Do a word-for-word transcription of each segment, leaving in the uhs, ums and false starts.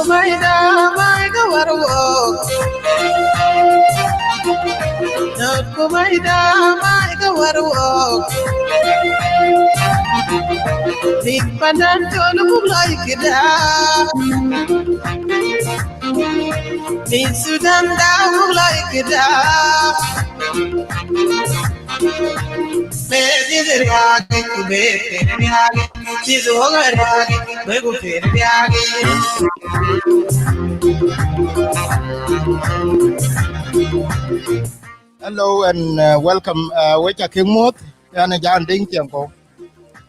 Maida, maida warwok. Not ku maida, maida warwok. Big pandan tolu like da. Big Sudan da like da. Hello and uh, welcome. Uh, wek ca kek muɔ̈th, ɣɛn Ajak Deŋ Ciɛŋkɔ̈u.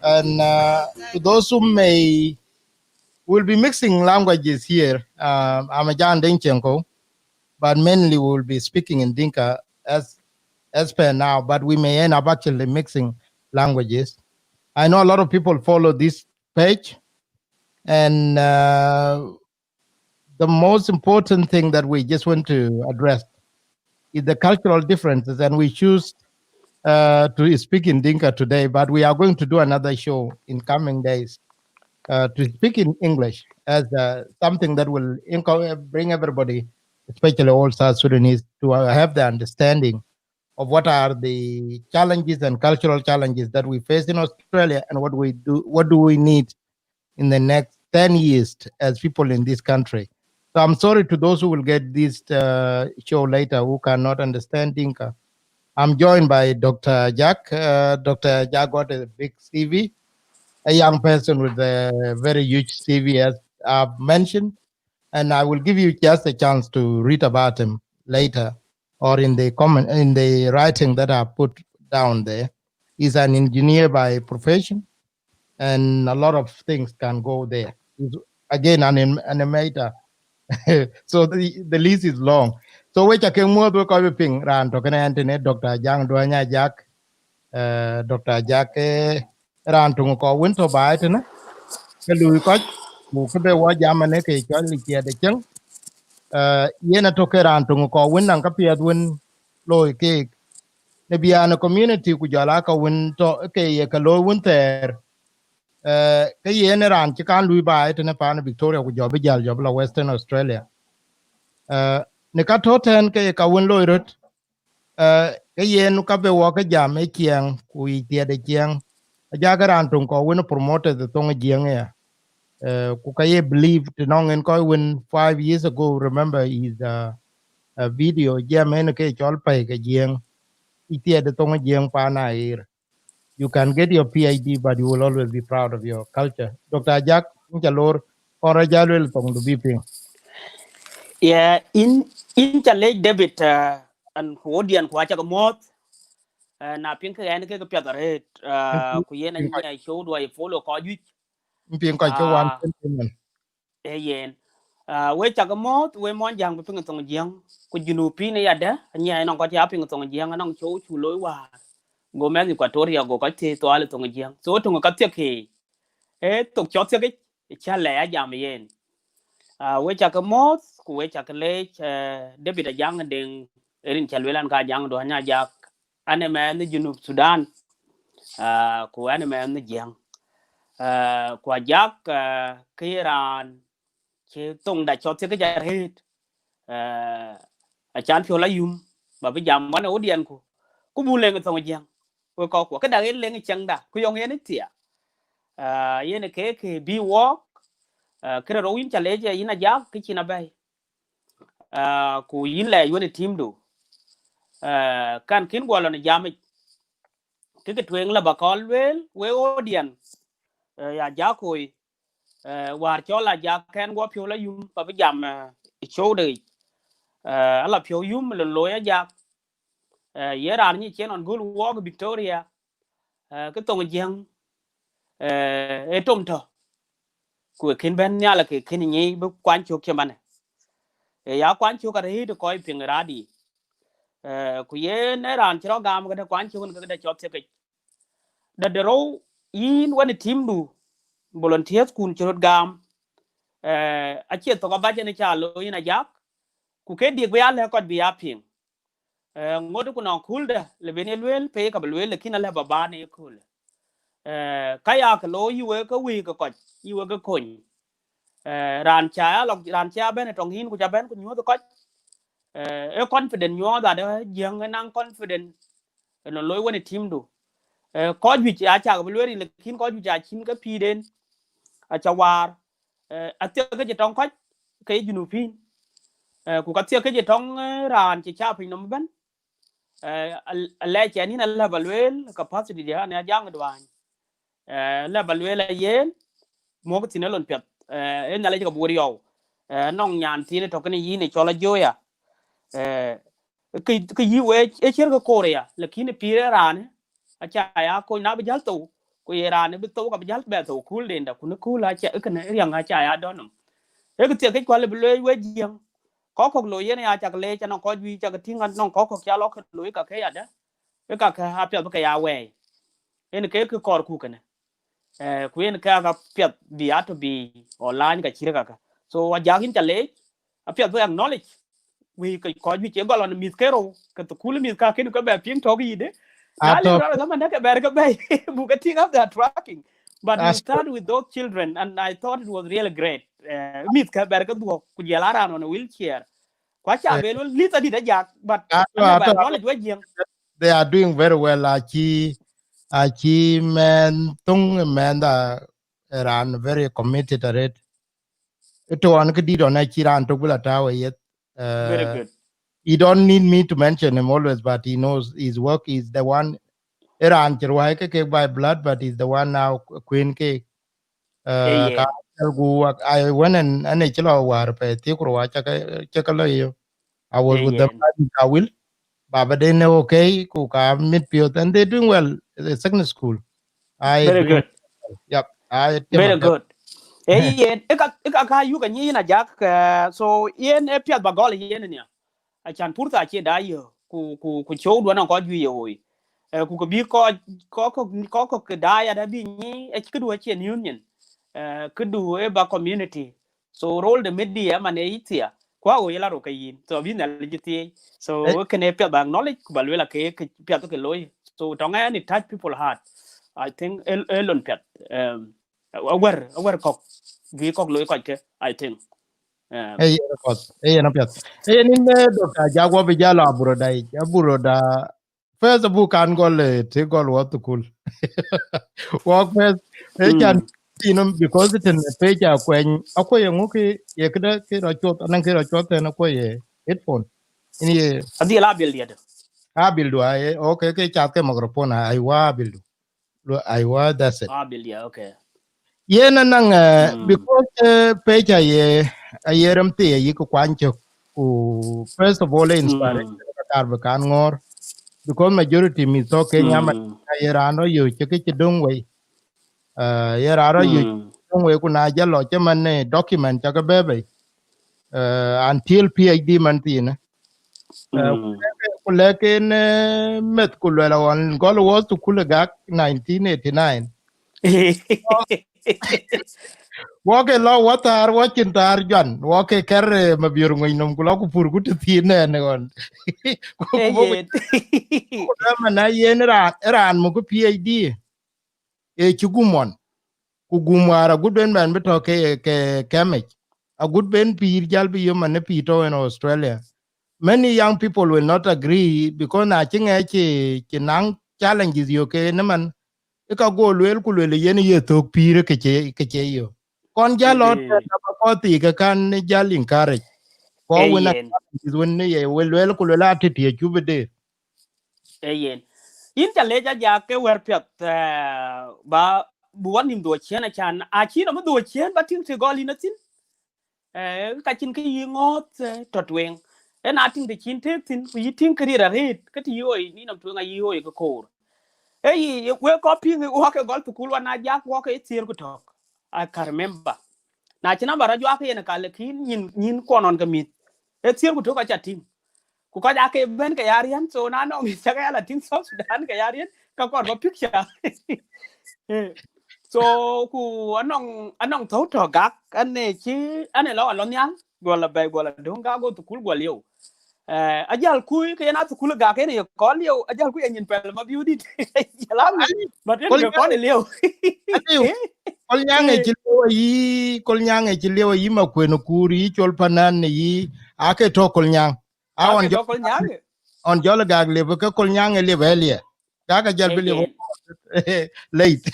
And uh, to those who may, we'll be mixing languages here. Uh, I'm Ajak Deŋ Ciɛŋkɔ̈u, but mainly we'll be speaking in Dinka as as per now, but we may end up actually mixing languages. I know a lot of people follow this page, and uh, the most important thing that we just want to address is the cultural differences, and we choose uh, to speak in Dinka today, but we are going to do another show in coming days uh, to speak in English as uh, something that will inco- bring everybody, especially all South Sudanese, to uh, have the understanding of what are the challenges and cultural challenges that we face in Australia, and what we do, what do we need in the next ten years as people in this country. So I'm sorry to those who will get this uh, show later who cannot understand Dinka. I'm joined by Doctor Ajak. Uh, Doctor Ajak got a big C V, a young person with a very huge C V, as I've mentioned, and I will give you just a chance to read about him later or in the comment, in the writing that I put down there. He's an engineer by profession, and a lot of things can go there. He's, again, an anim- animator. So the, the list is long. So we ca kek muɔ̈th, we kɔc bï piŋ raan tɔ̈ kënë, ɣɛn tënë Doctor Ajak Duany Ajak. Uh, Doctor Ajak, eh, raan töŋ kɔ̈k wën tɔ̈ baai tënë, ke lui kɔc, ku kë bï wɔ jam ënë ke cɔl Iciɛɛt de Cieŋ. Uh, yen atɔ̈ ke raan töŋ kɔ̈k wën naŋ käpiɛth wën looi keek në biäk ë community, ku jɔl aa ka wën tɔ̈ ke ye ke looi wën thɛɛr. Uh, ke yen ë raan cï kan lui baai tënë paan Victoria, ku jɔ bï jäl jɔ bï la Western Australia. Uh, në ka tɔ̈ tɛ̈n ke ye ka wën looi röt, uh, ke yen ka bï wɔ ke jam ë Ciɛɛŋ, ku Iciɛɛt de Cieŋ. Ajak raan töŋ kɔ̈k wën promoted the thoŋ ë Jiëŋ aya. Uh, ku ka ye believe të nɔŋ en kɔc wën five years ago, remember his uh, a video jam en ke cɔl Pɛ̈i ke Jiëŋ. Iciɛɛt de thoŋ ë Jiëŋ paan Aɣeer. You can get your P H D, but you will always be proud of your culture. Doctor Ajak, yïn ca lor, kɔn rɔt jal luel thoŋdu bï piŋ. Yeah, in in ca lec David, uh, and ku audience ku aca ke muɔ̈th. Uh, na piŋ ke ɣɛn ke ke piath arëët, uh, ku yen anyiɛɛi show duɔi follow kɔc juëc. Piŋ kɔc ke wan uh, ken piŋ man. Ee yen. Uh, we ca ke muɔ̈th, we mɔn Jäŋ bï piŋ thoŋ Jiëŋ. Ku Junubin ë yadë, anyiɛɛi nɔŋ kɔc ya piŋ thoŋ Jiëŋ, anɔŋ show cu looi wäär. Go mɛnh Equatoria go kɔc thiëëc thual thoŋ Jiëŋ. So töŋ ka thiek ke. Ee thok cɔk thiek ic, ca lɛc a jam yen. Uh, we ca ke muɔ̈th, ku we ca ke lec, uh, David Ajak Deŋ, rin ca luel an ka Ajak Duany Ajak. An ë mɛnh Junub Sudan, uh, ku an ë mɛnh Jiëŋ. Uh, ku Ajak, uh, ke ye raan cï thoŋda cɔk thiek ic arëët. Uh, acan piɔ̈u la yum, ba bï jam wan audience ku. Ku bu leŋ thoŋ Jiëŋ. We kɔc ku, këda yen leŋ cieŋda, ku yɔŋ yen ë thia. Uh, yen ke ke bï wɔk, uh, kërë rou yïn ca lec yïn Ajak, ke cïn abɛ̈i. Uh, ku yïn lɛc wën ë teamdu. Uh, kan kïn guɔ lɔ në jamic. Kë ke tueŋ la ba kɔn lueel, we audience, uh, ya Ajak koi, uh, wäär cɔl Ajak kɛn guɔ piɔ̈u la yum, ba bï jam, uh, ë show de yic. Uh, ala piɔ̈u yum lon looi Ajak. Uh, ye raan nyic cien ɣɔn göl wɔɔk Victoria. Uh, ke thoŋ Jiëŋ, uh, ë tom tɔ̈. Ku ë kën bɛ̈n nhial ke kën nyic bï kuany cök cï manë. Ë ya kuany cök arëët kɔc piŋ radi. Uh, ku yen ë raan cï rɔ gam këde kuany cök këde cɔk thiek ic. Dade rou yïn wën ë teamdu, volunteers kun cï röt gam. Uh, acie thok abac en ca looi yïn Ajak. Ku ke diëk bï ya lɛ̈k kɔc bï ya piŋ. Eh, ŋot ku nɔŋ kulda le ben ye lueel pe ka bï lueel, lakin alɛ ba baan ye kul. Eh, ka ya ke looi yï wek ke wïïk ke kɔc, yï wek ke kony. Eh, raan ca ya lɔ, raan ca ya bɛ̈n ë tɔŋ yïn, ku ca bɛ̈n ku nyuɔ̈th kɔc. Eh, ë confident nyuɔɔth adë Jiëŋ ë naŋ confident ë lon looi wën ë team du. Eh, kɔc juëc acak bï lueel, lakin kɔc juëc acïn ke pïïr en, aca waar. Eh, athiek ke cï tɔŋ kɔc ke ye Junubin. Eh, ku ka thiek ke cï tɔŋ, eh, raan cï ca piny nɔm ëbɛ̈n. Eh, al-, alɛc ɛn yïn alë ba lueel capacity de an ya jaŋ duany. Eh, lë ba lueel a yen, muɔ̈k thïn ë lon piɛth. Eh, ë Nhialic ka bï wër yɔu. Eh, nɔŋ nyan thiin ë tɔ̈ kënë yïn ë cɔl Ajoya. Eh, kë, kë yï wec ë ciɛ̈r ke koor aya, lakin ë pïïr ë raanë, aca ya kony na bï jäl thou, ku ye raanë bï thou ka bï jäl bɛ thou kuul denda, ku në kuul aca, ë kënë riäŋ aca ya dɔ̈ nɔm. Ë kë thiek këc kual bï lueel wec Jiëŋ. Kɔc kɔ̈k looi yen ya cak leec, anɔŋ kɔc juëc cak tïŋ, anɔŋ kɔc kɔ̈k ca lɔ ke looi ka ke ya dë. Ë ka ke apiɛth bï ke ya wɛɛi. Yen ke kë kɔɔr ku kënë. Eh, ku yen ke ka piɛth bï a tɔ̈ bï online ka cït kakë. So, Ajak yïn ca leec, apiɛth bï acknowledge. Wëi ke kɔc juëc ë gɔl ɣɔn mïth ke rou, ke thukul mïth ka kënë ke bɛ piŋ tɔ̈k yïdë. Na lëu rɔt ë dhaman dë ke bɛ̈ɛ̈r ke bɛ̈i, buk ke tïŋ up the tracking. But you start with those children, and I thought it was really great. Eh, mïth ke bɛ̈ɛ̈r ke dhuɔ̈k, ku jɔl a raan on a wheelchair. Ku aca bel wël lith adït Ajak, but acknowledge wek Jiëŋ. They are doing very well. Aci, aci mɛnh thöŋ, mɛnh da ë raan very committed arët. Ë tɔ̈ ɣɔn këdït ɣɔn acï raan tök bï la tääu ë yeth. Very good. He don't need me to mention him always, but he knows his work is the one. Ë raan cï ruääi ke kek by blood, but he's the one now kueen keek. Uh, ka jal ku wak, I went and, and ë cï lɔ wäär pɛ̈i thiëk ku ruääi cä ke, cä ke lɔ yö. I was with them in Kawil. Baba den ë okay, ku ka mit piɔ̈th, and they doing well. The secondary school. I very good. Yep. I very good. Ee yen, ë ka, ë ka ka yuk anyic yïn Ajak, eh, so yen ë piɛth ba gɔl yen nia. Acan purtha acie da yö, ku, ku, ku cöökdu anɔŋ kɔc juëc ye ɣoi. Eh, ku kë bï kɔc, kɔc, kɔc, kɔc kɔ̈k ke daai ada bï nyi, acï këdu acie union. Eh, këdu ë ba community. So role de media man ë yï thia, ku aɣoi la rok ke yïn. So bï Nhialic thiëëc. So kënë piɛth ba acknowledge, ku ba lueel ake ke piɛth ke looi. So tɔŋ ɛn it touch people heart. I think ë, ë lon piɛth. Um, awär, awär kɔ̈k, juëc kɔ̈k looi kɔc ke, I think. Um, ë yen apiɛth, ë yen apiɛth. Ë yen in, eh, Doctor Ajak wɔ bï jal aburoda yic, aburoda. First abuk kan gɔl, eh, të gɔl wɔ thukul. Wɔ first, ë can, you know, because it in page akuɛny, akuɛny ŋu ki, ye këdë ki rɔ cuɔth, anɔŋ ki rɔ cuɔth tën akuɛny ye headphone. In ye adhil abil diɛt. Abil du, ai, okay, ke cath ke microphone, aiwa abil du. Lo, aiwa, that's it. Abil, yeah, okay. Yen anɔŋ, eh, because, eh, page aye, aye rem thii aye ke kuany cök. Ku first of all, inspiration ka kaar bï kan ŋɔ̈ɔ̈r. Because majority mïth tɔ̈ Kenya man aye raan rɔ yöc cï kë cï döŋ wei. Eh, ye raan rɔ yöc döŋ wei ku na jɔl lɔ cï man, eh, document cä ke bɛ̈ɛ̈i bei. Eh, until PhD man thiinë. Eh, ku lɛ̈k, ku lɛ̈k en, eh, meth ku luɛl ɣɔn gɔl wɔ thukul ë gak nineteen eighty-nine. Wɔ ke lɔ wɔ thaar, wɔ cïn thaar juan, wɔ ke kɛr, eh, mabiör ŋuny nɔm ku lɔ ku pur ku të thiin nɛn ɣɔn. Ku, ku bɔ̈ ku, ku dɛ̈ man na yen raan, raan muk PhD. Ee cï gum ɣɔn. Ku gum wäär agut ben bɛn bï tɔ̈ ke, ke kɛmic. Agut ben pïïr jäl bï yom man ë pïïr tɔ̈ in Australia. Many young people will not agree because na cï ŋɛk cï, cï naŋ challenges yök ke në man, ë ka go lueel ku lueel yen ye thök pïïr ke cie, ke cie yök. Kɔn jäl lɔ tɛ̈n aba kɔc thii ke kan jäl encourage. Kɔc wën a challenges wën ye wel lueel ku lueel a tëtï acu bï deer. Ee yen. Yïn ca lec Ajak ke wɛ̈r piɛth, eh, ba, bï wɔ nïm dhuɔ̈k ciëën acan. Acïn nɔm dhuɔ̈k ciëën ba tïŋ të gɔl yïn athïn. Eh, ka cïn kë yï ŋɔ̈ɔ̈th, eh, tɔ̈ tueŋ. Ë na tïŋ të cïn tëëk thïn, ku yï tïŋ kë riɛt arëët, ke të yï ɣoi, nïn nɔm tueŋ ayï ɣoi ke koor. Ee yï, wek kɔc piŋ, wɔ ke gɔl thukul wɔ na Ajak, wɔ ke thiëër ku tök. I can remember. Na cïn namba rɔt juak yen ka, lakin nyin, nyin kuɔn ɣɔn ke mïth. Ee thiëër ku tök aca tïŋ. Ku kɔc aake bɛ̈n ke ya riɛn, so na nɔŋ mïth cä ke ya la tïŋ South Sudan ke ya riɛn, ka kɔn bä picture. Eh, so, ku anɔŋ, anɔŋ thou tɔ̈ gak, ane cï, ane lɔ alɔ nhial, guɔ la bɛ̈i, guɔ la döŋ gak, go thukul guɔ lieu. Eh, ajal kui, ke yen a thukul gak, yen ye kɔn lieu, ajal kui anyin pɛl ma biu dit. Jal a ŋic, but yen ke kɔn lieu. Kol Nyaŋ ë cï lieu ayï, Kol Nyaŋ ë cï lieu ayï Makuën Kuur, yï Col Panan yï, ake tɔ̈ Kol Nyaŋ. A ɣɔn jɔl, Kol Nyaŋ. Ɣɔn jɔl gak liep, ke Kol Nyaŋ ë liep ë liɛ. Gak ajal bï liep late.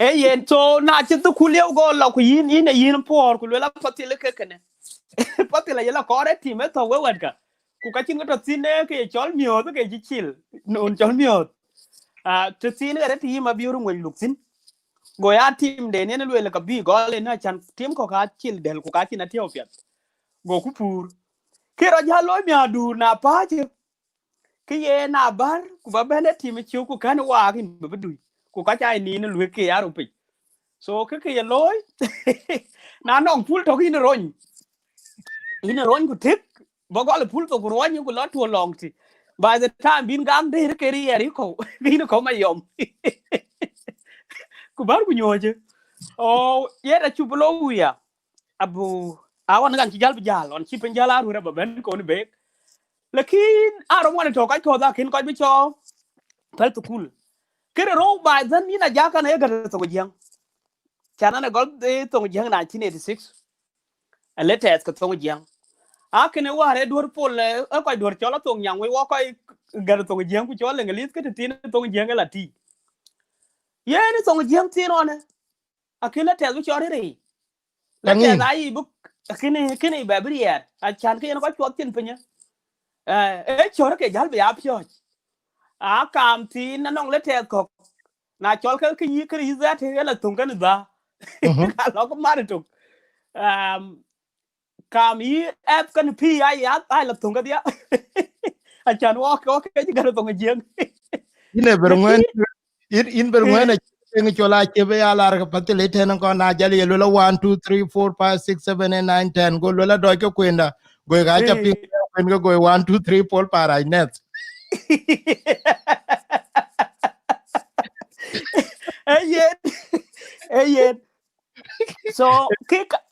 Ee yen, so na cï dhukul lieu go lɔ ku yïn, yïn ë yïn puɔɔr, ku luel apathil ke kënë. Pathil aye la kɔɔr ë tim ë thɔ̈u we wɛ̈tkä. Ku ka cïn ke tɔ̈ thïn ee ke ye cɔl miööth, ke cï cil, nɔn cɔl miööth. Ah, tɔ̈ thïn ɣɛn ë tim abiöör ŋuɛny luk thïn. Go ya tim den yen lueel ka bï gɔl yen acan tim kɔ̈k ka cil dɛl ku ka cïn atiɔu piɛth. Go ku puur. Ke rɔt jäl looi miäkduur na pääc, ke ye na bär, ku ba bɛ̈n ë tim ciu ku kɛ̈n waak yïn bï bï dui. Ku ka ca yïn nin luek ke ya rupiny. So ke ke ye looi, na nɔŋ pul tök yïn rony. Yïn rony ku tëk, ba gɔl pul thok ku ruɔny ku lɔ tuɔ lɔŋ ti. By the time bïn gam dëër ke riɛɛr yï kɔ̈u, ke yïn kɔ̈u ma yɔm. Ku bär ku nyuɔɔcë. O, yet acu bï lo wuya. Abu, a ɣɔn ɣan cï jäl bï jäl, ɣɔn cï piny jäl a ruër aba bɛ̈n kɔn beek. Lakin a rɔm wan tɔ̈ kac kɔ̈th akïn kɔc bï cɔɔk. Päl thukul. Kërë rou by then yïn a jakan aye gät thoŋ jiɛŋ. Can an ë gɔl ë thoŋ jiɛŋ nineteen eighty-six. Ë le tɛth ke thoŋ jiɛŋ. A kënë wäär ë duɔ̈r pol, ë, ë kɔc duɔ̈r cɔl a thoŋ nyaŋ wei wɔ kɔc gät thoŋ jiɛŋ ku cɔl English ke të thin thoŋ jiɛŋ ë la tï. Yen thoŋ jiɛŋ thin ɣɔnë. Akën la tɛth bï cɔl rëër. La tɛth ayï bï, kënë, kënë bɛ bï riɛɛr. Acan ke yen kɔc cuɔth cin piny. Ë, ë cɔr ke jäl bï ya piɔ̈ɔ̈c. A kaam thin anɔŋ la tɛth kɔ̈k. Na cɔl ke kë yï kërë yï dhɛt ë la thöŋ kën dha. Mhm. Ka lɔ kë mat ëtök. Um, kaam yï ɛth kën pï ya ya, ai la thöŋ kedhia. Acan wɔ ke, wɔ ke cï gät thoŋ jiëŋ. Yïn ë bër ŋuɛ̈n, yïn, yïn bër ŋuɛ̈n, eh, acï ŋi cɔl a ciëp ya lar ke pathil ë tɛ̈n kɔn na jäl ye luel a one, two, three, four, five, six, seven, eight, nine, ten. Go luel a dɔc ke kuenda. Go ka ca piŋ, eh, kuen ke go one, two, three, four, five, right next. Ee yen, ee yen. So, kë ka-,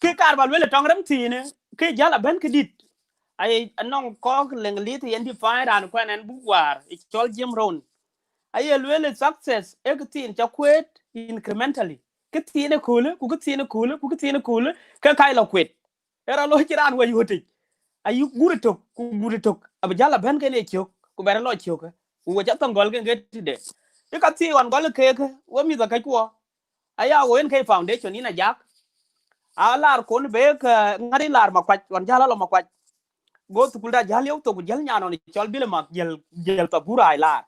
kë kaar ba luel ë tɔŋ rem thiinë, kë jäl abɛ̈n këdït. Aye anɔŋ kɔ̈k leŋ lith yen define raan kuɛn ɛn buk waar, ë cɔl Jim Rohn. Aye luel ë success, ë kë thiin ca kueet incrementally. Kë thiin ë köölë, ku kë thiin ë köölë, ku kë thiin ë köölë, ke ka lɔ kuet. Ë rɔt loi cï raan wec ɣötic. Ayï gut ëtök, ku gut ëtök, abï jäl abɛ̈n kën ë ciök, ku bɛ̈n lɔ ciökë. Ku wec athäŋ gɔl kën ke tëde. Ë ka thii ɣɔn gɔl keek, we mïth akäckuɔ. Aya wo en ke foundation yïn a jak. A lar kon beek, eh, ŋäri lar Makuac, ɣɔn jäl alɔ Makuac. Go thukulda jäl yeu thok, ku jäl nyan ɣɔn cɔl Billy Mak, jäl, jäl Thabura ai lar.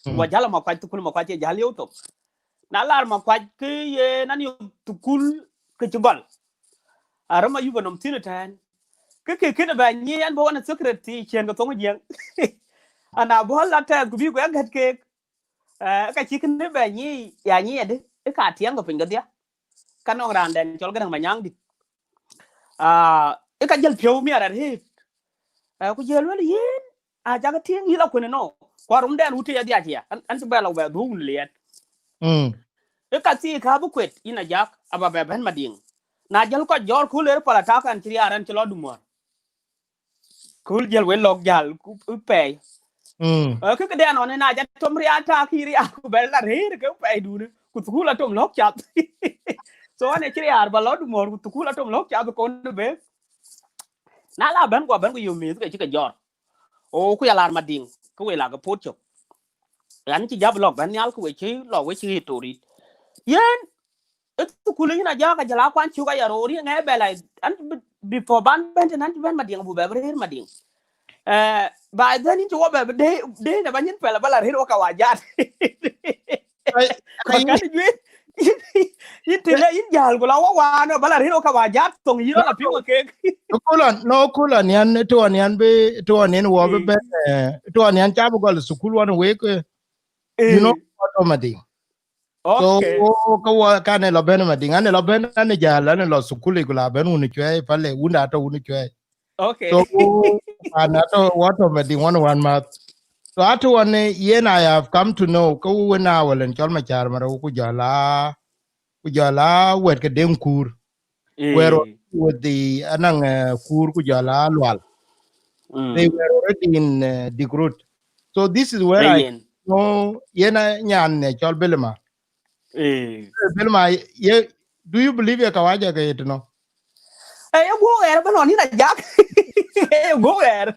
Mm. Wa jäl Makuac, thukul Makuac ye jäl yeu thok. Na lar Makuac ke ye nan yo thukul ke cï gɔl. Arëm ayup anɔm thïn ëtɛ̈ɛ̈n. Ke ke kënë bɛ nyi ɛn bä wan secret ti ciën ke thoŋ jiɛŋ. Ana bɔ̈ la tɛɛth ku bï ku ya gät keek. Eh, ka cï kënë bɛ nyi ya nyi adï, ë ka tiɛŋ ke piny kedhia. Ka nɔŋ raan dɛn cɔl Gäräŋ Manyaŋdït. Ah, ë ka jël piɔ̈u miɛt arëët. Eh, ku jël wël yïn, a cak tïŋ yï la kuën ënɔ. Ku arumdɛn wut tëc adhiac ya. An, an cï bɛ la bɛ dhuɔ̈k wun liɛɛt. Mm. Ë ka thii ka bï kuet, yïn a jak, aba bɛ bɛ̈n Madiŋ. Na jël kɔc jɔɔr ku ler pala tak an cï riaar an cï lɔ dumuɔ̈r. Kul jël we lɔk jäl, ku, ku pɛɛi. Mm. Eh, kë këdɛn ɣɔn ë na jɔ tom riaar tak yï riaar ku bɛ la rëër ke pɛɛi dun. Ku thukul atom lɔk cath. So an ë cï riaar ba lɔ dumuɔ̈r, ku thukul atom lɔk cath kon bë. Na la bɛ̈n ku abɛ̈n ku yök mïth ke cï ke jɔɔr. O, ku ya lar Madiŋ, ke we la ke pot cök. Yan cï jäp lɔk bɛ̈n nhial, ke we cï lɔ, we cï ɣet torit. Yen, ë thukul yïn a jɔɔk a jël a kuan cök aya roor, ye ŋɛɛ bɛ la, an, bi-, before ban bɛ̈n tën, an cï bɛ̈n Madiŋ, bu bɛ bï rëër Madiŋ. Eh, by then yïn cï wɔ bɛ bï dee, dee në ba nyin pɛl, ba la rëër wɔ ka wa jat. Ai, ai, kɔc kan juëc. Yïn, yïn të le yïn jäl, ku la wɔ waan, ba la rëër wɔ ka wa jat thoŋ yïn rɔ la piŋ wɔ kek. Kulon, no, kulon yan, tuɔn yan bï, tuɔn yan wɔ bï bɛ̈n, eh, tuɔn yan ca bï gɔl thukul wan wek, eh, you know, automatic. So, okay. Ka wɔ kan ë lɔ bɛ̈n Madiŋ, an ë lɔ bɛ̈n, an ë jäl, an ë lɔ thukul, ku la bɛ̈n wun cuɛi, pale, wun da tɔ wun cuɛi. Okay. So, an atɔ, wɔ tɔ Madiŋ wan wan math. So, atu wan, eh, yen I have come to know, ka wun a walen cɔl Macar Marou ku jɔl a, ku jɔl a wɛ̈t ke Deŋ Kuur. Eh. Were with the Anaŋ, eh, Kuur ku jɔl a Lual. Mm. They were already in, eh, Dikrut. So this is where I know yen a nyan ne cɔl Bilima. Bilma, ye, do you believe ye kawaja ke yet no? Ë ye guɔ ɣɛɛr bï nɔn yïn ajak. Ë ye guɔ ɣɛɛr.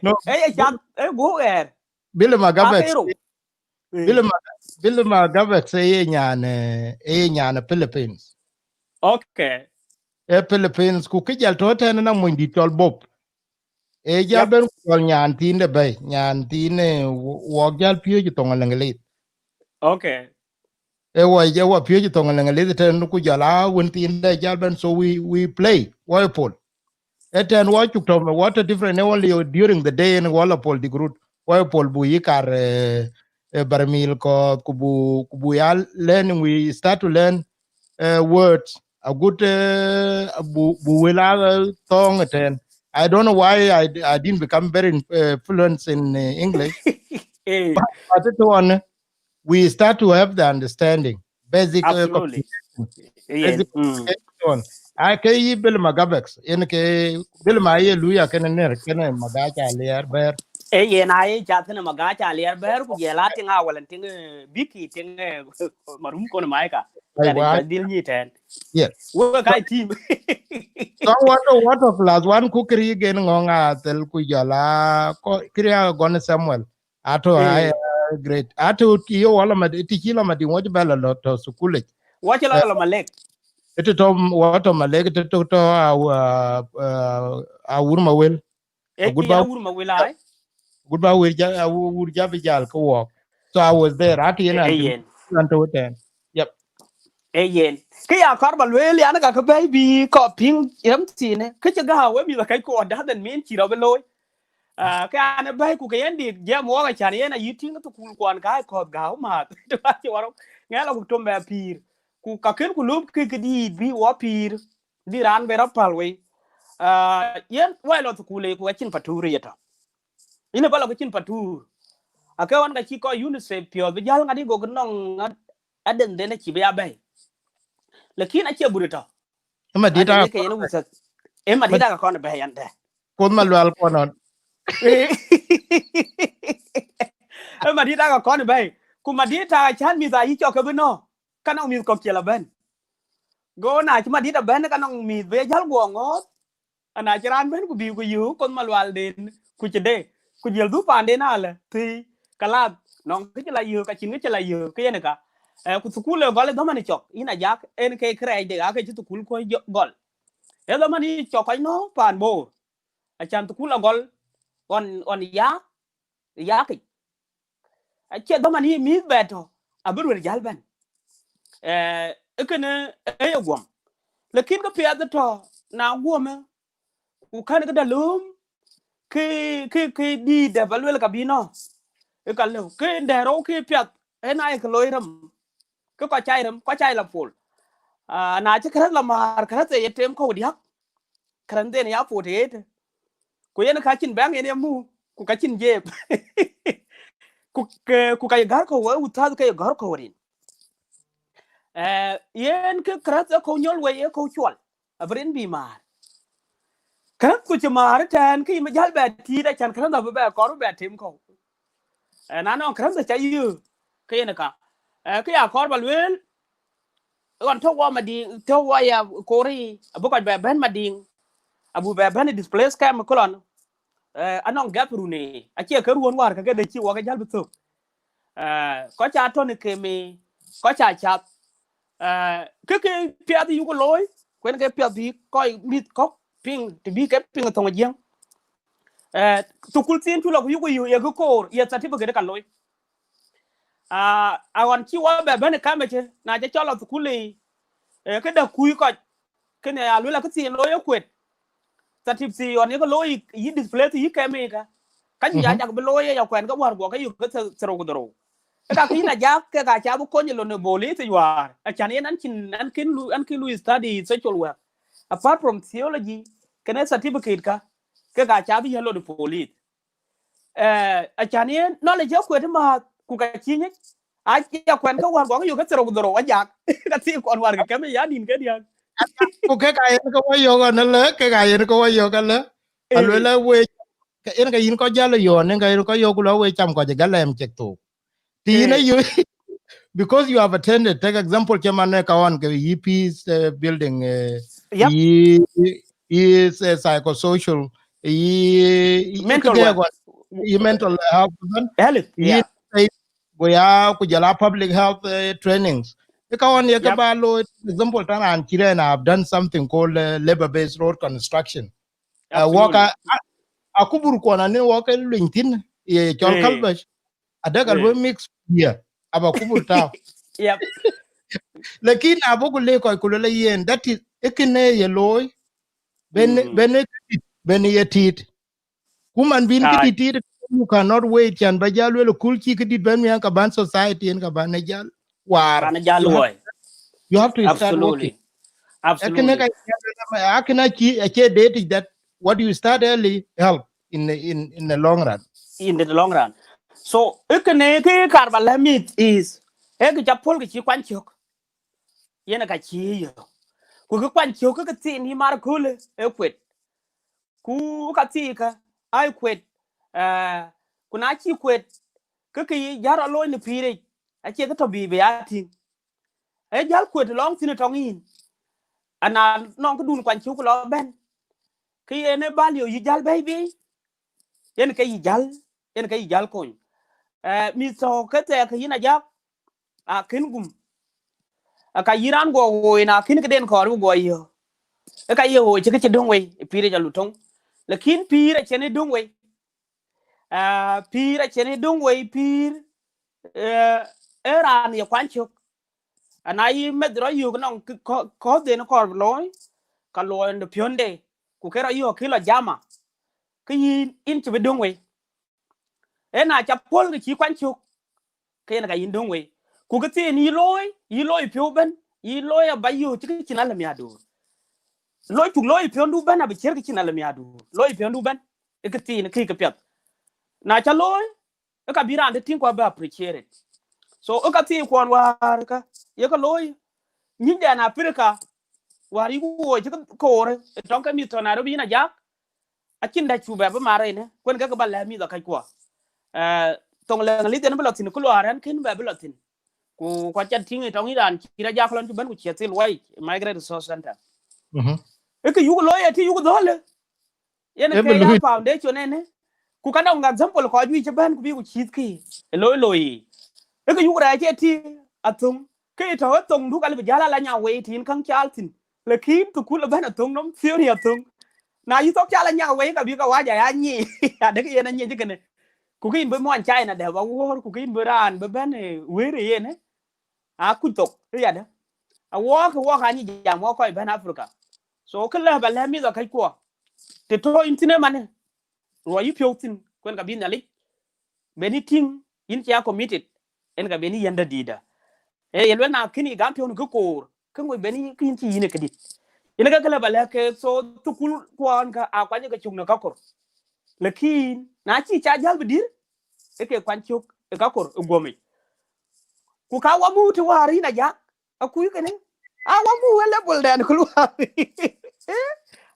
No. Ë ye cath, ë guɔ ɣɛɛr. Bilma Gabex. Bilma, Bilma Gabex ë ye nyan, ë ye nyan Philippines. Okay. Ë Philippines, ku kë jal tɔ̈ tɛ̈n na mony dït cɔl Bob. Ë jal ben ku jɔl nyan thiin de bɛ̈i, nyan thiin, ë, wɔ-, wɔk jal piööc thoŋ English. Okay. Ë wɔ, ë wɔ piööc thoŋ English tɛ̈n ku jɔl a wën thiin de jal ben, so we, we play, wɔ ë pol. Ë tɛ̈n wɔ cuk tɔ̈, wɔ tɔ̈ different, ë only during the day, ë wɔ la pol dik rut, wɔ ë pol bu yï kar, ë, ë, barmil kɔ̈th, ku bu, ku bu ya learning, we start to learn, ë, words. A good, ë, bu, bu wël a, ë, thoŋ ë tɛ̈n. I don't know why I, I didn't become very, ë, fluent in, ë, English. But, but it one, we start to have the understanding. Basic, ë, communication. Basic communication. Ai, ke yï Bilma Gabex, yen ke Bilma ye luya kënë ner, kënë Magac Aliɛr Bɛ̈ɛ̈r. Ë yen a ye cath kënë Magac Aliɛr Bɛ̈ɛ̈r, ku jɔl a tiŋ awal, tiŋ, ë, Biki, tiŋ, ë, marum kon maika. Aywa. Dhil nyi tɛ̈n. Yes. Wek ka team. So what, what of class one ku kiri gen ŋɔŋ a thel ku jɔl a ko, kiri a gɔn Samuel. Ato, ai, great. Ato, ti yo wala ma, ti ci la ma di ŋuɔc bɛ̈ la lɔ tɔ̈ thukul yic. Wɔ cï la, eh, la Malek. Ëtï tɔ̈, wɔ tɔ̈ Malek, ëtï tɔ̈, tɔ̈ a, a, a, a wur ma wel. Eh, a gut ba, a wur ma wel, ai. Gut ba wur ja, a wur, wur ja bï jal ke wɔk. So I was there. Ati yen an tïŋ, an tɔ̈ tɛ̈n. Yep. Ee yen. Kë ya kɔɔr ba lueel, yan, ka kë bɛ̈i bï kɔc piŋ rem thiinë. Kë cï gääu we mïth akëc ku, doesn't mean cï rɔt bï looi. Ah, ke an, ë bɛ̈i ku ke yen dït jiɛɛm wɔk, acän yen ayï tïŋ thukul kuɔn ka kɔ̈th gääu määth. Të bä cï warou, ŋɛk la ku tom bɛ pïïr. Ku ka kën ku lop kë këdïït bï wɔ pïïr, bï raan bɛ rɔt päl wei. Ah, yen wai lɔ thukul, ku acïn patur ye tɔ̈. Yïn ë bä lɔ ke cïn patur. Ake ɣɔn ka cï kɔc UNICEF piɔ̈ɔ̈th bï jäl ŋadï, gokï nɔŋ ŋa-, aden den acï bï ya bɛ̈i. Lakin acie but tɔ̈. Ëma dït aden aa ke yen wuthath. Ëma dït aa ka kɔn bɛ̈i yan dɛ. Koth Malual kɔn ɔn. Ëma dït aa ka kɔn bɛ̈i. Ku ma dït aa cän mïth ayï cɔk ke bï nɔ̈k. Ka nɔŋ mïth kɔ̈k cï la bɛ̈n. Go na cï ma dït abɛ̈n, ka nɔŋ mïth bï jäl guɔ ŋɔ̈ɔ̈th. Ana cï raan bɛ̈n ku bï ku yök Koth Malual den, ku cï de, ku jël dhuk paanden alë, thëi, kalas, nɔŋ kë cï la yök, acïn kë cï la yök, ke yen ka. Eh, ku thukul ë gɔl ë dhamani cɔk, yïn Ajak, en ke kërɛɛc de, ake cï thukul kuɔ̈c jɔ-, gɔl. Ë dhamani cɔk kɔc nɔ̈k paan Bor. Acän thukul agɔl ɣɔn, ɣɔn ya, yakic. Acie dhamani mïth bɛ tɔ̈, abï ruel jäl bɛ̈n. Eh, ë kënë ë ye guɔm. Lakin kë piɛth tɔ̈, na guɔmë, ku kɛn këda lööm, kë, kë, kë dïït dɛ ba luel ka bï nɔ̈k. Ë ka lëu, kë dɛ rou kë piɛth, ë na ye kë loi rem. Kë kɔc cai rem, kɔc cai la pol. Ah, na cï kärɛth la määr, kärɛth ë ye tem kɔ̈u diäk. Kärɛth den ya forty eight. Ku yen ka cïn bɛ̈ŋ yen ye mu, ku ka cïn jep. Ku ke, ku ka ye gäär kɔ̈u, ë wuthath ke ye gäär kɔ̈u rin. Eh, yen kë kärɛth ë kɔ̈u nyɔl wei, ë kɔ̈u cuɔl. Abï rin bï määr. Kärɛth ku cï määr ëtɛ̈ɛ̈n, ke yïn bï jäl bɛ tiit, acän kärɛth abï bɛ kɔɔr bï bɛ tem kɔ̈u. Eh, na nɔŋ kärɛth ca yï, ke yen ka. Eh, kë ya kɔɔr ba lueel, ɣɔn tɔ̈ wɔ Madiŋ, tɔ̈ wɔ ya koori, abï kɔc bɛ bɛ̈n Madiŋ, abï bɛ bɛ̈n displace camp këlɔn. Eh, anɔŋ gap runi, acie ke ruɔ̈n wäär ke ke de cï wɔ ke jäl bï thök. Eh, kɔc ca tɔ̈ në kemi, kɔc ca cath. Eh, kë ke piɛth yuku looi, kuen ke piɛth bï kɔc mïth kɔ̈k piŋ, të bï ke piŋ thoŋ Jiëŋ. Eh, thukul thiin cu lɔ ku yuku yök, ye kë koor, ye certificate ka looi. Ah, aɣɔn cï wɔ bɛ bɛ̈n ë kamëcë, na cï cɔl lɔ thukul ë, eh, këdë kuc kɔc, kënë ya luel akë thiin looi ë kuet. Certificate ɣɔn ye ke looi yï displace yï kɛm ë ka. Ka cï ya jak bï looi ë ya kuɛn ke wäär guɔ ke yök ke thë-, thërou ku dhorou. Ë ka kë yïn Ajak ke ka ca bï kony ë lon ë police ë wäär. Acän yen an cïn, an kën lu, an kën lu study social work. Apart from theology, kënë certificate ka, ke ka ca bï yɛn lon ë police. Eh, acän yen knowledge ya kuet ë määth, ku ka cï nyic. A ya kuɛn ke wäär guɔ ke yök ke thërou ku dhorou Ajak. Ka thii kɔn wäär ke kɛm ë ya nïn ke diäk. Ku kek aa yen ke wɔ yök ɣɔn ëlë, kek aa yen ke wɔ yök ëlë. Aluel ë wec, ke yen ke yïn kɔc jäl ë yɔ̈ɔ̈n, yen ke yen kɔc yök ku lɔ wec cam kɔc ë galɛm cek thok. Të yïn ayök, because you have attended, take example, cï man ë ka ɣɔn ke yï peace, uh, building, uh, yep. Yï, yï, uh, psychosocial, yï, yï mental, yï mental health, health, yï, yeah. Go ya ku jɔl a public health, uh, trainings. Ë ka ɣɔn ye ke, yep. Ba lo, example, tan an cï rɛn, I have done something called, uh, labor-based road construction. Uh, wɔk a, a, a kubur kuɔn anë wɔk e luny thïn, ye cɔl, eh, Kalbash. Adek a, eh, luɔi mix ye, aba kubur tau. Yep. Lakin abuk le kɔc ku luel yen, that is, ë kënë ye looi, ben, mm, ben ë këdït, ben ye tit. Ku man bïn, aye, këdït tit, you cannot wait, can ba jal luel kul cï këdït ben miäk ka ban society en ka ban e jal waar. Ban e jal luɔi. You have to, you have to start working. Absolutely. Absolutely. Ë kënë ka, ë kënë acie, acie deetic, that what you start early help in the, in, in the long run. In the long run. So, ë kënë kë kaar ba lɛ̈k mïth is, ë kë ca puɔl kë cï kuany cök. Yen ka cï yök. Ku kë kuany cök kë thiin yï mar köölë ë kuet. Ku ka thii kä, ai kuet, eh, ku na cï kuet, kë kë yï jäl rɔt looi në pïïric, acie kë tɔ̈ bï bï ya tïŋ. Ee jäl kuet lɔŋ thïn ë tɔŋ yïn. Ana nɔŋ këdun kuany cök lɔ bɛ̈n. Kë yen ë bal yo yï jäl bɛ̈i bei. Yen ke yï jäl, yen ke yï jäl kony. Eh, mïth tɔ̈ ke thɛɛk ke yïn ajak, akën gum. Aka yï raan guɔ woi, na kën këden kɔɔr bï guɔ yök. Ë ka ye woi cï kë cï döŋ wei, ë pïïr ë ca lut töŋ. Lakin pïïr acïn ë döŋ wei. Ah, pïïr acïn ë döŋ wei, pïïr, eh, ë raan ye kuany cök. Ana yï meth rɔt yök nɔŋ kë-, kɔ-, kɔ̈thden kɔɔr bï looi, ka looi në piɔ̈nde, ku ke rɔt yök kë lɔ jama. Kë yïn, yïn cï bï döŋ wei. Ë na ca puɔl kë cï kuany cök, ke yen ka yïn döŋ wei. Ku kë thiin yï looi, yï looi piɔ̈u bɛ̈n, yï looi aba yöök cï kë cïn alë miäkduur. Looi cuk looi piɔ̈ndu bɛ̈n abï ciër kë cïn alë miäkduur. Looi piɔ̈ndu bɛ̈n, ë kë thiin kë kë piɛth. Na ca looi, ë ka bï raan dë tïŋ ku abï appreciate it. So, ë ka thii kuɔn wäär ka, ye ka looi, nyïnyden Africa, wäär yï ku woi cï kë koor, ë tɔŋ ke mïth tɔ̈ Nairobi yïn ajak, acïn dä cu bɛ bï mar ënë, kuen ke ke ba lɛ̈k mïth akäckuɔ. Eh, thoŋ lɛŋ lidhen bï lɔ thïn, ku luaar ɛn kën bɛ bï lɔ thïn. Ku kuat ca tïŋ ë tɔŋ yïn raan cï rɔt jak lɔn cï bɛ̈n ku cie thil wai, Migrant Resource Center. Mhm. Ë kë yuk looi ë tï yuk dhɔ̈l ë. Yen ë ke ya foundation ënë. Ku ka nɔŋ example kɔc juëc cï bɛ̈n ku bï ku cïth kë. Ë looi looi. Ë kë yuk rɛɛc ë tï athöŋ. Kë tɔ̈ ë thoŋdu ka lë bï jäl ala nya wei tïn käŋ caal thïn. Lakin thukul ëbɛ̈n athöŋ nɔm, theory athöŋ. Na yï thok caal anya wei ka bï ka wac aya nyi. Adek yen anyi cï kënë. Ku kë yïn bï muɔny China dɛ ba wuɔ̈ɔ̈r, ku kë yïn bï raan bï bɛ̈n, eh, wëër ë yen, eh. A kuc thok, ë yadë. A wɔɔk, wɔɔk anyi jam, wɔɔk kɔc bɛ̈n Africa. So, kë lë ba lɛ̈k mïth akäckuɔ. Të tɔ̈ yïn thïn ëmanë. Ruɔi yï piɔ̈u thïn, kuen ka bï Nhialic. Ben yï tïŋ, yïn cia committed. En ka ben yï yɛn dä dïïtdä. Ee, ye luel na kën yï gam piɔ̈u në kë koor. Kë ŋuc ben yï kë yïn cï yïn ë këdït. Yen ke kë lë ba lɛ̈k ke, so, thukul kuɔn ka a kuany ke cök në kakor. Lakin, na cï ca jäl bï dïr, ë ke kuany cök ë kakor ë guɔ̈mic. Ku ka wa muk të wäär yïn ajak, akuc kënë. A wa muk ë level dɛn ku luaar. Eh?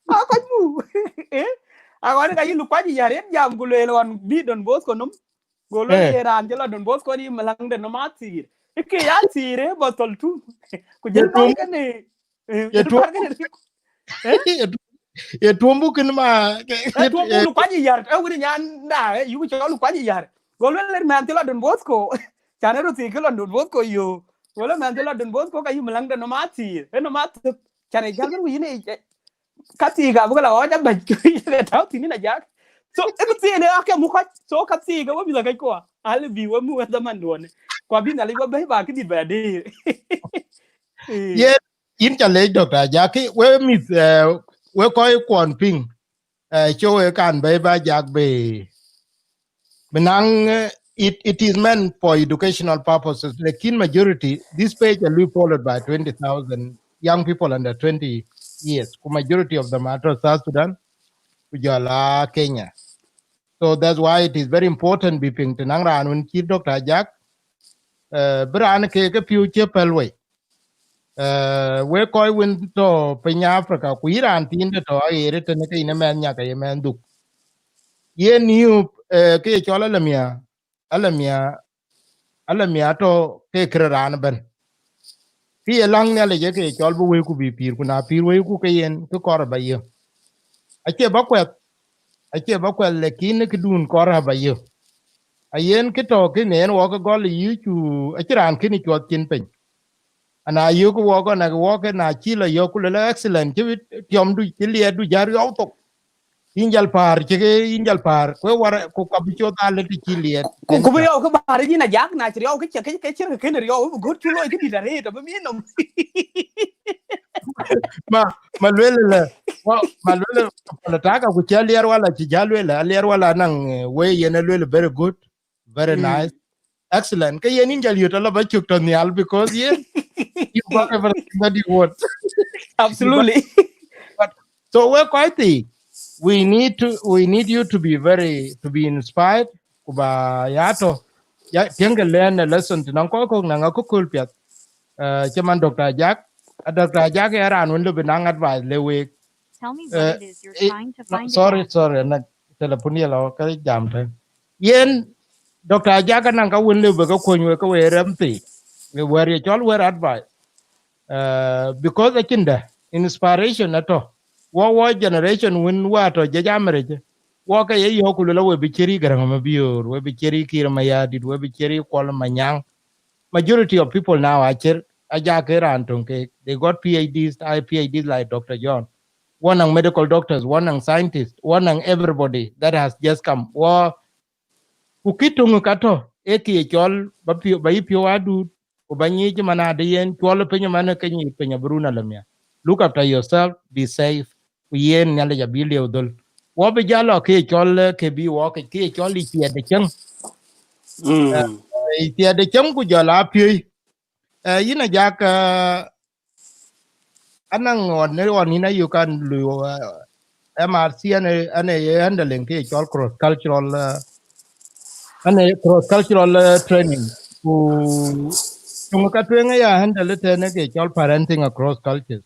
A kɔc muk. Eh? A ɣɔn ka yï luk kuany yär yen jam ku lueel ɣɔn bï Don Bosco nɔm. Go lueel ye raan cï lɔ Don Bosco ni malaŋde nɔm athiir. Ë ke ya thiir ë bä thɔl tum. Ku jël tuɔm kënë. Ye tuɔm kënë. Ye tuɔm buk kënë ma. Ë tuɔm buk luk kuany yär. Ë wïn nyan da, ë yuk cɔl luk kuany yär. Go lueel mɛn cï lɔ Don Bosco. Can ë röt thii kë lɔ Don Bosco yo. Go lueel mɛn cï lɔ Don Bosco ka yï malaŋde nɔm athiir. Ë nɔm athiir. Can ë jäl bï yïn ë, ka thii ka bï ke la ɣɔɔc abäc, ke tau thïn yïn ajak. So, ë kë thiin ë ake muk kɔc. So, ka thii ke we mïth akäckuɔ. Alë bï we muk ë dhaman duɔn. Ku abï Nhialic we bɛ̈i ba këdït ba dëër. Ye, yïn ca lec Doctor Ajak, we mïth, eh, we kɔc kuɔn piŋ. Eh, cï we kan bɛ̈i ba jak bï, bï naŋ, eh, it, it is meant for educational purposes. Lakin majority, this page will be followed by twenty thousand young people under twenty years. Ku majority of them are to South Sudan, ku jɔl a Kenya. So that's why it is very important bï piŋ të naŋ raan wën cï Doctor Ajak, eh, bï raan ke, ke piɔ̈u cï pɛ̈l wei. Eh, wek kɔc wën tɔ̈ piny Africa, ku yïn raan thiin de tɔ̈ aɣeer ëtënë ke yïn ë mɛnh nyak aye mɛnh dhuk. Yen niu, eh, ke ye cɔl alamia, alamia, alamia atɔ̈ ke kërë raan ëbɛ̈n. Kë ye läŋ Nhialic ë ke cɔl bï wëiku bï pïïr, ku na pïïr wëiku ke yen kë kɔɔr ba ye. Acie ba kuɛth, acie ba kuɛth, lakin këdun kɔɔr ba ye. Ayen kë tɔ̈ kën yen wɔ ke gɔl ë yï cu, acï raan kënë cuɔth cin piny. Ana yök wɔ gɔn ak wɔ ke na cï la yök ku lë la excellent, cï tiɔmdu, cï liɛɛtdu ja riɔu thok. Yïn jal päär, cï ke yïn jal päär, ku ë war, ku ka bï cuɔth aa lë të cï liɛɛt. Ku, ku bï riɔu ke bäär yïn ajak, na cï riɔu ke cï, ke, ke cï ke kënë riɔu, bï gɔ̈t cï looi këdït arëët, abï bï nɔm. Ma, ma luel lë, wa, ma luel lë, pala taka ku cï aliɛr wala cï ja luel, aliɛr wala naŋ, eh, wëi yen a luel very good, very Mm. nice, excellent. Ke yen yïn jal yöt ala ba cök tɔ̈ nhial because yen, you got everything that you want. Absolutely. But, so we kɔc thii, we need to, we need you to be very, to be inspired, ku ba ya tɔ̈, ya, tiɛŋ ke learn a lesson të nɔŋ kɔc kɔ̈k naŋ akököl piɛth. Eh, cï man Doctor Ajak, a Doctor Ajak ë raan wën lëu bï naŋ advice le week. Tell me what Eh, it is you're eh, trying to no, find sorry, out. Sorry, na telephone ye lɔ, ka jam tën. Yen, Doctor Ajak anaŋ ka wën lëu bï ke kuɔny wek ke we rɛm thii. We wɛ̈r ye cɔl wɛ̈r advice. Eh, because acïn dɛ, inspiration atɔ̈. Wɔ, wɔ generation wën wä tɔ̈ jec americ. Wɔ ke ye yɔ̈ɔ̈k ku luel we bï ciɛ̈r yï Garaŋ Mabiöör, we bï ciɛ̈r yï Kiir Mayardit, we bï ciɛ̈r yï Kuɔl Manyaŋ. Majority of people now are ciɛ̈r, Ajak ke raan töŋ ke. They got P H Ds, high P H Ds like Doctor John. Wɔ naŋ medical doctors, wɔ naŋ scientists, wɔ naŋ everybody that has just come. Wɔ, ku kë töŋ ka tɔ̈, ee kë ye cɔl ba piɔ̈u, ba yï piɔ̈u adut, ku ba nyic man adï yen, cuɔl piny man ke nyic piny abï run alamia. Look after yourself, be safe, ku yen Nhialic abï lieu dhöl. Wɔ bï jal lɔ kë ye cɔl, eh, kë bï wɔ ke, kë ye cɔl yï thiɛɛt de cäŋ. Mm. Eh, yï thiɛɛt de cäŋ ku jɔl a piöi. Eh, yïn Ajak, eh, anaŋ ɣɔn, ɣɔn yïn ayök an lui, eh, M R C ane, ane ye handling kë ye cɔl cross cultural, eh, ane cross cultural, eh, training. Ku töŋ ka tueŋ aya handle tënë kë ye cɔl parenting across cultures.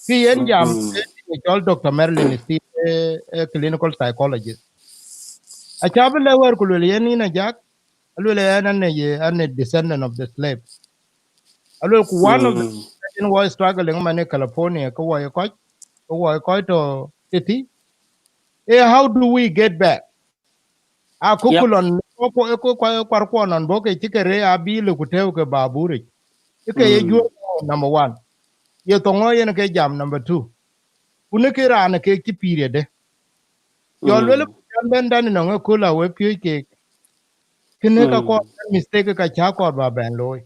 Kë yen jam, Mm. eh, kë ye cɔl Doctor Merlin Steve, eh, eh, clinical psychologist. Aca bï lɛ wɛ̈r ku luel yen yïn Ajak, aluel yen ane ye, ane descendant of the slave. Aluel ku one of the Mm. reason why struggling man in California, ke wɔ ye kɔc, ke wɔ ye kɔc tɔ̈ tëtï. Eh, how do we get back? A Yep. kukulɔn, ku, ku, ku, ku, kuar kuɔn nɔn bɔ̈ ke cï ke rëër abï lë ku tëëu ke baburic. Ë ke ye Mm. juöör number one. Ye thoŋ ɣɔn yen ke jam number two. Ku në ke raan ke cï pïïr yede. Jɔl luel Mm. ku jɔl bɛ̈n dan nɔŋ ë köl a we piööc keek. Kënë ka kɔɔr Mm. mistake ka cä kɔɔr ba bɛ̈n looi.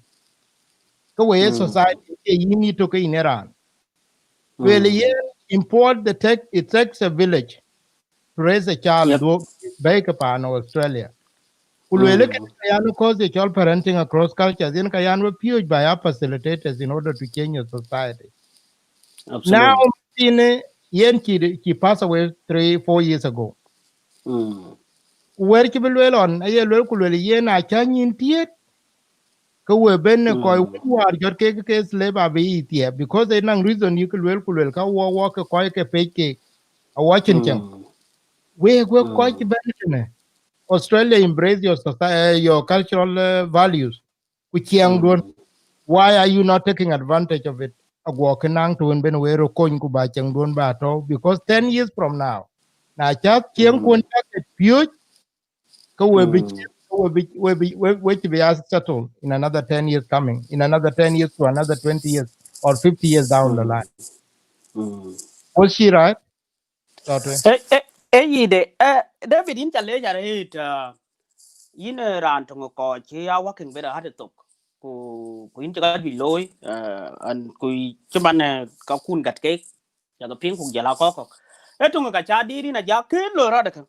Ke we ye Mm. society, ke yïn yï tök ke yïn ë raan. Luel Mm. yen import the tech, it takes a village to raise a child. Yep. Duɔ̈k bɛ̈ɛ̈i ke paan Australia. Ku luel ke Mm. ka yan cause ye cɔl parenting across cultures, yen ka yan we piööc by our facilitators in order to change your society. Absolutely. Now, thin, eh, yen cï, cï pass away three, four years ago. Mm. Ku wɛ̈r cï bï luel ɣɔn, aye luel ku luel yen acä nyin tiët, ke we bɛ̈n ë kɔc Mm. wën wäär jɔt kek ke slave abï yï thiɛɛp, because ë naŋ reason yï ke luel ku luel ka wɔ, wɔ ke kɔc ke pec kek, awɔ cïn cäŋ. Mm. Wek, wek kɔc cï Mm. bɛ̈n tënë, Australia embrace your society, your cultural, uh, values. Ku ciɛɛŋduɔ̈n, Mm. why are you not taking advantage of it? Aguɔ kë naŋ të wën bɛ̈n we röt kony ku ba ciɛɛŋduɔ̈n ba tɔ̈u, because ten years from now, na cä ciɛɛŋkuɔn Mm. cä ke piööc, ke we bï, Mm. ke we bï, we bï, we, we cï bï ya settle in another ten years coming, in another ten years to another twenty years or fifty years down the Mm. line. Mm. Was she right? Tɔ̈ tueŋ. Eh, eh, eh, yïde, eh, David, yïn ca lec arëët, ah, yïn, eh, raan töŋ kɔc cï ya working very hard thok. Ku, ku yïn cï ka juëc looi, eh, an, ku cï man, eh, ka kun gat kek, ca ke piŋ ku jɔl a kɔ̈k kɔ̈k. Ee töŋ ka ca dïïr yïn Ajak kën loi rɔt ë kë.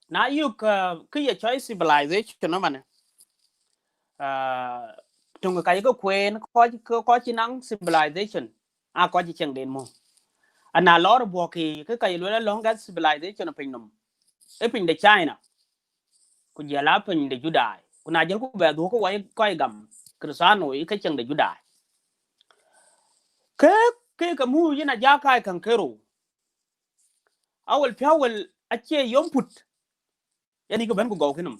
Na yök, eh, kë ye cɔl civilization ëmënë. Ah, töŋ ka ye ke kueen kɔc, kɔc cï naŋ civilization. Aa kɔc cï ciɛɛŋden mɔ̈u. Ana lɔɔr buɔk kë, kë ka ye luel alɔŋ gat civilization ë piny nɔm. Ë piny de China. Ku jɔl a piny de Judai. Ku na jɔl ku bɛ dhuɔ̈k ke wɔ kɔc gam Krithano ë ke ciɛɛŋ de Judai. Ke, ke ke muk yïn Ajak aa käŋ kerou. Awel piɔ̈u wel acie yom put. Yen yï ke bɛ̈n ku gɔu kë nɔm.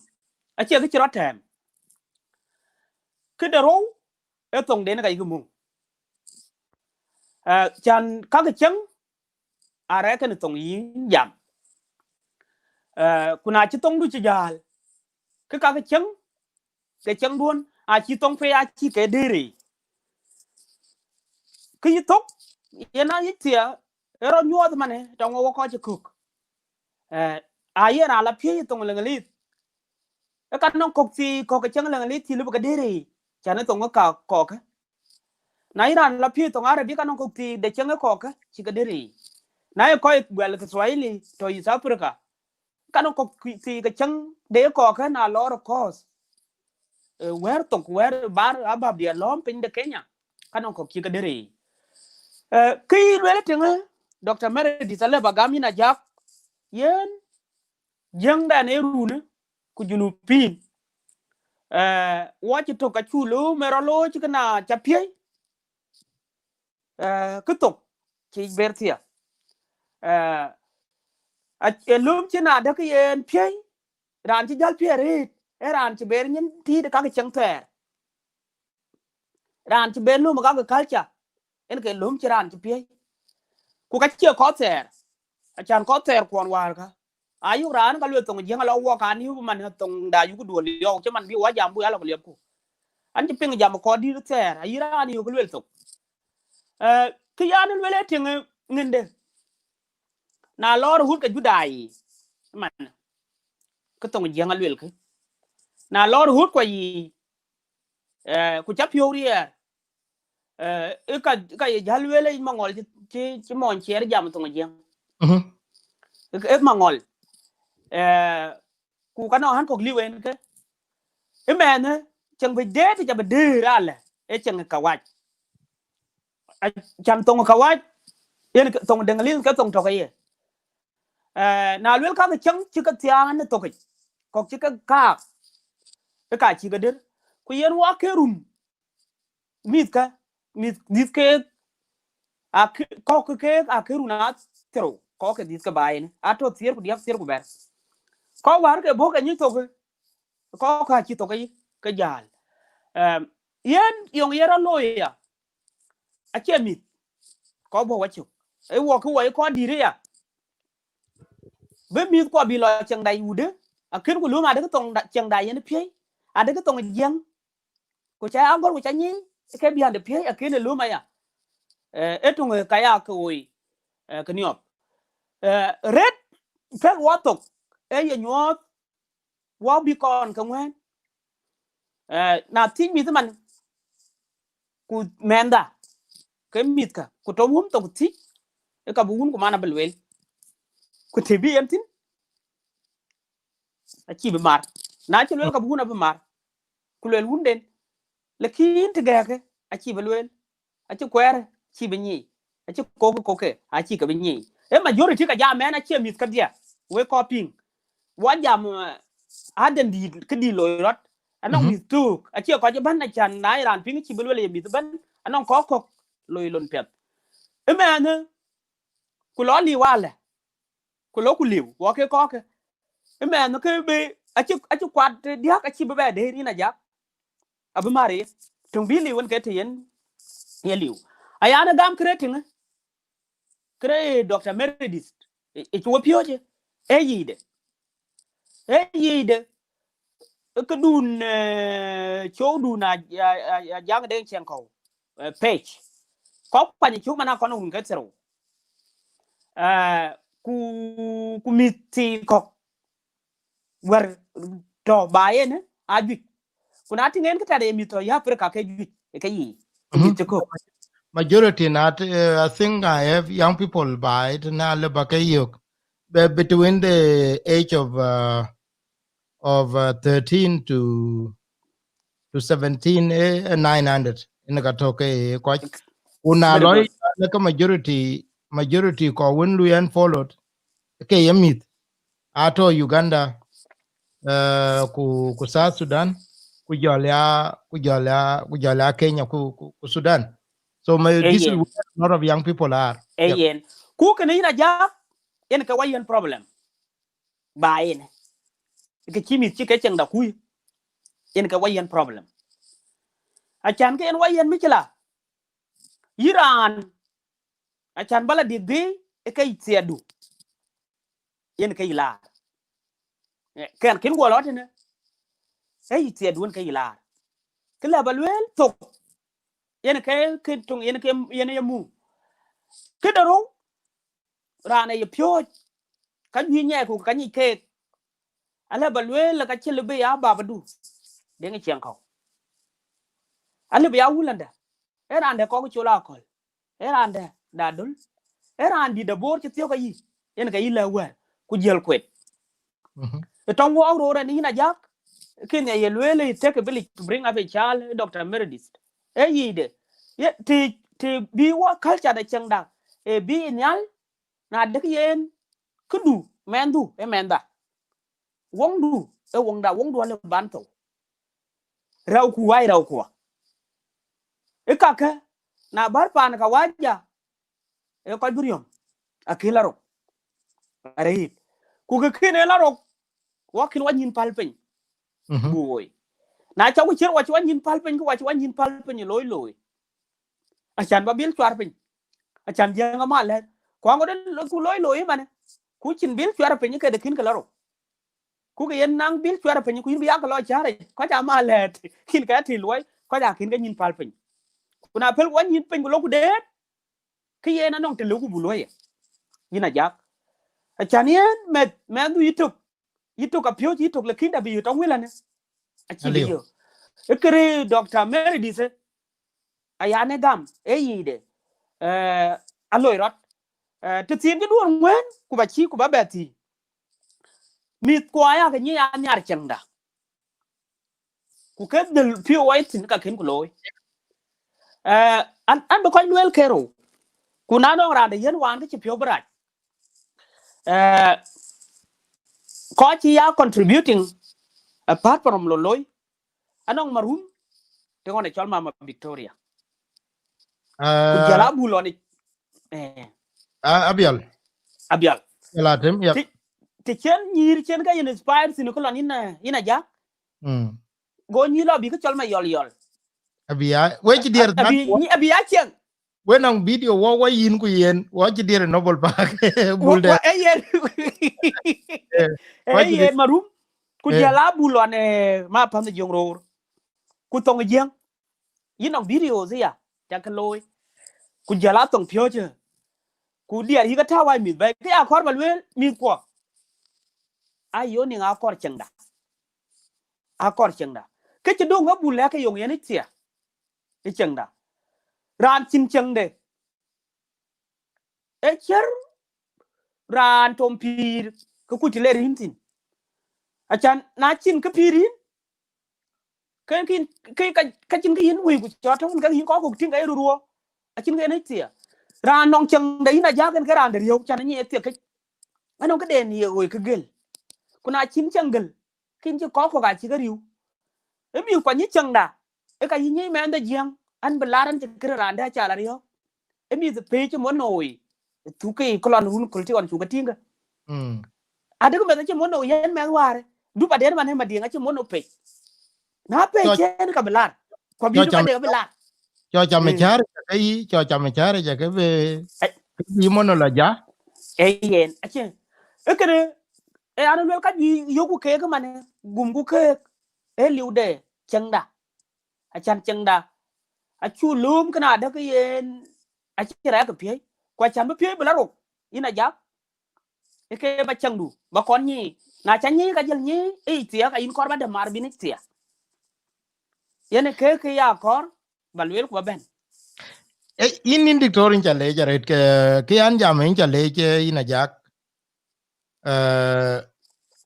Acie kë cï rɔt tɛ̈ɛ̈m. Këde rou, ë thoŋden ka yïk muk. Eh, can kakë cieŋ, arɛɛk kënë thoŋ yïn jam. Eh, ku na cï thoŋdu cï jäl, kë kakë cieŋ, ke cieŋduɔ̈n, acï thoŋ pei, acï ke dëër yic. Kë yï thok, yen a yic thiɛ, ë rɔt nyuɔɔth manë, tɔŋ wɔ kɔc cï kök. Eh, aye raan la piëëc thoŋ Leŋlith. Ë ka nɔŋ kɔ̈k thii kɔ̈k ke cieŋ Leŋlith cï lëu bï ke dëër yic, can ë thoŋ ë ka kɔ̈kë. Na yï raan la piëëc thoŋ Arabi, ka nɔŋ kɔ̈k thii de cieŋ ë kɔ̈kë, cï ke dëër yic. Na ye kɔc guɛl Kiswahili tɔ̈ East Africa, ka nɔŋ kɔ̈k thii ke cieŋ de kɔ̈kë na lɔɔr kɔ̈ɔ̈th. Eh, wɛ̈ɛ̈r thok, wɛ̈ɛ̈r bar abap diɛ lɔ̈ɔ̈m piny de Kenya, ka nɔŋ kɔ̈k cï ke dëër yic. Eh, kë yï lueel tëŋë, Doctor Meredith alë ba gam yïn ajak, yen jiëŋdɛn ë runë, ku Junubin. Eh, wɔ cï tök acu lööm ë rɔt looi cï këna ca piëi. Eh, kë thok cï ber thiɛ. Eh, a, ë lööm cï na däk yen piëi, raan cï jäl piëi arëët, ë raan cï ber nyin tiit kakë cieŋ thɛɛr. Raan cï ber lööm kakë culture, en ke lööm cï raan cï piëi. Ku ka cie kɔc thɛɛr, acan kɔc thɛɛr kuɔn wäär ka. Ayuk raan ka luel thoŋ jiëŋ alɔ wɔ ka niu man thoŋ da yuk duɔl yɔu, cï man bï wɔ jam bï alɔ liepku. An cï piŋ jam kɔc dït thɛɛr, ayï raan yuk luel thoŋ. Eh, kë yan luel ë tïŋ ŋinde. Na lɔɔr hut ke Judai, man, kë thoŋ jiëŋ aluel kë. Na lɔɔr hut kua yï, eh, ku ca piɔ̈u riɛɛr. Eh, ë ka, ë ka ye jäl lueel ë Maŋɔl cï, cï, cï mɔny ciɛɛr jam thoŋ jiëŋ. Mhm. Ë, ë Maŋɔl. Eh, ku ka nɔŋ ɣän kɔ̈k liu en ke. Ë mɛɛnë, cieŋ bï deet ca bï dëër alë, ë cieŋ kawac. A, can thoŋ kawac, yen ke, thoŋ Deŋlith ke thoŋ tɔ̈ ke ye. Eh, na luel kakë cieŋ cï ke thiaan ë thokic, kɔ̈k cï ke kaak, ë ka cï ke dëër. Ku yen wɔ ke run, mïthkä, mïth, dhiëth keek, a ke, kɔ̈k ke keek a ke run a thiërou, kɔ̈k ke dhiëth ke baai ënë, a tɔ̈ thiër ku diäk, thiër ku bɛ̈t. Kɔ̈k wäär ke bɔ̈ ke nyic thok, kɔ̈k ka cï thok ke, ke jäl. Em, yen yɔŋ yen rɔt looi ya, acie mïth, kɔ̈k bɔ̈ wacök. Ë wɔ ke wɔ ye kɔc dït ya. Bï mïth kuɔ bï lɔ cieŋda yic wudë, akën ku lööm adëkë thoŋ da, cieŋda yen piëi, adëkë thoŋ jiëŋ. Ku ca agɔ̈r ku ca nyic, ke biän de piëi, akën ë lööm aya. Eh, ë töŋ ë ka ya ke woi, eh, ke niɔp. Eh, rɛt pɛ̈l wɔ thok, ë ye nyuɔɔth, wɔ bï kɔn ke ŋuɛ̈ɛ̈n. Eh, na thiëc mïth man, ku mɛnhda, ke mïthkä, ku tɔ̈ wun thok thiëc, ë ka bï wun ku man abï lueel. Ku të bï yen thïn, acï bï mar. Na cï lueel ka bï wun abï mar. Ku lueel wunden. Lakin të gɛ̈ɛ̈kë, acï bï lueel. Acï kuɛɛr, cï bï nyic. Acï kokë, kokë, acï ke bï nyic. Ë majority ka jam ɛn acie mïth kedhie. Wek kɔc piŋ. Wɔ jam, eh, aden dït, kë dït loi rɔt. Anɔŋ, mhm, mïth tök. Acie kɔc ëbɛ̈n acan na ye raan piŋ cï bï lueel ye mïth ëbɛ̈n. Anɔŋ kɔc kɔ̈k loi lon piɛth. Ëmɛnë, ku lɔ liu alë. Ku lɔ ku liu, wɔ ke kɔ̈kë. Ëmɛnë ke bï, acï, acï kuat diäk, acï bï bɛ dëër yïn ajak. Abï mar ye. Töŋ bï liu en ke të yen ye liu. Ayan ë gam kërë tïŋë. Kërë Doctor Meredith, ë, ë cï wɔ piööcë. Ë yicde. Ë yicde. Ë këdun, eh, cöökdun a, a, a, a Jaŋ Deŋ Ciɛŋkɔ̈u, eh, page. Kɔc kuany cök man akɔn run ke thiërou. Eh, ku, ku mïth thii kɔ̈k wär tɔ̈ ba yen, eh, ajuëc. Ku na tïŋ en kë tɛ̈t ye mïth tɔ̈ ya Africa ke juëc, ë ke yiic. Ku, mhm, mïth cï kök. Majority na, eh, I think I have young people ba it na le ba ke yök. Be-, between the age of, uh, of, uh, thirteen to, to seventeen, eh, eh, nine hundred. Ënë ka tɔ̈ ke kɔc. Ku na, very good, lɔi, le ke majority, majority kɔc wën lui and followed, ke ye mïth. Atɔ̈ Uganda, eh, ku, ku South Sudan, ku jɔl ya, ku jɔl ya, ku jɔl ya Kenya, ku, ku, ku Sudan. So my, this is, ayen, where a lot of young people are. Yep. Ayen. Ku kënë yïn ajak, yen ke wɔ yen problem. Ba yen. Ke cï mïth cï ke cieŋda kuc. Yen ke wɔ yen problem. Acan ke yen wa yen micila. Yï raan, acan bala dik dhï, ë ke thiɛɛtdu. Yen ke yï laar. Eh, kɛn kën guɔ lɔ tënë. Ë yï thiɛɛtdu yen ke yï laar. Kë lɛ ba lueel thok. Yen ke kën töŋ, yen ke, yen ye mu. Këde rou, raan ë ye piööc. Ka juëc nyiɛɛiku ka nyic keek. Alë ba lueel ka cï lëu bï ya babadu. Deŋ ë ciɛŋ kɔ̈u. Alë bï ya wulanda. Ë raan de kɔk col akɔ̈l. Ë raan de da döl. Ë raan dït de boor cï thiɔ̈k ayï. Yen ke yï lɛ̈k wɛ̈ɛ̈r. Ku jiël kuet. Mhm. Ë tɔŋ wɔɔk roor ɛn yïn ajak. Kën ya ye lueel ë take a village to bring up a child, Doctor Meredith. Ë yic de. Ye, ti, ti bï wɔ culture de cieŋda. Ë bï nhial, na dek yen, këdu, mɛnhdu, ë mɛnhda. Woŋdu, ë woŋda, woŋdu alë ban thou. Rɛuku wai rɛuku. Ë kakë, na bär paan ka waja, ë kɔc bï riɔm, akï la rok. Arëët. Ku kë kën ë la rok, wa kën wa nyïn päl piny. Mhm. Bu woi. Na ca ku cier wa cï wa nyïn päl piny, ku wa cï wa nyïn päl piny looi looi. Acan ba bil cuar piny. Acan jiëŋ ama lɛ̈t. Ku aŋot ku looi looi manë. Ku cïn bil cuar piny ke de kïn ke la rok. Ku ke yen naŋ bil cuar piny ku yïn bï yak lɔ cäric. Kɔc ama lɛ̈t. Kïn ke ti luɔi. Kɔc akïn ke nyïn päl piny. Ku na pël wa nyïn piny ku lɔ ku deet. Kë yen anɔŋ të lëuku bu luɔi. Yïn ajak. Acan yen mɛth, mɛnhdu yïtök. Yïtök apiööc yïtök, lakin da bï yï tɔŋ wël anë. Acï bï yï. Ë kërë Doctor Meredith, ë, aya në gam, ë yic de. Eh, aloi rɔt. Eh, të thiin cï duɔ̈n ŋuɛ̈ɛ̈n, ku ba cï, ku ba bɛ thïn. Mïth kuɔ aya ke nyic ya nhiar cieŋda. Ku ke dhil piɔ̈u wai thïn ka kën ku looi. Eh, an, an bï kɔc lueel kerou. Ku na nɔŋ raan de yen waan ke cï piɔ̈u bï rac. Eh, kɔc cï ya contributing, apart from loloi, anɔŋ marum, të ɣɔn ë cɔl Mama Victoria. Ku jɔl a bul ɣɔn ic. Eh. Ah, Abial. Abial. Abial Atem, yep. Ti, ti cien nyïïr cien ka inspire thïn ku lɔn yïn, eh, yïn ajak. Mm. Go nyïïr lɔ bï ke cɔl ma yɔl yɔl. Abi ya, we cï dier abi, abi ya cieŋ. We nɔŋ video wɔ, wɔ yïn ku yen, wɔ cï dier Noble Park. Bul de. Wɔ, wɔ, eh, yen. Eh, wɔ cï yen marum. Ku jɔl a bul ɣɔn, eh, ma pan de jong ror. Ku thong jiëŋ. Yïn nɔŋ videos ya, ca ke looi. Ku jɔl a thoŋ piööcë. Ku diɛɛr yï ke tääu wai mïth bɛ̈ɛ̈i. Kë ya kɔɔr ba lueel mïth kuɔ. Ayo niŋ akɔɔr cieŋda. Akɔɔr cieŋda. Kë cï döŋ abul lɛ̈k ke yoŋ yen ic thia. Ë cieŋda. Raan cïn cieŋde. Ë cier raan tom pïïr, ke kuc të le rïn thïn. Acan, na cïn kë pïïr yïn, ke kïn, ke ka, ka cïn kë yïn wëi ku cɔɔt tɔ̈u, ke yïn kɔk kok tïŋ ke ye ruruɔ. Acïn kë yen ëc thia. Raan nɔŋ cieŋ de yïn ajak en ke raan de riëu, can anyic ë thiek këc. Anɔŋ këden ye ɣoi kë gël. Ku na cïn cieŋ gël, kïn cï kɔk kok acï ke riëu. Ë mïth kuany yï cieŋda, ë ka yï nyic mɛɛn de jiëŋ, an bï lar an cï kërë raan de acal ariɔ̈k. Ë mïth pei cï mon ɣoi, thuk ke ku lɔn run köl cï ɣɔn cuk ke tïŋ ke. Mm. Adek meth acï mon ɣoi yen mɛth waar, du pa den man ë Madiŋ acï mon ɣo pei. Na pei cien ka bï lar, ku abï du pa den bï lar. Cɔ cam ë cäär ca ke yï, cɔ cam ë cäär ca ke bï, ke bï mon ɣo la ja. Ee yen, acie. Ë kënë, ë an luel ka juëc yökku keek ëmanë, gumku keek, ë liu de cieŋda. Acan cieŋda. Acu lööm kënë adek yen, acï rɛɛk ke piëi. Ku acan bï piëi bï la rou, yïn ajak. Ë ke ba cieŋdu, ba kɔn nyic. Na ca nyic ka jël nyic, ë yic thia, ka yïn kɔɔr ba dɛm mar bïn yic thia. Yen ë ke, ke ya kɔɔr, ba lueel ku ba bɛ̈n. Eh, yïn, yïn Doctor, yïn ca leec arëët ke, ke an jam, yïn ca leec, eh, yïn ajak. Eh,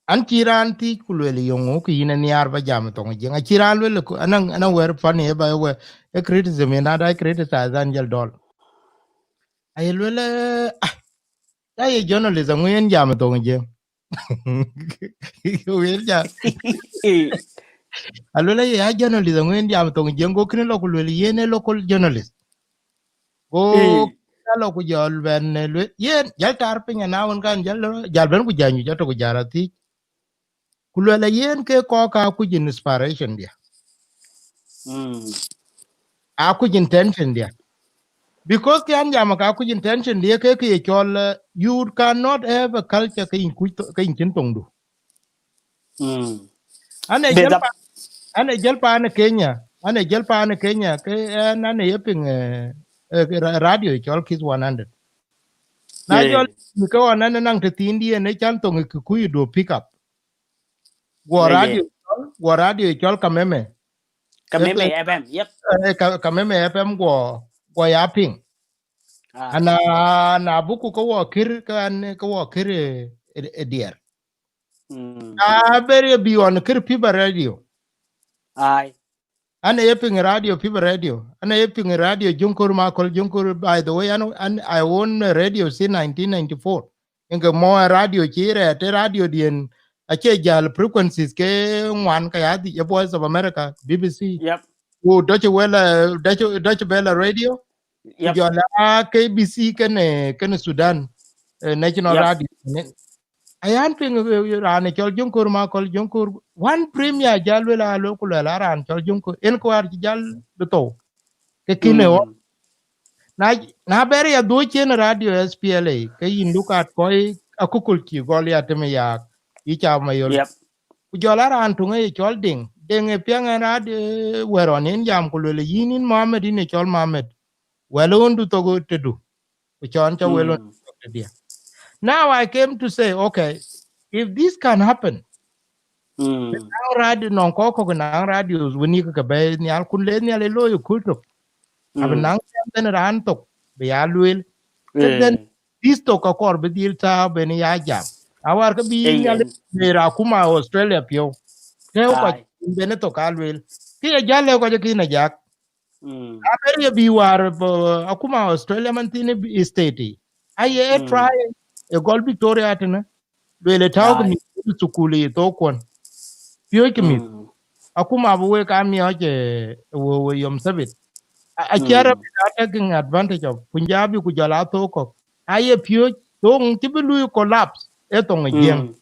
an cï raan thiëc ku lueel yöŋ ŋö ke yïn ë nhiaar ba jam thoŋ Jiëŋ. Acï raan lueel ku, anɔŋ, anɔŋ wɛ̈ɛ̈r pan ye ba wɛ̈ɛ̈r, ë criticism, yen na da criticize an jël dɔl. Aye lueel, eh, ah, ya ye journalist, aŋö yen jam thoŋ Jiëŋ? Wël ja. Aluel aye ya journalist, aŋö yen jam thoŋ Jiëŋ? Go kënë lɔ ku luel yen ë local journalist. Go, mm, ka lɔ ku jɔl bɛn, eh, luel, yen, jal tar piny ana wën kan, jal, jal bɛn ku jany, jal tök ku jal athic. Ku luel a yen ke kɔk ka kuc inspiration dia. Mm. Akuc intention dia. Because kë an jam ka kuc intention dia ke kë ye cɔl, uh, you cannot have a culture ke yïn kuc tho-, ke yïn cïn thoŋdu. Mm. Ane jël pa, ane jël pa ane Kenya, ane jël pa ane Kenya ke, eh, ane ye piŋ, eh, eh, ra-, radio cɔl Kiss one hundred. Na jɔl ke wan ane naŋ të thiin dia ne can thoŋ ke kuc do pick up. Guɔ radio cɔl, guɔ radio cɔl Kameme. Kameme F M, yep. Eh, Ka-, Kameme F M guɔ, guɔ ya piŋ. Ah. Ana, na buku ke wɔ kir, ke an, ke wɔ kir, eh, eh, eh, diɛr. Mm. Na ber ye bi on kir Piba Radio. Ai. Ane ye piŋ radio, Piba Radio. Ane ye piŋ radio Junkor Makol Junkor, by the way, an, an, I own a radio since nineteen ninety-four. Inke mɔ radio ci rɛɛt, radio dien, acie jal frequencies ke ŋuan ka ya dhi, ye Voice of America, B B C. Yep. Ku Deutsche Welle, Deutsche, Deutsche Welle Radio. Ku jɔl a K B C kene, kene Sudan, eh, National Radio. Ayan piŋ, eh, eh, raan cɔl Junkor Makol Junkor. One premier jal wel a lo ku luel a raan cɔl Junkor. En kuar ci jal bi thou. Ke kine wo. Na, na ber ya dhuɔ̈k cien radio S P L A, ke yïn Lukat Kɔi akukul ci gɔl ya teme ya, yï ca Mayol. Yep. Ku jɔl a raan tuŋ ye cɔl Deŋ. Deŋ e piɛŋ en radio, eh, wɛr ɔn en jam ku luel yïn, yïn Mohamed, yïn e cɔl Mohamed. Wɛl ɣöndu thok tëdu. Ku cɔn ca wel ɣöndu thok tëdiɛ. Now I came to say, okay, if this can happen, naŋ radio, nɔŋ kɔk kɔk naŋ radios wën yïk ke bɛ̈i nhial, kun le nhial e looi kul tok. Abï naŋ ben raan thok, bï ya lueel. Ke then this thok akɔr bï dhil tääu ben ya jam. Awar ke bï nhial le ra kuma Australia piɔ̈u. Tëu kɔc ben thok a lueel. Ke ye jal le kɔc ke na jak. Mm. Aber ye bi war, eh, akuma Australia man thïn i state. Aye try e gɔl Victoria tënë. Luel e tääu ke mïth thukul i thok kuɔn. Piööc ke mïth. Akuma bï wek a miɔɔc, eh, we, we yom sabit. A, a ciɛr a taking advantage of Punjabi ku jɔl a thok kɔk. Aye piööc thoŋ cï bï lui collapse e thoŋ e Jiëŋ.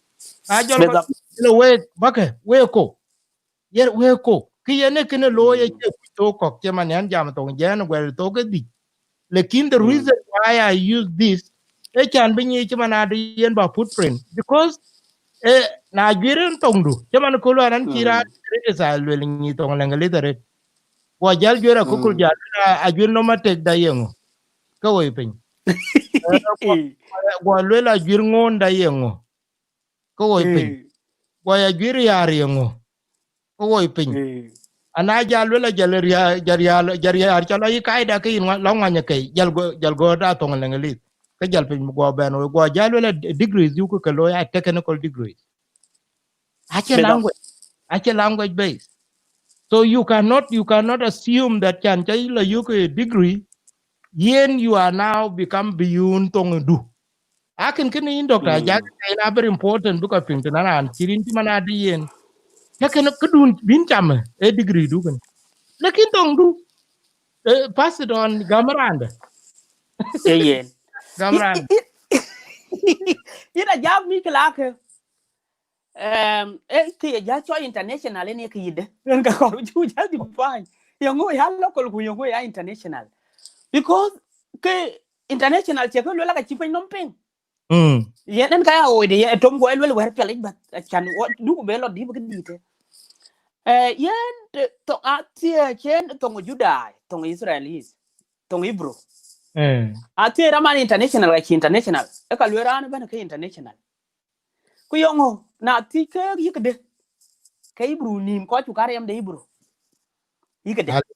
A jɔl kɔc le wek bäkë, wek ko. Yen wek ko. Kë yen e kënë looi e cie kuc thok kɔk, cï man yan jam thoŋ Jiëŋ guɛl thok e dhic. Lakin the reason why I use this, e can bï nyic cï man ade yen ba footprint. Because, eh, na juir en thoŋdu, cï man kulu aran cï raan criticize luel nyic thoŋ Lëŋëlith arët. Guɔ jal juir akukul jal, a, a juir nɔm atek da yeŋö. Ke woi piny. Eh, guɔ, guɔ luel a juir ŋoon da yeŋö. Ke woi piny. Guɔ ya juir yar yeŋö. Ke woi piny. Ana jal wel a jal ria-, jal rial, jal rial, cɔl a yï kaida ke yïn ŋua-, la ŋuany ke, jal go, jal go da thoŋ Lëŋëlith. Ke jal piny guɔ bɛn woi, guɔ jal wel a d-, degrees yuk ke looi a technical degrees. Acie language, acie language based. So you cannot, you cannot assume that can ca yï la yuk a degree, yen you are now become beyond thoŋdu. Akin kënë yïn doctor, ajak ke yen a very important bï kɔc piŋ tënë raan cï rin cï man ade yen. Ke kënë këdun bïn cam e degree du kënë. Lakin thoŋdu, eh, pass it on, gam rande. E yen. Gam rande. Yïn a jam mi kë lakë. Em, e kë ye jal cɔl international en ye kë yïde. Yen ka kɔr cu jal define. Yeŋö ya local ku yeŋö ya international. Because ke international cie kë luel la ka cï piny nɔm piŋ. Mm. Yen en ka ya woi de, ye tom guɔ luel wɛr piɛl ic, but acan wɔ, duku be lɔ dïp kë dït. Eh, yen, eh, thoŋ athiëëc en thoŋ Judai, thoŋ Israelis, thoŋ Hebrew. Eh. Athiëëc raman international, ka cï international. E ka luel raan bɛ̈n ke international. Ku yeŋö, na thiëëc ke yïk de, ke Hebrew nïïm kɔc cu ka riɛm de Hebrew. Yïk de. Ali.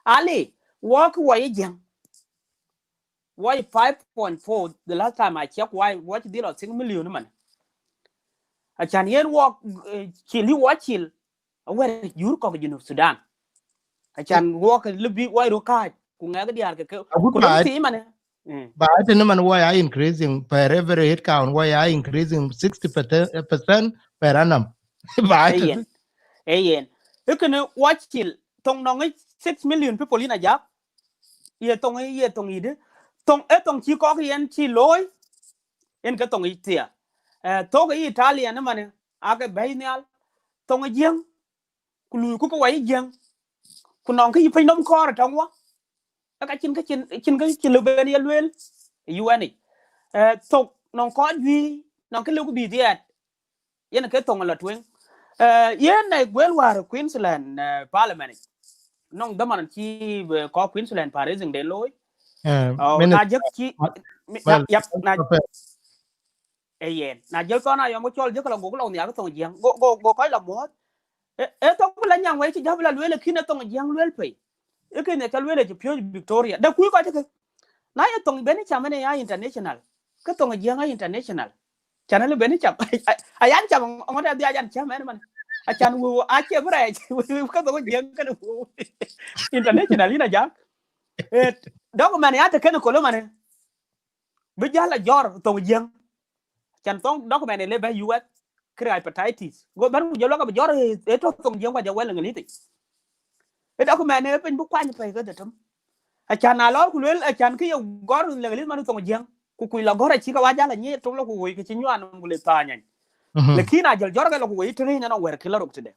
Ali, wɔ kë wɔ ye Jiëŋ. Wɔ ye five point four, the last time I check, wɔ, wɔ cï dhil ɔ six million man. Acan yen wɔ, eh, cil yï wɔ cil, awɛr jur kɔk Junub Sudan. Acan wɔ ke lëbï wɔ ro kääc, ku ŋɛk diäär ke, ke, agut ku lëbï baai, thii man. Mm. Baai tënë man wɔ ya increasing per every head count, wɔ ya increasing sixty percent per annum. Baai tënë. Ee yen. Ee yen. Ee kënë wɔ cil, thoŋ nɔŋ six million people in a jak. Ye thoŋ, ye thoŋ yïde. Thoŋ, e thoŋ cï kɔk yen cï looi. Yen ke thoŋ yic thia. Eh, thok Italian ëmane, ake bɛ̈i nhial. Thoŋ Jiëŋ, ku luui ku ke wai Jiëŋ. Ku nɔŋ kë yï pinynhom kɔɔr tɔŋ wɔ. Ë ka cïn kë cïn, cïn kë cïn lëu ben ye lueel ë U N yic. Eh, thok nɔŋ kɔc juëc, nɔŋ kë lëu ku bï dhiɛɛt. Yen ke thoŋ la tueŋ. Eh, yen ë guel wäär Queensland, eh, Parliament yic. Nɔŋ dhaman cï, eh, kɔc Queensland fundraising den looi. Eh, Oh, na Minister, jëk cï, ma-, mi-, na, well, yap, na, Minister Pell. Ee yen. Na jël thɔn ayɔm ke cɔl jëk la gok lɔ nhial ke thoŋ Jiëŋ. Go, go, go kɔc la muɔ̈ɔ̈th. E, e thoŋ bï la nyaŋ wei cï jäl bï la lueel, lakin e thoŋ Jiëŋ lueel pei. E kënë ca lueel cï piööc Victoria. Da kuc kɔc ke. Na ye thoŋ ben cam ënë ya international. Ke thoŋ Jiëŋ a international. Can alë ben cam. Ayan cam, ŋɔt adhia ayan cam ɛn man. Acan wëu, acie bï rɛɛc. Ke thoŋ Jiëŋ kënë wëu. International yïn ajak. Eh, document ya te kënë kolo mane. Bï jäl a jɔr thoŋ Jiëŋ. Can thoŋ document ë le bɛ U S kërë hepatitis. Go bɛ̈n ku jɔl wak abï jɔr ë, ë tɔ̈ thoŋ Jiëŋ ku ajɔ wɛl English. Ë document ë piny bï kuany pɛ̈i ke dhetem. Acan na lɔɔr ku lueel, acan kë ye gɔr English man thoŋ Jiëŋ. Ku kuc la gɔr acï ke wa jäl anyiëc tok lɔ ku woi ke cï nyuan nɔm ku le thaany any. Mhm. Lakin a jɔl jɔr ke lɔ ku woi tënë nɔn wɛr kë la rok tëde.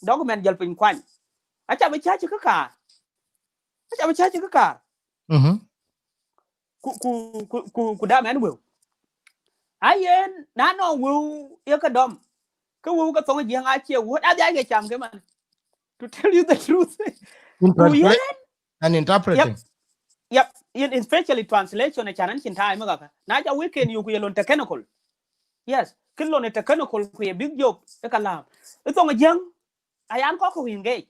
Document jɔl piny kuany. Aca bï cä cï kë kaar. Aca bï cä cï kë kaar. Mhm. Ku, ku, ku, ku, ku dam ɛn wëu. Ayen, na nɔŋ wëu ye ke dɔm. Ke wëu ke thoŋ Jiëŋ acie wuɔ̈t, adhia ke cam ke man. To tell you the truth. In Ku translate yen, and interpreting. Yep, yep, in, especially translation, acan an cïn time kaka. Na ca weekend yu ku ye lon technical. Yes, kë lon technical ku ye big job, e kalam. E thoŋ Jiëŋ, ayan kɔk ku engage.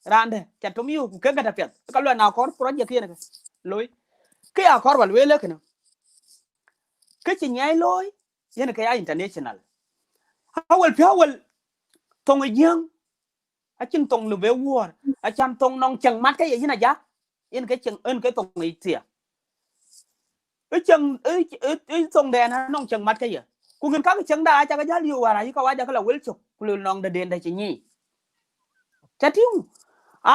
Raan dɛ̈, ca tom yök, ku ke gät apiɛth. Ka luɛl na kɔɔr project yen ke looi. Kë ya kɔɔr ba lueel ee kënë. Kë cï nyiɛɛi looi, yen ke ya international. Awel piɔ̈u wel, thoŋ ë Jiëŋ, acïn thoŋ lëu bë wuɔ̈ɔ̈r, acan thoŋ nɔŋ cieŋ mat ke ye yïn ajak, yen ke cieŋ, yen ke thoŋ ë thia. Ë cieŋ, ë, ë, ë thoŋ dɛn anɔŋ cieŋ mat ke ye. Ku kën kakë cieŋda aca ke jäl yök wäär ayï kawaja ke la wel cök, ku lëu nɔŋ dɛ̈den dɛ̈ cï nyic. Ca tïŋ, a,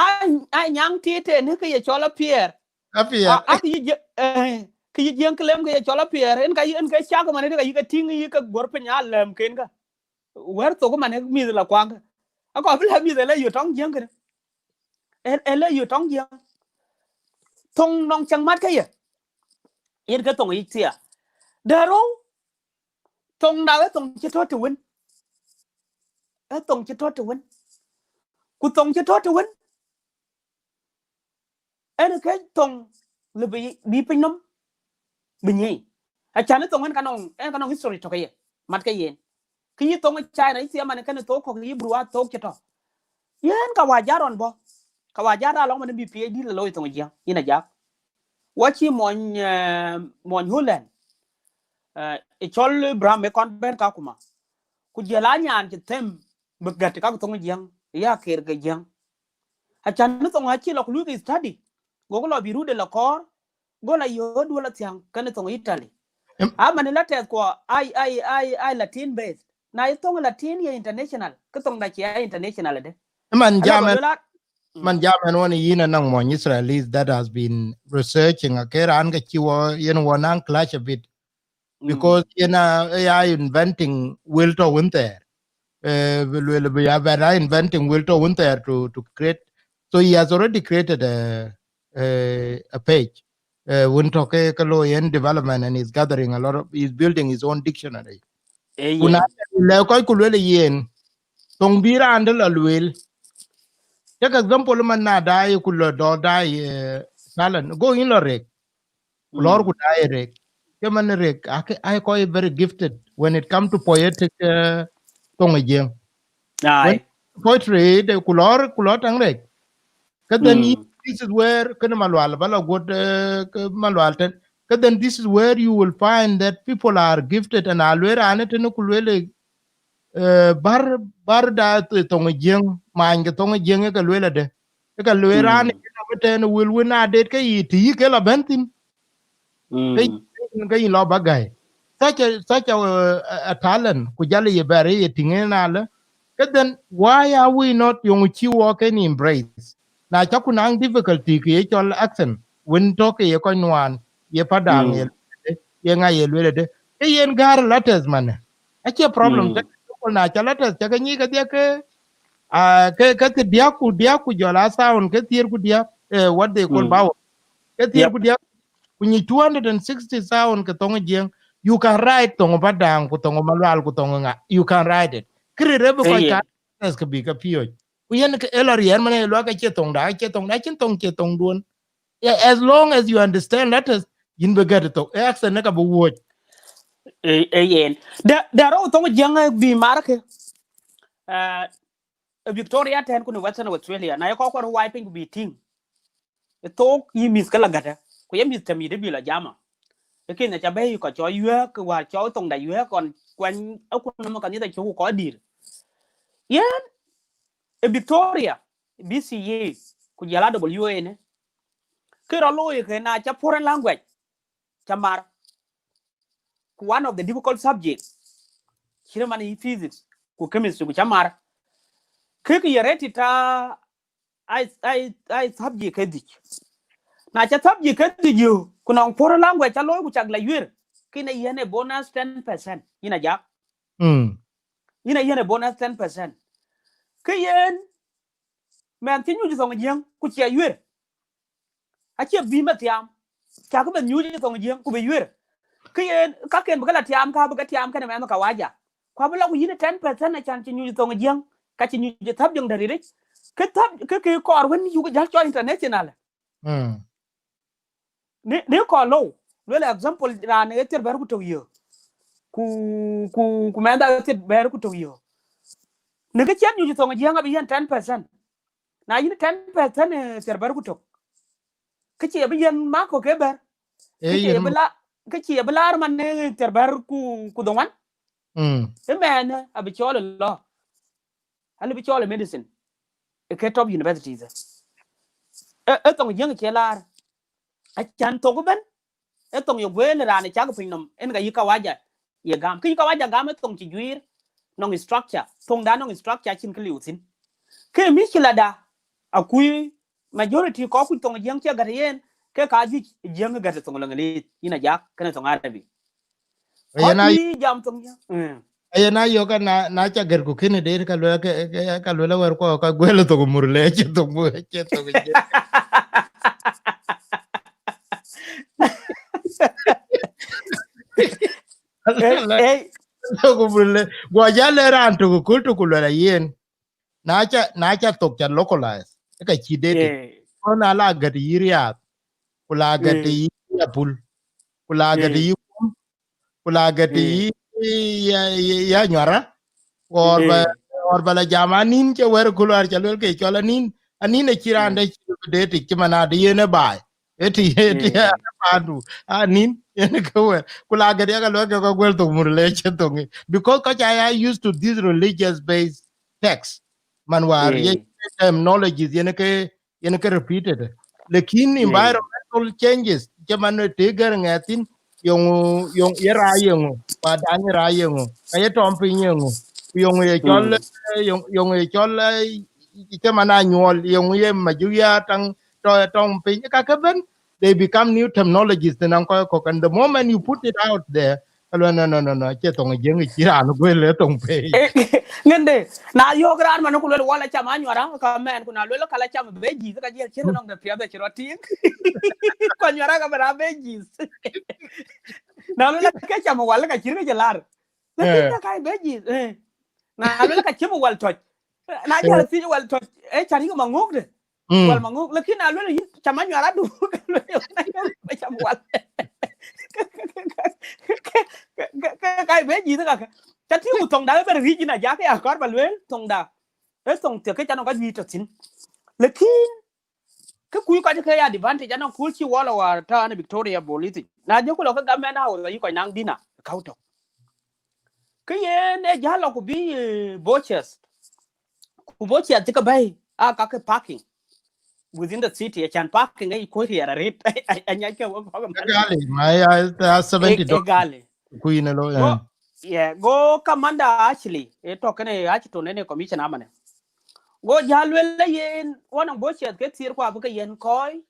a nyaŋ tiit tënë kë ye cɔl apiɛɛr. Apiɛɛr. A, a kë yï Jiëŋ, eh, kë yï Jiëŋ claim kë ye cɔl apiɛɛr, en ka yï, en ke cak man, en ka yï ke tïŋ yï ke guɔ̈r piny alɛm ken ka. Wɛ̈r thok man ë mïth la kuaŋ. Akɔɔr bï la mïth ë la yök tɔŋ Jiëŋ kënë. Ë, ë la yök tɔŋ Jiëŋ. Thoŋ nɔŋ cieŋ mat ke ye. Yen ke thoŋ yic thia. Dɛ̈ rou, thoŋ da ë thoŋ cï tɔ̈ të wën. Ë thoŋ cï tɔ̈ të wën. Ku thoŋ cï tɔ̈ të wën. En ke thoŋ lëu bï, bï pinynhom bï nyic. Acan ë thoŋ en ka nɔŋ, en ka nɔŋ history tɔ̈ ke ye, mat ke yen. Kë yï thoŋ China, yï thia man kënë thok kɔ̈k, yï bru a thok cï tɔ̈. Yen ka wa jar ɣɔn bɔ̈. Ka wa jar alɔŋ man bï P H D la looi thoŋ Jiëŋ, yïn ajak. Wa cï mony, eh, mony Holland. Eh, ë cɔl Ibrahim ë kɔn bɛ̈n Kakuma. Ku jɔl a nyan cï them bï gät ka thoŋ Jiëŋ, ya ker ke Jiëŋ. Acan në thoŋ acï lɔ ku luth study. Go ku lɔ bï rut ë lɔ kɔɔr, go la yööt duɔl athiäŋ kënë thoŋ Italy. Em- Aman la tɛth kuɔ ai, ai, ai, ai Latin based. Na ye thoŋ Latin ye international, ke thoŋ da cie international ëdë. Ëman jam ɛn, man jam ɛn wën yïn anɔŋ mony Israelis that has been researching, a ke raan ke cï wɔ, yen wɔ naŋ clash a bit. Because yen a, a inventing wël tɔ̈ wën thɛɛr. Eh, bï lueel bï ya bɛn a inventing wël tɔ̈ wën thɛɛr to, to create. So he has already created a, a, a page. Eh, wën tɔ̈ ke, ke looi yen development, and he's gathering a lot of, he's building his own dictionary. Ku na lɛ kɔc ku lueel yen, thoŋ bï raan dë la lueel. Take example man na daai ku lɔ dɔ daai, eh, talent. Go yïn lɔ rek. Ku lɔɔr ku daai rek. Ke man rek, ake, ai kɔc very gifted when it come to poetic, eh, thoŋ ë Jiëŋ. Ai. When poetry, de ku lɔɔr, ku lɔɔr taŋ rek. Ke then yï, this is where, kënë Malual, ba la guɔ̈t, eh, ke Malual tën. Ke then this is where you will find that people are gifted and a lueel raan ë tënë ku lueel, eh, bär, bär da th-, thoŋ ë Jiëŋ, many ke thoŋ ë Jiëŋ ë ke lueel adë. Ë ke lueel raan ë tënë wël wën a det ke yï, të yï ke la bɛ̈n thïn. Ke yï, ke yï lɔ ba gäi. Such a, such a, a, a talent, ku jal ye bɛ̈r ye tïŋ en alë. Ke then, why are we not yöŋ cï wɔ ken embrace? Na ca ku naŋ difficulty ke ye cɔl accent, wën tɔ̈ ke ye kɔc nuan, ye Padaŋ, ye lueel adë, ye ŋa ye lueel adë. Ke yen gäär letters manë. Acie problem, ca ke na ca letters, ca ke nyic kedhie ke, Ah, ke, ke thiërdiäk ku diäk ku jɔl a sound, ke thiër ku diäk, eh, what they call vowel. Ke thiër ku diäk, ku nyic two hundred and sixty sound ke thoŋ Jiëŋ. You can write thoŋ Padaŋ, ku thoŋ Malual, ku thoŋ ŋa. You can write it. Kërë rëbë kɔc ka ke bï ke piööc. Ku yen ke ë lɔ riɛɛr man ë luak acie thoŋda, acie thoŋda, acïn thoŋ cie thoŋduön. Yeah, as long as you understand letters, yïn bï gɛ̈t thok. Ë accent në ka bï wuɔ̈c. Ë, ë yen. Da, da rou thoŋ Jiëŋ, eh, bï mar ke. Ah, ë Victoria tɛ̈n ku në Western Australia. Na ye kɔc kuɔr wai piny ku bï tïŋ. Ë thok yï mïth ke la gätë. Ku ye mïth tɛm yï dë bï la jama. Ë kën aca bɛ̈i kɔc cɔ yuɛ̈k, wäär cɔ thoŋda yuɛ̈k kɔn kuany, ë kun nɔm ka nhieth acuk kɔc dïr. Yen, ë Victoria, B C A, ku jɔl a W A në. Kë rɔt looi ke na ca foreign language, ca mar. Ku one of the difficult subject, cït man yï physics, ku chemistry, ku ca mar. Kë kë ye rated ta ai, ai, ai subject ke dhïc. Na ca subject ke dhïc yök, ku nɔŋ foreign language ca looi ku cak la yuër, kën ë yen ë bonus ten percent. Yïn a jak. Mm. Yïn ë yen ë bonus ten percent. Kë yen, mɛn cï nyuc thoŋ Jiëŋ, ku cie yuër. Acie bï mɛ thiam. Cak bɛ nyuc thoŋ Jiëŋ, ku bï yuër. Kë yen, ka ken bï ke la tiam, ka bï ke tiam kenë mɛn kawaja. Ku abï la ku yïn ten percent acan cï nyuc thoŋ Jiëŋ, ka cï nyuc thap Jiëŋ däric. Kë thap, kë, kë kɔɔr wën yuk jäl cɔl international. Mm. Ni, ni kɔɔr lou, luel example, raan ë thiër bɛ̈r ku tök yök. Ku, ku, ku mɛnhda ë thiër bɛ̈r ku tök yök. Në kë cïn nyuc thoŋ Jiëŋ abï yen ten percent. Na yïn ten percent, eh, thiër bɛ̈r ku tök. Kë cie bï yen mako ke bɛ̈r. Kë cie bï la, kë cie bï laar man, eh, thiër bɛ̈r ku, ku dhoŋuan. Mm. Ëmɛn, eh, abï cɔl ë lɔ. An bï cɔl ë medicine. Ë ke top universities. Ë, ë thoŋ Jiëŋ cie laar. Acan thok ëbɛ̈n. Ë thoŋ ye guëël raan ë cak piny nɔm, en ka yï kawaja ye gam. Kë yï kawaja gam ë thoŋ cï juiir, nɔŋ structure. Thoŋda nɔŋ structure cïn kë liu thïn. Kë mïcïlada, akui majority kɔc kuc thoŋ Jiëŋ cie gät yen, ke ka juëc Jiëŋ gät thoŋ Leŋlith, yïn a jak, kenë thoŋ Arabi. Kɔc kuc jam thoŋ Jiëŋ. Mm. Ayen a yök na, na ca gɛ̈t ku kënë deet ka luel ke, ke, ka luel awär kuɔ ka guël thok Murle, cie thok Murle, cie thok Jiëŋ. Thok Murle. Guɔ jal le raan tök kul tök ku luel ayen. Na ca, na ca thok ca localize. Ë ka cï deet. Ko na la gɛ̈t yï Riath. Ku la gɛ̈t yï Apul. Ku la gɛ̈t yï Kum. Ku la gɛ̈t yï, ya, ya, ya Nyuara. Or ba, or ba la jam anin cï wɛ̈r ku luar ca luel ke cɔl anin. Anin acï raan de cï de tik cï man ade yen ë baai. Ë ti, ë ti, ë pandu. Anin, yen ke wɛ̈r. Ku la gɛ̈t ya ka luel ke ka guël thok Murle cie thok. Because kɔc aya used to this religious based text. Man wäär ye terminologies yen ke yen ke repeated. Lakin environmental changes, cï man të gɛ̈r ŋɛk thïn, yöŋ, yöŋ ye rac yeŋö, Padaŋ ye rac yeŋö, ka ye tɔŋ piny yeŋö, ku yöŋ ye cɔl, eh, yöŋ, yöŋ ye cɔl, eh, cï man a nyuɔl, yöŋ ye majuya taŋ tɔ, tɔŋ piny, ka ke bɛ̈n, they become new terminologies tënɔŋ kɔc kɔ̈k. And the moment you put it out there, ka luel, no, no, no, no, cie thoŋ Jiëŋ cï raan guël ë thoŋ pei. Ŋënde, na yök raan man ku luel wala cam Anyuara, ka mɛn ku na luel ka la cam Bejis, ka jiël cïn nɔŋ de piɛth acï rɔt tïŋ. Ku Anyuara ka bï raan Bejis. Na luel ke cam wal ka cïn ke jë lar. Lakin ka kai Bejis, eh. Na luel ka cï wal tɔc. Na jal thiëc wal tɔc, eh, cari ke maŋök de. Wal maŋök, lakin na luel yïn cam Anyuara du, ka luel ba cam wal. Ka, ka, kai Bejis ka, ka. Ca tïŋ thoŋda ëbɛ̈n ric yïn a jak ya kɔɔr ba luel thoŋda. Ë thoŋ thiek ke ca nɔŋ ka juëc tɔ thïn. Lakin, kë kuc kɔc ke ya advantage anɔŋ kuur cï wal awar tɔ an Victoria bolithic. Na jɔku lɔ ke government house, ayï kɔc naŋ dinner, kau tɔ. Kë yen ë jäl lɔ ku bï, eh, butchers. Ku butchers cï ke bɛ̈i, aa ka ke parking within the city, acän parking ë kuɔ̈c riɛɛr arëët, anyac ke wek kɔ̈k ëmɛn. Gali, ma ya, ya seventy dollars. Gali. Ku yïn ë lo, yeah. Go, yeah, go Commander Ashley, ë tɔ kënë Ashton ënë commissioner amane. Go jäl luel la yen, one of butchers ke thiër ku abï ke yen kɔc,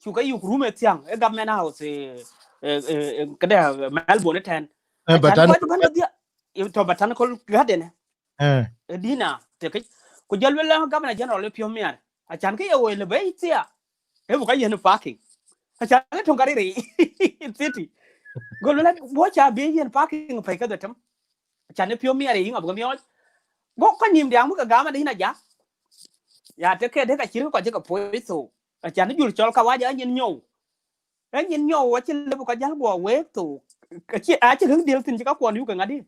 cuk ke yuk room ë thiäŋ, ë government house, ë, ë, ë, ë, këde, ë, Melbourne ëtɛ̈n. Ë, acän Botanical kɔc bɛ̈n lɔ dhiëth, ë, tɔ Botanical Garden, ë. Ë. Ë dinner, të këc. Ku jɔl luel la Governor General ë piɔ̈u miɛt. Acan kë ye woi lë bɛ̈i thia. Ë buk ka yen parking. Acan ë töŋ kariri city. Go luel la, buk ca bï yen parking pɛ̈i kedhie tëm. Acan ë piɔ̈u miɛt ye yïŋ abuk miɔɔc. Go ka nïm diaŋ bï ke gam adï na ja. Ya tek ke dek acït kɔc cï ke poi thou. Acan ë jur cɔl kawaja anyin nyou. Anyin nyou acï lëu bï kɔc jäl guɔ week thou. Acï, acï kek dhiël thïn cï ka kuɔn yuk ke ŋadï.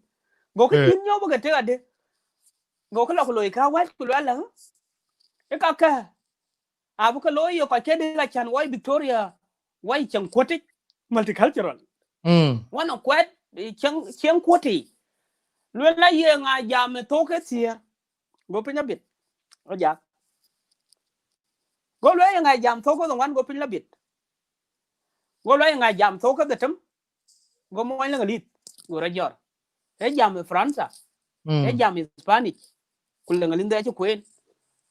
Go kë nyin nyou bï ke tek adï. Go kë lɔ ku loi ka wɛ̈t ku luɛl lä. Ë ka kë. Abï ke looi ye kɔc kedhie acan wai Victoria, wai cieŋ kuɔtic, multicultural. Mm. Wan kuɛt, eh, cieŋ, cieŋ kuɔtic. Luel la ye ŋa jam ë thok ke thiëër. Go piny abit. Ojak. Go luel ye ŋa jam thok ke ŋuan, go piny la bit. Go luel ye ŋa jam thok ke dhetem. Go muɔny Leŋalith, go rɔt jɔr. Ë jam ë Faransa. Mm. Ë jam ë Spanish. Ku Leŋalith acï kueen.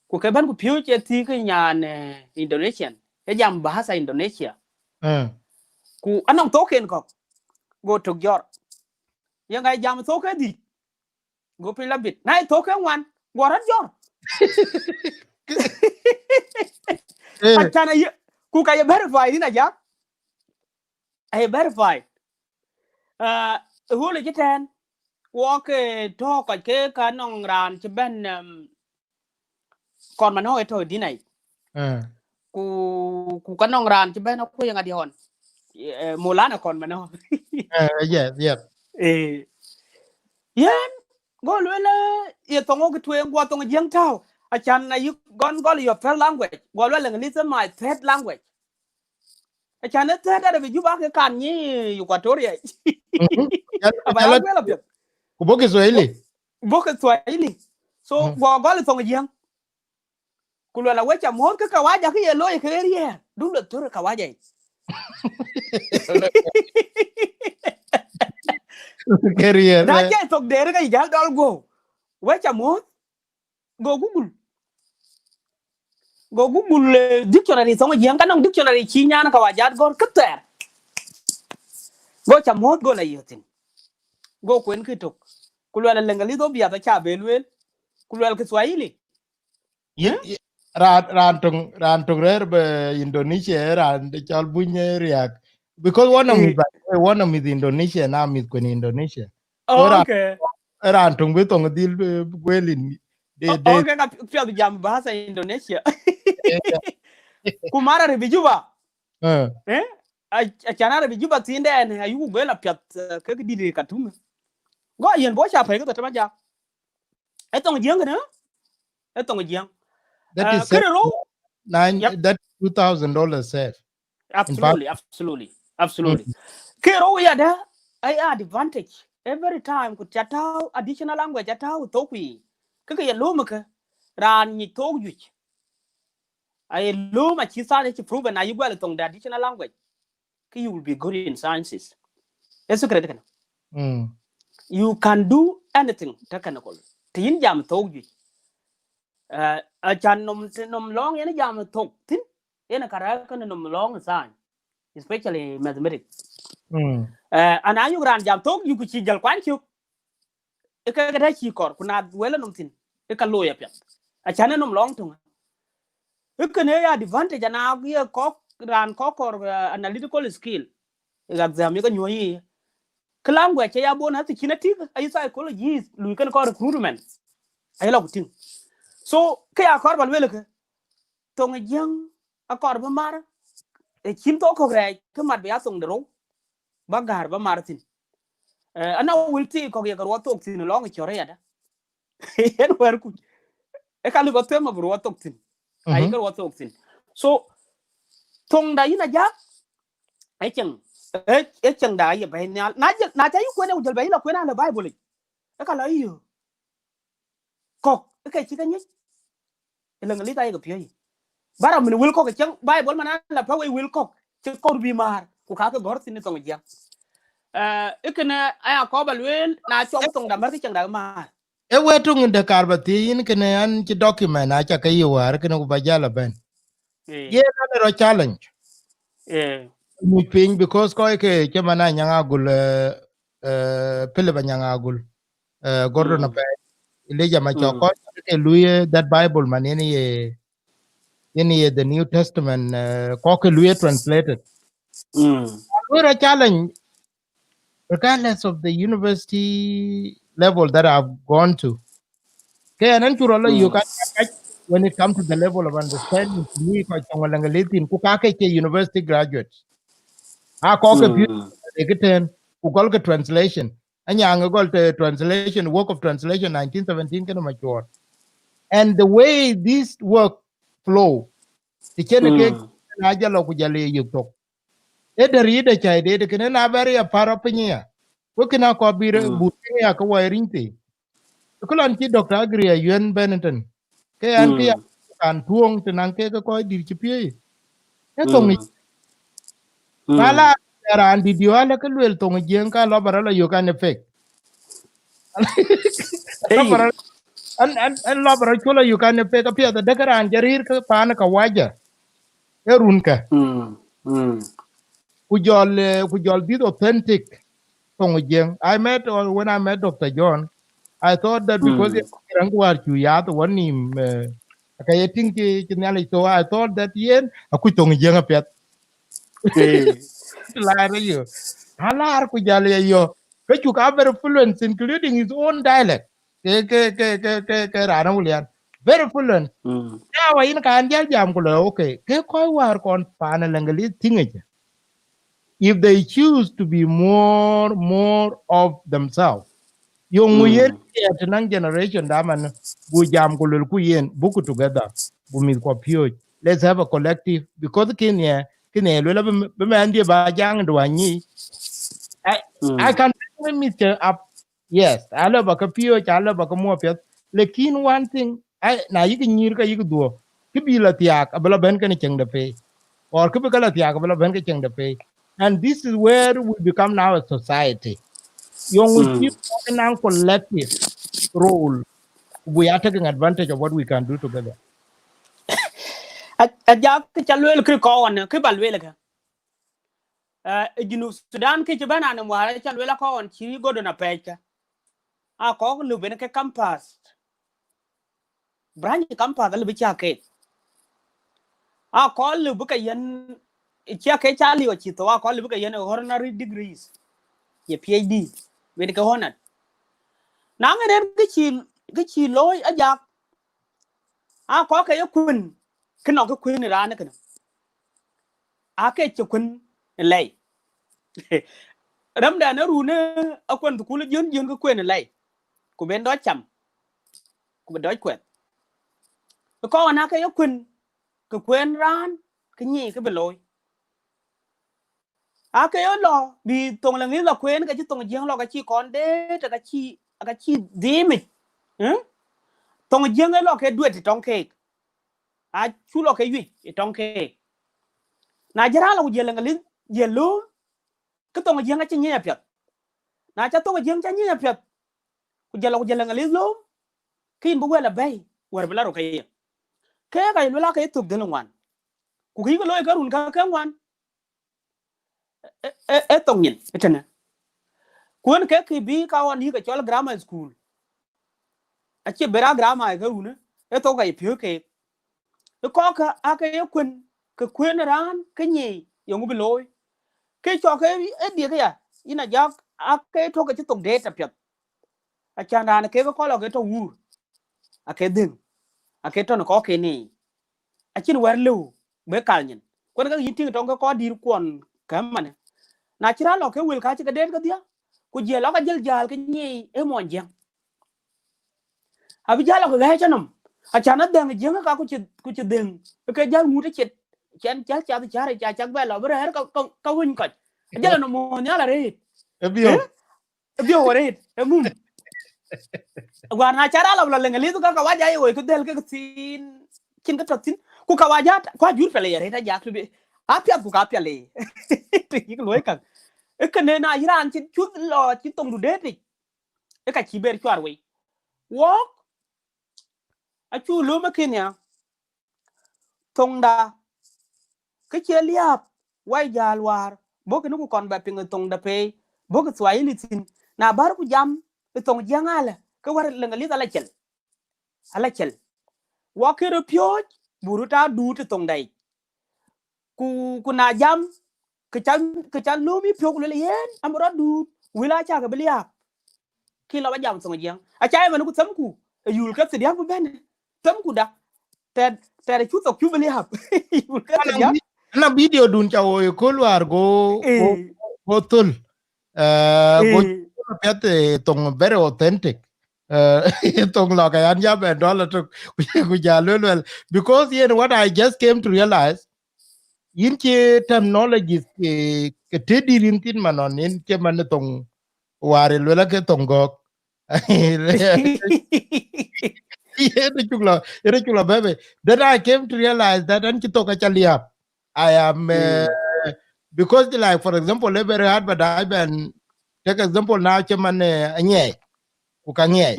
Ku ke bɛ̈n ku piööc ë thii ke nyan, eh, Indonesian. Ë jam bahasa Indonesia. Mm. Ku anɔŋ thokken kɔ̈k. Go tök jɔr. Ye ŋa jam thok ke dhïc. Go piny la bit. Na ye thok ke ŋuan, go rɔt jɔr. Eh. Acan aye, ku ka ye verify rin ajak. Aye verify. Ah, ɣöl cï tɛ̈n, wok, eh, tɔ̈ kɔc ke ka nɔŋ raan cï bɛ̈n, em, kɔn manɔ ë tɔ̈ dïn ai. Eh. Ku, ku ka nɔŋ raan cï bɛ̈n akuc ŋa diɔn. Eh, Maulana kɔn manɔ. Eh, yes, yes. Eh. Yen, go luel, eh, ye thoŋ wok tueŋ, guɔ thoŋ jiëŋ tääu. Acan na yï gɔn gɔl your first language. Guɔ luel English is my third language. Acan ë thɛɛr dɛ̈t abï Juba ke kan nyi Equatoria. Mhm. Aba ya guel apiɛth. Ku bɔ̈ Kiswahili. Bɔ̈ Kiswahili. So, mhm, guɔ gɔl thoŋ jiëŋ. Ku luel a we ca muɔ̈th ke kawaja ke ye looi ke riɛɛr. Duk lɔ thör kawaja yic. Ke riɛɛr, na eh, jai thok der ke jäl dɔl guɔ. We ca muɔ̈th. Go Google. Go Google, eh, dictionary thoŋ jiëŋ, ka nɔŋ dictionary cï nyan kawajat gɔ̈r kë thɛɛr. Go ca muɔ̈th go la yök thïn. Go kuen kë tök. Ku luel Leŋalith obia tha ca be luel. Ku luel Kiswahili. Yin, eh? Yin, raan, raan töŋ, raan töŋ rɛ̈ɛ̈r bë Indonesia, raan de cɔl Buny, eh, Riak. Because one of, eh, mïth, by the way, one of mïth Indonesia, na mïth kuen Indonesia. So raan, okay, raan töŋ bï thoŋ dhil bï, bï guel in de, oh, de. Okay, ka pi-, piɔth jam bahasa Indonesia. Eh, yeah. Ku mara rï bï Juba. Eh. Eh? A, acan arï bï Juba thiin dɛn, ayuku guel apiɛth, eh, ke kë dït ë Khartoum. Go yen bɔ̈ ca pɛ̈i ke thɔ̈ tëma ja. Ë thoŋ jiëŋ kënë? Ë thoŋ jiëŋ. That, eh, is kërë rou. Nine, yep, that two thousand dollars save. In fact, absolutely, absolutely, absolutely. Mm. Kërë rou ya dë, ai advantage. Every time ku ca tääu additional language ca tääu thok kui. Kë ke ye lööm ke, raan nyic thok juëc. Aye lööm acï science cï proven, na yï guɛl thoŋ de additional language. Ke you will be good in sciences. Ë secret kënë. Mm. You can do anything technical. Të yïn jam thok juëc. Eh, acan nom, të nom lɔŋ yen jam thok thïn, yen ka rɛ̈ɛ̈r kënë nom lɔŋ science, especially mathematics. Mm. Eh, ana yök raan jam thok juëc ku cï jäl kuany cök. Ë ke, ke tɛ̈ cï kɔɔr, ku na wël ë nom thïn, ë ka looi apiɛth. Acan ë nom lɔŋ töŋ. Ë kënë ya advantage, ana ye kɔ̈k, raan kɔ̈k kɔɔr, eh, analytical skill. Ë exam ye ke nyuɔ̈ɔ̈c yiic. Kë language ya bon, athï cïn atïk, ayï psychologist, lui kënë kɔɔr recruitment. Ayï lɔ ku tïŋ. So, kë ya kɔɔr ba luel ke, thoŋ ë jiëŋ akɔɔr bï mar, ë cïn thok kɔ̈k rɛɛc, kë mat bï ya thoŋ de rou, ba gäär ba mar thïn. Eh, ana wël thii kɔ̈k ye ke ruɔth thok thïn lɔŋ ë cɔ̈r ë yadë. Yen wɛ̈ɛ̈r kuc. Ë ka lëu ba them abï ruɔth thok thïn. Ayï, mhm, ke ruɔth thok thïn. So, thoŋda yïn ajak, ë cieŋ, ë, ë cieŋda ye bɛ̈i nhial. Na jël, na ca yï kuen ë ku jël bɛ̈i yï la kuen alë Bible yic. Ë ka lɔ yï yök. Kɔ̈k, ë ke cï ke nyic. Ë Leŋalith ayek piööc. Bara min wël kɔ̈k, cieŋ Bible man ala pa wei wël kɔ̈k. Cï kɔ̈k bï maar, ku ka ke gɔ̈r thïn ë thoŋ jiëŋ. Eh, ë kënë aya kɔɔr ba lueel, na cɔk thoŋda mär ke cieŋda maar. Ë wëë töŋ de kaar ba thiëëc yïn kënë an cï document aca ke yï wäär kënë ku ba jäl a bɛ̈n. Eh. Yen an ë rɔ challenge. Eh. Nyuc piny because kɔc ke cï man Anyaŋ Agul, eh, eh, Philip Anyaŋ Agul, eh, Gordon, mm, Apɛi. Elijah Machok, kɔc ke lui that Bible man, yen ye, yen ye the New Testament, uh, kɔc ke lui translated. Lui a challenge, regardless of the university level that I've gone to. Ke an, an curo la yök, when it comes to the level of understanding, lui kɔc cɔŋ Lëŋgëlith thïn, ku ka ke cie university graduates. A kɔc ke piööc, e ke tɛ̈n, ku gɔl ke translation. Anyaŋ gɔl te translation, work of translation, nineteen seventeen kënë Macuɔɔr. And the way this work flow, të cïn ke na jɔl ku jɔl ye yök thok. E dɛ̈ riit acäi deet kënë na bɛ̈r ya pär piny ya. Ku kënë akɔɔr bï rë, bu piny ya ke wɔ ye riny thii. Ku lɔn cï Doctor Agri Ayuen Benetton. Ke an, ke ya kan tuɔŋ të naŋ ke ke kɔc dït cï piööc. E thoŋ yic. Na la raan dït diɔ alë ke luel thoŋ Jiëŋ, ka lɔ bä rɔ la yök an, e fake. Lɔ bä rɔ, an, an, an lɔ bä rɔ cuɔl a yök an, e fake, apiɛth adek raan jɔ rïïr ke paan kawaja. E run kë. Ku jɔl, eh, ku jɔl this authentic thoŋ Jiëŋ. I met, uh, when I met Doctor John, I thought that because raan ku wäär cu yath wɔ nïïm, eh, ka ye tïŋ cï, cï Nhialic, so I thought that yen akuc thoŋ Jiëŋ apiɛth. Laar yo. Alaar ku jal ye yo. Ke cuk a very fluent, including his own dialect. Ke, ke, ke, ke, ke, ke raan Awulian. Very fluent. Now, in kan jal jam ku lɔ, okay. Ke kɔc wäär kɔn paan Lëŋgëlith tïŋ yic. If they choose to be more, more of themselves. Yöŋ yen ya të naŋ generation da man, bu jam ku luel ku yen, buku together, bu mïth kuɔ piööc. Let's have a collective, because kïn ye, kïn ye luel bï, bï mɛn dië ba jaŋ duany nyi. I, I can bring Mister up. Yes, a lɔ ba ke piööc, a lɔ ba ke muɔ̈ɔ̈p piɛth. Lakin one thing, ai, na yïk nyïïr ka yïk dhuɔ̈k, kë bï la thiaak, abï la bɛ̈n kënë cieŋ de pei. Or kë bï ka la thiaak, abï la bɛ̈n ke cieŋ de pei. And this is where we become now a society. Yöŋ cï naŋ collective role. We are taking advantage of what we can do together. A, a jak kë ca lueel kë kɔn, kë ba lueel kë. Eh, e Junub Sudan kë cï bɛ̈n anɔm wäär, ca lueel akɔn cï Gordon apɛɛc kë. A kɔk lëu ben ke campus. Branch campus lëu bï cä keek. A kɔk lëu bï ke yen, cä ke ca liu cï thou, a kɔk lëu bï ke yen honorary degrees. Ye P H D, ben ke honored. Na ŋen en kë cï, kë cï looi a jak. A kɔk ke ye kuën, kë nɔŋ kë kuën ë raan kënë. A ke cï kuën ë lɛi. Rɛmdɛn ë run ë akuën thukul jiön jiön kë kuën ë lɛi. Ku ben dɔc cam. Ku ben dɔc kuɛth. Ë kɔn a ke ye kuën, kë kuën raan, kë nyi kë bï looi. A ke ye lɔ, bï thoŋ Lëŋgëlith lɔ kuën, ke cï thoŋ Jiëŋ lɔ, ke cï kɔn deet, ke cï, ke cï dhiimic. Ë? Thoŋ Jiëŋ ë lɔ ke duet ë tɔŋ keek. A cu lɔ ke yuic ë tɔŋ keek. Na jël raan lɔ ku jël Lëŋgëlith, jël lööm, ke thoŋ Jiëŋ acï nyic apiɛth. Na ca thoŋ Jiëŋ ca nyic apiɛth, ku jël lɔ ku jël Lëŋgëlith lööm, ke yïn bï wël abɛ̈i, wär bï la röt ke ye. Ke ka ye luel ake ye thök dhël ŋuan. Ku kë yïk looi ke run ka ke ŋuan, ë, ë, ë thoŋ nyin, ë tënë. Ku en ke kë bï ka ɣɔn yïk ke cɔl grammar school. Acie bera grammar ke run, ë thok ka ye piöök keek. Ë kɔk kä ake ye kuën, ke kuën raan, ke nyi, yöŋ bï looi. Ke cɔk ke ë diëk ya, yïn a jak, ake tök ke cï thok deet apiɛth. Acan raan kek kɔl ake tɔ wuur, ake dhëŋ, ake tɔ në kɔk ke ni. Acïn wɛ̈r lëu, bï kal nyin. Kuën ke yïn tïŋ tɔŋ ke kɔc dïïr kuɔn kɛ̈m manë. Na cï raan lɔ ke wël ka cï ke deet kedhie, ku jiël lɔ ka jël jäl ke nyi ë muɔny Jiëŋ. Abï jäl lɔ ke ɣɛ̈ɛ̈c enɔm. Acan adhɛŋ Jiëŋ ka ku cï, ku cï dhëŋ, ke jäl ŋut ë cit. Cɛn jäl cath cär ca cak bɛ lɔ bï rɛ̈ɛ̈r ka, ka, ka winy kɔc. Ajäl enɔm muɔny nhial arëët. Ë biöök. Ë? Ë biöök arëët, ë mum. Guar na ca raan lɔ lɔ Lëŋgëlith ka kawaja ye woi ke dhël ke thiin, cïn ke tɔ thïn. Ku kawaja, ku ajur piɛl ye arëët ajak tï bi. Apiath ku ka piɛl ye. Tï yïk luɔi käŋ. Ë kënë na yï raan cï cuth lɔ cï thoŋdu deet yic. Ë ka cï ber cuar wei. Wɔɔk, acu lööm ë kënë ya. Thoŋda, kë cie liääp, wai jäl wäär, bɔ̈ kënë ku kɔn bɛ piŋ ë thoŋda pei, bɔ̈ kë Swahili thïn. Na bär ku jam ë thoŋ Jiëŋ alë, ke wär Lëŋgëlith ala cel. ala cel. Wa kë röt piööc, bu röt aa duut ë thoŋda yic. Ku, ku na jam, kë ca, kë ca lööm yï piɔ̈u ku luel yen, am rɔt duut, wël acä ke bï liääp. Kï lɔ ba jam thoŋ Jiëŋ. Acä ëmën ku themku, ë yul ke thidiäk bï bɛ̈n. Themku da. Tɛɛr, tɛɛr cu thok cu bï liääp. Yul ke thidiäk. Ana video dun ca wo ë köl wäär go, go, eh, go thöl. Eh, go, eh, piath, eh, thoŋ very authentic. Eh, thoŋ lɔ ka yan ja bɛn dɔl atuk. Ku ja luel luel. Because yen what I just came to realize, yïn cï terminologies ke, ke të dït yïn thïn man nɔn, yïn cï man thoŋ wäär luel ke thoŋ gɔ̈k. Yen cuk lɔ, yen cuk lɔ bɛ̈bɛ̈. Then I came to realize that an cï thok aca liääp. I am, uh, because, like, for example, every hard, but I been take example now, cï man, uh, anyiɛɛi, ku ka nyiɛɛi.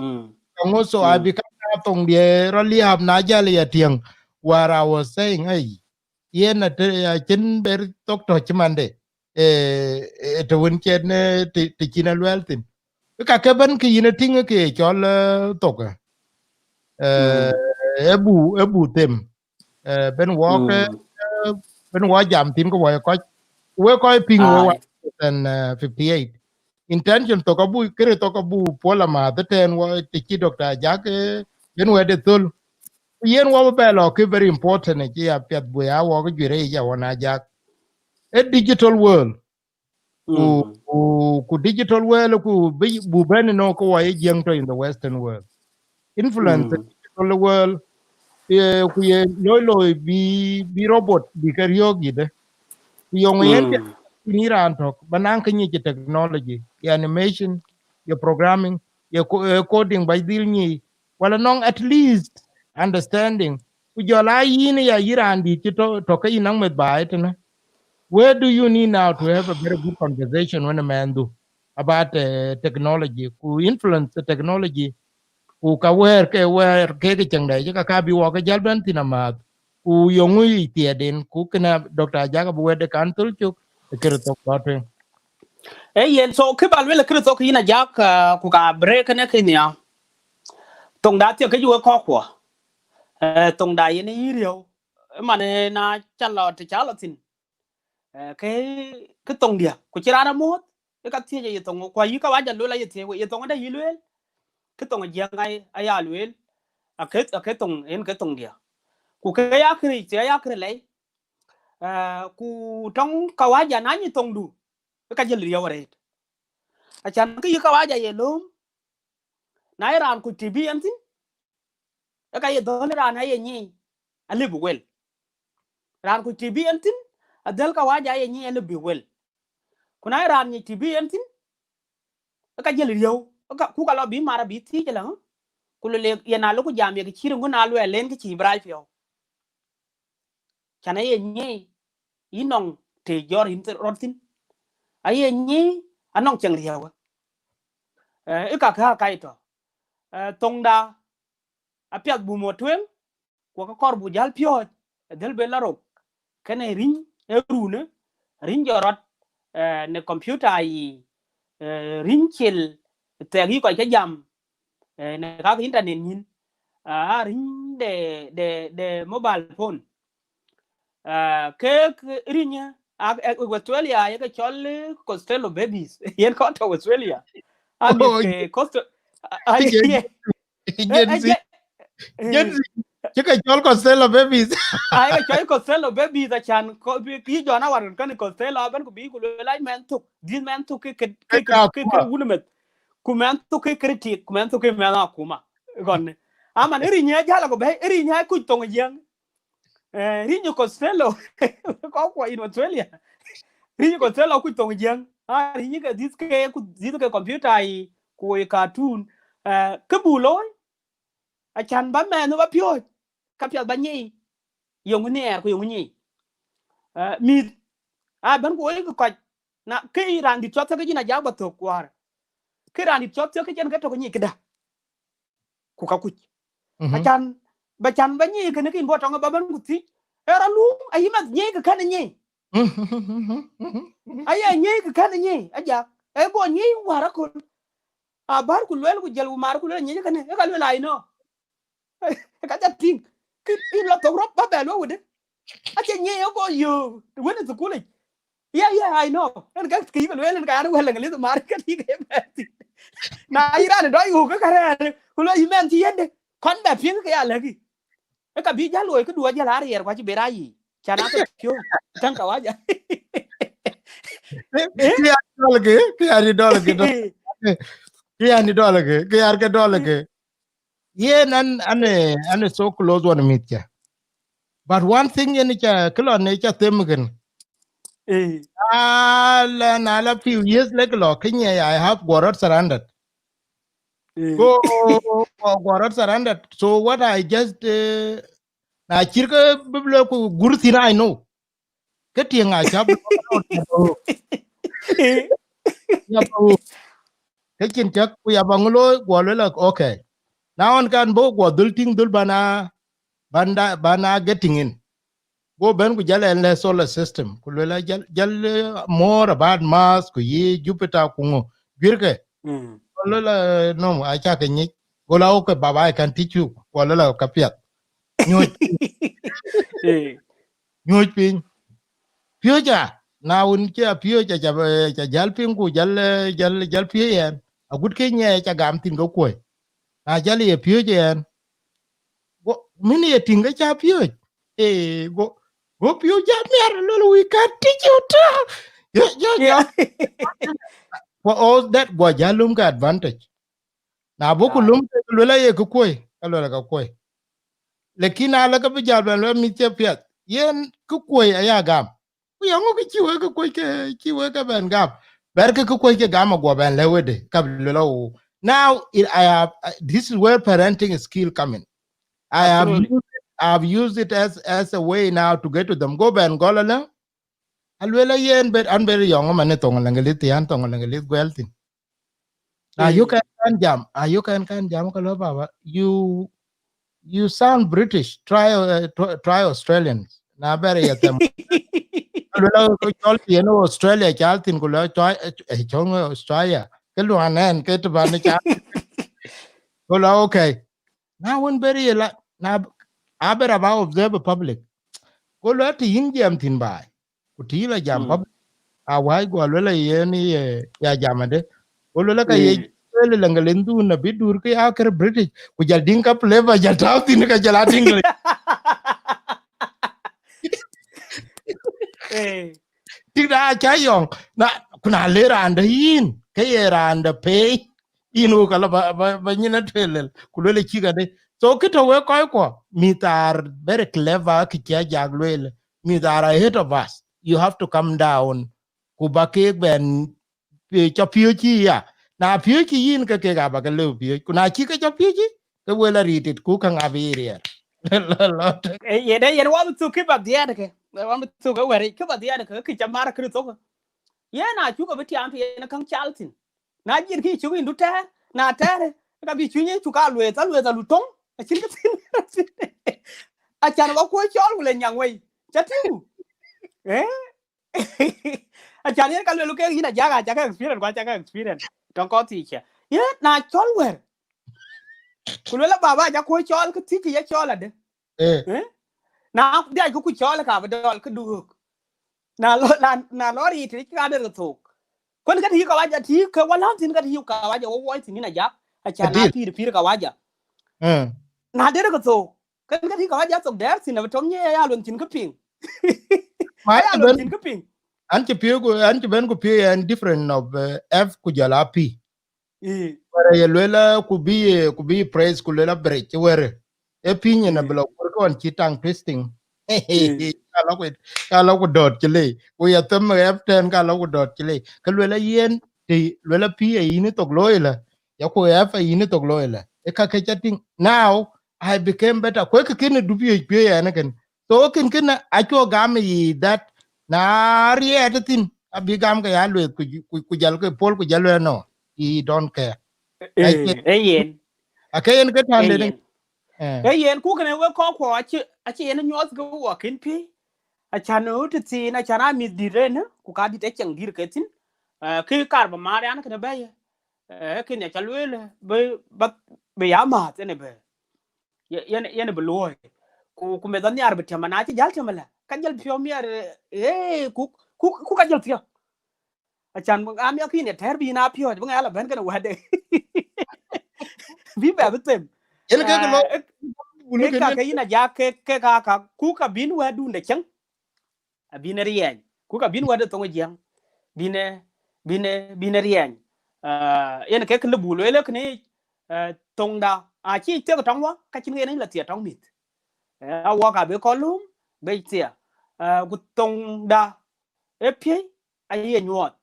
Ka ŋö, so I become now thoŋ diɛ rɔ liääp na jal ya tiɛŋ. Where I was saying, hey, yen a të, a cïn ber thok tɔ cï mande, eh, eh, të wën cen, eh, të, të cïn a luɛɛl thïn. Ka ke bɛ̈n ke yïn a tïŋ ke cɔl, eh, thok, eh, e bu, e bu them. Eh, ben wɔ ke, eh, ben wɔ jam thïn ke wɔ ye kɔc. We kɔc piŋ we wa, and, eh, fifty-eight. Intention thok abu, kërë thok abu puɔl amääth ëtɛ̈ɛ̈n wɔ të cï Doctor Ajak, eh, ben wɛ̈t ë thöl. Ku yen wɔ bï bɛ lɔ kë very important, eh, cï ya piɛth bu ya wɔ ke juëc rɛc ya wɔ na Ajak. Ë digital world. Ku, ku, ku digital world ku bï, bu bɛ̈n ënɔ ke wɔ ye Jiëŋ tɔ in the Western world. Influence the digital world, eh, ku ye loi loi bï, bï robot bï ke riɔ̈ɔ̈k yïdë. Ku yɔŋ yen piɛth ni raan tök, ba naŋ kë nyic ë technology, ye animation, ye programming, ye co-, eh, coding ba dhil nyic, wala nɔŋ at least understanding. Ku jɔl a yïn ya yï raan dït cï tɔ, tɔ ke yïn nɔŋ meth baai tënë. Where do you need now to have a very good conversation wën ë mɛnhdu about, eh, technology, ku influence the technology, ku ka wɛ̈ɛ̈r ke wɛ̈ɛ̈r ke ke cieŋdɛ cï ka ka bï wɔ ke jäl bɛ̈n thïn amääth, ku yöŋ ŋö yic thiɛɛt en, ku kënë Doctor Ajak abï wɛ̈tde kan thöl cök ë kërë thok lɔ tueŋ. Ee yen, so kë ba luel kërë thok yïn Ajak, ah, ku ka break kënë kë nhiaar. Thoŋda thiek kë cï wek kɔ̈k kuɔ. Eh, thoŋda yen yï riëu. Ëman, eh, na ca lɔ të ca lɔ thïn. Eh, ke, ke thoŋdiɛ̈. Ku cï raan amuɔ̈th, ë ka thiëc ye thoŋ, ku ayï kawaja luel aye thiëc wek, ye thoŋ ëdë yï lueel. Ke thoŋ Jiëŋ ay, aya lueel. Ake, ake thoŋ, en ke thoŋdiɛ̈. Ku ke ya këric, të ya kërë lɛi. Eh, ku tɔŋ kawaja na nyi thoŋdu, ë ka jël riëu arëët. Acan ke yï kawaja ye lööm, na ye raan kuc T V en thïn, ë ka ye dhɔ̈l raan aye nyic, alëu bï wel. Raan kuc T V en thïn, adhël kawaja aye nyic, alëu bï wel. Ku na ye raan nyic T V en thïn, ë ka jël riëu, ë ka, ku ka lɔ bï mar abï thiëc ëlä, ku lë le, yen alëu ku jam ye kë cït ŋö na luɛɛl len kë cï bï rac piɔ̈u. Can aye nyic, yï nɔŋ të jɔr yïn thï-, rɔt thïn. Aye nyic, anɔŋ cieŋ riëu. Eh, ë ka kë akai tɔ. Eh, thoŋda, apiath bu mɔ tueŋ, ku ka kɔr bu jäl piɔ̈ɔ̈c, ë dhël ben la rok. Kënë riny, ë runë, riny jɔ rɔt, eh, në computer yic, eh, riny cil, thɛk yï kɔc ke jam, eh, në kak internet nyin, ah, riny de, de, de mobile phone. Ah, kek riny, ah, eh, Australia, ye ke cɔl, eh, Costello babies. Yen kɔn tɔ Australia. Ah, oh, ke Costello, ah, ah, Gen, yeah. Gen Z. Gen Z. Cï ke cɔl Costello babies. Ai, ke cɔl Costello babies, acan, ko, bi, ki jɔn awar kan Costello, aben ku bi ku luel ai mɛn thuk. This mɛn thuk ke, ke, ke, ke, ke wun meth. Ku mɛn thuk ke critic, ku mɛn thuk ke mɛn akuma. Gɔn. Aman, iri nyɛ jala ko bɛ, iri nyɛ kuc thoŋ Jiëŋ. Eh, riny Costello, kɔc kuɔ in Australia. Riny Costello kuc thoŋ Jiëŋ. Ah, riny ke this ke, ku this ke computer yic, ku ye cartoon. Eh, kë bu looi, acan ba mɛn ba piɔ̈ɔ̈c, ka piath ba nyic, yöŋ nhiɛɛr ku yöŋ nyic. Eh, mïth, ah, ben ku woi ke kɔc, na, ke raan dït cɔt thiek ke yïn Ajak ba thök kuar. Ke raan dït cɔt thiek ke cen ke tök nyic këda. Ku ka kuc. Mhm. Acan, ba can ba nyic kënë kin bɔ tɔŋ ba ben ku thic. Era luŋ, ayi meth nyic kë kɛn nyic. Mhm. Aye nyic kë kɛn nyic, Ajak. E go nyic war aköl. A bär ku luel ku jël ku mar ku luel nyic kënë, e ka luel ai nɔ. Ka ca tïŋ. Kë yïn lɔ thok rɔt ba bɛ luɔ̈u wëde. Acie nyiɛc ë go yöök wën ë thukul yic. Yeah, yeah, I know. Ën ka kë yïk lueel ën ka an wël English mar ka tïŋ ë bɛ thïn. Na yï raan ë dɔc ɣöök ke ka rɛ̈ɛ̈r ku lueel yï mɛn cï yende. Kɔn bɛ piŋ ke ya lɛ̈k yï. Ë ka bï jäl looi këdu ajäl ariɛɛr ku acï ben aa yic. Can aa ke piɔ̈u täŋ kawaja. Kë ya dɔl ke, kë ya ni dɔl ke, kë ya ni dɔl ke, kë ya ke dɔl ke. Yen an an an so close one mit cha. But one thing yen cha kilo ne cha them gen. Ah, la na la few years le kilo kinye I have got surrendered. Go go got surrendered. So what I just uh, na chirka biblo ku gurthina I know. Ke tiŋ a cä bï ke cin cäk ku ya ba ŋö looi guɔ luel ak okay. Na ɣɔn kan bï guɔ dhul tïŋ dhul bana bana bana getting in. Go ben ku jal ɛn lɛ solar system ku luel jal jal more about Mars ku yi Jupiter ku ŋö juirke. Go luel no a cä ke nyic. Go la okay baba I can teach you guɔ luel ka piɛth. Nyuc. Nyuc piny. Piööc a na wun cï a piööc a ca jäl piŋ ku jäl jäl jäl piööc yɛn agut ke nyɛ ca gam thïn ke kuöi. Na jäl ye piööc yɛn go min ye tïŋ ke ca piööc. Ee go go piööc ja miar lol we can teach you to yo yo yo. For all that go ja lum ke advantage. Na buk ku lum ke luel aye ke kuöi ka luel ka kuöi. Lakin na la ka bï jal ben luel mïth cï piɛth yen ke kuöi aya gam. Ku ya ŋö ke cï wek ke kuöc ke cï wek ke ben gam. Ber ke ke kuöc ke gam aguɔ ben lɛ wede ka luel o. Now it, I have, uh, this is where parenting skill coming. I have used it, I have used it as as a way now to get to them. Go ben gɔl ala. Aluel ayen ber an ber yɔŋ man thoŋ English thian thoŋ English guel thin. Na you can kan jam, a you can kan jam ka lo baba. You you sound British. Try uh, try Australians. Na ber ya them. Aluel ko chol yen Australia chal thin ko lo try eh chong Australia. Ke luanen ke to ban cha. Ko lo okay. Na wun ber ye la na aber aba observe public. Ko lo ti yin jam thin bai. Ku ti la jam pap a wai go lo la yen ye ya jam ade. Go lo la ka ye le la ngalen du na bi dur ke a ker British ku jal din ka pleva jal ta tin ka jal a tin. Eh. Tik da cha yong na kuna le randa yin ke ye randa pe. Yin wo kala ba ba ba nyina telel ku le chika de. So kito we koi ko mi tar very clever ki cha jag le. Mïth are ahead of us. You have to come down. Ku ba kek ben cha piööc ya. Na piööc yin ke kek aba ke lëu piööc. Ku na cï ke cha piööc ke wel a ritit ku ka ŋa bï riɛr. Yen yen wa bï thuk kï ba dhiɛɛt ke. Wa bï thuk ke wɛ̈ric kï ba dhiɛɛt ke kï ca mar kï thok. Yen a cuk abï tiam të yen käŋ cal thïn. Na jin kï cuk indu tɛɛr na tɛɛr ka bï cuny cuk a lueth a lueth a lu töŋ. Acïn kë thïn. Acan wa kuö cɔl ku le nyaŋ wei ca tïŋ. Eh? Acan yen ka luel ke yïn ajak ajak experience ku ajak experience tɔŋ kɔn thiic cia ye na cɔl wɛr. Ku luel baba ajak kuö cɔl ke thiic ye cɔl ade. Eh? Na dhiac ku ku cɔl ka bï dɔl ke duök. Na lɔ na na lɔ ri ti ka der ke thok. Kun ka ti ka waja ti ke wa lan tin ka ti ka waja wo wo tin na jak. Acan na pir pir ka waja. Na der ke thok. Kan ka ti ka waja thok der thin a tom nye ya lon tin ka ping. Ya lon tin ka ping. An ci piu ku an ci ben ku piu an different of uh, F ku jala P. Wara ye luela ku bi ku bi praise ku luela bere ci were. E pinye na bila kur ko an ci tang twisting. Ka lo ku ka lo ku dot ci le. Ku ya them F ten ka lo ku dot ci le. Ka luela yen ti luela P e ini tok loila. Ya ku F e ini tok loila. E ka ke chatting. Now I became better. Kwe ke kene dubi ye pie ya ne ken. So ken ken a cho gam yi that na riet thin a bi gam ke ya lueth ku jal ke pol ku jal no. He don't care. Ayen. Ake yen ke tan de. Ayen ku kene we ko ko achi achi yen nyos ke wo kin pi. Achan o ti thin achan a mi dire ne ku ka di te cheng dir ke thin. Ki kar ba marian kene be. Kin ya chalwele be be ya ma tene be. Ye-, yen, yen bï luɔ̈i. Ku, ku meth anhiar bï tiam, na cï jäl tiam ëlä, ka jɔl piɔ̈u miɛt, eh, ku, ku, ku ka jɔl piɔ̈u. Acan, amiɔk yïn ë tɛ̈r bï yïn a piɔ̈ɔ̈c, bï ŋa la bɛ̈n kënë wɛ̈tde. Bï bɛ bï them. Yen kek lɔ, eh, wun ë kek ka kën ke yïn aja ke, ke ka, ka, ku ka bïn wɛ̈tdun de cäŋ. Abïn ë riɛny. Ku ka bïn wɛ̈tde thoŋ ë Jiëŋ. Bïn ë, bïn ë, bïn ë riɛny. Ah, yen kek lë buk lueel kënë, eh, thoŋda. Acï thiek tɔŋ wä, ka cïn yen la thiek tɔŋ mïth. Eh, a wɔ ka bï kɔn lööm, bï thiek. Eh, ku thoŋda, ë piëi, aye nyuɔɔth.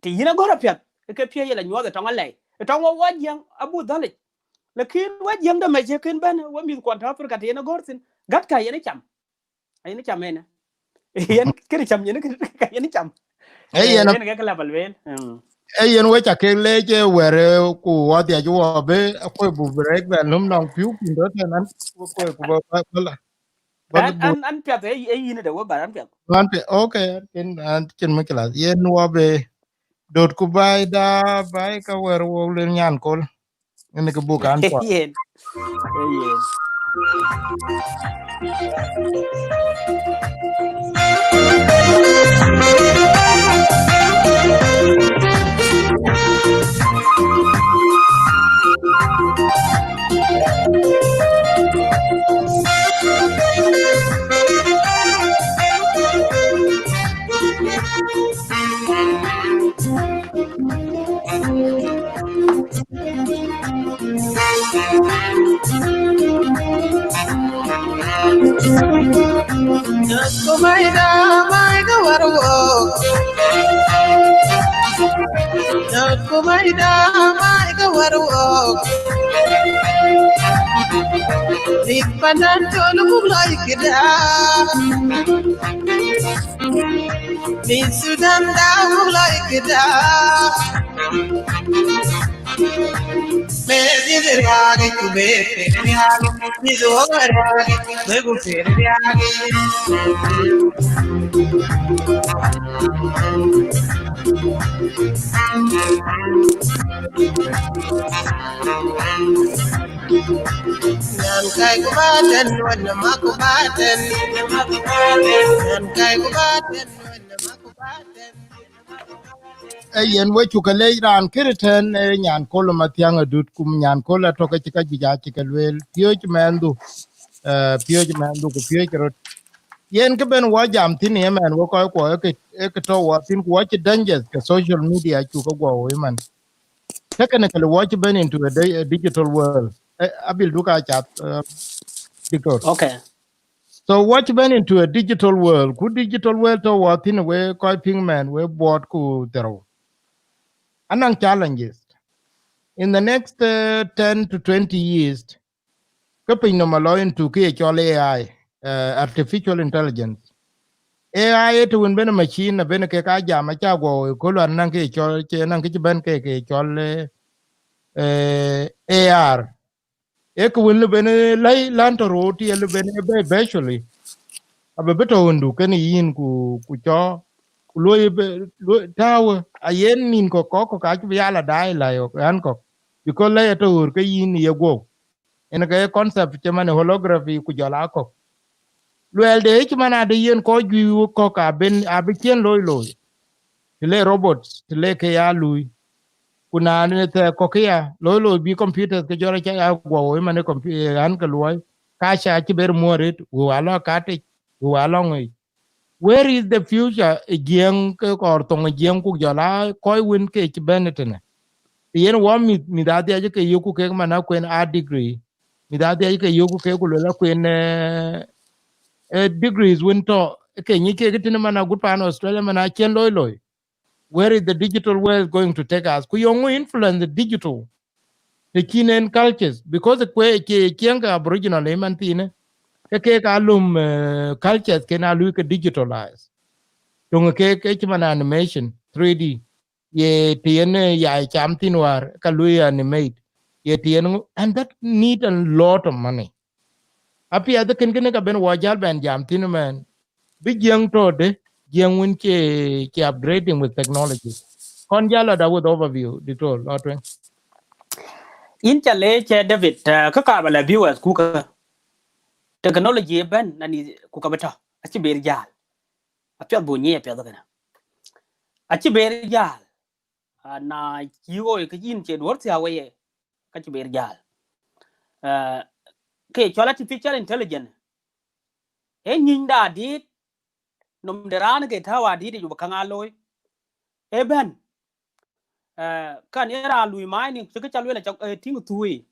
Të yïn agɔ̈r apiɛth, ke piɛth ye la nyuɔɔth ë tɔŋ alɛi. Ë tɔŋ wɔ, wɔ Jiëŋ abuk dhɔ̈lic. Lakin wɔ Jiëŋ de mec ë kën bɛ̈n, wɔ mïth kuɔn tɔ̈ Africa të yen agɔ̈r thïn, gät ka yen cam. Ayen cam ënë. Yen kënë cam, yen kë-, ka yen cam. Ee, yen, yen ke kë la ba lueel. Mm. Ee, yen we ca kek leec, ee, wɛ̈ɛ̈r, ee, ku wɔ dhiac wɔ bï, ku bu break bɛn löm nɔŋ pïu kun dɔ̈ tɛ̈n an, ku, ku, ku ba, ba, ba la. Ba an, bu- an, an piath, ee, ee, yïn de we bar an piath. An piath, okay, an, an cïn mï class. Yen wɔ bï döt ku baai da, baai ka wɛ̈ɛ̈r wɔ lir nyan kol. Yen ke buk an kuɔth. Yen. Ee, yen. Big Pandan tɔ̈ në buk lɔc këda. Big Sudan da buk lɔc këda. Big Sudan da buk lɔc këda. Ee, yen we cuk ke leec raan kërë tɛ̈n, ee, Nyankol Mathiaŋ Adut, ku Nyankol atɔ̈ ke cï ka juëc acï ke lueel, piööc mɛnhdu, ee, piööc mɛnhdu ku piööc röt. Yen kë ben wɔ jam thïn ë mɛn we kɔc kuɔ, ee kë, ee kë tɔ̈ wɔ thïn ku wɔ cï dangers ke social media cuk ke guɔ woi man. Technically, wɔ cï ben into a di-, a digital world. Eh, abil duk a cath, uh, Doctor. Okay. So wɔ cï ben into a digital world. Ku digital world tɔ̈ wɔ thïn we kɔc piŋ mɛn, we buɔt ku dhero. Anɔŋ challenges. In the next, uh, ten to twenty years, ke piny nɔm alɔ into kë ye cɔl A I, eh, artificial intelligence. A I ë të wën ben machine, ben ke ka jam aca guɔ woi, ku luan naŋ kë cɔl, cï naŋ kë cï ben ke, kë cɔl, eh, eh, A R. Ee kë wën lë ben, eh, lɛ̈i lan tɔ̈ rot, ye lë ben, eh, bɛ, virtually. Abï bï tɔ̈ wëndu kënë yïn ku, ku cɔ, ku luɔi bï, luɔi tääu, ayen nïn kɔ̈k, kɔ̈k, kɔ̈k acï bï ya la daai la yök ɣän kɔ̈k. Because lɛ̈i atɔ̈ ɣöör ke yïn ye guɔ̈u. Yen ke concept cï man holography ku jɔl a kɔ̈k. Luɛɛlde cï man ade yen kɔc juëc kɔ̈k aben, abï cien looi looi. Të le robots, të le ke ya lui. Ku na në thɛɛr kɔ̈k ke ya, looi looi bï computers ke jɔl aca ya guɔ woi man ë compu-, eh, ɣän ke luɔi. Ka ca cï ber muɔ̈r rit, wëu alɔ katic, wëu alɔ ŋic. Where is the future ë Jiëŋ ke kɔɔr thoŋ ë Jiëŋ ku jɔl a kɔc wën ke cï bɛ̈n ëtënë? Të yen wɔ mïth, mïth adhiac ke yökku kek man akuen a degree. Mïth adhiac ke yökku kek ku luel akuen, eh, eh, degrees wën tɔ̈ ke nyic kek tënë man agut paan Australia man acien looi looi. Where is the digital world going to take us? Ku yöŋ ŋö influence the digital? Të cïn en cultures, because kue cie ciëŋ ke Aboriginal ë man thiinë, ke kek alöm, eh, cultures ken a lui ke digitalize. Töŋ ke, ke cï man animation, three D. Ye të yen, eh, ya cam thïn wäär, ka lui animate. Ye të yen ŋö, and that need a lot of money. Apiɛth kën kënë ka ben wɔ jäl bɛn jam thïn mɛn. Bï Jiëŋ tɔ̈ de, Jiëŋ wën cie, cie upgrading with technology. Kɔn jäl lɔ da with overview, Doctor, lɔ tueŋ. Yïn ca leec, eh, David, eh, kä ka ba lɛ̈k viewers ku kä. Technology ëbɛ̈n, na ni ku ka bï tɔ̈, acï ber jäl. Apiɛth bu nyic apiɛth kënë. Acï ber jäl. Ah, na cï ɣoi ke yïn cie duɔ̈r thiääk wei ye, ka cï ber jäl. Eh, kë cɔl artificial intelligence, ee nyïnyda adït, nom de raan ke tääu adït yic bï käŋ aa looi. Ëbɛ̈n, eh, kan ye raan lui mining, cï kë ca lueel acɔk, eh, tïŋ thuui.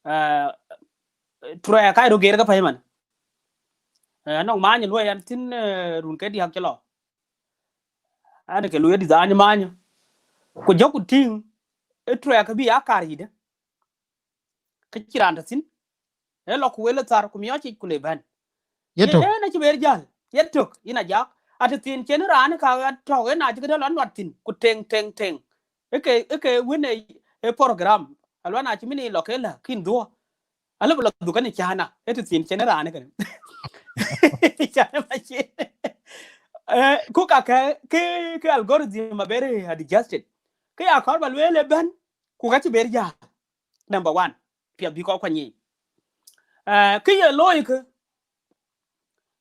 Eh, truɛɛk ka röt geer ke pɛ̈i man. Eh, anɔŋ many luɔi an thïn, eh, run ke diäk cï lɔ. An ke lueel design many. Ku jɔku tïŋ, ë truɛɛk ke bï ya kar yïdë. Ke cï raan tɔ̈ thïn. Ë lɔ ku wel ë thar ku miɔɔc yic ku le bɛ̈n. Yetök. Yen acï ber jäl. Yetök, yïn Ajak. Atëthiin cïn raan ka tɔ̈ ë na cï këdë lɔ nuat thïn, ku teŋ, teŋ, teŋ. Ë ke, ë ke wën ë, ë program. Alua na cï mini lɔ ke lä, kïn dhuɔ. Alë bï lɔ dhuk kɛn cana, ë tëthiin cïn raan kënë. Cana ma cï. Eh, ku ka ke, ke, ke algorithm a very adjusted. Ke ya kɔɔr ba lueel ëbɛ̈n, ku ka cï ber jäl. Number one, piɛth bï kɔc kuany yiic. Eh, kë ye looi kë,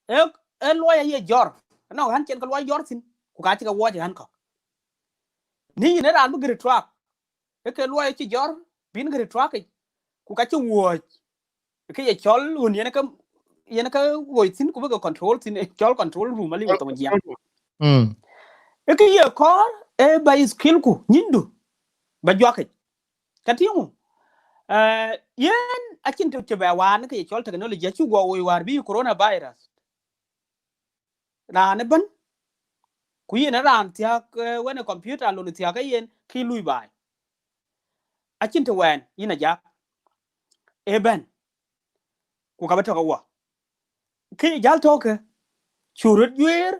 ë, ë luɔi aye jɔr. Anɔŋ ɣän cïn ke luɔi jɔr thïn, ku ka cï ke wuɔɔc ɣän kɔ̈k. Ni yïn ë raan bï gëri truck, ë ke luɔi acï jɔr, bïn gëri truck yic, ku ka cï wuɔɔc. Kë ye cɔl ɣön yen ke, yen ke woi thïn, ku bï ke control thïn, ë cɔl control room, aliu tɔŋ jiɛm. Mm. Ë kë ye kɔɔr, ë ba skill ku, nyïndu, ba juak yic. Ka tïŋu, eh, yen acïn të cï bɛ waan, kë ye cɔl technology, acï guɔ woi wäär bï coronavirus. Raan ëbɛ̈n, ku yen ë raan thiääk, eh, wën ë computer lon thiääk ë yen, kï lui baai. Acïn të wɛɛn, yïn Ajak. Ëbɛ̈n, ku ka bï tɔ̈ ke wɔ. Kë jäl tɔ̈ ke, cu röt juëër,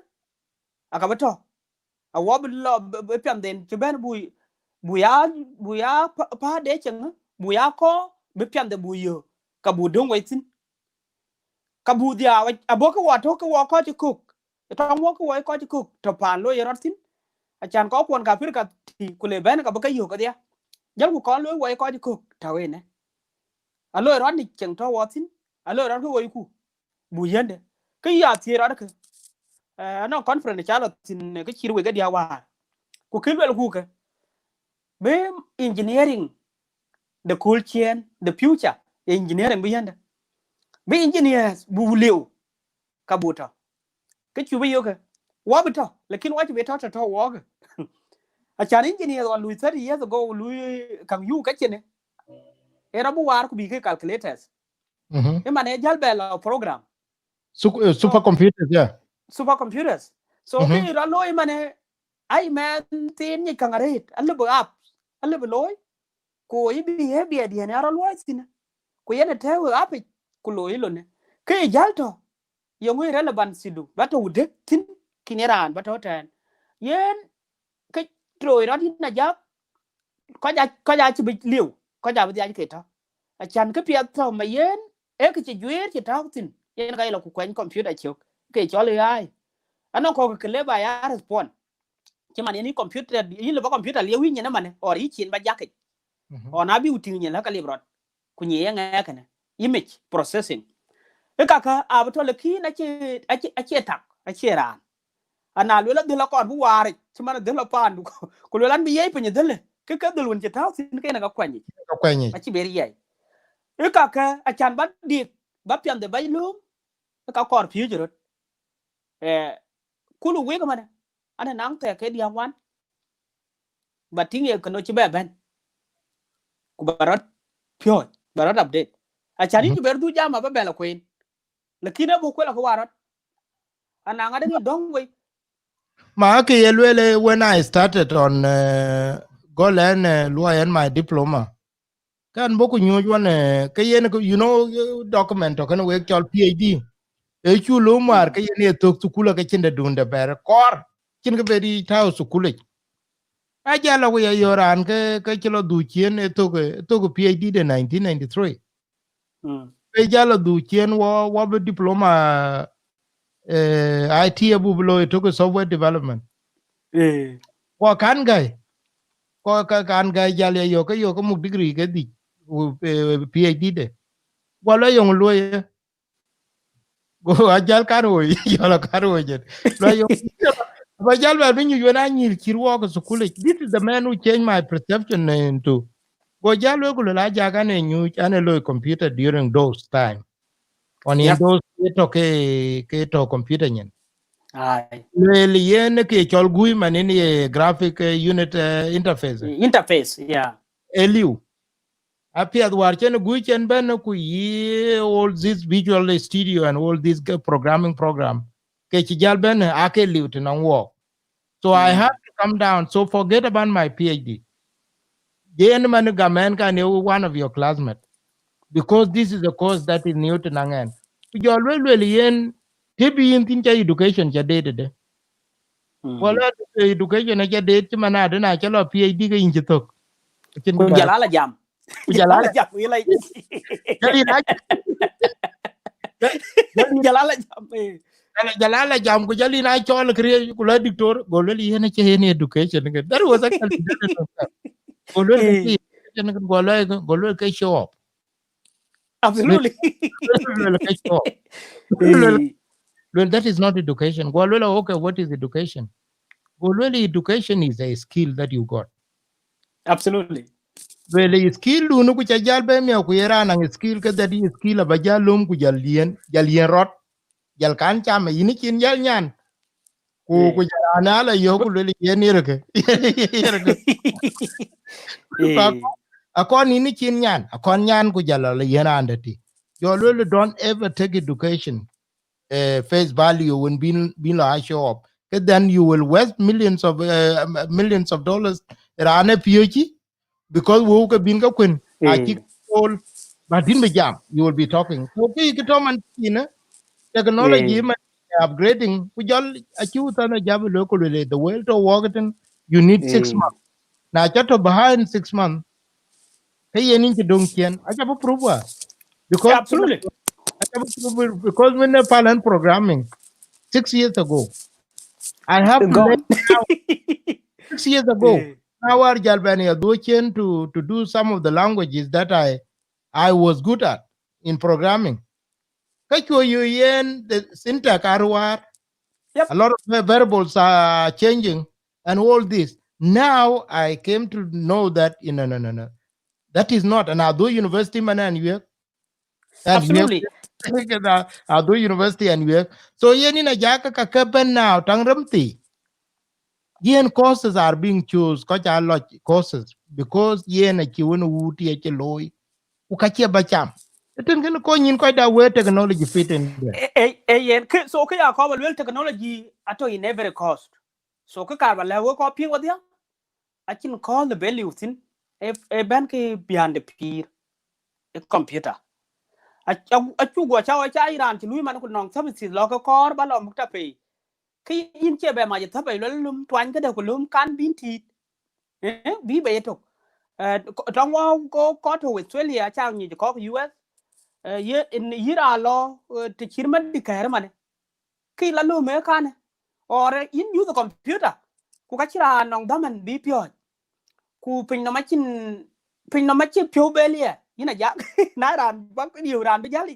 aka bï tɔ̈. Awɔ bï lɔ, bï, bï piɛnhden cï bɛ̈n bu, bu ya, bu ya pa-, paat de ceŋ, bu ya kɔɔr, bï piɛnhde bu yök, ka bu döŋ wei thïn. Ka bu dhiau, abɔ̈ ke wɔ tɔ̈ ke wɔ kɔc cï kök. Tɔŋ wɔ ke wɔ kɔc cï kök, tɔ̈ paan looi rɔt thïn. Acan kɔc kuɔn ka pïr ka tï, ku le bɛ̈n ka bï ke yök kedhia. Jälku kɔn looi wɔ kɔc cï kök, tɔ̈ ënë. Aloi rɔt ni ceŋ tɔ̈ wɔ thïn, aloi rɔt ke woiku. Bu yɛnde. Kë ya thiëëc rɔt kë. Eh, anɔŋ conference ca lɔ thïn, eh, kë cït wek ë diäk wäär. Ku kë luelku kë. Bï engineering de kööl ciëën, the future, engineering bï yɛnde. Bï engineers bu liu, ka bu tɔ̈. Kë cu bï yök kë. Wɔ bï tɔ̈, lakin wɔ cï bï tɔ̈, tɔ̈, tɔ̈ wɔ kë. Acan engineers ɣɔn lui thirty years ago, lui kaŋ yuk ka cïnë. Ë rɔt bï waar ku bï ke calculators. Mhm. Ë man ë jäl bɛ lɔ program. Sup-, eh, supercomputers, yeah. Supercomputers. So, mhm, kë rɔt looi man ë, ai mɛn thiin nyic käŋ arëët, alë bï app, alë bï looi, ku yï behavior diɛn ya rɔt luɔi thïn. Ku yen ë tɛ̈ɛ̈u app yic, ku looi lonë. Kë jäl tɔ̈, yeŋö ë relevancy du, ba tɔ̈ wudë thïn, kïn ye raan, ba tɔ̈ tɛ̈ɛ̈n. Yen, kë looi rɔt yïn Ajak, kɔc a, kɔc a cï bï liu, kɔc a bï dhiac ke tɔ̈. Acan kë piɛth tɔ̈ ma yen, ee kë cï juëër cï tɔ̈u thïn, yen ka ye lɔ ku kuɛny computer cök, ke cɔl A I. Anɔŋ kɔ̈k ke le ba ya respond. Cï man yen yï computer, yïn lë ba computer liep yï nyin ëmane, or yï cin ba jakic. Mhm. Or na bï ku tïŋ nyin lë ka liep rɔt. Ku nyi ye ŋɛk kënë, image processing. Ë kakë abï tɔ̈ lakin acie, acie, acie tak, acie raan. Ana luel adhil akɔn bï waar yic, cï man adhil apaandu. Ku luel an bï yiëc piny adhil, kë ke dhil wën cï tääu thïn ke yen ka kuany yic. Ka kuany yic. Acï ber yiëc. Ë kakë acan ba dik, ba piɛnhde ba lööm, ë ka kɔɔr piööc röt. Eh, kulu wek ëmane, an ë naŋ thɛɛk ke diäk wan, ba tïŋ ye këno cï bɛ bɛ̈n. Ku ba rɔt piööc, ba rɔt update. Acan yïn, mhm, cï ber dhuk jam aba bɛ lɔ kueen. Lakin abuk kuel akë warɔt. Anaŋ adë ke dɔ̈ŋ wei. Ma kë ye lueel, eh, when I started on, eh, gɔl ɛn, eh, luɔi ɛn my diploma. Kan bɔ̈ ku nyuc wan, eh, ke yen, you know, eh, document tɔ̈ kënë wek cɔl P H D. Ë cu lööm wäär, mm, ke yen ye thök thukul ke cïn de dun de bɛ̈ɛ̈r kɔɔr. Cïn ke bɛ dï tääu thukul yic. Ajal lɔ ku ya yɔ̈ɔ̈r raan ke, ke cï lɔ dhuk ciëën ë thök, eh, thök P H D de nineteen ninety-three. Mm. Ke jal lɔ dhuk ciëën wɔ, wɔ bï diploma, eh, I T abu bï looi tök software development. Eh. Wɔ kan gäi. Kɔc ka kan gäi jäl ya yök, ke yök ke muk degree ke dhïc, ku, eh, P H D de. Guɔ lɔ yöŋ luɔi ye. Go ajäl kan woi, jɔl kan woi jet. Lɔ yöŋ, ba jäl bɛ bï nyuc wen anyïl cït wɔɔk ë thukul yic. This is the man who changed my perception into. Go jäl wek ku lɔ la jak an e nyuc, an e loi computer during those time. On in Yep. those ke tɔ ke, ke tɔ computer nyin. Ai. Luel yen ke cɔl gui man in ye graphic, eh, unit, eh, interface. Interface, yeah. Eliu. Apiɛth war cen gui cen ben ku yi all this Visual Studio and all this ge-, programming program. Ke ci jal ben ake liu ti nɔŋ wɔɔk. So I Mm. have to come down. So forget about my P H D. Yen man gam en kan ye one of your classmate. Because this is a course that is new to naŋ en. Ku jɔ luel luel yen, ti bi yin thin ca education ca date de. Mm. Wala education ca date ci man ade na ca lɔ P H D ke yin ci thok. Acin Ku bara. Jal ala jam. Ku jal ala Ala jam, ila. Jal ina. Jal ala jam, eh. Jal, jal ala jam ku jal ina cɔl kre ku la diktor, go luel yen ce yen education ke. That was actually go luel ke Eh. education ke, go luel, go luel ke show up. Absolutely. Luel ke show up. Luel, Eh. luel, that is not education. Go luel, okay, what is education? Go luel, education is a skill that you got. Absolutely. Luel skill dun ku ca jal be miau ku ye raan naŋ skill ke that is skill aba jal lom ku jal yen, jal yen rot. Jal kan cam yin cin jal nyan. Ku, Eh. ku jal an ala yo ku luel yen yerke. Yerke. Eh. Akɔn yin cin nyan, akɔn nyan ku jal ala yen ande ti. Jɔ luel don't ever take education, eh, face value when bin, bin la show up. Ke then you will waste millions of, eh, millions of dollars. Raan e P H D, because wo ke bin ka kwen, a Mm. cik all, but din be jam, you will be talking. So ke ke to man ina, technology Mm. man upgrading, ku jal a ci wutan a jab lo ku le the world to work it in, you need six Mm. months. Na ca to behind six months, ke yen in ci dong chien, a ca bu prove wa. Because Absolutely. a ca bu prove because when the plan programming six years ago, I have to Go. learn now. Six years ago, Eh. Now war jal ben ya duochen to, to do some of the languages that I, I was good at in programming. Ka chuo yu yen the syntax are war. Yep. A lot of the variables are changing and all this. Now I came to know that, you know, no, no, no. That is not. And Ado University man and you And Absolutely. Ado University and U F. So yen in a jaka ka ke ben now, tang remthi. Yen courses are being choose, kɔc a lɔc courses, because yen a ci wen wuti a ci loy. Ku ka ci ba cham. Tin ken ko nyin kɔc da where technology fit in there. E, e, e yen, ke, so ke ya kɔba luel technology ato in every course. So ke kar ba le we ko piŋ wadhia. Acin kɔɔl de be liu thin, e, e ben ke biande pir, e computer. A, a, a cu guɔ ca, ca Iran ci lui man ku nɔŋ services lɔ ke kɔɔr ba lɔ muk ta pei. Ke yin cie be mac thap ai lɔ lum tuany ke de ku lum kan bin tit. Eh, bi be yetok. Eh, tɔŋ wɔ ko, ko to Australia ca nyic kɔk U S. Eh, ye, in yira lɔ, eh, te cir man di kɛɛr mane. Ki la lum e kane. Or yin use computer. Ku ka ci raan nɔŋ dhaman bi piɔ̈ɔ̈c. Ku piny nɔm acin, piny nɔm acin piɔ̈u bel ye. Yin a jak. Na raan bak diu raan bi jal.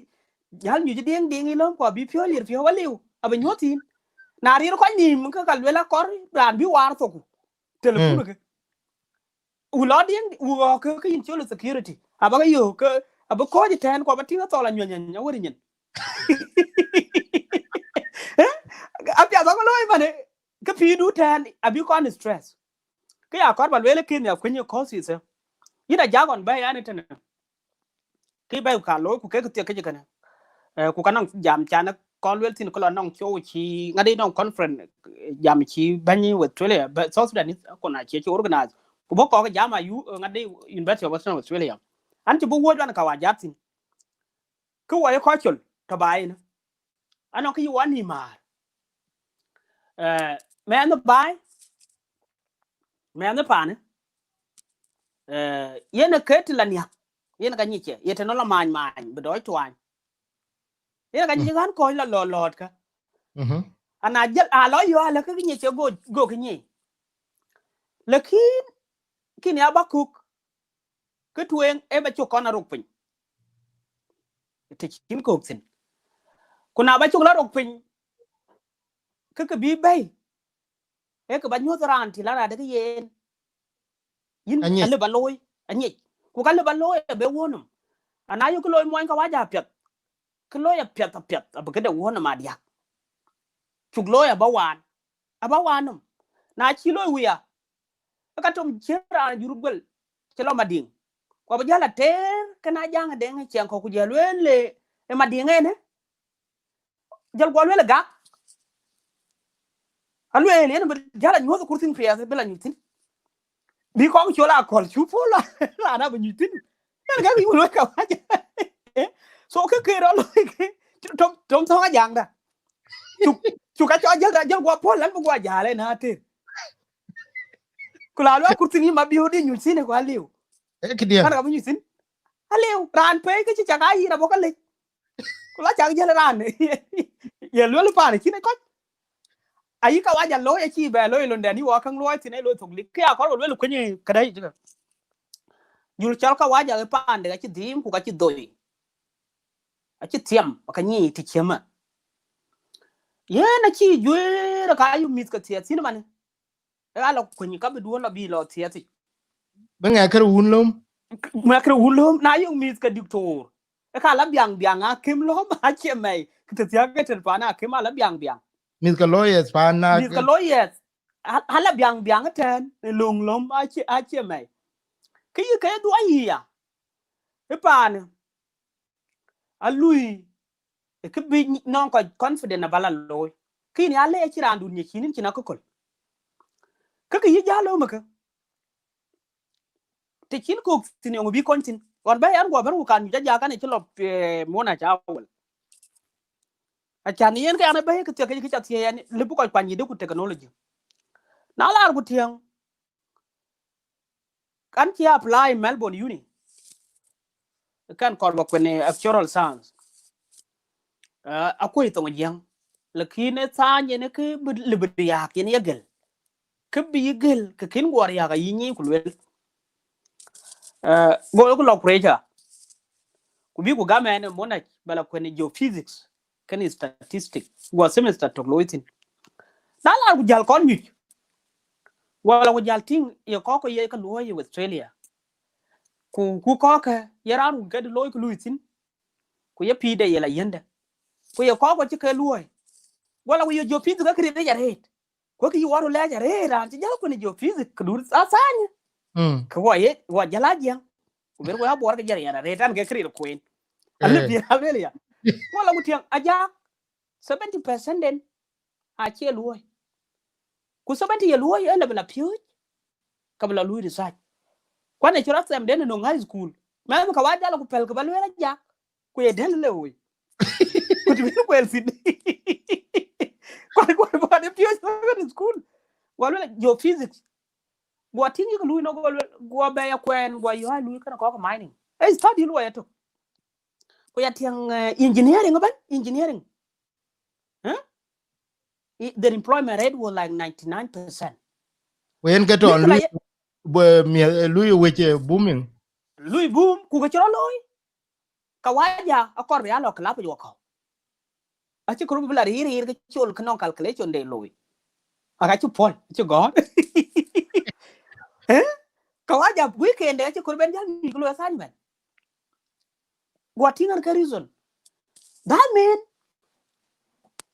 Jal nyuc diŋ diŋ ilom ku abi piɔ̈u lir piɔ̈u aliu. Abi nyuɔ̈th yin. Na rir kɔc nim ke ka luel akɔr raan bi waar thoku. Telephone ke. Wu lɔ diŋ, wu ɣɔ̈k ke, ke yin col security. Aba ke yo ke, aba kɔc tɛn ku aba tiŋ athɔl anyuɛny anyuɛny awär nyin. Eh? Apiath aba looi mane, ke pidu tɛn, abi kɔn stress. Ke ya kɔr ba luel kin ya kuny courses, eh. Yin a jak ɣɔn bɛ̈i yani tɛn. Ki bɛ̈i ka looi ku kek thiek ke jikene. Eh, ku ka nɔŋ jam can kɔn luel thin ke lɔ nɔŋ show ci, ŋadi nɔŋ conference, eh, jam ci bɛ̈ny Australia, bɛ-, South Sudanese, ku na cie ci organize. Ku bɔ̈ kɔk jam ayu, eh, ŋadi University of Western Australia. An ci bï wuɔ̈c wan ka wa jat thin. Ke wɔ ye kɔc col, tɔ ba yen. Anɔŋ ke yi wɔ ni maar. Eh, mɛnh baai, mɛnh paani. Eh, yen ke ti la niak, yen ka nyic ye, ye tɛn lɔ maany maany, bi dɔɔc tuany. Yen ka nyic ɣän kɔc la lɔ lɔɔt ka. Mhm. Ana jël, a lɔ yɔ, a lɔ ke nyic ye go, go ke nyic. Lakin, kïn ya ba kök, kë tueŋ ë ba cök kɔn arok piny. Të cïn kök thïn. Ku na ba cök la rok piny, kë kë bï bɛ̈i, ee kë ba nyuɔ̈th raan tï la raan de kë yen. Yïn alë ba looi, anyic. Ku ka lë ba looi abe wuɔ̈nɔm. Ana yök kë looi muɔny ka wac apiɛth. Kë looi apiɛth apiɛth abï këde wuɔ̈nɔm adiäk. Cuk looi aba waan. Aba waan nɔm. Na cï looi wia, ë ka tom cï raan jur guel, cï lɔ Madiŋ. Ku abï jäl ateer kënë Ajaŋ Deŋ ë ciɛɛŋ kɔ̈k ku jäl lueel le ë Madiŋ ënë. Jäl guɔ lueel ë gak. Alueel yen bï jäl anyuɔ̈th ë kurthin piɛth bï la nyuc thïn. Bï kɔŋ col akɔl cu puɔ̈l la, raan abï nyuc thïn. Yen ka bï wun wek ka wac. So kë kë rɔt looi kë, tom, tom thɔ̈ŋ Ajaŋda. Cuk, cuk ka cɔl jäl, jäl guɔ puɔ̈l, lan bï guɔ jäl ë na ateer. Ku la lueel kurthin yï ma bï wun dï nyuc thïn ë ku aliu. Ee këdiɛ̈. Kan ka bï nyuc thïn. Aliu, raan pei kë cï cak a yïn abɔ̈ ka lec. Ku la cak jäl raan. Ye lueel paan cïn ë kɔc. Ayï ka wac a looi acï bɛ looi londɛn yï wɔ käŋ luɔi thïn ë looi thok lik. Kë ya kɔr lueel kuëny këdäc. Jul cɔl ka wac a paande ka cï dhim ku ka cï dhoi. Acï thiam, ka nyic të ciëmë. Yen acï juëër ka yök mïth ke thiëth thïn man. Ë ala kuëny ka bï duɔ̈n lɔ bï lɔ thiëthic. Bï ŋɛk kërë wun löm. Ŋɛk kërë wun löm, na yök mïth ke diktor. Ë ka la biaŋ biaŋ akïm löm acie mɛi. Kë të thiäk ke tën paan akïm ala biaŋ biaŋ. Mïth ke lawyers paan na. Mïth ke lawyers. Al-, ala biaŋ biaŋ ëtɛ̈ɛ̈n, ë löŋ löm acie, acie mɛi. Kë yï ke dhuɔc yï ya. Ë paan. Alui, ë kë bï nɔŋ kɔc confident aba la looi. Kïn ya le acï raandun nyic cïn, cïn akököl. Kë kë yï jäl löm ë kë. Të cïn kök thïn yöŋ bï kony thïn. Ɣɔn bɛ̈i an guɔ bɛ̈n ku kan nyuc Ajak kan ë cï lɔ, eh, Monac awel. Acan yen ke an ë bɛ̈i kë thiëk kë ca thiëëc an, lëbï kɔc kuany yïde ku technology. Na laar ku tiɛ̈ŋ, kan cï apply Melbourne Uni. Kan kɔr ba kuën ë actuarial science. Ah, akuɔ̈c thoŋ Jiëŋ. Lakin ë thaany yen kë bï, lëbï riääk yen ye gël. Kë bï yï gël, kë kën guɔ riääk ayï nyic ku lueel. Ah, go ku lɔ Croatia. Ku bï ku gam ɛn ë Monac, ba la kuën ë geophysics, kënë statistic. Guɔ semester tök looi thïn. Na laar ku jäl kɔn nyuc. Wala ku jäl tïŋ ye kɔ̈k ye ke luɔ̈i ye Australia. Ku, ku kɔ̈k ke ye raan wun ke looi ku lui thïn. Ku ye pïïrde ye la yiëndë. Ku ye kɔ̈k cï ke luɔ̈i. Wala ku ye geophysics ke këriëëc arëët. Ku kë yï wär lɛc arëët raan cï jäl kuën ë geophysics, kë dur athaany. Mm. Kë wɔ ye, wɔ jäl Ajiëŋ. Ku ber wɔ ya Bor ke jɛr yɛn arëët an ke këriëëc kueen. Alë, eh, bï alueel ya. Wala ku tiɛ̈ŋ Ajak seventy percent den acie luɔ̈i. Ku seventy ye luɔ̈i, ë lë bï la piööc, ka bï la lui research. Kuan ë cï rɔt them den ë nöŋ high school. Mɛnh ka wac jal ku pɛ̈l kë ba lueel Ajak, ku ye dɛ̈l le woi. Ku të bï kuɛl thïn. Kuan, kuan, kuan ë piööc secondary school. Guɔ lueel geophysics. Guɔ tïŋ yïk lui nɔ, guɔ lueel, guɔ bɛ ya kuɛɛn, guɔ yɔ̈ɔ̈c lui kënë kɔ̈k mining. Ë study luɔi ëtök. Ku ya tiɛ̈ŋ, eh, engineering ëbɛ̈n, engineering. Huh? I-, their employment rate was like ninety-nine percent. Ku yen ke tɔn lui, bë miɛ̈, eh, lui wec, eh, booming. Lui boom, ku ke cï rɔt looi. Ka waja akɔr bï ya lɔ club juɔk kɔ̈u. Acï kërë bï la rir, rir ke col ke nɔŋ calculation de looi. Aka cï puɔl, acï gɔ̈ɔ̈r. Eh? Ka waja weekend de acï kërë ben jäl nyuc ke looi assignment. Guɔ tïŋ an ke reason. That mean,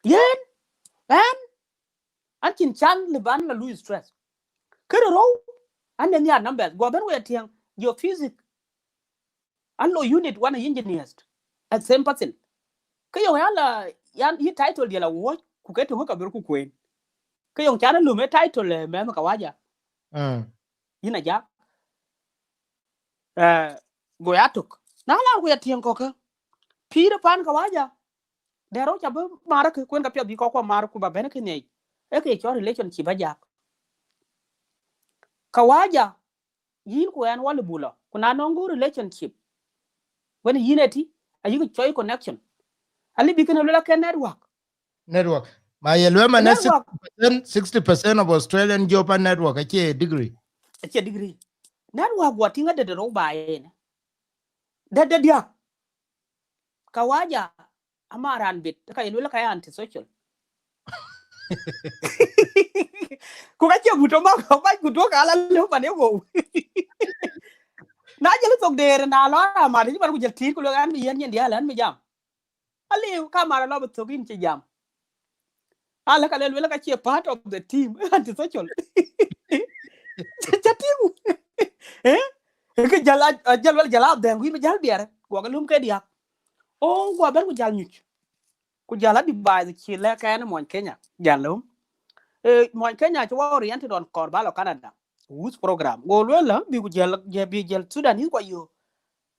yen, ɛn, an cïn can lëban la lui stress. Kërë rou, an de nhiar numbers. Guɔ ben wek tiɛ̈ŋ, geophysics. An lo unit one engineers. At same person. Ke yöŋ ya la, yan yï title diɛl awuɔ̈c, ku ke töŋ ka ber ku kueen. Ke yöŋ can alum ë title, eh, mɛnh ka waja. Mm. Yïn Ajak. Eh, go ya tök. Na la ku ya tiɛ̈ŋ kɔ̈k ke. Pïïr pan ka waja. Dɛ̈ rou ca bï mar ke kuën ka piɛth bï kɔ̈k kuɔ mar ku ba ben ke nhiɛc. Ee ke cɔl relationship Ajak. Ka waja, yïn ku ɛn wal bula. Ku na nɔŋ go relationship. Wën yïn ëtï, ayïk cɔl connection. Alë bï kënë luel ake network. Network. Ma ye luel man, network. Sixty percent, sixty percent of Australian job are network, acie degree. Acie degree. Network guɔ tïŋ adede rou ba en. Dede diäk. Kawaja ama raan bit, ka ye luel ka ye antisocial. Ku ka cie buto ma ka bac ku duok ala lëu man ye wou. Na jël thok deer na lɔ amat, cï man ku jël tiit ku luel an bï yen nyin dial an bï jam. Aliu ka mar lɔ bï thok in cï jam. Ala ka le luel ka cie part of the team, antisocial. Ca tiŋ. Eh? Ke jal a, a jal wel jal a dhɛŋ ku in bï jal biɛr. Guɔ ke lum ke diäk. O guɔ ben ku jal nyuc. Ku jal a device cï lɛ̈k ɛn mony Kenya. Jal lum. Eh, mony Kenya cï wa oriented on kɔɔr ba lɔ Canada. Who's program? Go luel la, bï ku jal, jal, bï jal Sudan is kwa yo.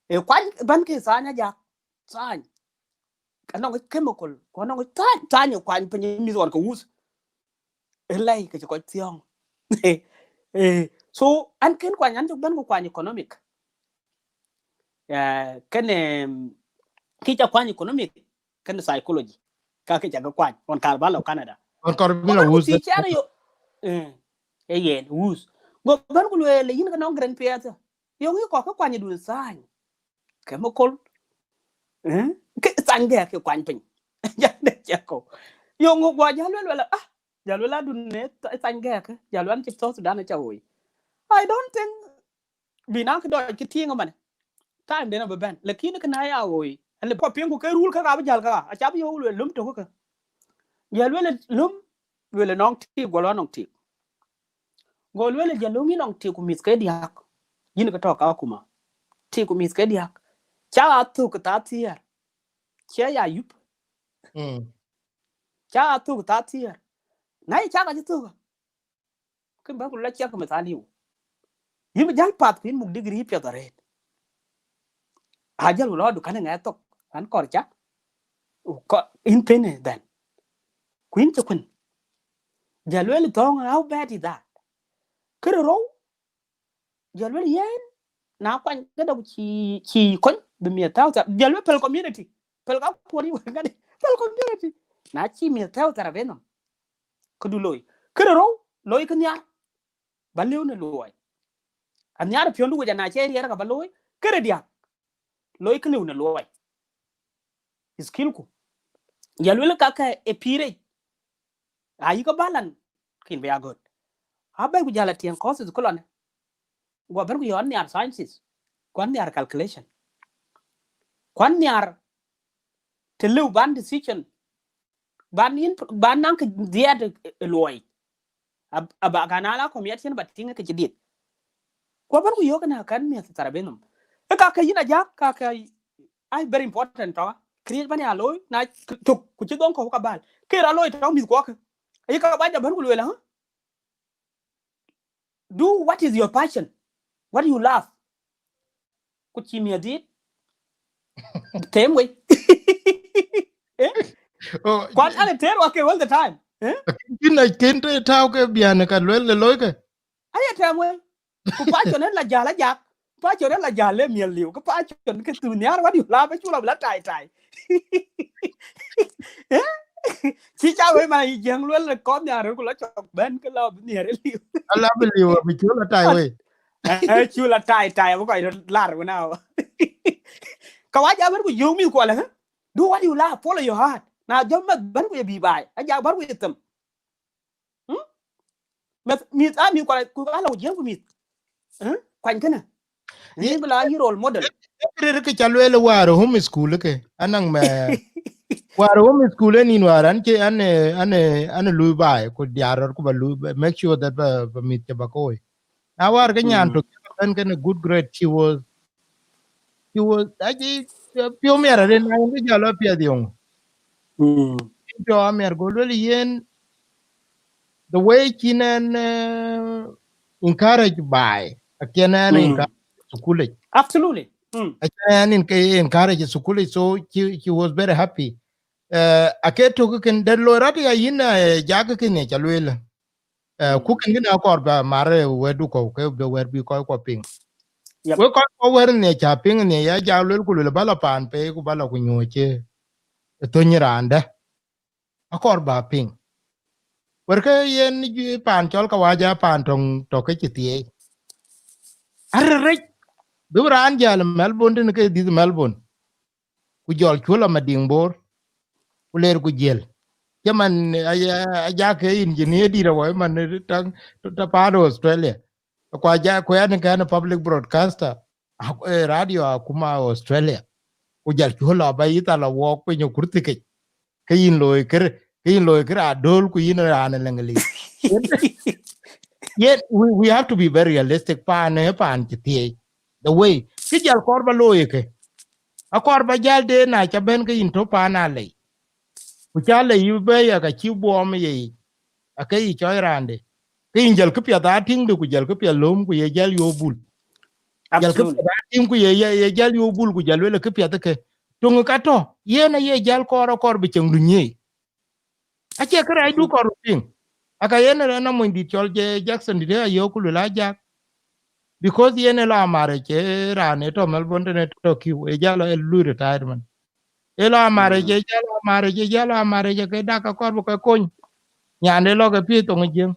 Eh, kwany ban ke sanya jak. Thany. Anɔŋ chemical, ku anɔŋ thany, thany kuany piny mïth ɣɔn ke wuth. Ë lɛi ke cï kɔc thiɔ̈ŋ. Eh, so, an kën kuany, an cï bɛ̈n ku kuany economic. Eh, kënë, kë ca kuany economic, kënë psychology. Ka kë ca ke kuany, ɣɔn kar ba lɔ Canada. Ɣɔn kar ba lɔ wuth. Ku cï cɛɛr yo. Eh, eh, yen, wuth. Go bɛ̈n ku lueel, yïn ke nɔŋ gren piɛth. Yöŋ yï kɔk ke kuany dun thany. Chemical. Eh? Ke thany gɛ̈k ke kuany piny. Jal de cɛk kɔ̈u. Yöŋ guɔ jal luel, luel, ah, jal luel adun ne th-, thany gɛ̈k, jal luel cï South Sudan aca woi. I don't think bï na kë dɔc kë tiiŋ ëmën. Time den abï bɛ̈n. Lakin kë na ya woi. Alë kɔ piŋ ku ke rul käk abï jäl käk. Aca bï yöök luel lum tök kä. Jal luel lum, luel nɔŋ tik, guɔ lɔ nɔŋ tik. Go luel jal lum yï nɔŋ tik ku mïth ke diäk. Yïn ke tɔ̈ ka kuma. Tik ku mïth ke diäk. Ca a thuk thaa thiäär. Cie ya yup. Mm. Ca a thuk thaa thiäär. Na yï cak acï thuk. Kën bä ku la ciɛk mïth aliu. Yïn bï jäl path ku yïn muk degree piɛth arëët. A jäl ku lɔ dukan ŋɛɛth thok, an kɔr cak. Kɔ-, yïn pene dhɛn. Ku yïn cï kuën. Jal luel thɔ̈ɔ̈ŋ, how bad is that? Kërë rou, jal luel yen, na kuany këdë ku cï, cï kony, bï miɛt thäu thar. Jal luel pel community, pel ka kuɔr yï wek ŋadï, pel community. Na cï miɛt thäu thar abë nɔm. Këdu loi. Kërë rou, loi kë nhiar. Ba lëu në luɔi. Anhiar piɔ̈ndu wec ana cɛ riɛɛr ka ba looi, kërë diäk. Loi kë lëu në luɔi. Skill ku. Jal luel ka kë ë pïïr yic. Ayï ke balan, kën bï ya gɔ̈t. Abɛ̈i ku jal atiɛŋ courses ku lɔnë. Guɔ bɛ̈n ku yɔn nhiar sciences. Kuan nhiar calculation. Kuan nhiar të lëu ban decision. Ban yïn, ban naŋ kë dhiɛɛt ë, ë luɔi. Ab-, aba kan ala community ba tïŋ kë cï dhiëth. Ku abɛ̈n ku yök na kan miɛth thar abë nɔm. Ë ka kë yïn ajak, ka kë ai very important tɔ̈. Kë riëc bän ya looi, na tök, ku cï dhoŋ kɔ̈u ka bal. Kë ra looi tɔ̈ mïth kuɔkë. Ayï ka bac abɛ̈n ku lueel, ha? Do what is your passion, what you love. Ku cï miɛt dhiëth. Them wei. Eh? Oh, kuan ale tëër wake all the time. Eh? Kën a kën të tääu ke biän ka luel le loikë. Aye them wei. Ku passion ë la jäl ajak. Passion ë la jäl le miɛl liu. Ku passion ke thu nhiar, what you love, cu la bï la tai tai. Eh? Cï ca wei ma yï jiëŋ luel le kɔn nhiar ku la cɔk bɛ̈n ke la bï nhiar liu. Ala bï liu, bï cu la tai wei. Eh, cu la tai tai, abï kɔc röt lar wën awä. Ka wac abɛ̈n ku yöök mïth kuɔl, eh? Do what you love, follow your heart. Na jɔm meth bɛ̈n ku ye bï baai, ajak bär ku ye them. Hmm? Meth, mïth, ah, mïth kuɔl, ku ala ku jiëŋ ku mïth. Eh? Kuany kënë. Yïn bï la yï role model. Rëër kë ca lueel wäär home school ke. Anaŋ mɛ, wäär home school ë nïn wäär, an cï, an, eh, an, eh, an lui baai, ku diaar rɔt ku ba lui, ba make sure that ba, ba mïth cï ba koi. Na wäär ke nyan tök, bɛ̈n kënë good grade, she was, she was, aci, piɔ̈u miɛt arëët, na yïn ke jal lɔ piɛth yöŋ. Mm. Piɔ̈u amiɛt, go lueel yen, the way cïn ɛn, eh, encourage baai, acïn ɛn encourage thukul yic. Absolutely. Mm. Acïn ɛn enc-, encourage thukul yic, so she, she was very happy. Eh, ake tök kën, dɛ̈t loi rɔt ya yïn, eh, jak kën ye ca lueel. Eh, ku kën kënë akɔɔr ba mar, eh, wɛ̈tdu kɔ̈u, ke bï wɛ̈t bï kɔc kuɔ piŋ. Yep. Wek kɔc kuɔ wɛ̈t nhiɛ ca piŋ nhiɛ ya jak lueel ku lueel ba la paan pei ku ba la ku nyuɔ̈ɔ̈c ë thöny raandä. Akɔɔr ba piŋ. Wërkë yen juëc paan cɔl Kawaja, paan töŋ tɔ̈ ke cï thieei. Arë rec, bï raan jäl Melbourne tënë ke dhiëth Melbourne. Ku jɔl cuɔl a Madiŋ Bor. Ku ler ku jiël. Cïmën aja ke engineer dït awɔi man tɔ̈ paan Australia. Ku aja ku ɛn kɛn public broadcaster. Radio akuma Australia. Ku jal cuɔl a ba yith ala wɔɔk piny kurthi kec. Ke yïn looi kër, ke yïn looi kër adöl ku yïn raan ë Leŋlith. Yet, we, we have to be very realistic. Paan ë paan cï thiëëc. The way, kë jal kɔɔr ba looi ke. Akɔɔr ba jal de na ca bɛ̈n ke yïn tɔ̈ paan alei. Ku ca lei yï bɛ̈i ya ka cï buɔɔm ye yic. Ake yï cɔɔc raande. Ke yïn jal këpiɛth a tïŋ de ku jal këpiɛth lööm ku ye jal yo bul. Jal këpiɛth a tïŋ ku ye, ye, ye jal yo bul ku jal luel këpiɛth ke. Töŋ ka tɔ̈, yen aye jal kɔɔr akɔɔr bï ceŋ du nyiëëi. Acie kërɛɛcdu kɔɔr bï piŋ. Aka yen ë rɛn amony dït cɔl je Jackson dït ë ayök ku luel a jak. Because yen ë lɔ amaric ë raan ë tɔ̈ Melbourne tënë tɔ̈ kiu, ë jal ë lui retirement. Ë lɔ amaric, ë jal amaric, ë jal amaric, ke dak akɔɔr bï ke kony. Nyande lɔ ke piëc thoŋ ë Jiëŋ.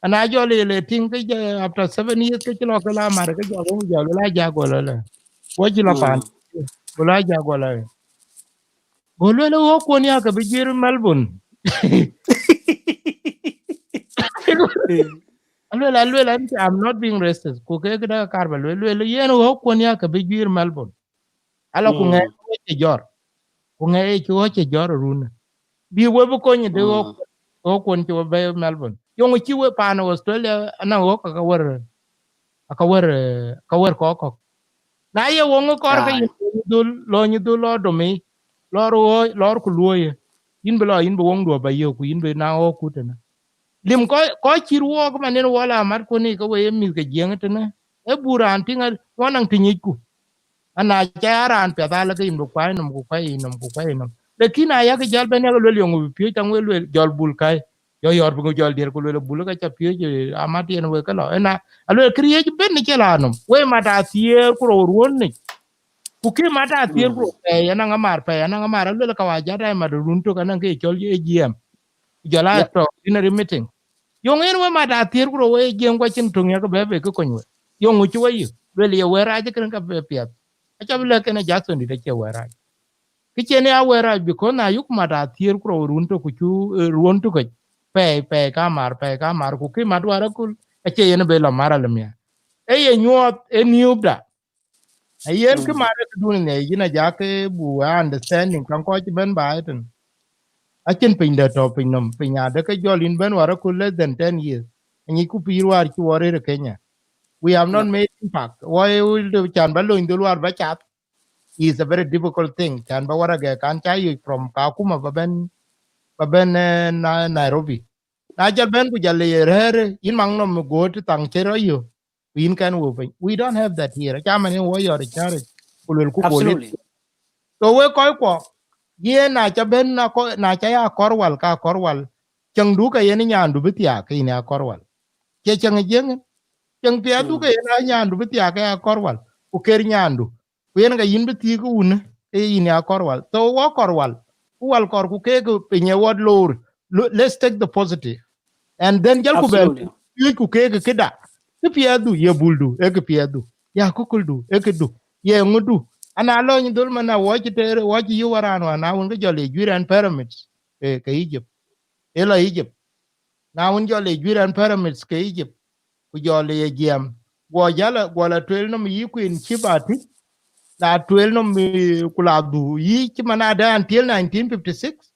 Ana jɔl ye le tïŋ ke jɔ after seven years ke cï lɔ ke la amaric ke jɔ wëŋ jɔ luel a jak gɔl ëlë. Wɔ cï lɔ paan. Gɔl a jak gɔl ëlë. Go luel ë ɣɔ̈k kuɔn ya ke bï juiir Melbourne. Aluel, aluel, I'm not being racist. Ku ke këda kar ba luel, luel yen ɣɔ̈k kuɔn ya ke bï juiir Melbourne. Ala ku ŋɛk ɣɔ̈k cï jɔr. Ku ŋɛk cï ɣɔ̈k cï jɔr run. Bï we bï kony de ɣɔ̈k, ɣɔ̈k kuɔn cï we bɛ̈i Melbourne. Yöŋ cï we paan Australia ana ɣɔ̈k ka wär, aka wär, ka wär kɔ̈k kɔ̈k. Na ye woŋ kɔɔr ke yïn lɔ nyi dhul, lɔ nyi dhul lɔ domi, lɔr ɣɔ̈k, lɔr ku luɔ̈ɔ̈yë. Yïn bï lɔ, yïn bï woŋ duɔ̈p ba yök ku yïn bï na ɣɔ̈k ku tënë. Lim kɔc, kɔc cït wɔɔk man yen wɔ la mat kuɔn ke we ye mïth ke Jiëŋ tënë. Ë bur raan tïŋ ɣɔn naŋ tï nyicku. Ana ca ya raan piɛth ala ke yïn bï kuany nɔm ku kuany nɔm ku kuany nɔm. Lakin aya ke jal bɛ̈n yak luel yöŋ bï piöc taŋ we luel jɔl bul kai. Jɔ yɔr bï jɔl dier ku luel bul ka ca piöc amat yen we ke lɔ. Ena aluel kë riëc bɛ̈n ni cï la nɔm. We mat athiëër ku rou ruɔ̈n ni. Ku kë mat athiëër ku rou pɛɛi, ena ŋa mar pɛɛi, ena ŋa mar aluel ka wa jat ai mat run tök ena ke cɔl ye G M. Jɔl a tɔ̈ ordinary meeting. Yöŋ yen we mat athiëër ku rou we Jiëŋ ku acïn töŋ yak bɛ bï ke kony we. Yöŋ cï we yï, luel ye wɛ̈ɛ̈r rac kënë ka bï piɛth. Aca bï lɛ̈k kënë Jackson dït acie wɛ̈ɛ̈r rac. Kë cïn ya wɛ̈ɛ̈r rac because na yuk mat athiëër ku rou run tök ku cu, eh, ruɔ̈n tök kec. Pɛɛi, pɛɛi ka mar, pɛɛi ka mar ku kë mat wäär akul, acie yen bï lɔ mar alë miäk. Ee ye nyuɔɔth, ee niööpda. Ayen kë mat ë këdun ë ŋiɛc yïn aja ke bu understanding kaŋ kɔc bɛ̈n ba ëtën. Acïn piny dɛ tɔ̈ piny nɔm, piny adë ke jɔl yïn bɛ̈n wäär akul less than ten years. Aŋic ku pïïr wäär cï wɔ rëër ë Kenya. We have not made impact. Wɔ ë wël de can ba lony dhöl wäär ba cath. Is a very difficult thing. Can ba waragɛ kan ca yöc from Kakuma ba bɛ̈n, ba bɛ̈n, eh, Na-, Nairobi. Na jal bɛ̈n ku jal le rɛ̈ɛ̈r yïn maŋ nɔm goot thaŋ cï rɔ yö. Ku yïn kɛn wëu piny. We don't have that here. Aca man yen wɔ yɔr ë cäär ku luel ku bol yeth. So we kɔc kuɔ, yen na ca bɛ̈n na kɔ-, na ca ya kɔr wal ka kɔr wal. Cäŋdu ke yen nyandu bï thiaak ke yïn ya kɔr wal. Cie cäŋ ë Jiëŋ. Cäŋ piɛthdu ke yen a nyandu bï thiaak ke ya kɔr wal. Ku ker nyandu. Ku yen ka yïn bï thiëk wun, ke yïn ya kɔr wal. So wɔ kɔr wal. Ku wal kɔr ku keek piny ë wɔ loor. Lo-, let's take the positive. And then jal ku bɛn piööc ku keek këda. Kë piɛthdu, ye buldu, ee kë piɛthdu. Ya kukuldu, ee këdu. Ye ŋudu. Ana lɔny dhöl man a wɔ cï teer, wɔ cï yï waran wan, na wun ke jɔl ye juiir ɛn pyramids, eh, ke Egypt. Ee lɔ Egypt. Na wun jɔl ye juiir ɛn pyramids ke Egypt. Ku jɔl ye jiɛɛm. Guɔ jal, guɔ la tuel nɔm yï kuin cï ba tïc. La tuel nɔm, eh, ku la dhu yï cï man adë until nineteen fifty-six.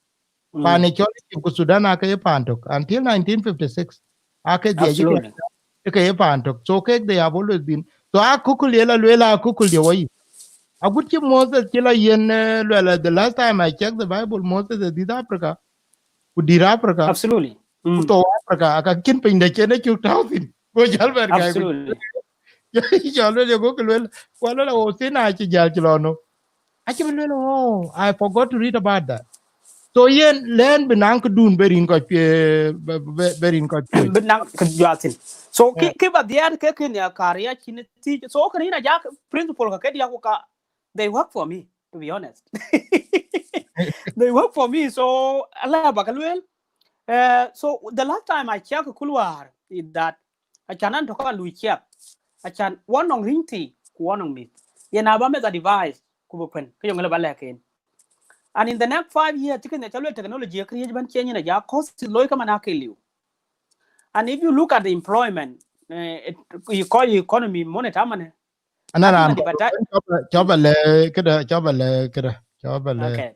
Pan ë cɔl Egypt ku Sudan ake ye pan tök. Until nineteen fifty-six. Ake dhiɛc ke ye pan tök. So kek they have always been. So akukul ye la luel akukul ye wɔ yï. Agut cï Moses cï la yen, eh, luel, eh, the last time I checked the Bible, Moses is this Africa. Ku dït Africa. Ku thou Africa, aka cïn piny de cen ë cuk tau thïn. Go jal bɛn gäi ku jal luel ye go ke luel. Ku luel, oh, thin a cï jal cï lɔ no. Acï bï luel, oh, I forgot to read about that. So yen lɛn bï naŋ këdun bï rin kɔc piɛth, bï, bï, bï rin kɔc piɛth. Bï naŋ kë juath thïn. So kë, kë ba dhiɛɛt ke kën ya kar ya cïn thiëc. So kën yïn aja principle ka ke diak ku ka, they work for me, to be honest. They work for me. So ala ba ka luel. Eh, so the last time I check kulwar is that acan an tɔ̈ ka lui ciɛth. Acän wɔ nɔŋ riny thii ku wɔ nɔŋ mïth. Yen aba meth advice ku bï kuën, ke yɔŋ lë ba lɛ̈k en. And in the next five years, cï kën ca luel technology ë këriëëc bɛ̈n ciëny yen aja course looi ke man ake liu. And if you look at the employment, eh, it, you call economy monitor man, Ana raan kɔc bɛ̈n cɔp, cɔp alɛ këdë, cɔp alɛ këdë, cɔp alɛ. Okay.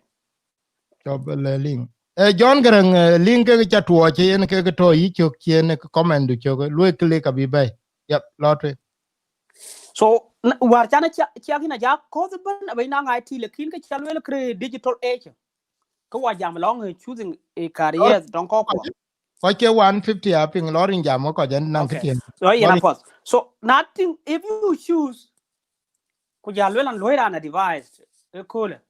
Cɔp alɛ link. Eh, John Garang, eh, link ke ca tuɔɔc yen ke tɔ̈ yï cök cien ke comment du cök, luɔi click abï bɛ̈i. Yep, lɔ tueŋ. So, n-, wäär can ciak yïn aja course bɛ̈n abï naŋ I T, lakin ke ca luel kre digital age. Ke wa jam alɔŋ, eh, choosing a career tɔŋ kɔ̈k kuɔ. Kɔc ke one fifty apiŋ lɔ rin jam kɔc ɣɛn naŋ kë tiɛn. So, yen apuɔth. So, nothing, if you choose, ku ja luel an luɔi raan advice, e köölë,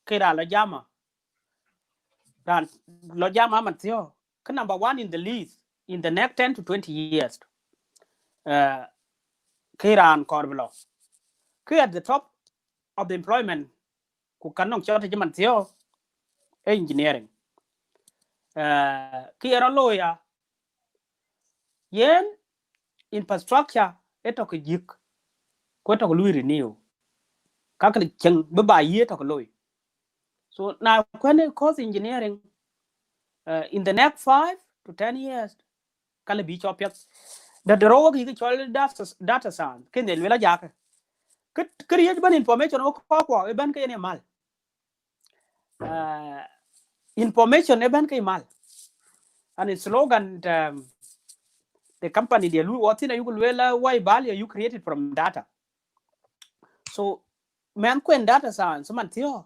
ke raan lɔ jama, raan lɔ jama man thiɔ̈k, ke number one in the list in the next ten to twenty years. Uh, ke raan kɔɔr bï lɔ. Ke at the top of the employment, ku kan nɔŋ cɔt cï man thiɔ̈k, e engineering. Uh, ke ye rɔ looi ya, yen infrastructure e tɔ̈ ke jik, ku e tɔ̈ ke lui renew. Ka ke cieŋ bï ba yï e tɔ̈ ke looi. So, na kuɛn e course engineering, uh, in the next five to ten years, ka lë bï cɔp piɛth. Dɛ̈t de rou wok yï ke cɔl data, data science, kën de luel aja ke. Kë, këriëëc bɛ̈n information wok kɔ̈k kuɔ, e bɛ̈n ke yen e mal. Uh, information e bɛ̈n ke mal. And a slogan, um, the company de lui wɔ thïn ayuk luel, uh, why value you created from data. So, mɛn kuɛn data science man thiɔ̈k,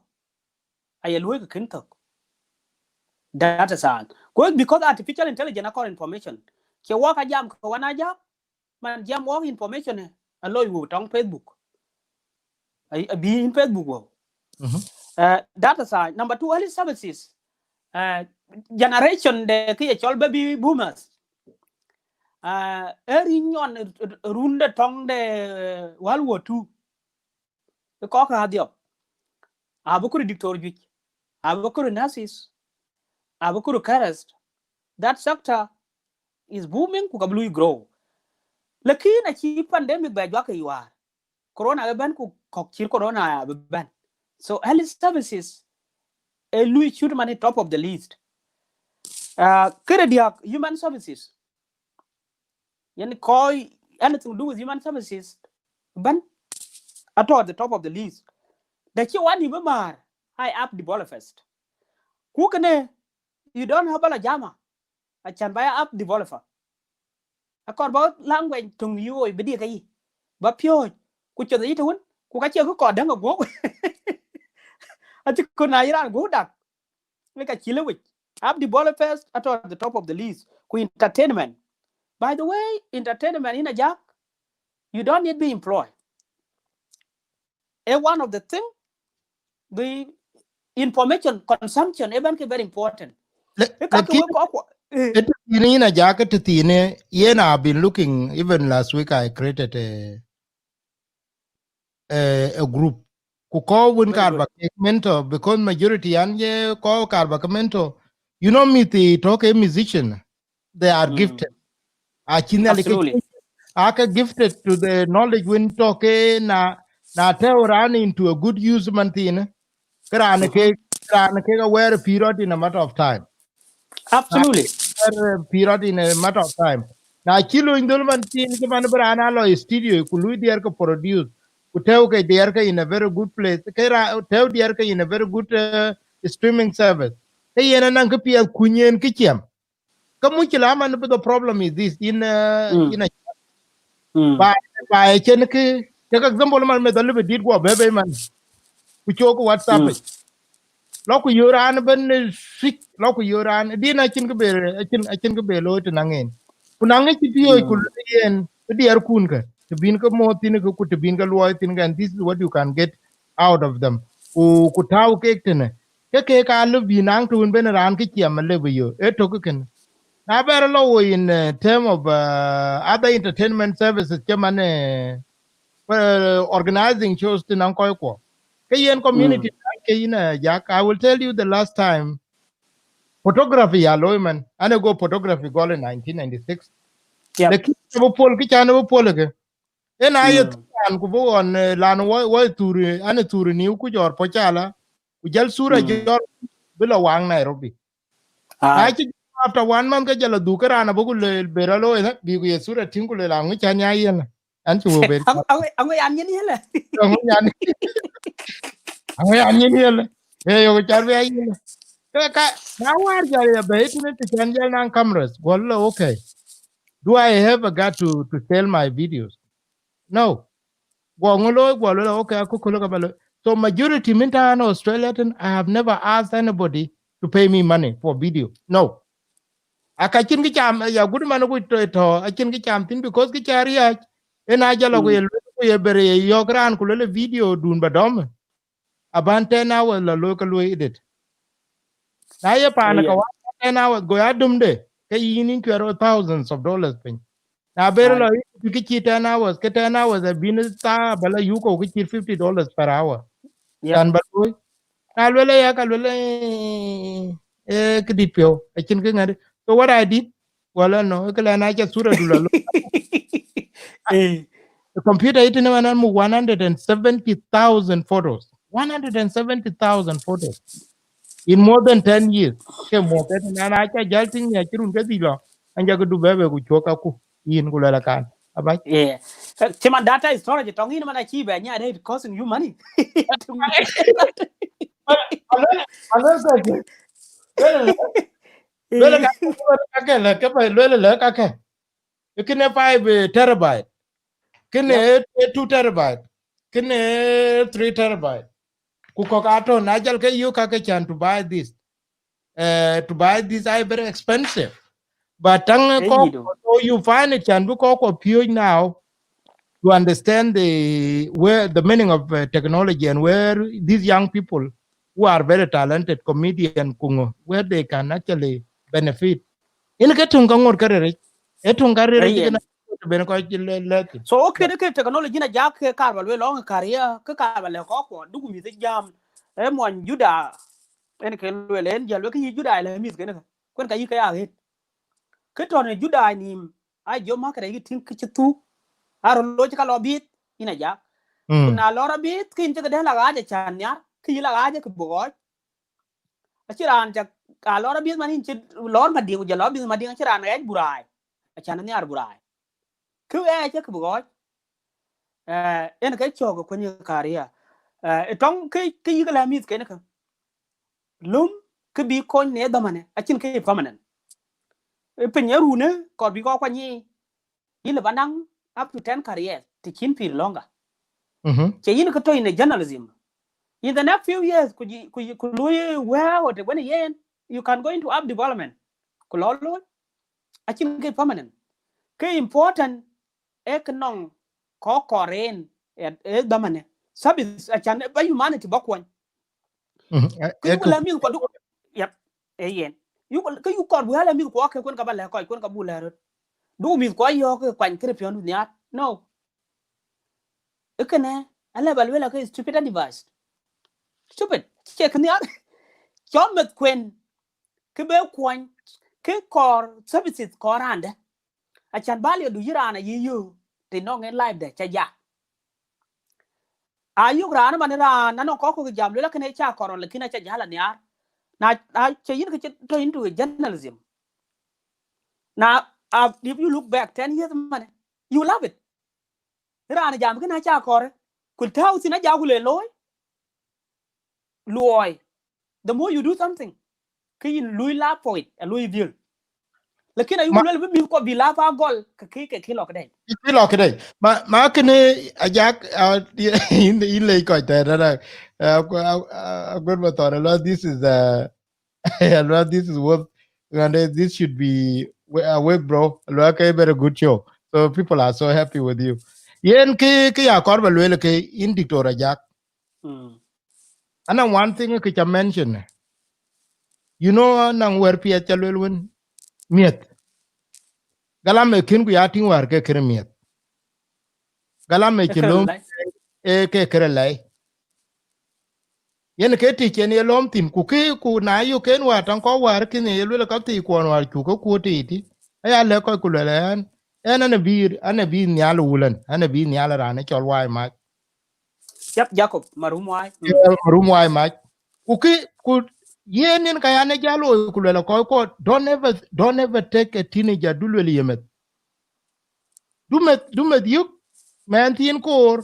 aye luɔi ke kën thök. Data science. Ku because artificial intelligence akɔɔr information. Ke wɔ ka jam ke wan aja, man jam wɔ information, eh, a looi wɔ tɔŋ Facebook. A, a bï in Facebook wɔ. Mhm. Uh, data science. Number two, health services. Uh, generation de ke ye cɔl baby boomers. Uh, e rin nyɔn, eh, run de tɔŋ de, eh, World War Two. E kɔc ke adhiɔp. Abï kuru doctor juëc. Abï kuru nurses. Abï kuru carers. That sector is booming, ku ka bï lui grow. Lakin acï pandemic bɛ juak ke yuar. Corona abï bɛ̈n ku kɔ̈k cït corona abï bɛ̈n. So health services e lui cut man top of the list. Uh, këde diäk, human services. Yen kɔc, anything to do with human services, bɛ̈n atɔ̈ at the top of the list. Dɛ̈ cï wan yï bï määr, ai app developers. Ku kënë, you don't have a la jama. Acän ba ya app developer. Akɔɔr ba language töŋ yï woi bï diɛ̈ ke yï. Ba piööc, ku cuɛth yï të wën, ku ka cie kë kɔɔr däŋ aguɔ̈u. Acï ku na yï raan guɔ̈u dak. Ë ka cï lëwic. App developers atɔ̈ at the top of the list. Ku entertainment. By the way, entertainment in a jack, you don't need be employed. E one of the thing, the information consumption, e bɛ̈n ke very important. Le-, e ka ke lakin wek kɔc kuɔ, eh. Ë të thiin yïn aja ke të thiin, yen I've been looking, even last week I created a, a, a group. Ku kɔc wën very kaar good. Ba kek mentor, because majority an ye kɔc kaar ba ke mentor. You know, mïth tɔ̈ ke musician, they are Mm. gifted. Acïn Nhialic ke Absolutely. Ake gifted to the knowledge wën tɔ̈ ke na, na tɛ̈ɛ̈u raan into a good use man thiin. Ke raan ke, Mm-hmm. Raan ke ka wɛɛr pïïr rɔt in a matter of time. Absolutely. Wɛɛr pïïr rɔt in a matter of time. Na cï lony dhöl man thiin, ke man bï raan a lɔ studio, ku lui diɛɛr ke produce, ku tɛ̈ɛ̈u ke diɛɛr ke in a very good place. Ke ra-, tɛ̈ɛ̈u diɛɛr ke in a very good, uh, streaming service. Ke yen anɔŋ kë piɛth kuny yen kë ciɛm. Ka muckila man, but the problem is this, in, uh, Mm. in a Mm. Ba, ba e cen kë, take example man, meth alëu bï dït guɔ bɛ̈ɛ̈i man. Ku cök WhatsApp Mm. ic. Lɔ ku yöör raan ëbɛ̈n, eh, switch, lɔ ku yöör raan, din acïn kë bë, acïn, acïn kë bë looi të naŋ en. Ku naŋ ë cï piööc ku Mm. lueel yen, bï diɛɛr kun kë, të bïn ke moth thïn kë, ku të bïn ke luɔi thïn kë, and this is what you can get out of them. Ku, ku tääu kek tënë. Ke kek aa lëu bï naŋ të wën bɛ̈n raan kë ciɛm alëu bï yök. Ee tök kënë. Na bɛ̈r lɔ wo in, uh, term of, uh, other entertainment services, cï man, uh, uh, organizing shows të naŋ kɔc kuɔ. Ke yen community Mm. Ke yïn, uh, Jack, I will tell you the last time. Photography ya looi man. An ë go photography gɔl in nineteen ninety-six. Yep. Lakin bï pol, kë can bï pol ke. Ëna ye Mm. thuk raan ku bï ɣɔn, eh, lan wɔ, wɔ thur, eh, an thur ni ku jɔr po cala. Ku jal sura Mm. jɔr bï la waŋ Nairobi. Na Ai. cï after one month ke jal adhuk ke raan abï ku le bera lo ëna, bï ku ye sura tïŋ ku le la ŋu can ya yen. An cï wo ber. Aŋu, aŋu, aŋu yan yen yele. Aŋu yan. Aŋu yan yen yele. Eh, yo car bï ya yele. Ke ka, na war jal ya bɛ, it ni ti can jal nan cameras. Go lo, okay. Do I have a got to, to sell my videos? No. Go ŋu lo, go lo, okay, aku kulo ka ba lo. So majority min ta na Australia tën, I have never asked anybody to pay me money for video. No. Aka cïn kë cam, ya good man ku to, to, a cïn kë cam thïn because kë ca riac. Ëna jal ku Mm. ye lo, ku ye bere ye yɔk raan ku le video dun ba dɔm. Aban ten hours la lo ka lo edit. Na ye paan ka Yeah. wa ten hours go ya dum de. Ke yin in cuero thousands of dollars piny. Na ber Ai. Lo, ke ci ten hours, ke ten hours a bin ta bala yuko ke ci fifty dollars per hour. Yep. Can ba lo. Na luele ya ka luele, eh, ke dit pio, a cïn ke ŋadi. So what I did, wala no, ke la na ca sura du la lo. Eh. The computer it ni man mu one hundred and seventy thousand photos. One hundred and seventy thousand photos. In more than ten years. Ke mo ke na na ca jal tïŋ ya ci run ke dhil lo. An ja ke du bebe ku cuok aku. Yin ku lala kan. Abac. Yeah. Cï man data storage tɔŋ yin man aci bɛ nya, it costing you money. Luele, luele ka, luele ka ke, le ke ba luele le ka ke. Kene five, eh, terabyte. Kene, yep, eh, two terabyte. Kene three terabyte. Ku kɔk ato na jal ke yu ka ke can to buy this. Uh, to buy this are very expensive. But tang, eh, kɔk, so you find it can be kɔk of pure now to understand the, where the meaning of, uh, technology and where these young people who are very talented comedian kungo, where they can actually benefit. In ke tung ka ŋot ka rere, e tung ka rere. Ayen. Jikana ben ko le le. So okay, ke technology na jak ke kar ba luel long career, ke kar ba le ko ko du mi jam. E mo Juda, en ke luel en jal we ki Juda le mi ke ne. Kwen ka yi ke ya het. Ke to ne Juda ni, a jo ma kare yi tin ke ci tu. A ro lo ci ka lo bit, ina ja. Mm. Ku na lo ra bit, kin ci ke de la ga ja chan yar, ki la ga ja ke bo. Aci raan ca ka lɔr abith man in ci lɔr Madiŋ ku jɔl lɔ abith Madiŋ, aci raan ɣɛɛc burai. Acan nhiar burai. Kë ɣɛɛc cä kë bï ɣɔɔc. Eh, en ke cɔk kuany career. Eh, ë tɔŋ ke, ke yïk lɛ mïth kën kë. Lum ke bï kony në dhamane, acïn ke permanent. Ë piny ë run ë kɔr bï kɔk kuany yiic. Yïn lë ba naŋ up to ten careers, të cïn pïïr longer. Mhm. Cë yïn ke tɔ̈ in a journalism. In the next few years, ku ji, ku ji, ku luɔi wëëu të wën yen, you can go into app development. Ku lɔ looi, acïn ke permanent. Ke important, ee ke nɔŋ kɔk kɔɔr en, ë, ë dhamane. Service, acan ba humanity ba kuɔny. Mhm. Ë, kë ë yuk lɛ mïth kuɔ du, yep, ee yen. Yuk, kë yuk kɔɔr bï lɛ mïth kuɔ ke kuen ka ba lɛ kɔc, kuen ka bu lɛ röt. Du mïth kuɔ yɔ̈ɔ̈k ke kuany kërë piɔ̈n du nhiaar. No. Ë kënë, alɛ ba luel ake stupid advice. Stupid. Cie kë nhiaar. Cɔl meth kuen, kë be kuɔny, kë kɔɔr services kɔɔr randë. Acan ba liɔdu yï raan ayï yöök, të nɔŋ en life de, ca ja. Ayuk raan man raan, na nɔŋ kɔk kɔk jam, luel akënë ca kɔrɔn, lakin aca jal aniar. Na, na ca yïn ke cï tɔ̈ into journalism. Na, uh, if you look back ten years man, you love it. Raan jam kënë aca kɔr, ku tääu thïn aja ku le looi. Luɔi. The more you do something, ke yïn lui love for it, a lui dhiël. Lakin ayuk luel bï mïth kɔ bï love a gɔl, ke kë, ke kë lɔ këdɛ̈. Kë lɔ këdɛ̈. Ma, ma kënë ajak, uh, in, in le kɔc tɛ̈, tɛ̈, tɛ̈. Uh, ku, uh, uh, good method. Well, this is, uh, well, this is what, and this should be a work, bro. Well, okay, very good show. So people are so happy with you. Yen kë, kë ya kɔr ba luel ke in Diktor Ajak. Mm. Anɔŋ one thing kë ca mention. You know, anɔŋ wɛ̈t piɛth ca luel wën, miɛth. Galam ë kën ku ya tïŋ wäär ke kërë miɛth. Galam ë cï lom, ë ke kërë lɛi. Yen ke tïc en ye lom thïn, ku kë, ku na yök en wäär tɔŋ kɔc wäär kën ye luel ka thii kuɔn wäär cuk ke kuɔt tïtï. Aya lɛ̈k kɔc ku luel ɛn, Ɛn, ɛn abï, ɛn abï nhial wulën, ɛn abï nhial raan ë cɔl Wai Mac. Yap, Jacob, marum Wai. Marum Wai Mac. Ku kë, ku yen yen ka yan ë jal looi ku luel akɔc kɔc, don't ever, don't ever take a teenager, du luel ye meth. Du meth, du meth yök, mɛn thiin koor,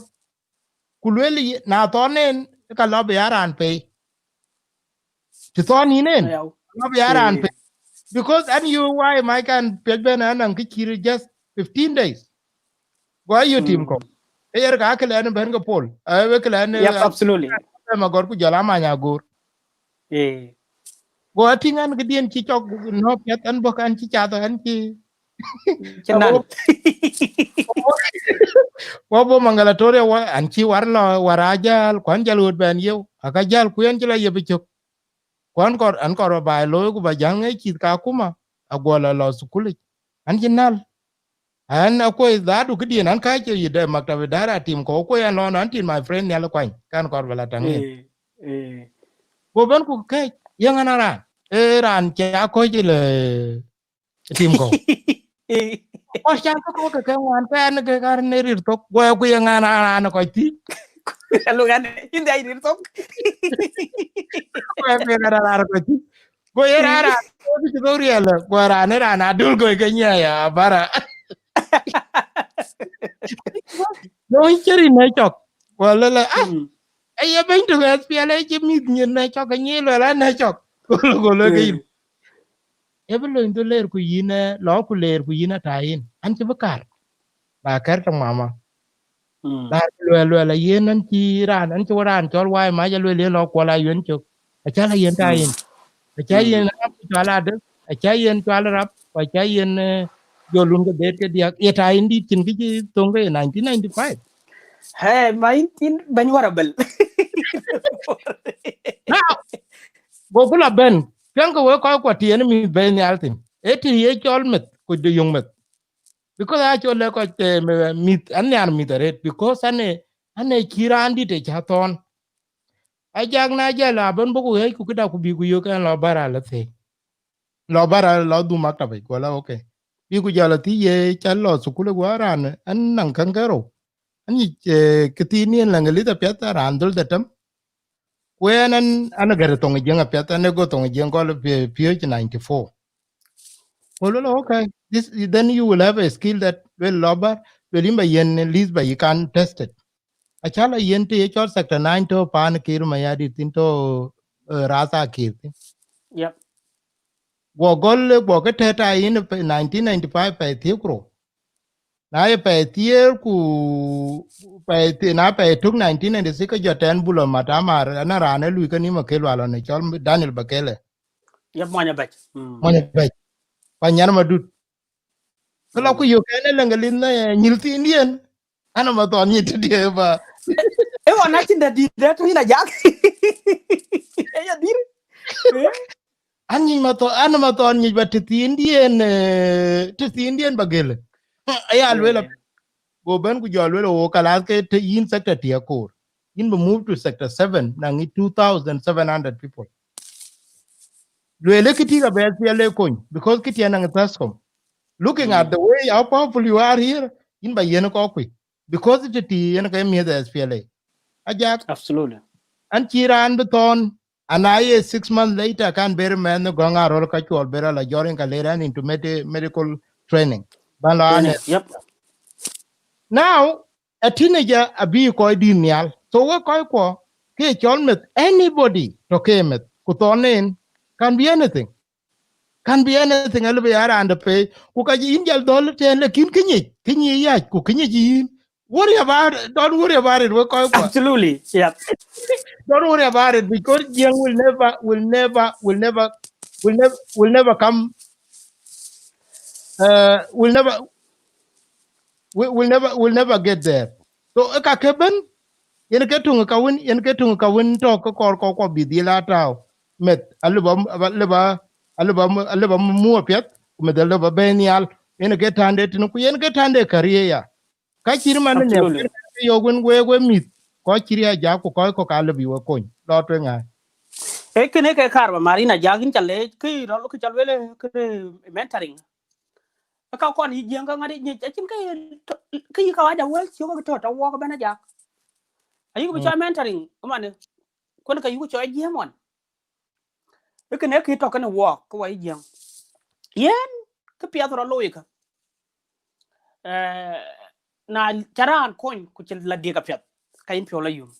ku luel ye, na thɔn en, ka lɔ bï ya raan pei. Të thɔn yïn en, lɔ bï ya raan pei. Because ɛn yu Wai Mac kan piɛc bɛn an naŋ kë cït just fifteen days. Go ayu tim kɔ̈k. Ke yer ka këlɛn bɛn ke pol. Awe këlɛn Yep, absolutely. Magɔr ku jɔl amany agor. Eh. Go atiŋ an këdiɛn cï cɔk nɔ̈k piɛth an bɔ̈k an cï cath an cï Cï nal. Wa bo Mangalatoria wa an cï war lɔ war ajal kuan jal ɣöt bɛn yeu. Aka jal ku yɛn cï la yep cök. Kuan kɔr an kɔr ba baai looi ku ba jäl ŋɛc cïth ka kuma. Aguɔ la lɔ thukulic. An cï nal. An akuɔi dhadu këdiɛn an ka cï yï de maktab idara tim kɔ̈u kuɔi an lɔn an tin my friend nhial kuany. Kan kɔr ba la taŋ yen. Eh, eh. Go bɛn ku kɛc yeŋ an aran. Ee raan cï akɔc le tim kɔ̈u. Eh. Kɔc ca ke kɔc ke ke ŋuan pɛɛn ke kar ne rir thok. Go ku yeŋ an aran kɔc thïn. Alo gan, in dai rir thok. Go ku yeŋ an aran kɔc thïn. Go ye raan raan. Go cï thok riɛl. Go raan ë raan adul go ke nyia ya bara. Go cï rin ne cɔk. Go lele ah. Mm. Aye bɛny tök S P L A cï mïth nyin ne cɔk, ke nyi luel an ne cɔk. Go lo, go lo ke yïn. Eh. Ë bï lony dhö leer ku yïn, eh, lɔ ku leer ku yïn ata yïn. An cï bï kar. Ba kɛr tɔ mama. Mm. Ba luel, luel a yen an cï raan, an cï wä raan cɔl Wai Mac a luel yen lɔ kuɔl a yuen cök. Aca la yen ta yïn. Aca Mm. yen rap cɔl adë. Aca yen cɔl rap. Ku aca yen, eh, jolun ke deet ke diäk. Ye ta yïn dït cïn kë cï thoŋ ke ye nineteen ninety-five. Hey, ma in, in bɛny wara bel. Na, go ku la bɛn, piɛŋkë wek kɔc kuɔ tiɛɛn mïth bɛ̈i nhial thïn. Ee të ye cɔl meth, ku de yöŋ meth. Because a cɔl lɛ kɔc, eh, me-, mïth, an nhiar mïth arëët. Because an ee, an ee cï raan dït ë cä thɔn. Ajak na jɛl abɛn bɔ̈ ku ɣɛ̈c ku këda ku bï ku yök ɛn lɔ bär alɔ thëi. Lɔ bär alɔ dhum maktabic, ku ala, okay. Bï ku jɔl athï ye cä lɔ thukul ë guɔ raan, an naŋ käŋ ke rou. An yic, eh, këthiin yen läŋ Elizabeth raan dhöl dhetem. Ku en an, an gɛ̈r thoŋ ë Jiëŋ apiɛth, an ë go thoŋ ë Jiëŋ gɔl pi-, piööc ninety-four. Go luel, okay, this, then you will have a skill that luel lɔ bär, luel yïn ba yen list ba yï kan tested. Acä la yen të ye cɔl sector nine tɔ̈ paan Kiir Mayardit thïn tɔ̈, eh, Ratha Kiir thïn. Yep. Guɔ gɔl, guɔ ke tɛ̈t a yïn pɛ-, nineteen ninety-five pɛi thiëk ku rou. Na ye pɛi thiëër ku pɛi thi-, na pɛi tök nineteen ninety-six ke jɔ tɛn Bul Matamar, ana raan ë lui ke nïm akël wal ɣɔn ë cɔl Daniel Bakele. Yep, mɔny abɛc. Mm. Mɔny abɛc. Pa nyan madut. Ke lɔ ku yök ɛn ë lëŋ ke lith na, eh, nyïl thiindiɛn. An ama thɔn nyic tëdiɛ ba. E wan acïn dɛ dït dɛ tui na jak. E ya dïr. Eh? An nyic ma thɔn, an ama thɔn nyic ba të thiindiɛn, eh, të thiindiɛn ba gël. Aya luel. Go bɛn ku jɔ luel, wo kalas ke të yïn sector tiɛ koor. Yïn bï move to sector seven, na ŋic two thousand seven hundred people. Luel ë këtï ka bɛ S P L A kony, because këtï anaŋ thascom. Looking at the way how powerful you are here, yïn ba yen kɔk kui. Because të ti yen ke miëth S P L A. Ajak. Absolutely. An cï raan bï thɔn, an aye six months later kan ber mɛnh gɔŋ a rɔl ka cuɔl ber ala jɔr in ka ler an into medi-, medical training. Ban lɔ an. Yep. Now, a teenager abï kɔc dït nhial. So we kɔc kuɔ, ke cɔl meth, anybody tɔ̈ ke meth, ku thɔn en, can be anything. Can be anything, alëbë ya raan de pei. Ku ka yïn jal dhɔl tɛn, lakin kë nyic, kë nyic yac, ku kë nyic yïn. Worry about it. Don't worry about it. We kɔc kuɔ. Absolutely. Yep. Don't worry about it because Jiëŋ will never, will never, will never, will never, will never come. Uh, will never, we will never, will never get there. So, e ka ke ben, yen ke tuŋ ka win, yen ke tuŋ ka win tɔ̈ ke kɔr kɔr kɔr bï dhil a tääu. Meth, alëbë, alëbë, alëbë, alëbë mu apiɛth, ku meth alëbë bɛ̈i nhial. Yen ke tande tënë, ku yen ke tande career ya. Ka cït man ne Absolutely. Yo win we, we mïth, kɔc cï riac jak ku kɔc kɔ̈k alëbï we kony. Lɔ tueŋ ŋa. E kënë ke kar ba Marina jak in ca leec, kë rɔl kë ca luel, kë mentoring. Ka kɔn yï Jiëŋ ka ŋadï nyic, acïn kë yï tɔ-, kë yï Kawaja wël cï kɔ̈k tɔ̈, tɔ̈ wɔɔk ëbɛ̈n ajak. Ayï kë bï cɔl mentoring, man, kuën ka yï ku cɔl Jiëŋ ɣɔn. Ë kënë kë tɔ̈ kënë wɔɔk, kë wa yï Jiëŋ. Yen, kë piɛth rɔt looi kë. Eh, na ca raan kony, ku cï la diëk apiɛth, ka yïn piɔ̈u la yum.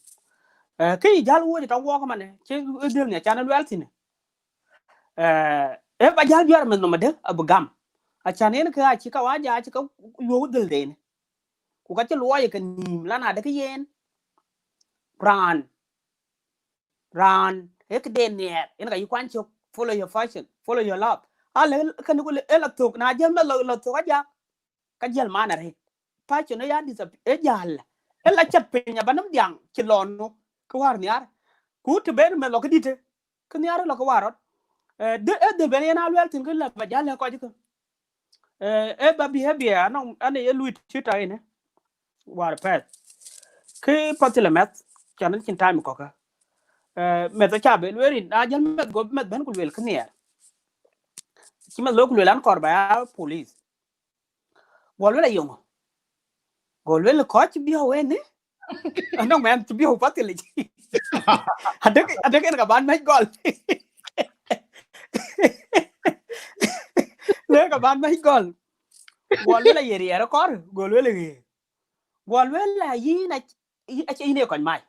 Eh, kë yï jäl wuɔ̈c tɔ̈ wɔɔk man, cï ë dhil nya can luɛl thïn. Eh, ë ba jäl juɛ̈r meth nɔm adë, abï gam. Acan yen kë acï Kawaja, acï ke yuɔ̈u dhil den. Ku ka cï luɔi ke nïïm, lan adë kë yen. Raan, raan, ë këden nhiɛɛr, yen ka yï kuany cök, follow your passion, follow your love. Alë, kënë ku lë, ë la thök, na jël meth la, la thök ajak, ka jël man arëët. Passion ë ya disap-, ë jäl. Ë la cät piny, aba nɔm dhiaŋ, cï lɔ nu, kë wäär nhiaar. Ku të ben meth lɔ këdïtë, kë nhiaar lɔ kë wäär rɔt. Eh, dë, ë dë ben yen a luɛl thïn kë la ba jäl lɛ̈k kɔc kë. Eh, ë ba behavior, anɔŋ, anë ye luit cï tɔ ënë. Wäär pɛth. Kë path lë meth, can ën cïn time kɔ̈kë. Eh, meth aca be lueel rin, na jël meth go meth bɛ̈n ku lueel kë nhiaar. Cï meth looi ku lueel an kɔɔr ba ya police. Go lueel ayeŋö? Go lueel kɔc bï ɣɔn ënë. Anɔŋ mɛn cï bï ɣɔn path lë. Adek, adek en ka ban mɛc gɔl. Le ka ban mɛc gɔl. Go lueel aye riɛɛr kɔɔr, go lueel ë. Go lueel a yïn a, yï, acie yïn ë kɔc mai.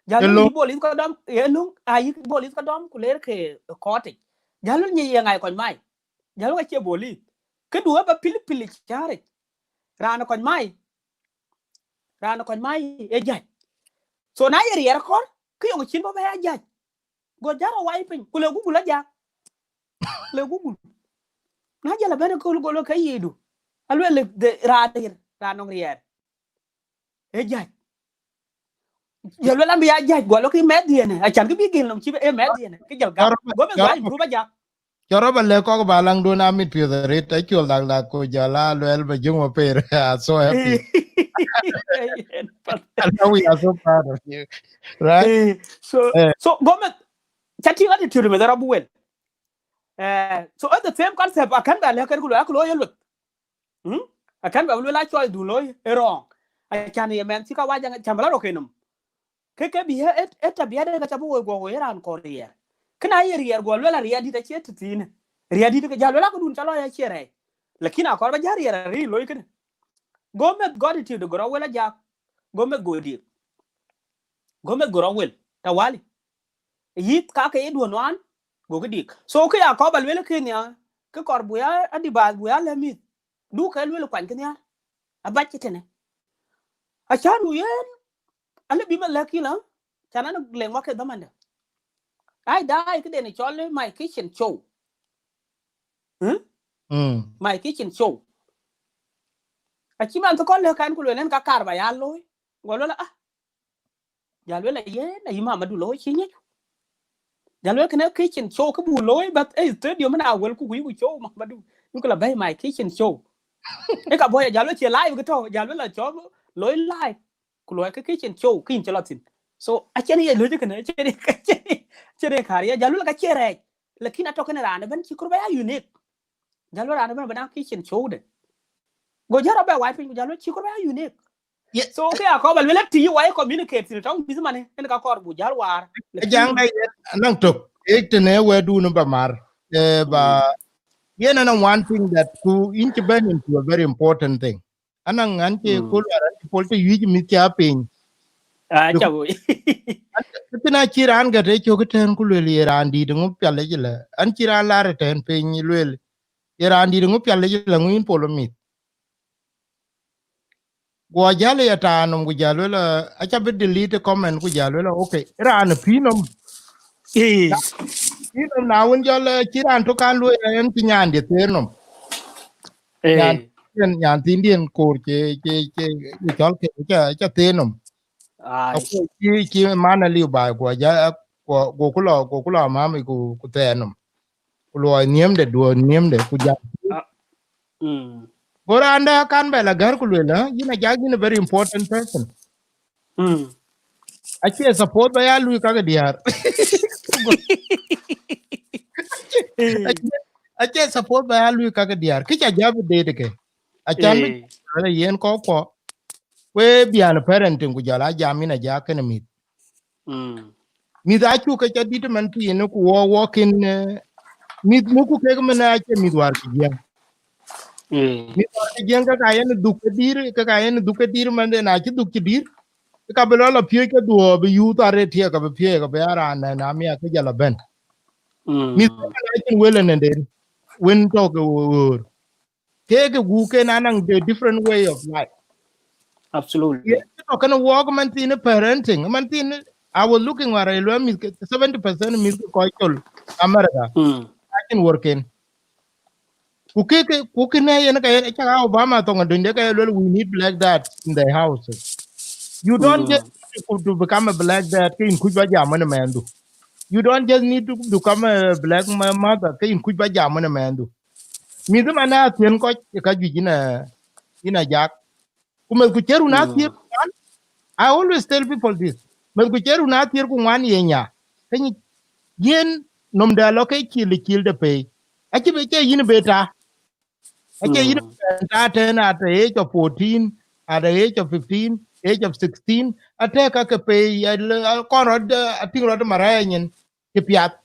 Jal yï police ka dɔm, ye luŋ, a yï police ka dɔm ku leer ke kɔɔtic. Jal nyi ye ŋai kɔc mai. Jal ka cie police. Këdu ë ba pil pil caric. Raan kɔc mai. Raan kɔc mai ë jäc. So na ye riɛɛr kɔɔr, kë yɔŋ cin bä bä ya jäc. Go jal rɔ wai piny, ku le gugul ajak. Le gugul. Na jal abɛ̈n kööl go lo ke yidu. Aluel de raan, raan nɔŋ riɛɛr. Ë jäc. Jal luel an bï ya jäc, go lo ke mɛth yen. Acan kë bï gel nɔm cï ë mɛth yen. Kë jal gam. Go meth go improve ajak. Cɔl rɔt ba lɛ̈k kɔ̈k ba laŋdun amit piɔ̈th arëët, acuɔl dak dak ku jɔl a luɛl ba jöŋ wa per. I'm so happy. And now we are so proud of you. Right? Eh, so, eh, so go meth, ca tïŋ attitude meth rɔt bï wel. Eh, so at the same concept, akɛn ba lɛ̈k kɛn ku luel, ak luɔi ye lueth. Hmm? Akɛn ba luel a choice dun looi ë wrong. Acan ye mɛn cï Kawaja, can ba la rɔ ke nɔm. Ke ke bï ë, ë, ë tabia de ka ca bï woi guɔ woi raan kɔɔr riɛɛr. Kënë aye riɛɛr guɔ luel a riɛɛr dït acie tëthiinë. Riɛɛr dït ke jal luel a këdun ca lɔ ya cie rɛɛc. Lakin akɔɔr ba jal riɛɛr arëët looi kënë. Go meth gɔt ë tiëëu de go rɔ wel ajak. Go meth go diëk. Go meth go rɔ wel. Tawali. Yïth ka ke ye duɔ̈n nuan. Go ke diëk. So ke ya kɔɔr ba luel kënë ya. Ke kɔɔr bu ya advice bu ya lɛ̈k mïth. Du ke luel kuany kënë ya. Abac cï tënë. Acan wu yen. Alë bï ma lɛ̈k yïn la, can an leŋ wak ke dhamandë. Ai daai këden cɔl My Kitchen Show. Hmm? Mm. My Kitchen Show. Acï man thë kɔn lëk kan ku luel en ka kaar ba ya looi. Go luel ah. Ja luel yen, ayï Mamadu looi cï nyic. Ja luel kënë kitchen show kë bu looi, but eh, studio mën a wël ku ku yï ku show Mamadu. Yï ku la bɛ̈i My Kitchen Show. Ë ka bɔ̈ ya ja luel cie live kë tɔ̈, ja luel la cɔl looi live. Ku luɔi ke kitchen show kïn cï lɔ thïn. So acïn ye löc kënë, acïn, acïn, acïn ye kär ya, ja luel ka cie rɛɛc. Lakin atɔ̈ kënë raan ëbɛ̈n cï kɔɔr ba ya unique. Ja luel raan ëbɛ̈n bï na kitchen show de. Go jɔt rɔt bɛ wai piny, ku ja luel cï kɔɔr ba ya unique. Yeah. So ke akɔɔr ba luel ati wai communicate thïn tɔŋ bïth mane, en ka kɔɔr bu jal waar. Ajaŋ da yen anɔŋ tök, e tënë wɛ̈tdun ba mar. Eh, ba, mm, yen anɔŋ one thing that ku yïn cï bɛ̈n into a very important thing. Anɔŋ an cï, mm, kul war an cï pol të yuic mïth ca piny. Ah, ca woi. Kënë acï raan gät ë cök ëtɛ̈ɛ̈n ku luel ye raan dït ŋö pial ëcï lë. An cï raan lar ëtɛ̈ɛ̈n piny luel ye raan dït ŋö pial ëcï lë ŋö yïn pol mïth. Guɔ jäl ë ya taanum ku jäl luel, aca bï delete comment ku jäl luel, okay, raan pïï nɔm. Eh. Pïï nɔm na wën jɔl, eh, cï raan tök kan luel en cï nyan dië theer nɔm. Eh. Nyan, nyan thiin diën koor cï, cï, cï, cï cɔl ke, ca, ca theer nɔm. Ai. Aku cï, cï man aliu ba guɔ ja, guɔ, guɔ ku lɔ, guɔ ku lɔ mami ku, ku theer nɔm. Ku luɔi nhiëmde, duɔi nhiëmde, ku ja. Ah. Mm. Go raan dɛ̈ kan bɛ la gär ku luel, ha? Yïn ajak yïn a very important person. Mm. Acie support ba ya lui kake diäär. Eh. Acie, Acie support ba ya lui kake diäär. Kë ca jam deet ke. Acan bï, eh, ala yen kɔc kuɔ. We bian parenting ku jɔl a jam yïn a ja kënë mïth. Mm. Mïth acuk ke ca dït man thiin ku wɔ, wɔ kën, eh, mïth muku kek mën acie mïth wäär ke jiëŋ. Mm. Mïth wäär ke jiëŋ ke ka yen dhuk ke dïr, ke ka yen dhuk ke dïr man de na cï dhuk cï dïr. Ka bï lɔ la piööc ke dhuɔɔk bï youth arëët tiɛɛk, ka bï piööc, ka bï a raan nɛn amia ke jɔl a bɛ̈n. Mm. Mïth ke man acïn wël ënë den, wën tɔ̈ ke ɣöör. Kek ke guuk ken anɔŋ the different way of life. Absolutely. Ye tɔ̈ kënë wɔɔk man thiin parenting, man thiin, I was looking where I learned mïth ke seventy percent mïth ke kɔc col America. Mm. Acïn wärken. Ku kë, kë, ku kënë yen ka yen, cak Obama thoŋ aduny de ka ye luel, "We need black dad in the houses." You don't, mm, just need to, to become a black dad, ke yïn kuc ba jam wën ë mɛnhdu. You don't just need to become a black ma-, mother, ke yïn kuc ba jam wën ë mɛnhdu. Mïth man athiën kɔc, ë ka juëc yïn a, yïn a jak. Ku meth ku cï run athiër ku ŋuan, I always tell people this. Meth ku cï run athiër ku ŋuan ye nya. Ke nyi yen nom de lɔ ke cil, cil de pei. Acï be cï yïn be ta. Acie yïn, mm, ta ten at the age of fourteen, at the age of fifteen, age of sixteen. Atɛ̈ ka ke pei, a le, a kɔn rɔt, a tïŋ rɔt marɛɛny nyin. Cï piath.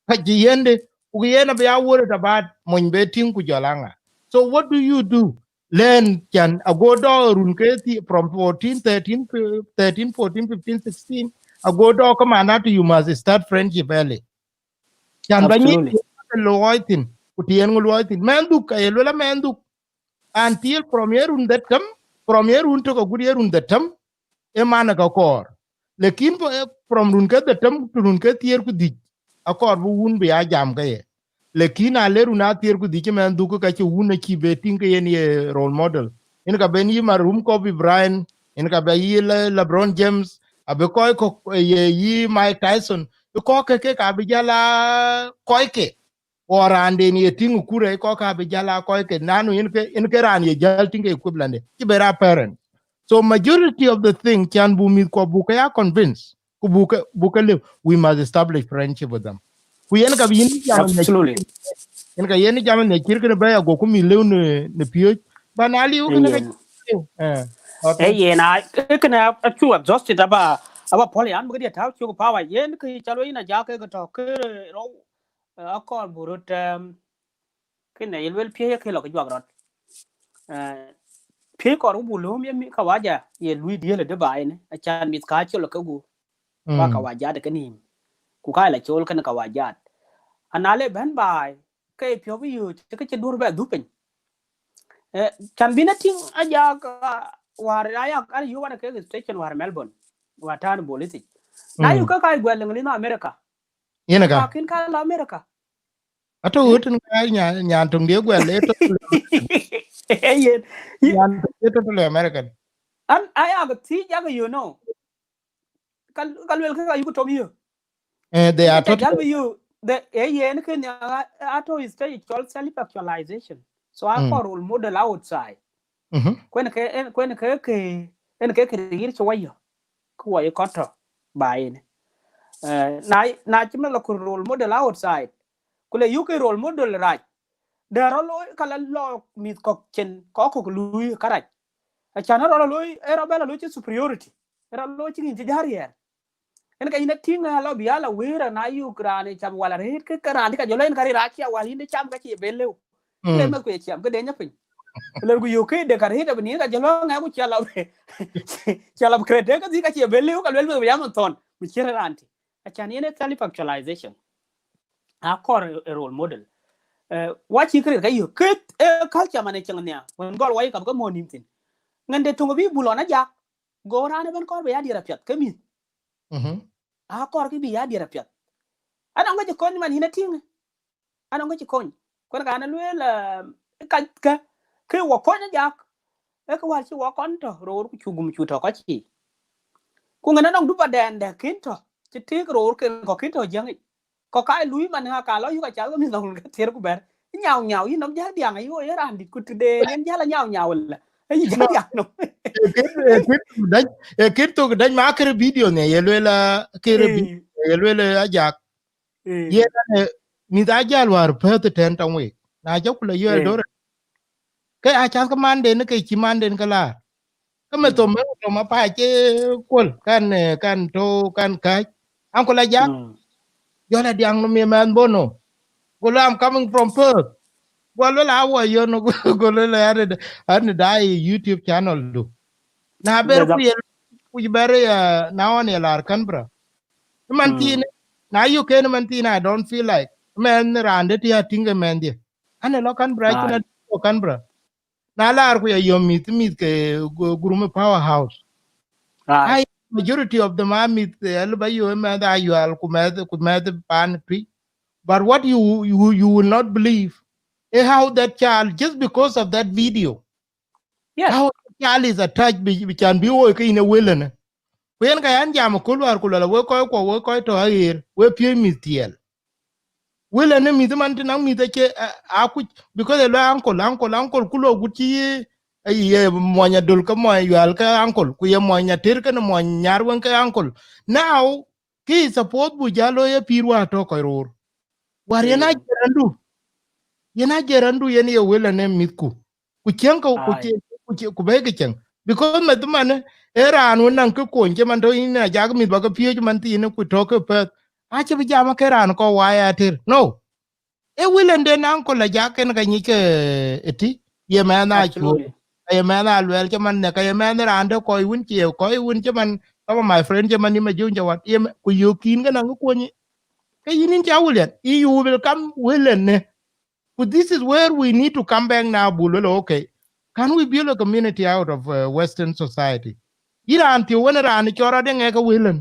Ka cï yende, ku yen abï a worried about mony be tïŋ ku jɔl aŋa. So what do you do? Learn can ago dɔ run ke thi-, from fourteen, thirteen, thirteen, fourteen, fifteen, sixteen. Ago dɔ ke man atu, you must start friendship early. Can ba nyic, absolutely, ke luɔi thïn, ku tiɛɛn ŋö luɔi thïn. Mɛnhdu ka ye luel a mɛnhdu. Until from ye run dhetem, from ye run tök agut ye run dhetem, ë man ë ka kɔɔr. Lakin po-, eh, from run ke dhetem to run ke thiër ku dhïc, akɔɔr bï wun bï ya jam ke ye. Lakin a le run a thiër ku dhïc, mɛnhdu ka cï wun acï be tïŋ ke yen ye role model. Yen ka ben yï marum Kobe Bryant, yen ka ben yï Le-, LeBron James, abï kɔc kɔ̈k, eh, ye yï Mike Tyson, ë kɔ̈k ke, ke ka bï jal a kɔc ke. Or raan den ye tïŋ ë kurɛ, kɔ̈k ka bï jal a kɔc ke, nanu yen ke, yen ke raan ye jäl tïŋ ke equivalent de. Cï be ra parent. So majority of the thing, can bu mïth kuɔ bu ke ya convince, ku bu ke, bu ke live, we must establish friendship with them. Ku yen ka bï yen jam në, absolutely, yen ka yen jam në cïr kënë bɛ̈i ago ku mïth lëu në, në piööc. Ba na liu kënë ka, yeah, liu. Eh, okay. Eh, yen a, eh, kënë a, a cu exhausted aba, aba puɔl yan, bï ke diɛ tau cuk power. Yen kë ca lueel yïn a ja ke ke tɔ̈ ke rou, eh, akɔɔr bu röt, em, kënë ye luel piëëc ke lɔ ke juak rɔt. Eh, piëëc kɔɔr bu lööm ye mi kawaja ye lui diël de baai ni, acan mïth ka col ke gu. Wa, mm, kawajat ke nïïm. Ku ka la col kënë kawajat. Ana le bɛ̈n baai, ke piɔ̈u bï yööc, ke cï duɔ̈r bɛ dhuk piny. Eh, can bï na tïŋ a jak, ah, wäär aya, an yök an ke station wäär Melbourne, wäär tän bolithic. Na, mm, yök ke ka guɛl leŋ lin America. Yen ka, ka kïn ka la America. Ato, eh, wut in ka nya-, nyan töŋ de guɛl, eh, to, eh, yen, yen. Nyan töŋ de to, to le American. An, aya ke thiëc, yak, you know. Ka, ka luel ke ka yuk tom yö. Eh, they are totally, jal bï yö, the, eh, yen ke nya, a, ato stage called self-actualization. So, mm, akɔɔr role model outside. Mhm. Kuen ke, en, kuen ke, ke, en ke, ke rir cï wayö. Ku wayö kɔt tɔ, ba yen. Eh, na, na cï me lɔ ku role model outside. Ku le yuk role model rac. Dɛ rɔ looi ka la lɔ mïth kɔ̈k cin, kɔ̈k kɔ̈k lui karac. Acan rɔ looi, e rɔ bɛ la looi cï superiority. E rɔ looi cï ŋïn cï jär yɛɛr. En ka yïn a tïŋ a lɔ bï a la wëër, na yuk raan ë cam wal arëët, ke, ke raan dï ka jɔl en ka rï rac cia wal yïn dï cam ka cie ben lëu. Mm. Le meth ku ye ciam, ke de nya piny. Le ku yuk ke de ka rëët abï nin ka jɔl ŋɛk ku cia la, cia la kret de ka dhï ka cie ben lëu, ka luel meth ku ya man thɔn, ku cier raan tï. Acan yen e self-actualization. Akɔɔr e, e role model. Eh, wa cï kërë ka yök, kët, eh, culture man e cieŋ nhial. Wën gɔl wa yï kap ke mɔ̈ nïm thïn. Ŋɛn de töŋ bï bul ɣɔn a jak. Go raan ëbɛ̈n kɔɔr bï ya diɛɛr apiɛth, ke mïth. Mhm. Akɔɔr kï bï ya diɛɛr apiɛth. Anɔŋ ke cï kony man yïn a tïŋ. Anɔŋ ke cï kony. Kuën kan ë lueel, eh, ka, ke, ke wɔ kony a jak. Ee kë wäär cï wɔ kɔn tɔ roor ku cu gum cu tɔ kɔc yiic. Ku ŋɛn anɔŋ dupa dɛn dɛ kën tɔ, cï tëëk roor ken kɔ kën tɔ jiäŋ yic. Kɔ ka lui man ŋa ka lɔ yuk acath ke mïth nɔm ke thiër ku bɛ̈r. Nyau nyau, yïn nɔm jäl diaŋ, ayï ɣo ye raan dït ku tëde yen jäl a nyau nyau la. Ayï jäl diaŋ nɔm. Ee kën, ee kën thok däc, ee kën thok däc ma kërë video ne, ye lueel a, kërë vi-, eh, ye lueel a jak. Eh. Yen ane, mïth a jäl wäär Perth tɛ̈n tɔŋ wek. na cä ku la yɔ̈ɔ̈l dor. Ke a cath ke manden ke cï manden ke laar. Ke me thom me thom apa cï kuɔl kan, eh, kan to kan kac. Uncle Ajak, jɔl a diaŋ no mi mɛn bono. Go lo, "I'm coming from Perth." Go lo la wo yo no, go lo la ade ade da YouTube channel du. Na ber ku ye ku ber ya na on ye lar Canberra. Man tin na you can man tin, I don't feel like man rande ti atinge man dia. Ane lo Canberra, chuna lo Canberra. Na lar ku ya yo mith mith ke gu- gurum powerhouse. Ai, majority of them are mith, eh, aliba yo mɛth ayual ku mɛth ku mɛth pan twi. But what you you you will not believe is how that child, just because of that video, Yes. how that child is attached bi bi can bi wo ke ine welene. Ku yen ka yan jam kul war ku lala we koy ko we koy to ayer we pie mith tiel. Welene mith man tin ang mith ache akuc because e lo uncle uncle uncle kulo guti ye ye monya dul ka monya yual ka uncle ku ye monya ter ka monya nyar wen ka uncle. Now ki support bu jalo ye pir wa to koy ror. War yen a jerandu. Yen a jerandu yen ye welene mith ku. Ku cieŋ ke ku Ai. Cieŋ ku cieŋ ku bɛ̈ɛ̈i ke cieŋ. Because mɛth man ë raan wën naŋ kë kony cï man tɔ̈ yïn Ajak mïth ba ke piööc man thiinë ku tɔ̈ ke pɛth. Acï bï jam ke raan kɔ̈u wai ater. No. Ë wilënden uncle Ajak en ka nyic ke ëtï. Ye mɛnh a cuöör. Absolutely. Aye mɛnh a luɛɛl cï man ne ka ye mɛnh raan de kɔc wën cie kɔc wën cï man, some of my friend cï man yï ma jöŋ jawat. Ye mɛ- ku yöök kïn ke naŋ kë kuɔny. Ke yïn yïn ca wël yɛn. You will come wilënë. Ku this is where we need to come back now, bu lolo, okay, can we build a community out of uh, Western society? Yïn raan thiu wën raan cɔr adë ŋɛk ke wëlën.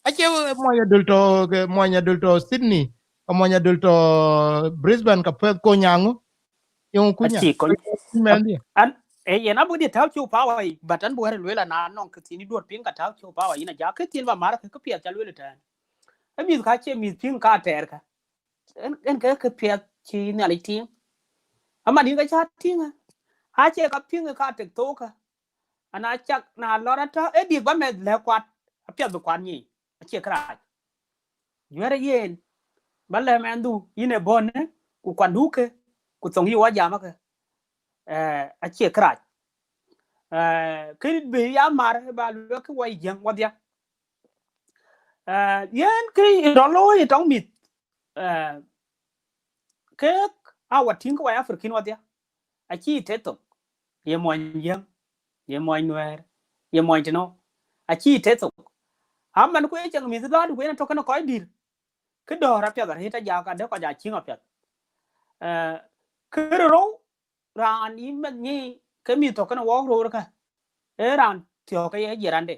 Acie monya dul tɔ ke monya dul tɔ Sydney, ka monya dul tɔ Brisbane, ka Perth, ko nyaŋu. Yong kunya. Aci kony. Mɛn dia. An e yen abu di tau chu power, but an bu her luela na nong ke tini duor pin ka tau chu power ina ja ke tin ba mar ke ke pia cha luela tan. E mi ka che mi pin ka ter ka. En en ke ke pia chi na li tin. Ama ni ka cha tin. A che ka pin ka tek to ka. Ana chak na lora ta e di ba me le kwat. A pia bu kwat ni. A che kra. Juɛ̈r yen ba lɛ̈m ɛn dhu yïn ë bɔ̈ në ku kuandu ke ku thoŋ yï wɔ jam ake. Eh, acie kërac. Eh, kë bï ya mar ba luɛk kë wɔ jiëŋ wɔdhia. Eh, yen kë rɔt looi tɔŋ mïth. Eh, kek a wɔ tïŋ kë wɔ African wɔdhia. Acie te thok, ye muɔny jiëŋ, ye muɔny nuɛɛr, ye muɔny tënɔ, acie te thok. Aman ku ye cäŋ mïth lɔ̈ɔ̈du ku yen atök kënë kɔc dïr. Kë dɔ̈ɔ̈r apiɛth arëët ajak adë kɔc aa cïŋ apiɛth. Eh, kërë rou raan yï mɛnh nyi ke mïth tök kënë wɔɔk roor kä, ee raan thiɔ̈k ke ye jirande,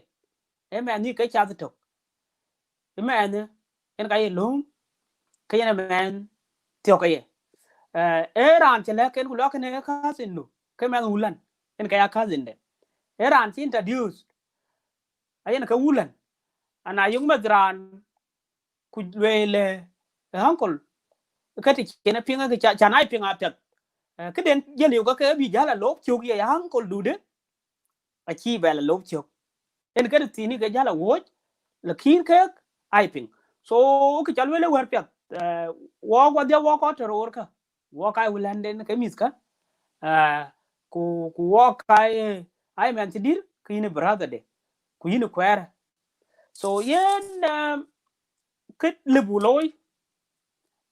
ee mɛnh nyi ke cath tök. Ë mɛnh ë, yen ka ye lööm, ke yen ë mɛnh thiɔ̈k ke ye. Eh, ee raan cï lɛ̈k ken ku lɔ̈k kënë ee cousin du, ke mɛnh wulan, yen ka ya cousin de. Ee raan cï introduced, ayen ke wulan. Ana yök meth raan ku lueel, eh, uncle, ke të cïn apiŋ ke ca, can ai piŋ apiɛth. Eh, këden jël yök ke bï jäl a lop cök ye uncle dude, acï bɛ la lop cök. Yen kënë thïn ke jäl a wööc, lakin kek ai piŋ. So, kë ca lueel ë wɛ̈r piɛth, eh, wɔɔk wɔdhia wɔɔk kɔc tɔ̈ roor kä, wɔɔk ai wulanden ke mïth kä, eh, ku, ku wɔɔk ai, ai mɛnh cï dïr, ke yïn ë brother de, ku yïn ë kuɛɛrë. So, yen, eh, kë lëbu looi,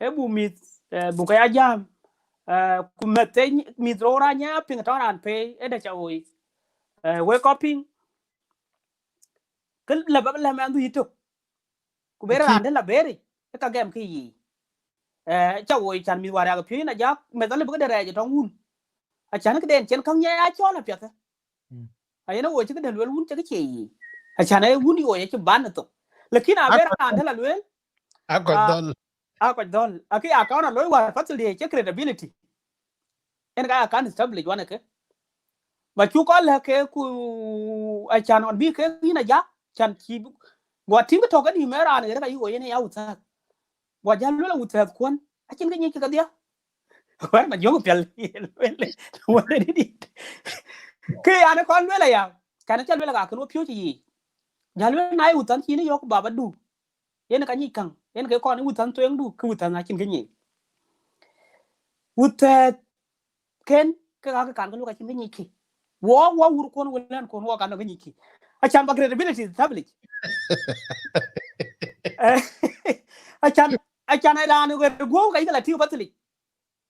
ë bu mïth, eh, bu ke ya jam, eh, ku meth ë mïth roor anya piŋ tɔ̈ raan pei, ë dɛ ca woi. Eh, wek kɔc piŋ, kë lɛ ba lɛ mɛnh dhu yï tök. Ku ber raan dë la beri, ë ka gɛm kë yiic. Eh, ca woi can mïth wär yak piööc na jak, meth alë bï këde rɛɛc ë tɔŋ wun. Acan këden cen käŋ nyɛ ya cɔl apiɛth. Mm. Ayen a woi cï këde lueel wun cï kë cie yiic. Acan ee wun yoi acï ban ë thok. Lakin a ber raan dë la lueel, a kɔc dhɔl. A kɔc dhɔl. Akë ya kɔn a loi wär pathil dië cï credibility. En ka ya kan establish wan ë ke. Ba cu kɔn lɛ̈k ke ku acan ɣɔn bï ke yïn a jak, can cï bï-, guɔ tïŋ tɔ̈ ke nïïm ë raan ɣer ka yï woi yen ya wuthäth. Guɔ jäl luel a wuthäth kuɔn, acïn ke nyic kë kedhia. Wär ma jɔŋ pial, luel, luel, dit. Ke yan ë kɔn luel aya, can ë ca luel ka kën wä piööc yiic. Jäl luel na ye wuthäth cïn yök baba du. Yen ka nyic käŋ, yen ke kɔn ë wuthäth tueŋdu, ke wuthäth acïn ke nyic. Wuthɛɛth ken ke ka ke kan ke luk acïn ke nyic ki. Wɔ, wɔ wur kuɔn wël ɛn kuɔn wɔ kan ke nyic ki. Acan ba credibility establish. Eh, acan, acan ë raan ë guɔ̈u ka yï ke la tïŋ ba thilic.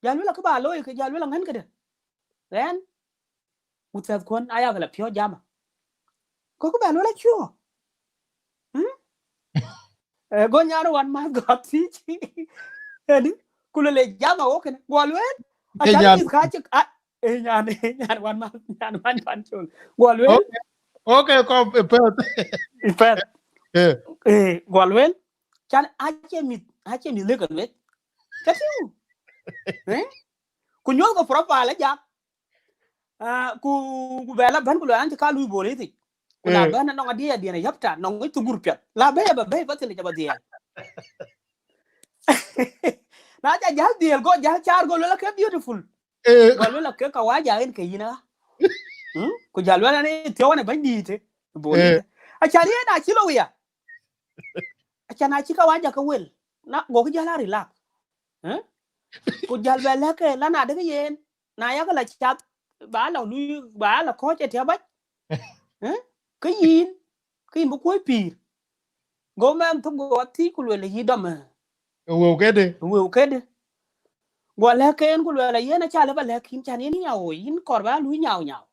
Jal wël akë ba looi ke jal wël aŋän këdë. Then, wuthɛɛth kuɔn aya ke la piɔ̈u jama. Kɔ̈k bɛ luel acuɔ. Hmm? Eh, go nyan wan ma gɔt thic. Edi, ku le le jam a wo kene. Go luel, a ke chan nyan is ka chik, a, eh, nyan, eh, nyan wan ma, nyan wan pan chol. Go luel, okay, okay, ko, eh, peth. Peth. Eh. Eh, go luel, chan a che mit, a che mit le go luel. Chatiu. Eh? Ku nyol ko profile ja. Ah, ku, ku bɛ la bɛ̈n ku luel an cï ka lui bol ithïc. Ku la, eh, bɛ̈n anɔŋ adiɛɛr diɛn ë yäpta, nɔŋ ŋic thugurpiɛth. La bɛ̈n aba bɛ̈i ba thilic aba dhiɛɛl. Na ca jäl dhiɛɛl go, jäl caar go luel ake beautiful. Eh. Go luel ake kawaja en ke yïn a. Hmm? Ku jäl luel an ë thiɔ̈u an ë bɛ̈ny dïït ë bol, eh, ithïc. Acan yen acï lo wia. Acan acï kawaja ke wel. Na go kë jäl a relax. Eh? Ku jäl bɛ lɛ̈k ke la na dek yen. Na yak la cath, ba la lui, ba la kɔc ë tiap bac. Eh? Ke yïn, ke yïn bï kuɔ̈i pïïr. Go mɛnh thök go thiëc ku luel yï dɔm, eh. Wëu këdë? Wëu këdë? Go lɛ̈k ke yen ku luel yen aca lë ba lɛ̈k yïn, can yen yïn ya woi, yïn kɔɔr ba lui nyau nyau.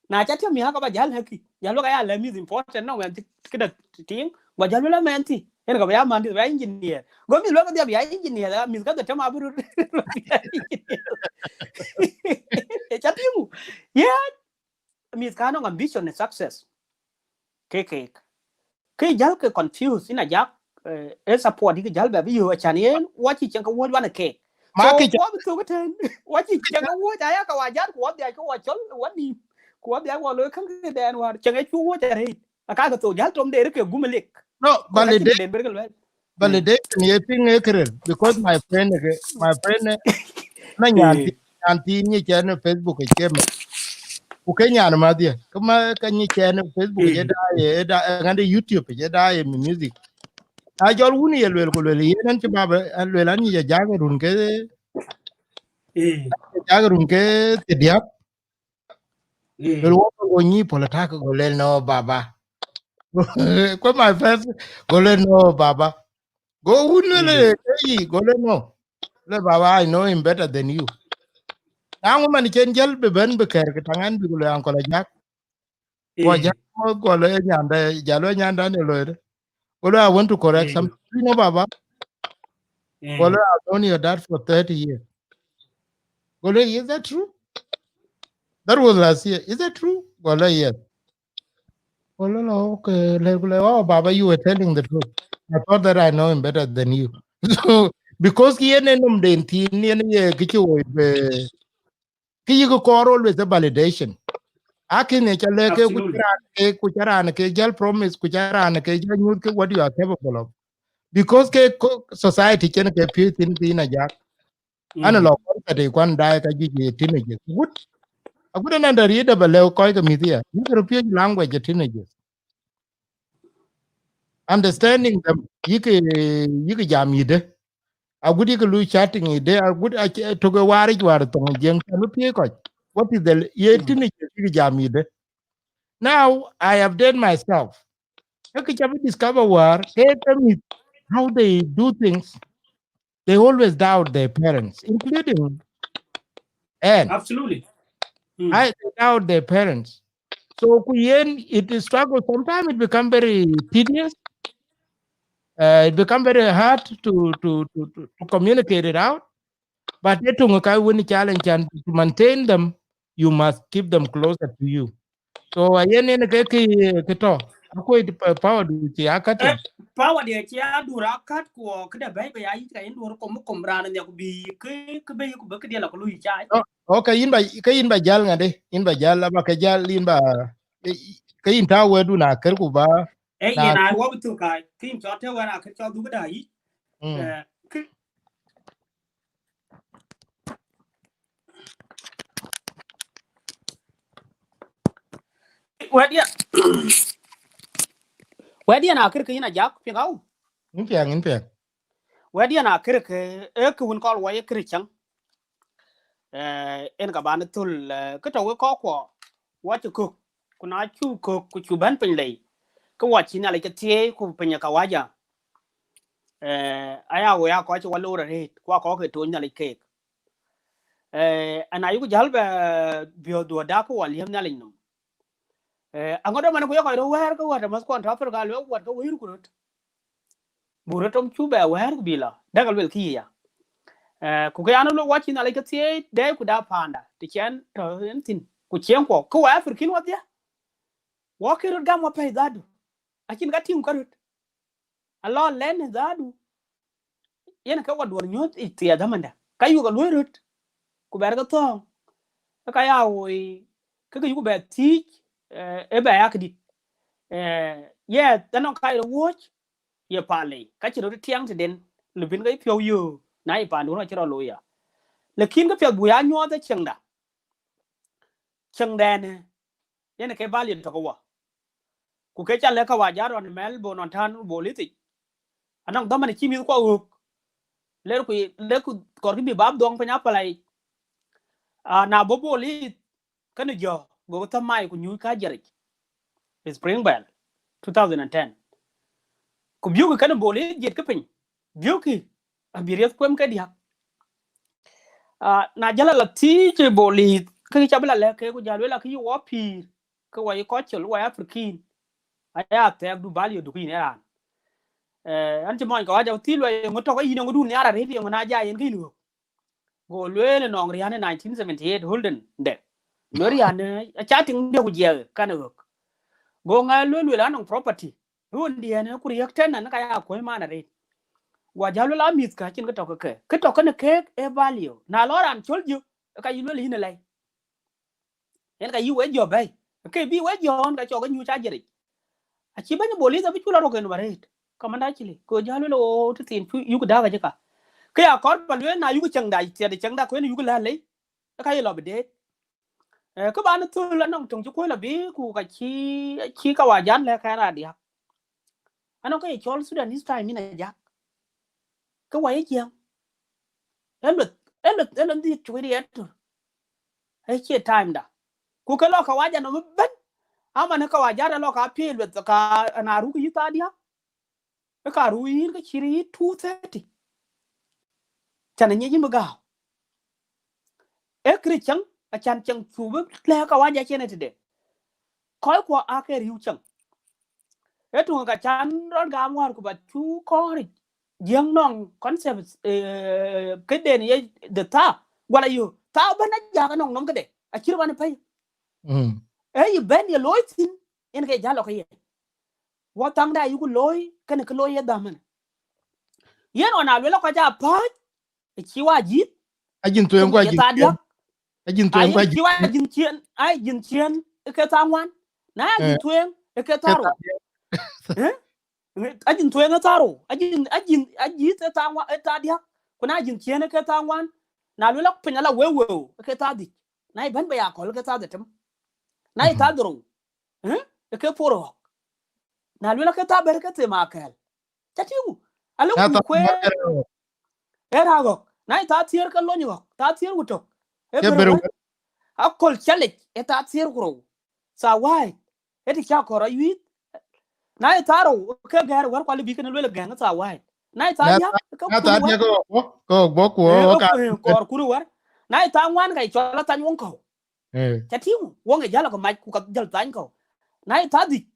Na ca tiam ya ka ba jäl lɛ̈k ki. Jäl wek aya lɛ̈k mïth important na wɛn thï këdë tiŋ. Go jäl wek la mɛn thï. Yen ka ba ya man thï, ba ya engineer. Go mïth luel ka dhia ba ya engineer, mïth ka dhia tiam abï röt. Ca tiŋ. Yeah. Mïth ka nɔŋ ambition ë success. Ke kek. Ke jäl ke confuse ina jak, eh, e support ke jäl bɛ bi yo acan yen, wa ci cieŋ ke wuɔ̈c wan ke. Ma so ke ca- kuɔ bi thok ten, wa ci cieŋ ke wuɔ̈c aya ka wa jan ku wa bia ke wa cɔl wa ni. Ku wa bia wa lo kan ke den war cieŋ e cu wuɔ̈c are. Aka ke thok jäl tom der ke gum lik. No, ko ka ci validate, den ber ke luel. Validation ye piŋ e kërel, because my friend ke, my friend, eh, na nyan ti, nyan ti nyi cɛn Facebook e cem. Ku ke nyan ma dia. Ke ma ka nyi cɛn Facebook je da ye, da, eh, ngande YouTube je da ye mi music. A jɔl wun ye luel ku luel yen an ci baba, an luel an nyi ja jage run ke, jage run ke ti diap. Luel wo go nyi pol atak go lel no baba. Ko my first go lel no baba. Go wun le le yi go lel no. Le baba, I know him better than you. Ang man chen jal be ben be ker ke tangan bi go le uncle ajak. Go ajak go le nyanda, jalo nyanda ne lo. Go le, I want to correct something. You know baba. Go le, I've known your dad for thirty years. Go le, is that true? That was last year. Is that true? Go le, yes. Go le, no, okay. Le, le, oh, baba, you were telling the truth. I thought that I know him better than you. So, because ki yen e nom den thin, yen ye kichi wo be, ki yik kor always a validation. Akin e cha le ke ku charan ke, ku charan ke jal promise, ku charan ke jal nyuth ke what you are capable of. Because ke ko-, society chen ke pi thin thin a jak. Ana lo kon ta de kwan dai ka juic ye teenagers. Good. A good an da ri da ba le ko ka mi dia. You can refuse language ye teenagers. Understanding them, yik, yik jam yide. A good yik lu chatting yide. A good a to ge warij war tong jeng ta lu pie ko. What is the ye teenagers yik jam yide? Now I have done myself. Kaki chabi discover war ke ka mi how they do things. They always doubt their parents, including and absolutely. I, they doubt their parents. So ku yen it is struggle. Sometimes it become very tedious. Uh, it become very hard to, to, to, to, to communicate it out. But they tung kai when challenge and to maintain them, you must keep them closer to you. So ayen en ke ki, ki to. Akoi power du ci akat. Eh, power dia ci adur akat ku kida bai bai ayi ka indur kom kom ran ne ku bi ke, ke bai ku be ke dia la ku lu cha. Oh, okay, in ba, ke in ba jal ngade, in ba jal, aba ke jal in ba, ke in ta we du na ker ku ba. Eh, na yen ai wo tu ka, kin cho te we na ke cho du da yi. Eh, ki Wɛ̈t yɛn, wɛ̈t yɛn akër ke yïn ajak piŋ au. Yïn piɛŋ, yïn piɛŋ. Wɛ̈t yɛn akër ke, ee ke wun kɔl wɔ ye kër cäŋ. Eh, en ka ban thul, eh, kë tɔ̈ wek kɔckuɔ, wa cï kök, ku na cuk kök, ku cuk bɛ̈n piny lei, ke wa cï Nhialic ke thieei, ku piny ë kawaja. Eh, aya wek aa kɔc cï wa loor arëët, ku aa kɔc ke tooc Nhialic keek. Eh, ana yuku jäl bɛ biɔ̈ɔ̈th duɔ̈ɔ̈tda ke wa liëëm Nhialic nɔm. Eh, aŋot ëmën ku ye kɔc röt wɛ̈ɛ̈r ke wät ë mäthkuɔn tɔ̈ Africa, luel wät ke wëërku röt. Buk röt tom cuk bɛ wɛ̈ɛ̈r ku bï lɔ, dɛ̈k aluel kë yï ya. Eh, ku ke an, luel wa cï Nhialic ke thieei dɛɛi ku da paanda, të cïn tɔ̈ en thïn, ku ciëŋkuɔ, ke wa African wadhia. Wa ke röt gam wa pɛ̈i dhadu. Acïn ka tïŋ ka röt. Alɔ lɛn ë dhadu. Yen ke wa duɔ̈r nyuɔ̈th ë thiɛth amënda. Ka yuk a luɔi röt, ku bɛr ke thɔ̈ɔ̈ŋ. Ke ka ya woi, ke ke yuk bɛ thiic, eh, ë bɛ ya këdït. Eh, yes, anɔŋ ka ye rɔt wuɔ̈c, ye pal lei. Ka cï röt tiɛŋ tëden, lëu bïn ke piɔ̈u yöök, na ye paandun acï rɔt looi ya. Lakin ke piɛth buk ya nyuɔɔth ë cieŋda. Cieŋdɛn, eh, yen ke bal yen tɔ̈ ke wa. Ku ke ca lɛ̈k kawaja rɔn Melbourne nɔn tän bolith yic. Anɔŋ dhaman cï mïthkuɔ ɣöök. Ler ku, ler ku kɔɔrkï bï bap dhuɔŋ piny apala yic. Ah, na bɔ̈ bolith, kënë jɔ, go thäm mai ku nyuc ka jɛric. Spring Bell, two thousand and ten. Ku biökï kënë bolith jiëtkï piny. Biökï, abï riɛth kuem ke diäk. Ah, na jäl ala thiic ë bolith, ke ca bï la lɛ̈k ke ku jäl luel akë yï wɔ pïïr, ke wa ye kɔc col, wa ye African. Aya thɛɛk du bal ye duk yïn ë raan. Eh, an cï mɔny kawaja thil wa ye ŋö tɔ̈ ke yïn, ŋö dun nhiaar arëët, ye ŋö na ja yen ke yïn ɣöök. Go lueel nɔŋ riän ë nineteen seventy-eight Holden de. Lueel riän, eh, aca tiŋ de ku jiɛɛk kan ɣöök. Go ŋa lueel lueel anɔŋ property. Ruɔ̈n diɛ̈n, eh, ku riɛk tɛ̈n an ka ya kuɔ̈i man arëët. Wa jäl lueel amïth ka cïn kë tɔ̈ ke ke. Kë tɔ̈ kënë keek ë value. Na lɔ raan col jö, ka yï lueel yïn ë lɛi. Yen ka yï wec jɔ bɛ̈i. Ke bï wec jɔ ɣɔn ka cɔk ke nyuc ajëric. Acï bɛ̈ny bolith abï cu la rok en ba rëët. Kamanda cili. Go jäl lueel o të thiin cu yuk daak acï ka. Ke ya kɔɔr ba lueel na yuk cieŋda, thiɛt cieŋda ku en yuk la lei. Ka ye lɔ bï deet. Eh, kë ban thöl anɔŋ töŋ cï kuöl abï ku ka cï, cï kawaja lɛ̈k kɛn raan diäk. Anɔŋ ke ye cɔl Sudanese time yïn ajak. Ke wa ye jiɛɛm. Ë lueth, ë lueth, ë lueth dhiëth cuëëc riɛt tör. Ë cie time da. Ku ke lɔ kawaja nɔm ëbɛ̈n. Aman ë kawaja da lɔ ka piëëc lueth ka na ruk yï thaa diäk. Ë ka ruu yïn ke cït yï two thirty. Can anyic yïn bï gääu. Ë kërë cäŋ, acan cäŋ cu bï lɛ̈k kawaja cïn ë tëde. Kɔckuɔ aake riëëu cäŋ. Ë töŋ ka can rɔt gam wäär ku ba cu kɔɔric. Jiëŋ nɔŋ concept, eh, këden ye the thaa. Guala yök. Thaa bɛ̈n ajak nɔŋ nɔm këde. Acït man pɛ̈i. Mm. Ë yï bɛ̈n ye looi thïn, yen ke jäl lɔ ke ye. Wa thaŋda yuku looi, kënë kë looi ye dhaman. Yen ɣɔn a luel kɔc a pääc, ë cï wa jïth, Ajïn thueŋ ku ye ajïn thaa ciëën. Diäk. Ajïn thueŋ ku ajïn ciëën. Ajïn ciëën, ai jïn ciëën, ë ke thaa ŋuan. Na ajïn thueŋ, ë ke thaa rou. Eh? Ajïn thueŋ ë thaa rou. Ajïn, ajïn, ajïth ë thaa ŋuan, ë thaa diäk. Ku na ajïn ciëën ë ke thaa ŋuan. Na luel piny ala weu weu, ë ke thaa dhic. Na ëbɛ̈n ba ya kɔl, ë ke thaa dhetem. Na ë thaa dhorou. Eh? Ë ke por ɣɔ̈k. Na luel ke thaa bɛ̈t ke them akɛ̈l. Ca tïŋ. Alë ku kueer. Ë raak ɣɔ̈k. Na ë thaa thiëër ke lony ɣɔ̈k. Thaa thiëër ku tök. Ë bɛ̈t ɣɔ̈k. Aköl calic ë thaa thiëër ku rou. Thaa wääc. Ë të ca kɔɔr ayuiith. Na ë thaa rou ke gɛ̈ɛ̈r wär kual bï kënë luel gɛ̈ŋ thaa wääc. Na ë thaa diäk ke thaa diäk ke ɣɔ̈k bɔ̈ ku kɔɔr kun wär. Na ë thaa ŋuan ka cɔl athany woŋ kɔ̈u. Ca tïŋ, woŋ ë jäl akë mac ku ka jäl thany kɔ̈u. Na ë thaa dhic.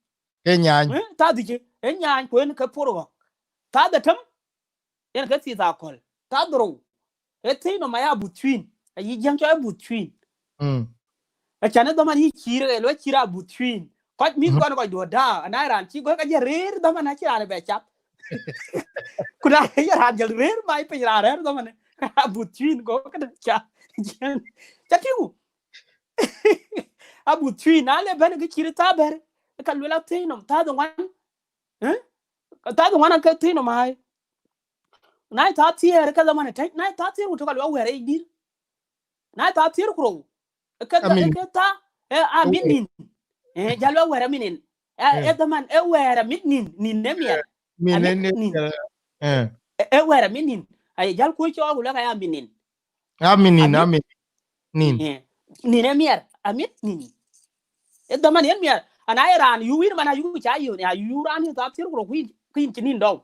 Ke nyaany. Eh, thaa dhic, ë nyaany ku en ke por ɣɔ̈k. Thaa dhetem, yen ke thith akɔ̈l. Thaa dhorou, ë thëi nɔm aya buth cuin. Ayï jiëŋ cɔl buth cuin. Mm. Acan ë dhaman yï cïr, ë luɔi cïr abuth cuin. Kɔc mïth kɔn kɔc duɔ̈t da, na raan cï gɔ̈i ka jɛ rëër dhaman acï raan bɛ cath. Ku na ye raan jël rëër mai piny raan rëër dhaman. Abuth cuin go këdë ca. Ca tïŋ. Abuth cuin, na le bɛ̈n ke cït thaa bɛ̈t, ka luel athëi nɔm, thaa dhoŋuan. Eh? Thaa dhoŋuan ke thëi nɔm ai. Na thaa thiëër ke dhaman tɛ̈c, na thaa thiëër ku tök ka luel wɛ̈ɛ̈r ë dïr. Na thaa thiëër ku rou, ke, ke thaa, eh, a mit nin. Eh, ja luel wɛ̈ɛ̈r a mit nin. Eh, eh, dhaman, eh, wɛ̈ɛ̈r a mit nin, nin ë miɛt. A mit nin. Eh, eh, wɛ̈ɛ̈r a mit nin. Ai, jäl kuc cɔɔl ku luel ka ya mit nin. A mit nin, a mit. Nin. Eh, nin ë miɛr, amit nin. Ë dhaman yen miɛr. Ana ye raan yu win man ayu ca yu, ya yu raan yu tap thir kuro kuin, kuin ci nin dɔw.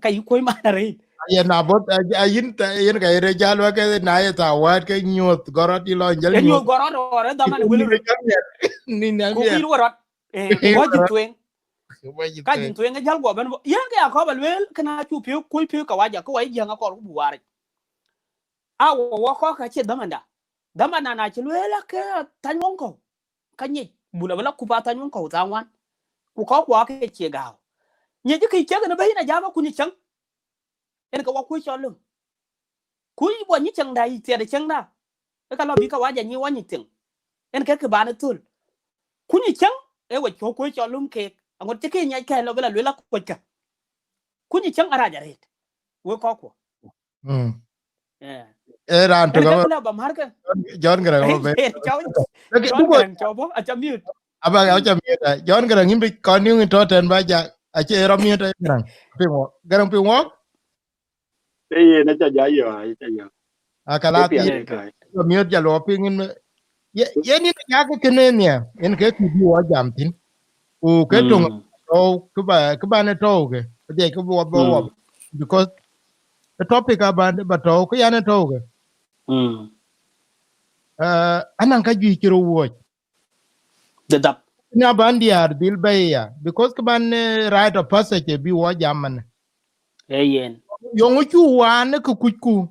Ka yu koi man arëët. Ye na bot, a, a yin ta, yen ka yere jal wa ke na ye ta wat ke nyuɔth gɔrɔt i lɔ jal. Ye nyuɔth nyuɔth. Gɔrɔt ɔr, ë dhaman wël rot. Nin ë miɛr. Ku kuin wërɔt. Eh, ku wajin tueŋ. Wajin tueŋ. Ka jin tueŋ ë jal guɔ ben bo. Yen ke ya kɔba lueel, kena cu piu, kui piu ka waja, ku wa jiɛŋ akɔr ku bu waric. A wo, wo kɔk ka cie dhamanda. Dhamanda na ci lueel ke thany won kɔu. Ka nyic, bula bela kupa thany won kɔu thaŋ wan. Ku kɔk kua ke cie gaaw. Nyic ki cek ne bɛ̈i na jama kunyi cäŋ. En ke wa kuc cɔl lum. Kuc wa nyi cäŋ da yi thiɛt cäŋ da. E ka lɔ bi ka waja nyi wa nyi thiŋ. En ke ke ban thul. Kunyi cäŋ, e wa cuɔ kuc cɔl lum keek. Aŋot ci ke nyic ka lɔ bela lueel a kuc ka. Kunyi cäŋ arac arëët. We kɔk ku. Mm. Eh. Eh, raan tök aba. Ba mar ke. John Garang aba be. John Garang cobo, acha mute. Aba acha mute. John Garang imbi kɔn ni tɔ ten ba ja. Ache ro mute Garang. Ping wo. Garang ping wo. Eh, ye na cha ja yo, ai cha yo. Akala ti. Mute ja lo ping in. Ye, ye ni ja ke kene ne. En ke ti bi wo jam tin. Ku ke tung to ke ba, ke ba ne to ke. Ke de ke wo bo wo. Because the topic aba, ba to ke ya ne to ke. Uh, anan ka ju kiro wo. The dap. Nya ban diar dil be ya. Because ke ban, eh, right of passage bi wo jam man. Eh, yen. Yong chu wan ke kuc ku.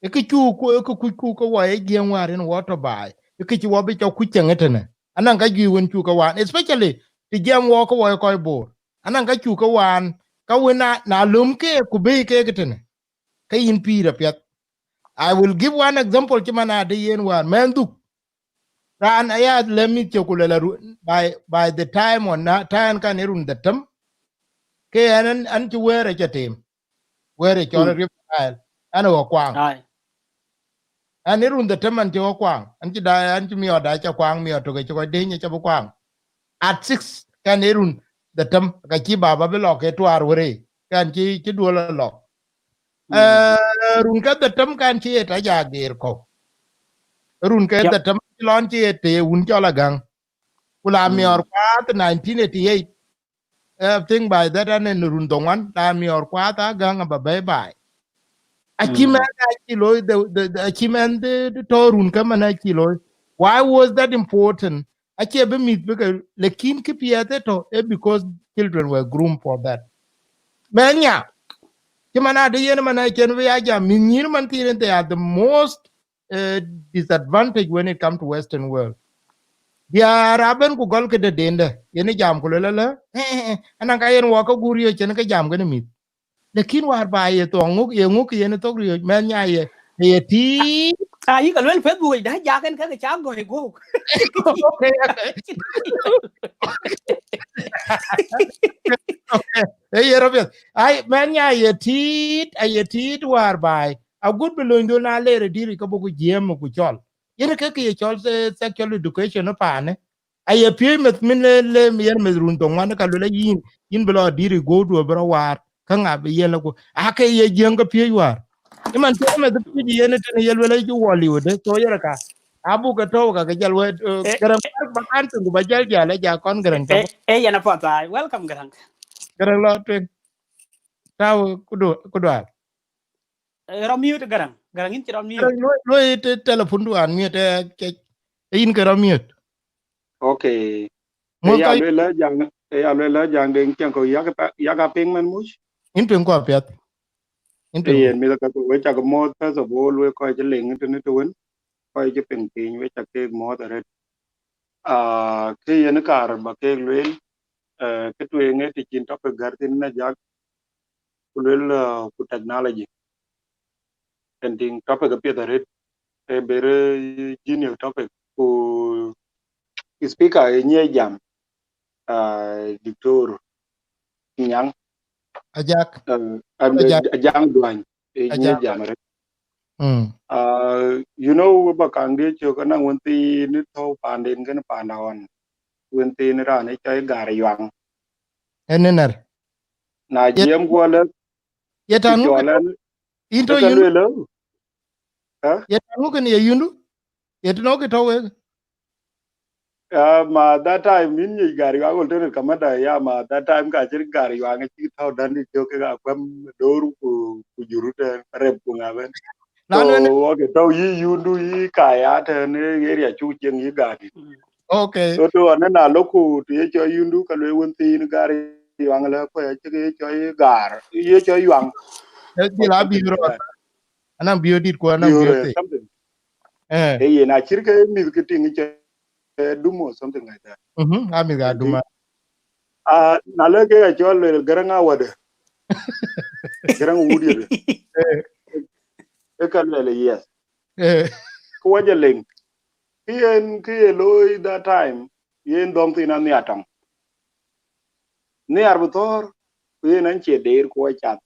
E ke cu ku, e ke kuc ku ke wɔ ye jiɛŋ wäär en wɔ tɔ baai. E ke ci wɔ bi cɔ kuc cieŋ etene. Anan ka juic wen cu ke waan, especially ti jiɛm wɔ ke wɔ ye kɔc Bor. Anan ka cu ke waan, ka wen na, na lom ke ku bei ke ke tene. Ke yin pïïr apiɛth. I will give one example, ci man ade yen wäär, mɛn dhuk. Raan aya lɛm mïth cök ku lɛl aru-, by, by the time on na, time kan e run dhetem, ke ɛn, ɛn, ɛn ci wɛɛr aca tem. Wɛɛr e cɔl Rift Nile, ɛn e ɣɔ kuaŋ. Ai. Ɛn e run dhetem ɛn ci ɣɔ kuaŋ, ɛn ci da, ɛn ci miɔɔt da ca kuaŋ, miɔɔt tök e ci kɔc deny aca bi kuaŋ. At six, kan e run dhetem, ka ci baba bi lɔ ke tuaar wërë, kan ci, ci duɔl lɔ. Eh, run ke dhetem kan ci ye ta ja geer kɔ̈u. Run ke dhetem ci lɔn ci ye te wun cɔl Agaŋ. Ku la miɔɔr kuaath nineteen eighty-eight. Eh, I think by that an en run dhoŋuan, la miɔɔr kuaath Agaŋ aba bɛ̈i baai. Aci mɛn aci looi, the, the, the, aci mɛn the, the tɔ run ke man aci looi. Why was that important? Acie bi mïth bi ke, lakin kë piɛth e tɔ, e because children were groomed for that. Mɛn nya, ci man ade yen man acen bi ya jam, mïth nyïn man thiin, they are the most, uh, disadvantaged when it come to Western world. Diäär aben ku gɔl ke de dende, yen e jam ku lele le, eh, eh, eh, anan ka yen wɔ ke gur yo cen ke jam kene mïth. Lakin wäär ba ye thok ŋuk, ye ŋuk yen thok riöc, mɛn nya ye, ye ti. Ah, yi ka luel Facebook, da jaken ka ke cha gɔi go. Okay, okay. Okay. E ye robiet. Ai, mɛn nya ye tit, a ye tit wäär bai. A gut bi lony dol na lere diri ka buku jiem ku cɔl. Yen ke ke ye cɔl se-, sexual education paane. Aye piööc meth min le, le yen meth run thoŋ ŋuan ka luel a yin, yin bi lɔ diri go du bi rɔ waar. Ka ŋa bi yen la ku. A ke ye jiem ka piööc waar. Iman te meth piööc yen tene ye luel a ju wɔ liu de. So yere ka. Abu ke tɔu ka ke jal wet, eh, Garang ba kan piny ku ba jal jal a ja kɔn Garang tɔu. Eh, eh, yen a path ai. Welcome, Garang. Garang lɔ tueŋ. Tau kudu, kudual. Eh, rɔ mute Garang. Garang in ci rɔ mute. Garang, lo, lo it telephone du an mute, eh, ke, eh, in ke rɔ mute. Okay. Mo e ya ka luel la jang, e ya luel la jang den kian ko yak pa, yak a ping man much. In ping ko apiath. In ping. Yen mi ka ko we chak mo first of all we ko je ling it ni to win. Ko je ping ping we chak ke mo da red. Ah, ke yen kar ba ke luel, eh, ke tueŋ e ti cin topic gar tin na jak, ku luel, eh, ku technology. En tiŋ topic apiɛth arët, e very, eh, genius topic, ku speaker e nyie jam, ah, Doctor Nyaŋ. Ajak. Eh, am-, Ajak. Ajak Duany, e nyie jam arët. Mm. Ah, you know, ba kaŋ de cök anaŋ wën thiin tɔ̈u panden kën panda ɣɔn. Wën thiin raan e cɔl Gar Yuaŋ. En nɛr. Na jiɛɛm guɔ lɛ, ye tan ŋu kën, in tɔ yundu? Ye tan ŋu kën ye yundu? Ye tënɔɔk kë tɔ̈ wek? Ya, ma that time min nyic gar yuaŋ ol tënë kamada, ya, ma that time ka cït gar yuaŋ cï tɔ̈ dan di jök ke ka kuɛm dor ku, ku jurut, eh, rep ku ŋa bɛn. Na nu en- So, wok tɔ̈ yï yundu yï kaya tën area cuk cieŋ yï gadi. Okay. So, to ane na loku të ye cɔl yundu ka luel wën thiin gar yuaŋ la ku ye cï ke ye cɔl yï gar, ye cɔl yuaŋ. Eh, dhil a biöör rɔt. Anɔŋ biöör dit ku anɔŋ biöör thii. Something. Eh. Eh, ye na cït ke mïth ke tiŋ cɛ, eh, dum or something like that. Mhm, a mïth ka duma. Ah, na le ke ya cɔl le Garaŋ Awade. Garaŋ Wudi de. Eh. E ka le, yes. Eh. Ku wa ja leng. Ki yen, ki ye looi that time, yen dhɔŋ thin an nhiar tɔŋ. Nhiar bi thɔɔr, ku yen an cie deer ku wa cath.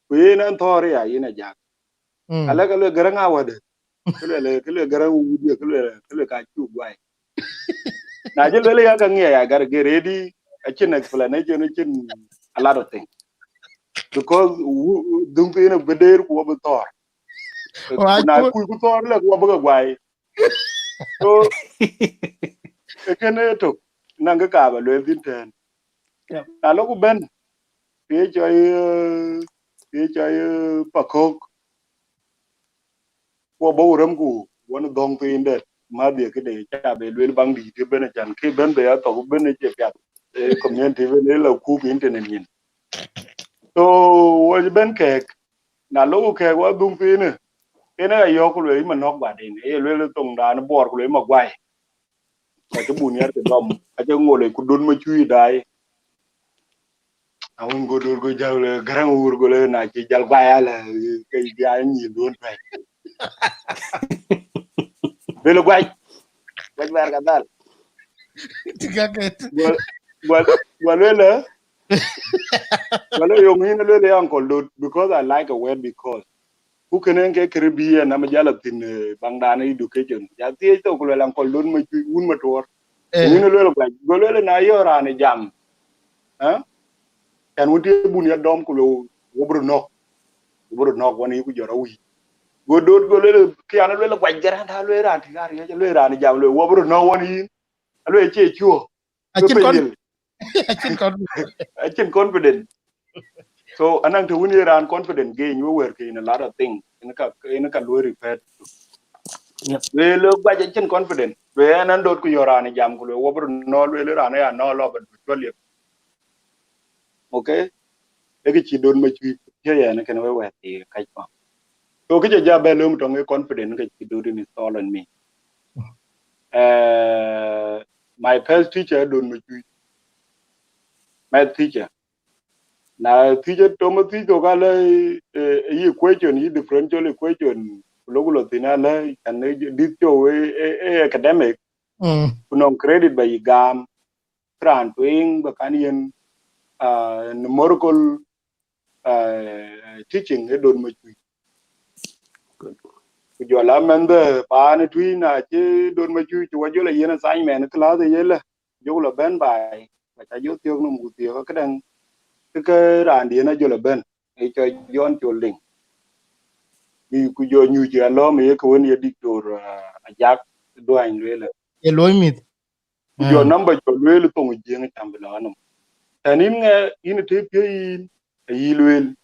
Ku yen an thɔɔr ya yen a jak. Mm. Alɛ ka le Garaŋ Awade. Kile le, kile Garaŋ Wudi, kile, kile ka cu guai. Na jël le ya ka ngia ya gar ge ready, a chin explanation, a chin a lot of things. Because wu-, dhung thin a bi deer ku wa bi thɔɔr. Oh, I Ku na put- ku ku thɔɔr le ku wa bi ka guai. So, e kene tok, naŋ ke ka ba luel thin tɛn. Yep. Na loku ben, ke cɔl, eh, ke cɔl, eh, Pakok. Ku bä urem ku wän dhɔŋ thin dɛ, ma dhie ke de ca be luel baŋ di ti ben a can ke ben be a thɔk ben a ce piath. Eh, community ben e la ku internet nyin. So, wo ben kek, na loku kek wa dhung thin e, ene a yok ku luel ma nok ba den, e luel thong dan bor ku luel ma guai. Ka ci bun yar ke dɔm, a ce ŋole ku dun ma cui dai. A wun go dur go jal le Garaŋ Wur go le na ci jal guai ala, ke ya ni dun pe. Bele guai. Guai bar ka dal. Tiga ket. Gua, gua, gua le le. Gua le yong yin le le uncle dot, because I like a word because. Ku kene ke kere bi en am jala thin, eh, bang dan education. Ja ti to ku le uncle dot ma cui wun ma tor. Eh. Wun le le guai. Go le le na yo ran jam. Ha? Kan wun ti bun ya dɔm ku le wo bro nok. Wo bro nok wani ku jora wi. Go dot go le le ki an le le guai garan ta le ran ti gar ya le ran jam le wo bro nok wani. A le ce chuo. A chin Pe kon- yel. A chin kon- A chin confident. So anang to win ran confident gain we work in a lot of things. In ka, in ka lo refer. Yep. We lo gwa a chin confident. We an an dot ku yo ran jam ku lo wo bro no we ran ya no lo but actually. Okay? E ke ci don ma cui ke ya ne ken we we ti kai pa. So ke ja be lo mu tong e confident ke ci do ni install on me. Uh, my first teacher don ma cui. My teacher. Na teacher to ma teacher ka le, eh, yi equation, yi differential equation. Lo ku lo thin a le, and this show e, e, e academic. Mm. Ku nɔŋ credit ba yi gam. Ran tueŋ ba kan yen, uh, numerical, uh, teaching e don ma cui. Ku jɔl a mɛnh de paan tui na ci don ma cui ci wa jɔl a yen assignment class ye le. Jɔl a ben bai. Ba ca jɔ thiök num ku thiök a kedang. Ke ke ran dien a jɔl a ben. E cɔ John Col Ding. Bi ku jɔ nyu ci a lɔm ye ke wen ye diktor, uh, a jak duany luele. Ye looi mith. Ku jɔ Mm. number jɔ luel thoŋ Jiëŋ cam bi lɔ anum. Tɛn in ŋɛ in te piöc in, a yi luel.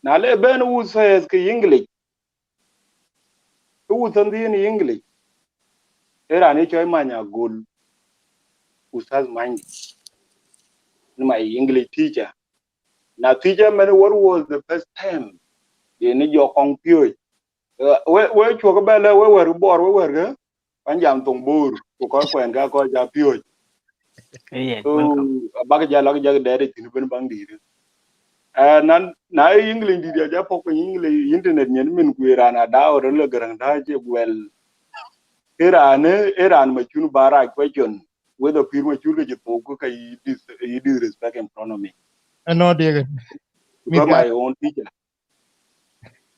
Na le ben wuthath ke English. Ke wuthath in English. E ran e cɔi many agol. Wuthath many. Ni my English teacher. Na teacher mɛn, what was the first term? Ye ni jɔ kɔŋ piöc. Eh, we, we cuɔk bɛ lɛ, we wɛr bɔr, we wɛr ke. Pan jam thoŋ bor, ku kɔc kuɛn ka kɔc ja piöc. Yeah, So, welcome. abak ja lak jak dɛɛt e cin ben baŋ diri. Eh, nan, na e English diri aja pɔk piny English internet nyen min ku ran a da or le Garaŋ da je gwel. Iran, Iran ma cun bara question. Whether pir ma cun ke je thok ka yi dis-, yi disrespect in front of me. Ano diege. Because my own teacher.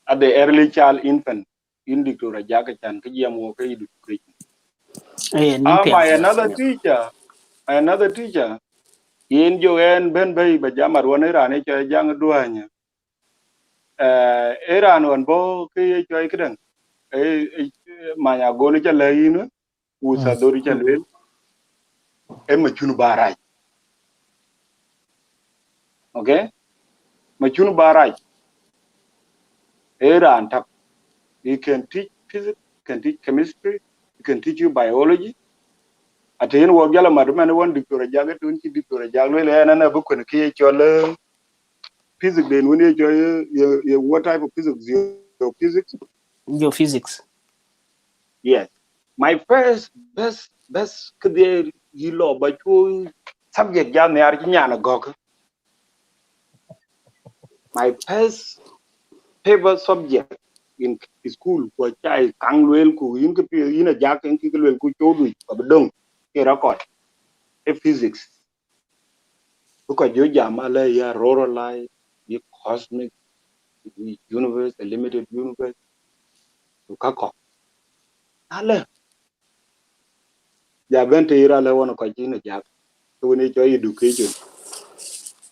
At the early child infant, in Victoria Jack chan ke jam wo ke education. Eh, ni Ah, piɛth. my another teacher, my another teacher, yen jo en ben bei ba jam arwan Iran e cho jang duanya. Eh, Iran wan bo ke ye cho ikdang. Many Agol ca lɛ̈k yïn, ku Thadoor ca lueel, ee Macun Barac. Okay? Macun Barac ee raan tak. He can teach physics, he can teach chemistry, he can teach you biology. Ate yen wok jal amat man wën Doctor Ajak, ë tun cï Doctor Ajak lueel, ë, ënɔɔnë abï kuën kë ye cɔl, eh, physics den wën ye cɔl, eh, ye, ye what type of physics? Geophysics? Geophysics. Yes. My first, best, best, këdhiɛ yï lɔ ba cu subject ja nhiaar cï nyan agɔ̈k. My first favorite subject in school, ku acai kaŋ lueel, ku yïn kë piɛth, yïn Ajak, yïn kë lueel, ku codui, ka bï döŋ, ke record, ee physics. Bï kɔc jɔ jam alë, ye auroral light, ye cosmic, ye universe, a limited universe, ku ka kɔ̈k. Alë, ja bɛ̈n të yïr alë wën kɔc yïn Ajak, ke wën ye cɔl education.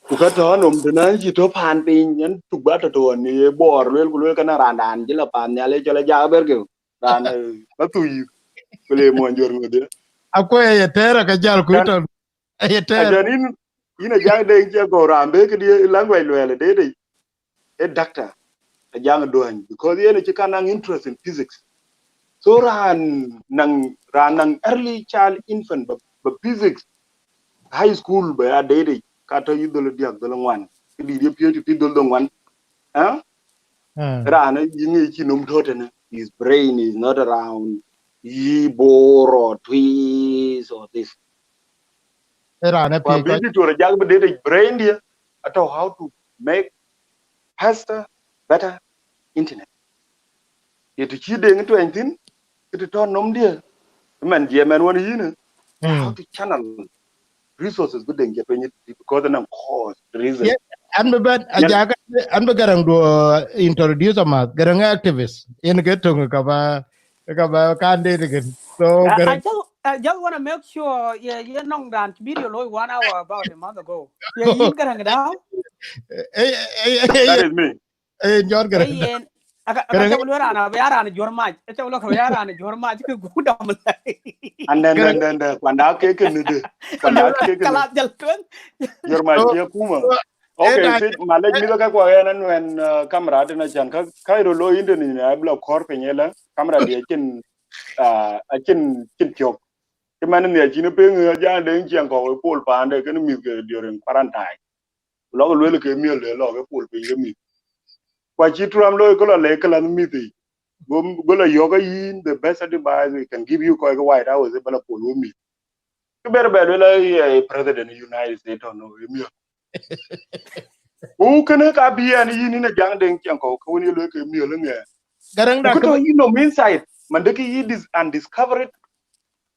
Ku ka tɔ̈ nɔm tënë cï tɔ̈ paan piny, yen tuk ba tɔ̈ tɔ̈ ɣɔn ye Bor lueel, ku lueel kënë raandan cï la paan nhial ye cɔl Ajak Berkeu. Raan, eh, ba thu yïth, ku le muɔny jör ŋödhë. Akuɛɛr ye tɛɛr aka jäl kuc tɔ̈. Ye tɛɛr. Acan yïn, yïn Ajak Deŋ Ciɛŋkɔ̈u raan bë këdï language luɛɛl ë deet, ee doctor Ajak Duany, because yen acï kan naŋ interest in physics. So raan naŋ, raan naŋ early child, infant, ba, ba physics, high school ba ya deet, ka tɔ̈ yï dhöl diäk, dhöl ŋuan, këdït ye piööc të dhöl dhöl ŋuan. Eh? Raan yï ŋic cï nöm tɔ̈ tënë, his brain is not around yï Bor or Twic or this. Ë raan ë Ku piööc abï kɔc. Doctor Ajak bï deet brain dië, atɔ̈ how to make faster, better internet. Ye të cï Deŋ tuɛny thïn, ke të tɔ̈ nöm dië, man jiɛɛm ɛn wën yïn, how to channel resources bï Deŋ jɛ tuɛny, because anɔŋ cause, reason. Yeah, an bï bɛ̈n, Ajak, an bï Garaŋ du, uh, introduce amath, Garaŋ activist. Yen ke töŋ ka ba, ka ba kan deet kën. So, I, I Garaŋ. Just, I just wanna make sure, yeah, yeah, nɔŋ raan video looi one hour about a month ago. Yeah, yïn Garaŋ da. Hey, hey, hey, hey, That is me. Hey, John Garaŋ. Hey, yen. Aka, aka Garaŋ. Cak luel raan, abï ya raan juɔ̈r mac. Cak luel ka ya raan juɔ̈r mac, ke gu dam la. And then, Garaŋ. Then, then, then, kuanda ke ke ni de. Kuanda ke ke ni. Kala jal tueŋ. Juɔ̈r mac ke kuma. So, okay, eh, sit, malek mi ka kwa yen an wen, uh, camera de na chan ka, ka ro lo inde ni na bla kor pe nyela. Camera de chin, uh, a chin, chin tiok. Ke man ni a chin pe ngi ja de chin ko pol pande ke ni mi ke during quarantine. Lɔk luel ke miöl de lɔk e pol piny ke mïth. Kua cï Trump looi ke lɔ lɛ̈k ke la mïth yic. Go, go la yɔ̈k a yïn, the best advice we can give you kɔc ke White House, ba la pol we mïth. Ke ber bɛ luel a, eh, president United States tɔ̈ no, e miöl. Ku kënë ka bï ɛn yïn, yïn Ajak Deŋ Ciɛŋkɔ̈u, ke wën ye luel ke miöl ŋɛ. Garaŋ da ku ke tɔ̈ yïn nom inside, man de ke yï dis-, undiscovered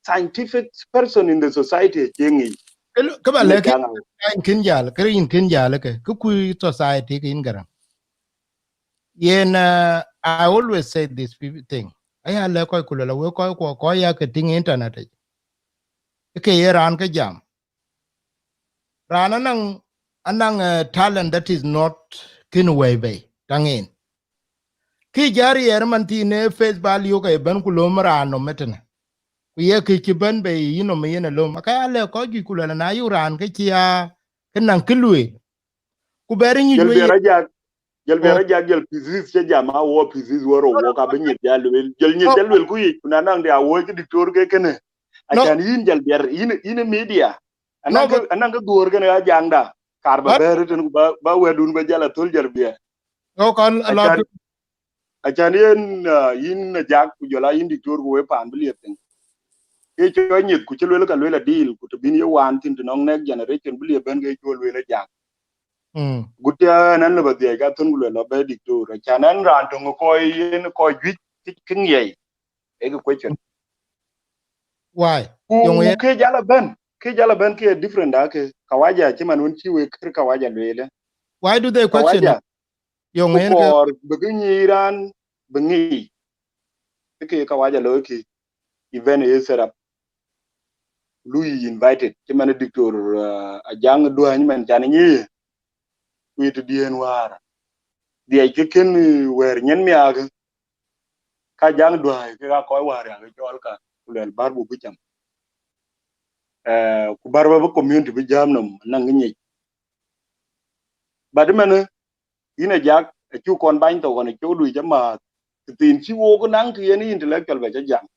scientific person in the society, cie ŋic. Ke ba lɛ̈k yïn kën jäl, ke yïn kën jäl ke, ke kuc society ke yïn Garaŋ. Yen, uh, I always say this thing. Aya lɛ̈k kɔc ku luel, we kɔc kuɔ, kɔc ya ke tïŋ internet yic. Ke ye raan ke jam. Raan anɔŋ, anɔŋ, uh, talent that is not kën wëi bei, taŋ en. Kë jär yɛɛr man thiin ë face ba liök ë bɛ̈n ku löm raan nɔm ëtënë. Ku ye kë cï bɛ̈n bei yï nɔm yen alöm. Aka ya lɛ̈k kɔc juëc ku luel na yök raan ke cï ya, ke naŋ kë lueel. Ku bɛ̈r nyuc we ye. Jal biɛr ajak, jal biɛr ajak, jal physics cï jam a wo physics wo ro wo ka bï nyith jal lueel. Jal nyith jal lueel ku yic, ku na naŋ de a wo cï diktor ke kënë. Acan yïn jal biɛr, yïn, yïn media. Anɔŋ ke, anɔŋ ke dhuɔ̈r kënë Ajak da. Kar ba bɛ̈ɛ̈r tën ku ba, ba wɛ̈tdun ba jal athöl jal biɛr. Yo, kan a lot. Acan, acan yen, uh, yïn Ajak ku jɔl a yïn diktor ku we paan bï liep thïn. Ke cɔl nyith ku cï luel ka luel adil ku të bïn ye wan thïn të nɔŋ next generation bï liep bɛ̈n ke cɔl luel Ajak. Mm. Gut ya nan lë ba dhiɛc ka thön ku luel lɔ bɛ diktor. Acan an raan töŋ kɔc yen kɔc juëc kë ŋiɛc. Ee kë question. Why? Ku ke jal a bɛ̈n, ke jal a bɛ̈n ke different da ke kawaja cï man wën cï we kër kawaja lueel. Why do they question? Kawaja. Yöŋ en ke kɔɔr bï ke nyic raan bï ŋic. Ke kawaja looi kï event ye set up. Lui invited. Cï man diktor, uh, Ajak Duany man can nyic. Ku ye të diɛ̈n wäär. Dhiɛc ke kën, uh, wɛ̈ɛ̈r nyin miaak. Ka jaŋ duäi ke ka kɔc wäär ya ke cɔl ka, ku luɛl bär bu bï cam. Eh, ku bär ba bï community bï jam nom naŋ nyic. But mɛn, yïn a jak, a cuk kɔn bany thok kɔn a cuk du jama, thin ci wok naŋ ke yen intellectual ba ca jam.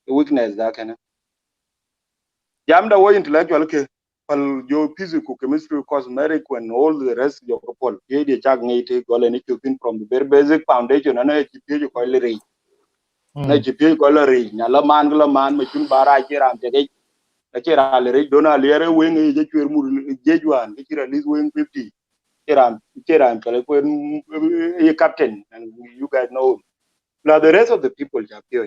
Weakness da kɛn. Jam da wo intellectual ke, pal jo physics ku chemistry, cosmetic and all the rest jo ke pol. Ye dia chak ngai te gole ni chupin from the very basic foundation, ana ci pio ko le ri. Na ci pio ko le ri, na la man, la man ma chun bara ci ram te ge. Ka ci ra le ri, dona le re wing je chwer mur je juan, ke ci ra lis wing fifty. Ci ram, ci ram pale ko ye captain, and you guys know. La the rest of the people ja pio.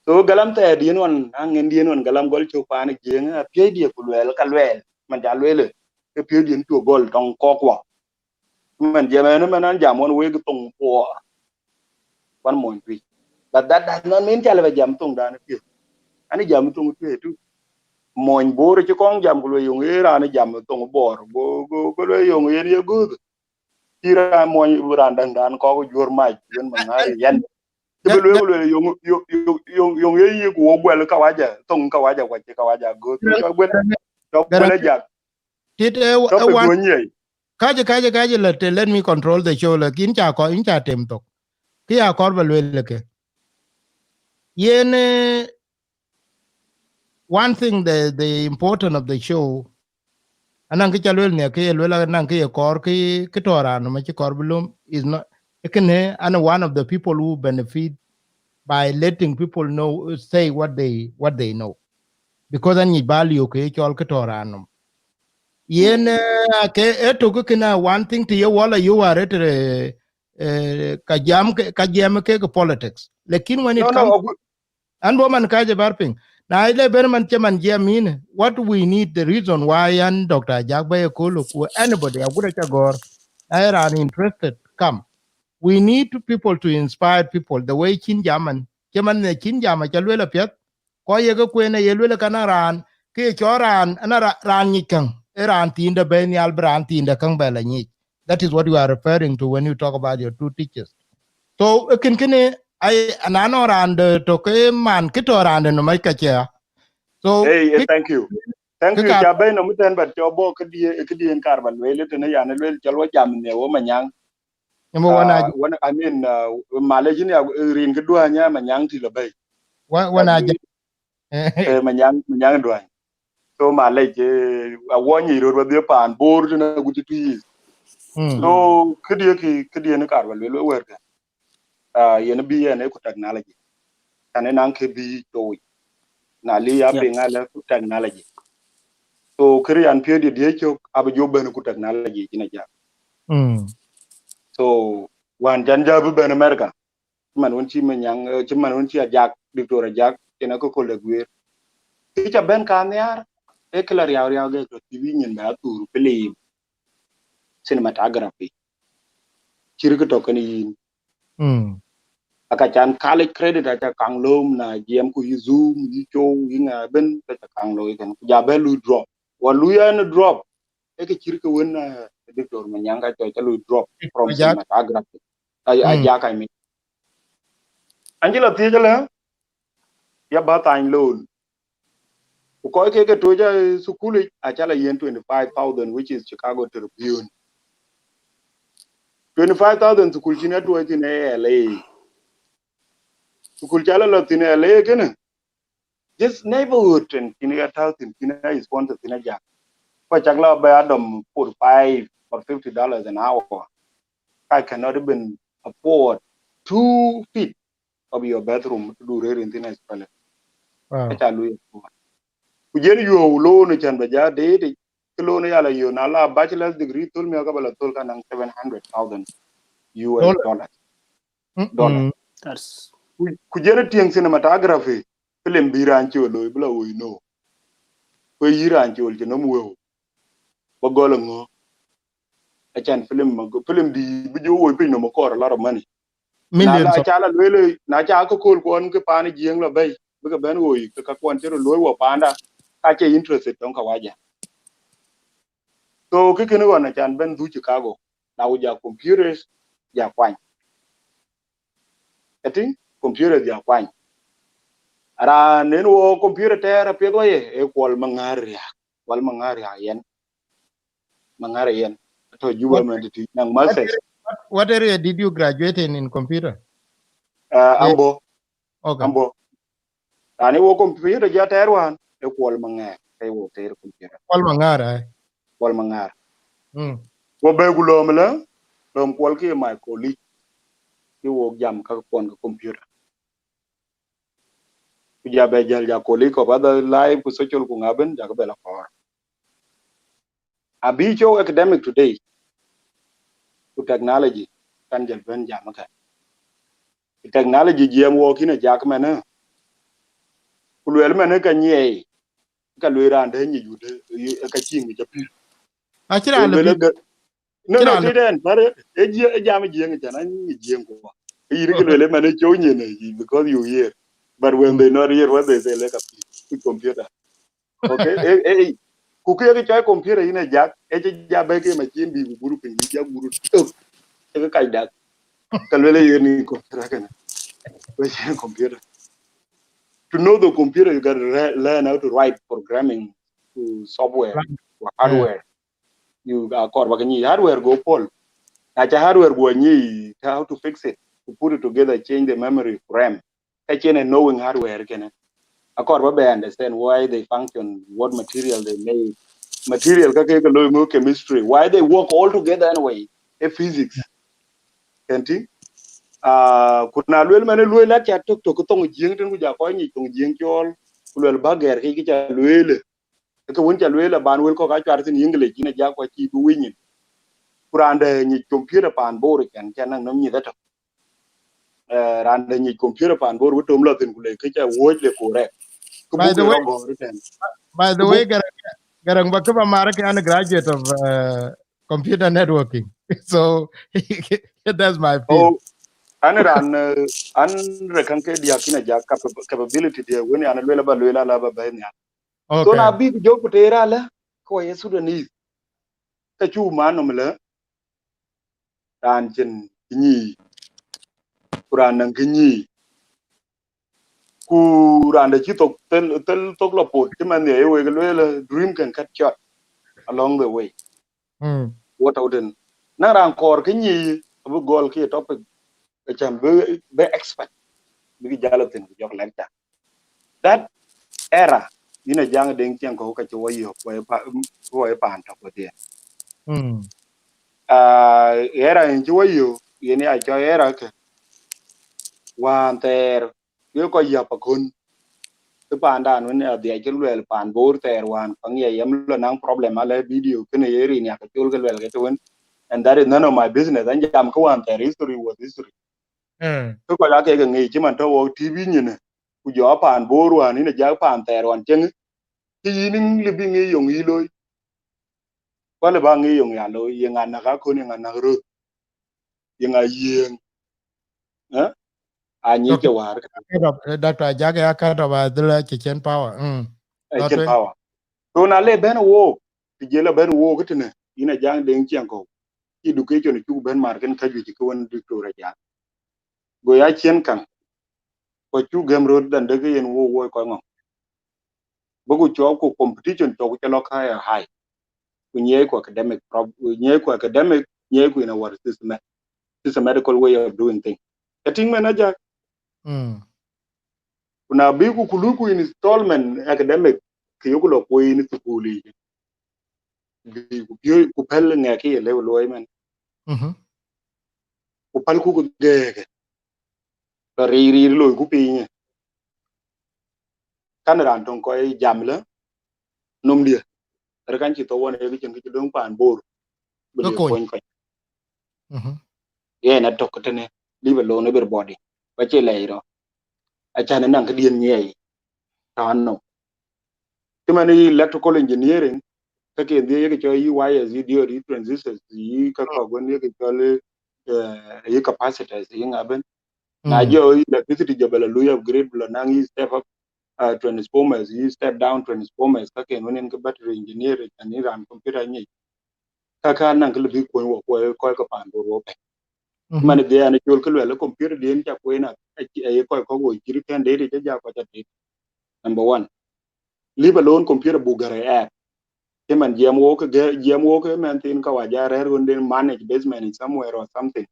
So galam thɛɛr dien wan, aŋen dien wan galam gɔl cök paan Jiëŋ, a piööc diɛ ku luɛɛl ka luɛɛl, man ja lueel, ke piööc dien tuɔ gɔl tɔŋ kɔk wa. Man jam ɛn, man an jam wan wek thoŋ puɔɔr. Wan mony tuic. But that does not mean ca lɛ ba jam thoŋ dan piööc. Ani jam thoŋ tuic tu. Mony Bor ci kɔŋ jam ku lueel yoŋ ye raan jam thoŋ Bor. Go, go, go lueel yoŋ yen ye guth. Ci raan mony raan daŋ dan kɔk juɔr mac, yen man ŋari yen. Ke bi lueel, lueel, yoŋ, yoŋ, yoŋ, yoŋ, yoŋ ye yik wo guɛl kawaja, thoŋ kawaja, kwa ci kawaja go. Cɔ guɛl, cɔ guɛl jak. Tit, eh, wa- Topic one, duɔny ye. Kaje, kaje, kaje, let, let me control the show, lakin ca kɔ, in ca tem thok. Ki ya kɔr ba lueel ke. Yen, eh, one thing, the, the important of the show, anaŋ kë ca lueel nia, kë ye lueel anaŋ kë ye kɔr, kë, kë tɔ̈ raan nɔm acï kɔr bï lom, is not, kënë, and one of the people who benefit by letting people know, say what they, what they know. Because an nyic ba liu kë cɔl kë tɔ̈ raan nɔm. Yen, eh, ke, e tök kënë one thing të ye wala you are it, eh, eh, ka jam ke, ka jam ke, ke politics. Lakin when it No, no, comes, agu- an bo man kaje bar piny. Na ile ben man che man jam in, what we need, the reason why an Doctor Ajak ba ye kolo ku anybody, aguda cha gor. Na ye ran interested, come. We need to people to inspire people the way chin jam man. Che man ne chin jam cha luela piat. Ko ye ke kwen ye luela kana ran, ke cho ran, ana ra-, ran nyic kaŋ. E ran tinde be nyal bi ran tinde kaŋ be la nyic. That is what you are referring to when you talk about your two teachers. So, e kin kene, ai, anano ran de to ke man kë tɔ̈ ran de no mai ka chia. So, Hey, eh, ki-, thank you. Thank ki you. Ka- Cha bay no miten, but cho bo ke die, ke die en kar ba luel, te ne yan luel, chal wa jam ne wo Manyang. Number one, uh, I- one, I mean, uh, Malaysia ni, uh, rin ke dua nya Manyang ti la bay. Wa-, one, I- Eh, Manyang, Manyang duany. So, malec, eh, awɔny i rot wadhi pan Bor tena guti tu yis. Mm. So, kidie ki, kidie ni kar ba luel wer ka. Ah, yen bi yen e ku technology. Tane nan ke bi to. Na li ya Yep. Ping ala ku technology. So, kiri an pio di die chok, abu jo ben ku technology jina ja. Mm. So, wan jan ja bu ben America. Cï man wën cï Manyang, eh, cï man wën cï Ajak, Doctor Ajak, yen ake köl de guiir. Kë ca bɛ̈n ka nhiaar, ee kë la riau riau ke tɔ̈ T V nyin bɛ athur film, cinematography. Cï rï kë tɔ̈ kënë yïn. Mm. Aka can college credit aca kaŋ lööm na jiɛm ku yï Zoom, yï show, yï ŋa ëbën, ke ca kaŋ looi kënë. Ku ja bɛ lui drop. Wa lui ɛn drop, ee kë cï rï kë wën, eh, Doctor Manyang ka cɔl ca lui drop from Ajak. Cinematography. Ai, mm. Ajak, I mean. An cï la thiëc ëlë, ya bä thany loan. Ku kɔc kek ke toc, eh, thukul yic, aca la yen twenty five thousand, which is Chicago Tribune. Twenty five thousand thukul cïn atuɔɔc thïn ë L A. Thukul ca la la thïn ë L A kënë, just neighborhood, and cïn ya tääu thïn, cïn ya sponsor thïn Ajak. Ku acak la bɛ adɔm forty five or fifty dollars an hour. I cannot even afford two feet of your bathroom to do rëër in thin Australia. Wow. Aca lui afford. Ku jen yuɔu loan cän ba ja deet, ke loan ya la yö, na la bachelor's degree thöl miäk ka ba la thöl ka naŋ seven hundred thousand U S dollars. Dollar. Mm-mm. Dollar. That's Ku, ku jen tiɛŋ cinematography, film bï raan col looi, bï la woi no. Ku yï raan col cï nɔm wëu. Ba gɔl ŋö? Acan film, film dï bï jɔ woi piny nɔm akɔɔr a lot of money. Millions. Na la of ca la lueel, na ca ke kööl kuɔn ke paan Jiëŋ la bɛ̈i, bï ke bɛ̈n woi, ke ka kuɔn cï röt luöi wɔ paanda, ka cie interested tɔŋ kawaja. So, kë kënë ɣɔn acan bɛ̈n dhuk Chicago, na ku ja computers, ja kuany. Ëtïŋ, computer dhia kuany. Raan yen wo computer tɛɛr apiɛth wɔ ye, ee Kuɔl Maŋäär Riääk. Kuɔl Maŋäär Riääk yen. Maŋäär yen. Atɔ̈ Juba mɛn tëtï, naŋ masters. What area did you graduate in, in computer? Uh, Ambo. Okay. Ambo. Raan yen wo computer jɔ tɛɛr wään, ee Kuɔl Maŋäär, ke wo tɛɛr computer. Kuɔl Maŋäär, ai. Kuɔl Maŋäär. Mm. Wo bɛ ku lööm lä, lööm Kuɔl ke my colleague. Ke wo jam ka kuɔn ke computer. Ku ja bɛ jäl ja colleague of other life ku social ku ŋa ëbën, ja ke bɛ la kɔɔr. Abï cɔu academic today. Ku technology, kan jäl bɛ̈n jam ëkë. Technology jiɛɛm wo kïn ë jak mɛnë. Ku luel mɛnë ka nyiɛɛi. Ka luel raan dɛ̈ nyic wut, ë, ë, ka cï ŋic apïr. Acï raan lë Luel pïr. ëgë-, no, Cï no, raan lë- tëden, but ë, ë jië-, ë jam ë jiëŋ ëcän, anyic jiëŋ ku. Ë yïn kë luel ë mɛnë cɔu nyin ë, because you hear. But when they not hear what they say, like a piece, ku computer. Okay? Ë, ë, ë, ku kë ye kë cɔl computer yïn ë jak, ë cï ja bɛ̈i ke machine bï ku guru piny, bï ja guru tök. Ë kë kac dak. Ka luel ë yen computer kënë. Wek yen computer. To know the computer, you gotta re-, learn how to write programming to software, Right. To hardware. You akɔɔr ba ke nyic hardware go pol. Na ca hardware go nyic, how to fix it, to put it together, change the memory, RAM. Ka cïn ë knowing hardware kënë. Akɔɔr ba bɛ understand why they function, what material they made. Material ka ke ke looi ŋö chemistry. Why they work all together anyway. Ë physics. Kën tïŋ. Ah, ku na luel mɛnë luel la ca tök tök thoŋ jiëŋ tën ku ja kɔc nyic thoŋ jiëŋ cɔɔl. Ku luel ba gɛ̈r ke kë ca lueel. Ke wën ca lueel aban wël kɔ̈k acuar thïn English, yïn ë jak kua cï bï winy nyin. Ku raan dɛ̈ nyic computer paan Bor cän, cän naŋ nɔm nyith atök. Eh, raan dɛ̈ nyic computer paan Bor bï tom lɔ thïn ku le kë ca wuɔ̈c le correct. Kë By buk the ke way, rɔ gɔ̈ɔ̈r ëtɛ̈n. By the Kë buk way, Garang, Garang ba kë ba mar ke an graduate of, uh, computer networking. So that's my field. Oh, an raan, eh, an rek kan ke diäk yïn ë jak capa-, capability diɛ̈ wën an luel aba luel ala ba bɛ̈i nhial. So Okay. na bï ku jɔk ku tëër alä, ke wa ye Sudanese. Ka cu man nɔm lë, raan cïn kë nyic, ku raan naŋ kë nyic. Ku raan dɛ̈ cï thok thel, thel thok lɔ pot, cï man ye wek lueel, dream can cut short along the way. Mm. Wo tɔ̈u tën. Na raan kɔɔr kë nyic, abï gɔl ke topic, acän bï, bï expert, bï jal thïn ku jɔk lecture. That era, yïn ë jaŋ Deŋ Ciɛŋkɔ̈u ka cï wɔ yök, wɔ ye pa-, wɔ ye paan tök wedhie. Mm. Ah, era yïn cï wɔ yök, yen ya cɔl era kë. Wään thɛɛr, ye kɔc yäp akön. Kë paandan wën adhiac cï luɛɛl paan Bor thɛɛr wään, ka ŋiɛc yam lɔ naŋ problem alɛ video kënë ye rin yak col ke luɛl ke të wën. And that is none of my business. An jam kë wään thɛɛr, history was history. Mm. Kë kɔc ake ke ŋic cï man tɔ̈ wɔ T V nyinë, ku jɔ paan Bor wään, yïn ë jak paan thɛɛr wään cieŋ, cï yïn lë bï ŋic yöŋ yï looi. Ku lë ba ŋic yöŋ ya looi, ye ŋa näk akön, ye ŋa näk röth, ye ŋa yiëëŋ. Eh? A nyic ke wäär ke Kat of, eh, Doctor Ajak ya kat of a dhil a cï cien power. Mm. Ë cien power. So na le bɛ̈n wook, të jël a bɛ̈n wook tënë, yïn ë jaŋ Deŋ Ciɛŋkɔ̈u. Cï education cuk bɛ̈n mar kën ka juëc ke wën Victoria jal. Go ya cien kaŋ. Ku cuk gɛm röt dan dek yen wook woi kɔc ŋɔ̈ŋ. Bï ku cɔk ku competition cɔk ku cä lɔ higher high. Ku nyiɛɛi ku academic prob-, nyiɛɛi ku academic, nyiɛɛi ku in our system-, systematical way of doing things. Ë tïŋ mɛn ajak. Mm. Ku na bï ku, ku luku installment academic, ke yoku lɔ kuɔi në thukul yic. Bï ku piööc, ku päl ŋɛk ke ye lëu luɔi mɛn. Mhm. Ku päl ku gɛɛkë. Lɔ riir riir loi ku piny. Kan raan töŋ kɔc jam lë, nom dië. Rë kan cï thou wan, ee kë cïn kë cï döŋ paan Bor. Bï lë kony kɔc. Mhm. Yen atök tënë, leave alone everybody. Ba cï lɛc rɔ. Acän ë naŋ këdiën nyiɛɛi. Tɔ̈ anɔm. Cï man yï electrical engineering, ka ke dhiëc yeke cɔl yï wires, yï diode, yï transistors, yï ka kɔ̈k wën yeke cɔl, eh, yï capacitors, yï ŋa bën. Na jɔ yï electricity jɔ bɛ lɔ lui upgrade, bï lɔ naŋ yï step up, uh, transformers, yï step down transformers, ka ken wën yen ke battery engineering, and yï raan computer nyic. Ka ka naŋ kë lë bï kuɔny wɔ, wɔ kɔc ke paan Bor wɔ pɛ̈c. Mhm. Man dhiɛn col kë luɛl computer diɛn ca kueen a, a, a ye kɔc kɔ̈k wo cït kɛn deet ca ja kɔc a deet. Number one. Leave alone computer buk gɛr ɛ app. Cï man jiɛm wok, jiɛm wok mɛn thin ka wa ja rɛ̈ɛ̈r ɣön den manage basement in somewhere or something.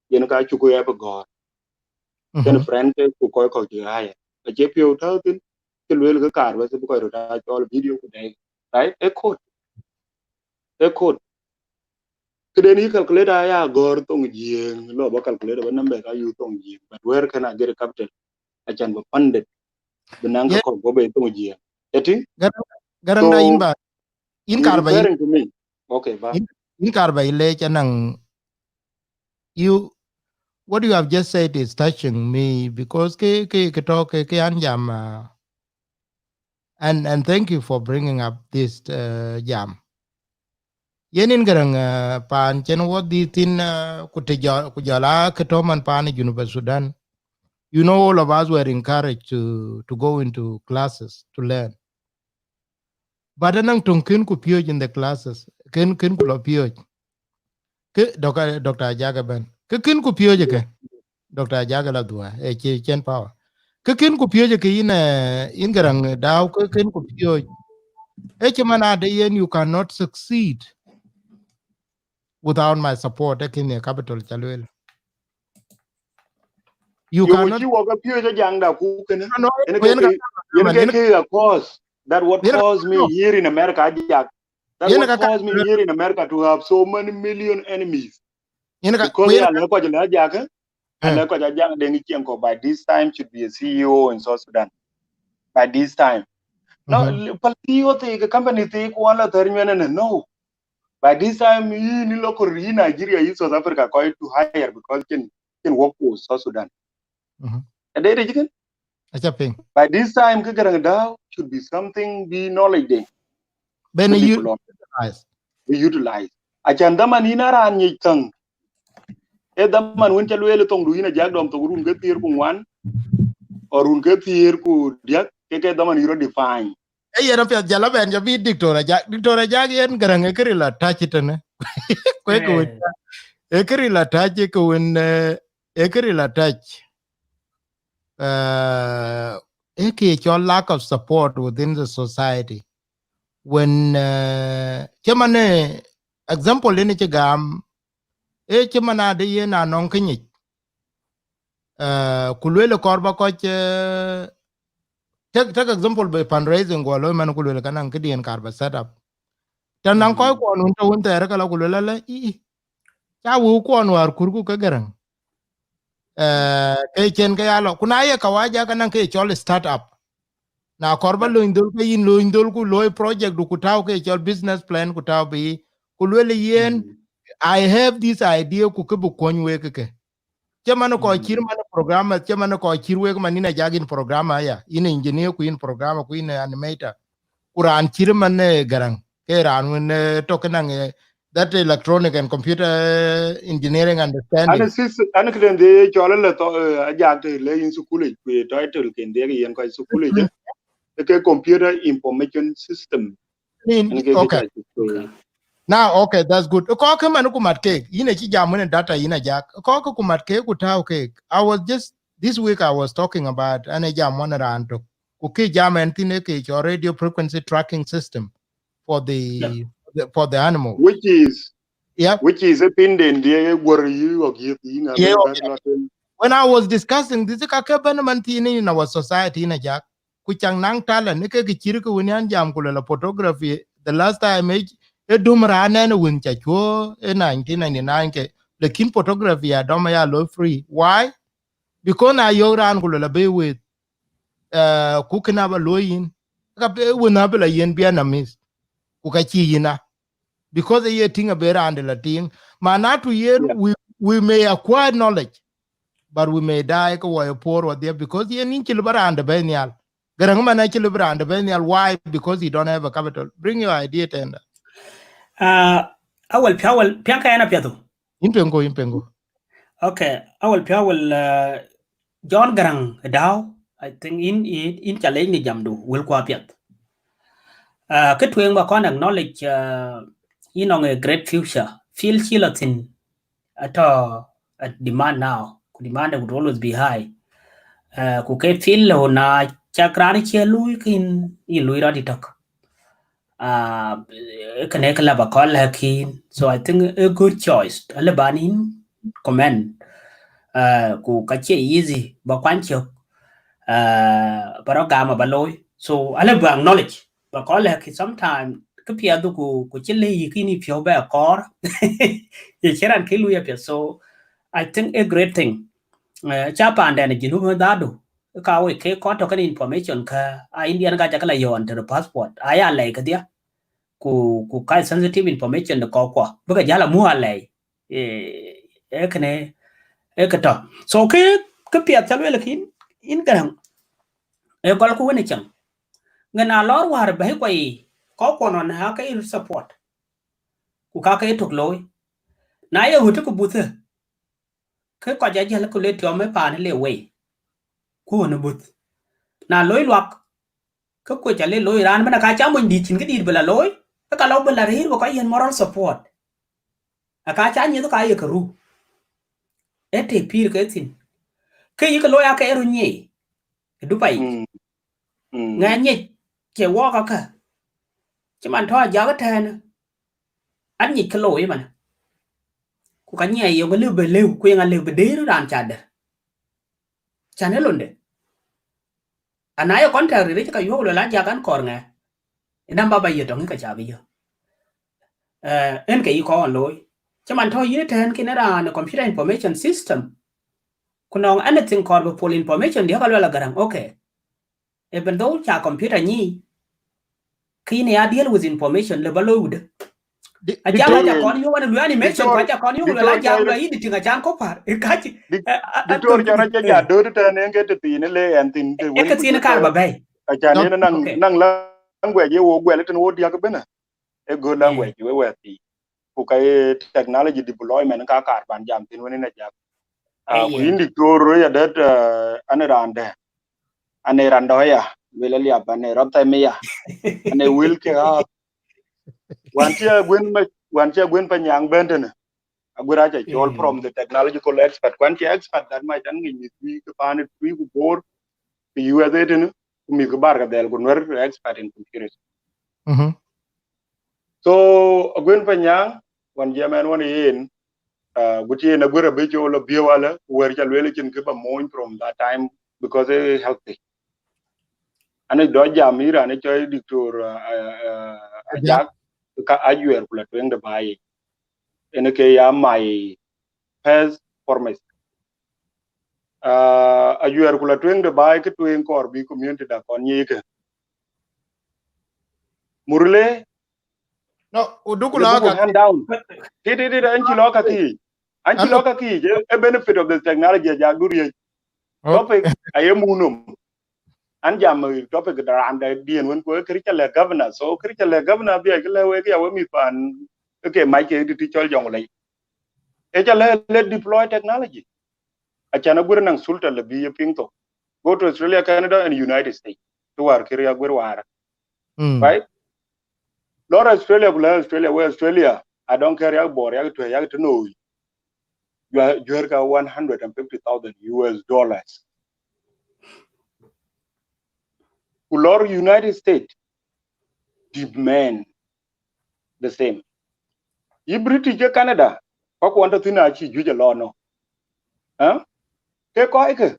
Yen ka cuk app gɔ̈ɔ̈r. Kën friend ke ku kɔc kɔ̈k cï haya. Acie piɔ̈u tääu thïn, cï lueel ke kaar bɛ̈th bï kɔc röt aa cɔl video ku dɛɛi. Right? E code. E code. Këden yï calculator aya gɔ̈ɔ̈r thoŋ Jiëëŋ, lɔ bä calculator bä number ka yu thoŋ Jiëëŋ. But where can I get a capital? Acan bä funded. Bï naŋ ke kɔ̈k bä bɛ thoŋ Jiëëŋ. Eti? Garaŋda, in ba, in kaar ba, referring to me. Okay, ba. In, in kaar ba ile ca naŋ, you, what you have just said is touching me because ke, ke, ke tɔ̈ ke, ke an jam, uh, and, and thank you for bringing up this, uh, jam. Yen in Garaŋ, uh, paan cen wɔ dhil thin, uh, ku të jɔ-, ku jɔl a ke tɔ̈ man paan Junub Sudan. You know, all of us were encouraged to, to go into classes to learn. But anɔŋ töŋ kën ku piööc in the classes, kën, kën ku lɔ piööc. Kë Doctor, Doctor Ajak ëbɛ̈n. Kë kën ku piööc ëkë. Doctor Ajak la dhua, ë cï cien power. Kë kën ku piööc ëkë in, eh, in Garaŋ Dau, kë kën ku piööc. Ë cï man ade yen, you cannot succeed without my support, ë kën ye capital ca lueel. You cannot. Cï wɔ ke piööc ajaŋda ku kënë. No, no, yen ke, yen ke a cause. That what caused me here in America, Ajak. That what caused me here in America to have so many million enemies. Because ya lɛ kɔc lɛ Ajak, eh? Lɛ kɔc Ajak Deŋ Ciɛŋkɔ̈u by this time should be a C E O in South Sudan. By this time. No, pal C E O thii ke company thii ku wan la thɛr nyuɛn ɛn, no. By this time, yï ni local, yï Nigeria, yï South Africa, kɔc to hire because cïn, cïn workforce South Sudan. Ade rëc kën? Aca piŋ. By this time, kë Garaŋ Dau should be something, be knowledge de. Ben utilize. Be utilize. Acan dhaman yïn a raan nyic käŋ. Ë dhaman wën ca lueel thoŋdu yïn Ajak dɔm thok run ke thiëër ku ŋuan, or run ke thiëër ku diäk, ke ke dhaman yï rɔ define. Ë yen apiɛth jal abɛn jɔ bï Doctor Ajak. Doctor Ajak yen Garaŋ ë kë ril atac tënë. Kuek kë wën, ë kë ril atac ë kë wën, eh, ë kë ril atac. Eh, ë kë cɔl lack of support within the society. When, eh, cï man, eh, example yen cï gam, ë cï man ade yen anɔŋ kë nyic. Eh, ku lueel kɔɔr ba kɔc, eh, take, take example be fundraising guɔ looi man ku lueel ka naŋ këdiɛn kaar ba set up. Tɛ̈ naŋ kɔc kuɔn wun tɔ̈ wun thɛɛr ka la ku lueel alë, ii, ca wëu kuɔn wäär kurku ke Garaŋ. Eh, ke cen ke ya lɔ. Ku na ye kawaja ka naŋ ke cɔl start up. Na kɔɔr ba lony dhöl ke yïn lony dhöl ku looi project du ku tääu ke cɔl business plan ku tääu bï. Ku lueel yen, I have this idea ku kë bï kuɔny wek ke. Cï man kɔc cït man programmer, cï man kɔc cït wek man yïn Ajak yïn programmer aya, yïn engineer ku yïn programmer ku yïn animator. Ku raan cït man, eh, Garaŋ, ke raan wën, eh, tɔ̈ ke naŋ, eh, that electronic and computer engineering understanding. An këden dhie cɔl le tɔ̈, eh, Ajak të le yïn school yic, ku ye title ken dhie ke yen kɔc school yic, eh, ke computer information system. Okay. Now, okay, that's good. Kɔc kë man ku mat keek, yïn acï jam wën data yïn Ajak. Kɔc kë ku mat keek ku tääu keek. I was just, this week I was talking about, an ë jam wën raan tök. Ku kë jam ɛn thïn ë kë cɔl radio frequency tracking system for the, for the, for the animal. Which is, yeah, which is a pin den dhie ye guɔr yï ɣɔk yï thïn. Yeah, okay. When I was discussing this, ka ke bɛ̈n man thïn in our society yïn Ajak. Ku cak naŋ talent, ë kek cït ke wën yan jam ku lɔ la photography. The last time ë, ë dum raan nɛn wën ca cuö ë nineteen ninety-nine ke, lakin photography ya dɔm ya lo free. Why? Because na yök raan ku lɔ la bï wëth, eh, ku kën aba luɔ̈i yïn, ka bï wën abï la yen Vietnamese, ku ka cï yïn a. Because ë ye tïŋ abï raan de la tïŋ. Manatu yen, yeah, we, we may acquire knowledge, but we may die ke wɔ ye poor wɔ dhie, because yen yïn cï lëu ba raan de bɛ̈i nhial. Garaŋ man acï lëu ba raan de bɛ̈i nhial. Why? Because you don't have a capital. Bring your idea, Tenda. Uh, awal piaŋ, awal piaŋ ka ɛn apiɛth. Yïn piŋ ku, yïn piŋ ku. Okay, awal piaŋ, awal, uh, John Garaŋ Dau, I think yïn, yïn, yïn ca lec në jamdu, wël ku apiɛth. Uh, kë tueŋ ba kɔn acknowledge, uh, yïn nɔŋ a great future. Field cï la thïn, atɔ̈ a demand now, ku demand would always be high. Uh, ku ke feel lë na cak raan cie lui, ke yïn, yïn lui rɔt ë tök. Uh, kënë kë la ba kɔn lɛ̈k yïn. So I think a good choice. Alë ban yïn comment. Uh, ku ka cie easy ba kuany cök. Uh, ba rɔt gam aba looi. So alë ba acknowledge. Ba kɔn lɛ̈k yïn sometime kë piɛth ku, ku cï lëu yï kë yïn piɔ̈u bɛ kɔɔr. Ye cï raan kë lui apiɛth. So I think a great thing. Uh, ca paanden ë Junub dhadu, ka wek ke kɔn tɔ̈ kenë information ka, a Indian ka ca ke la yɔ̈ɔ̈n tëde passport. Aya lɛi kedhia. Ku, ku ka sensitive information de kɔckuɔ. Bï ke jäl amu alɛi. Eh, ee kënë, ee kë tɔ̈. So kë, kë piɛth ca lueel kïn, yïn Garaŋ. Ee gɔlku wën ë cäŋ. Ŋën a lɔɔr wäär bɛ̈i kuɔ yiic, kɔckuɔ nɔn aa ke yï support. Ku ka ke tök looi. Na ye ɣöt ku buthë, ke kɔc ajäl ku le tiɔm ë paan le wei. Ku ɣön ë buth. Na loi luak, ke kuec alë looi raan bën aka ca mony dït cïn këdït bï la looi, ke ka lɔ bï la rëër bï kɔc yiën moral support. Aka ca nyiëth ka ye ke ru. Ee të pïïr ke thïn. Ke yï ke looi ake ë röt nyiëc. Ë Dubai. Mm. Mm. Ŋɛk nyic cie wɔɔk akä. Cï man tɔ̈ ajak ëtɛ̈ɛ̈n. An nyic ke looi man. Ku ka nyiɛɛi yök lëu bï lëu, ku yeŋa lëu bï dëër raan ca dɛ̈r. Can ë londe. Ana ye contact riric ka yuɔ̈k luel ajak an kɔɔr ŋɛk. Ë namba ba yiëk tɔŋ ë ka ca bï yök. Eh, en ke yï kɔn looi. Cï man tɔ̈ yïn ëtɛ̈ɛ̈n kën raan computer information system. Ku nɔŋ anything kɔɔr bï puɔl information diäk ka luel a Garaŋ. Okay. Even though ca computer nyic, kë yïn ya deal with information le ba looi wudë. Ajak Diktor, aca kɔn yök wan luel animation, ku aca kɔn yök luel ajak luel editing acan kɔ̈k päär. Ë kac, Dik-, eh, eh, Diktor, cɔn aca ja dööt tɛ̈n en ke të thiin le ɛn thïn të wën kë thiin kaar ba bɛ̈i. Acan en naŋ, naŋ language ye wo guɛl tën wo diäk bën. A good language we wɛ̈ɛ̈r thii. Ku ka ye technology deployment ka kaar ban jam thïn wën ë ajak. Ah, ku yïn Diktor ya dɛ̈t, eh, an raan dɛ̈. An raan dɔ̈ ya, luel aliap, an rɔt thɛm ya. An wël ke ɣaath. Wan cï Aguën ma, wan cï Aguën Panyaŋ bɛ̈n tënë. Aguën aca cɔl from the technological expert. Kuan cï expert that much, an ŋic mïth tui ke paan tui ku Bor, ke U S A tënë, ku mïth ke Barkadhɛl ku Nuɛ̈r expert in computer. So Aguën Panyaŋ, wan jam ɛn wan yen, uh, gut yen Aguën abï cɔl abiëu alë, ku wɛ̈ɛ̈r ca lueel cïn kë ba moony from that time because ë healthy. An dɔ̈ jam yï raan cɔl Diktor, uh, uh, Ajak, ka ajuɛɛr ku la tueŋ de baai. En ke ya my first promise. Uh, ajuɛɛr ku la tueŋ de baai ke tueŋ kɔɔr bï community da kɔn nyic ke. Murle. No, u duk la ka hand down. Ti, ti, ti, an cï lɔ ka ki. An cï lɔ ka ki. A benefit of the technology ajak du riëc. Topic aye munom. An jam, eh, topic da raan da dien wën ku kërë ca lɛ̈k governor. So kërë ca lɛ̈k governor bï a kë lɛ̈k wek ya we mïth paan ke mac ke tït cɔl Jonglei. Ë ca lɛ̈k le deploy technology. Acan Aguën naŋ sulta le bï ye piŋ thok. Go to Australia, Canada and United States. Të wäär kërë Aguën wäär. Right? Lɔr Australia ku lɛ̈k Australia, we Australia, I don't care yak Bor, yak Tuɛc, yak tënou. Juɛ̈r, juɛ̈r ka one hundred and fifty thousand U S dollars. Ku lɔr United States, demand the same. Yï British ke Canada, ka kuɔn tɔ̈ thïn acï juëc alɔ nɔ. Huh? Ke kɔc ke,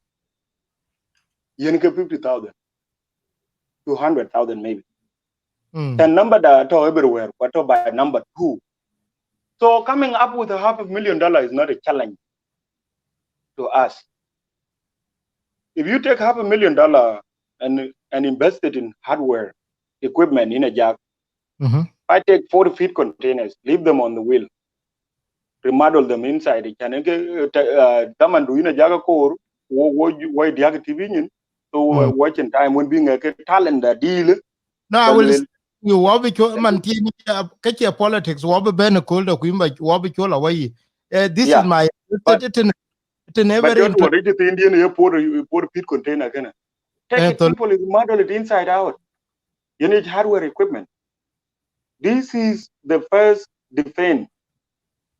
yen ke fifty thousand, two hundred thousand maybe. Then number da tɔ̈ everywhere, ku atɔ̈ by number two. So coming up with a half a million dollar is not a challenge to us. If you take half a million dollar and, and invest it in hardware, equipment in Ajak, I take forty feet containers, leave them on the wheel, remodel them inside. Can, uh, daman du in Ajak koor, wo, wo, wo diäk T V nyin. So, uh, watching time when being a talent that deal. No, I will s-, you wa bï cuɔl, man thiëëc, uh, ka cie politics, wa bï bɛ̈n ë kööl dɔ ku yïn ba, wa bï cuɔl awä yï. Eh, this is my, it, it, it, it in every interest. But what it is Indian, you pour, you pour pit container, can I? Take it simple, it's model it inside out. You need hardware equipment. This is the first defense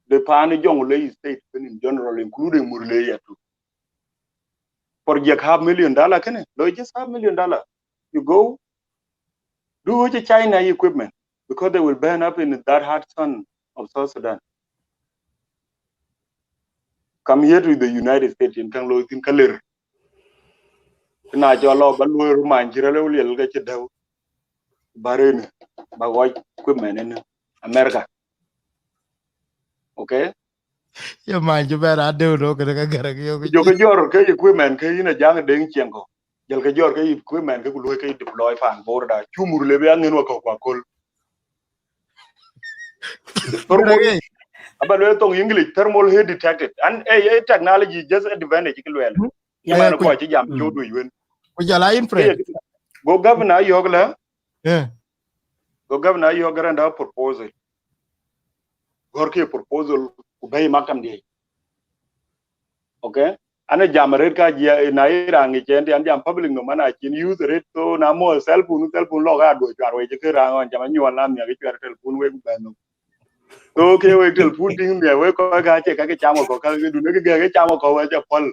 the pan Jonglei State in general, including Murle ya too. Project half million dollar, can it? Lo, just half million dollar. You go, do with the China equipment, because they will burn up in that hot sun of South Sudan. Come here to the United States in Kang Lo in Kalir. Na jɔ lɔ ba luɔi ru man ci rɔ leu liel ke ci deu. Ba ren, ba ɣɔc equipment in America. Okay? Ye man ci bɛn a deu do kene ke Garaŋ yo ke Jɔ ke jɔr ke equipment ke yin a jaŋ deŋ cieŋ kɔ. Jal ke jɔr ke equipment ke ku luɔi ke deploy pan border. Cu Murle be a ŋen wa kɔ kua kol. Thermal, aba luel thoŋ English, thermal heat detected. And, eh, eh, technology just advantage ke luel. Ke man ku ci jam cu du yuen. Ku jala infrared. Go governor yɔk la. Yeah. Go governor yɔk renda proposal. Gɔr ke proposal ku bɛi maktam dia. Okay? Ana jam red ka jia, na ira ngi chen, an jam public no mana chin use red, so na mo cell phone, cell phone lɔ ka do chwar we ke ra ŋɔn jam nyuɔl na mi ke chwar telephone we ku bɛn no. So ke we telephone ting mi we ko ka che ka ke chamo ko ka ke du ne ke ke chamo ko we che pol.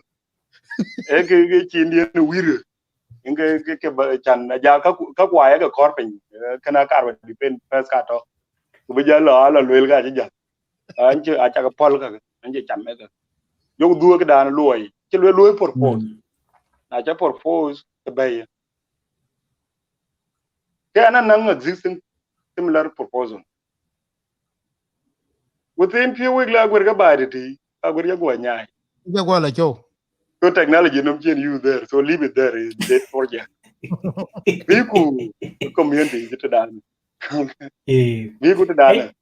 E ke ke chin dien wir. In ke ke ke ba chan na ja ka ku- ka kua ye ke kɔr piny. Eh, kana kar ba depend first ka to. Ku bi ja la la luel ka ja. An che a cha ka pol ka. An che cham me ka. Yo du ke dan luoi. Che luel luoi propose. Na cha propose ke bay. Ke ana nang existing similar proposal. Within few weeks la gwer ka bai ti, a gwer ya gwa nyai. Ja gwa la cho. So technology nom chen use there. So leave it there, is dead project. Bi ku community ji to dan. Eh. Bi ku to dan.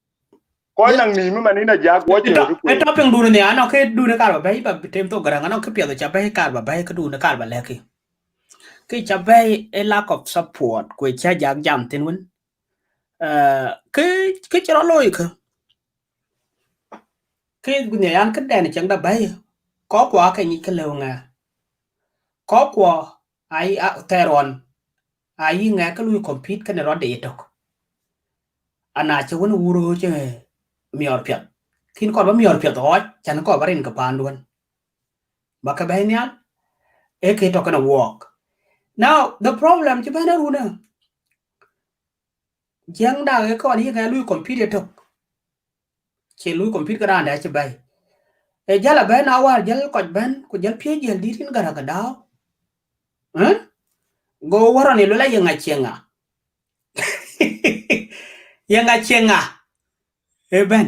Ko nang ni mi man ina ja gwa che. E topic dun ne ano ke dun kar ba bai ba tem to Garaŋ ano ke pia cha bai kar ba bai ke dun kar ba leki. Ke cha bai a lack of support ku cha jak jam tin wen. Eh, ke ke chero loy ke. Ke gunya yan ke den chang da bai. Ko kwa ke ni ke lew nga. Ko kwa ai a teron. Ai nga ke lui compete ke ne rode yetok. Ana che won wuro che mior piat. Kin ko ba mior piat o chan ko ba rin ke panduan. Ba ke bai nyal. E ke to kana work. Now the problem che bana runa. Jiɛŋda ë kɔn yïk ë lui compete ëtök. Cie lui compete ke raan dɛ cï bɛ̈i. E jal a bɛ̈n a wäär jal kɔc bɛ̈n ku jal piëëc jal dït yïn Garaŋ ke dau. Eh? Go wärɔn ye luel a yeŋa cieŋa. Yeŋa cieŋa. E bɛ̈n.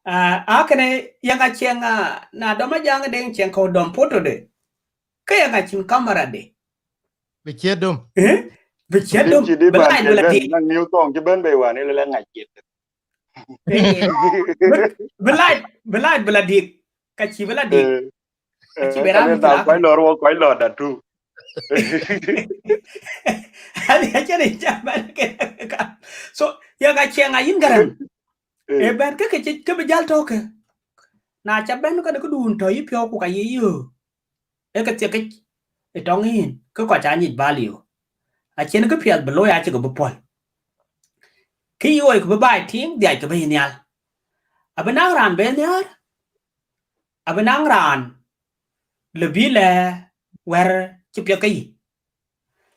Ah, akënë yeŋa cieŋa na dɔm a jaŋ deŋ cieŋ kɔ̈u dɔm photo de. Ke yeŋa cin kamera de. Bï ciët dom. Eh? Bï ciët dom. Bï light bï la dik. Nang new song cï bɛ̈n bei wään, ëlë la ŋac ciët. Eh, bï, bï light, bï light bï la dik. Ka cï bï la dik. Eh, ka cï eh, bï raan ka bï la kɔc lɔ ruɔk, kɔc lɔ da tu. Ani acïn ë cä bɛ̈n ke ka. So, ya ka cieŋ a yïn Garaŋ. Eh. E bɛ̈n ke ke cï, ke bï jäl tɔ̈ ke. Na ca bɛ̈n ka de këdun tɔ̈ yï piɔ̈u ku ka yï yöök. E ke thiekic ë tɔŋ yïn, ke kɔc aa nyic value. Acïn kë piɛth bï looi acï ke bï puɔl. Kë yï ɣoi kë bï baai tïŋ, dhiac kë bï yï nhial. Abï naŋ raan bɛ nhiaar, abï naŋ raan lë bï lɛ wɛ̈r cï piɛth ke yï.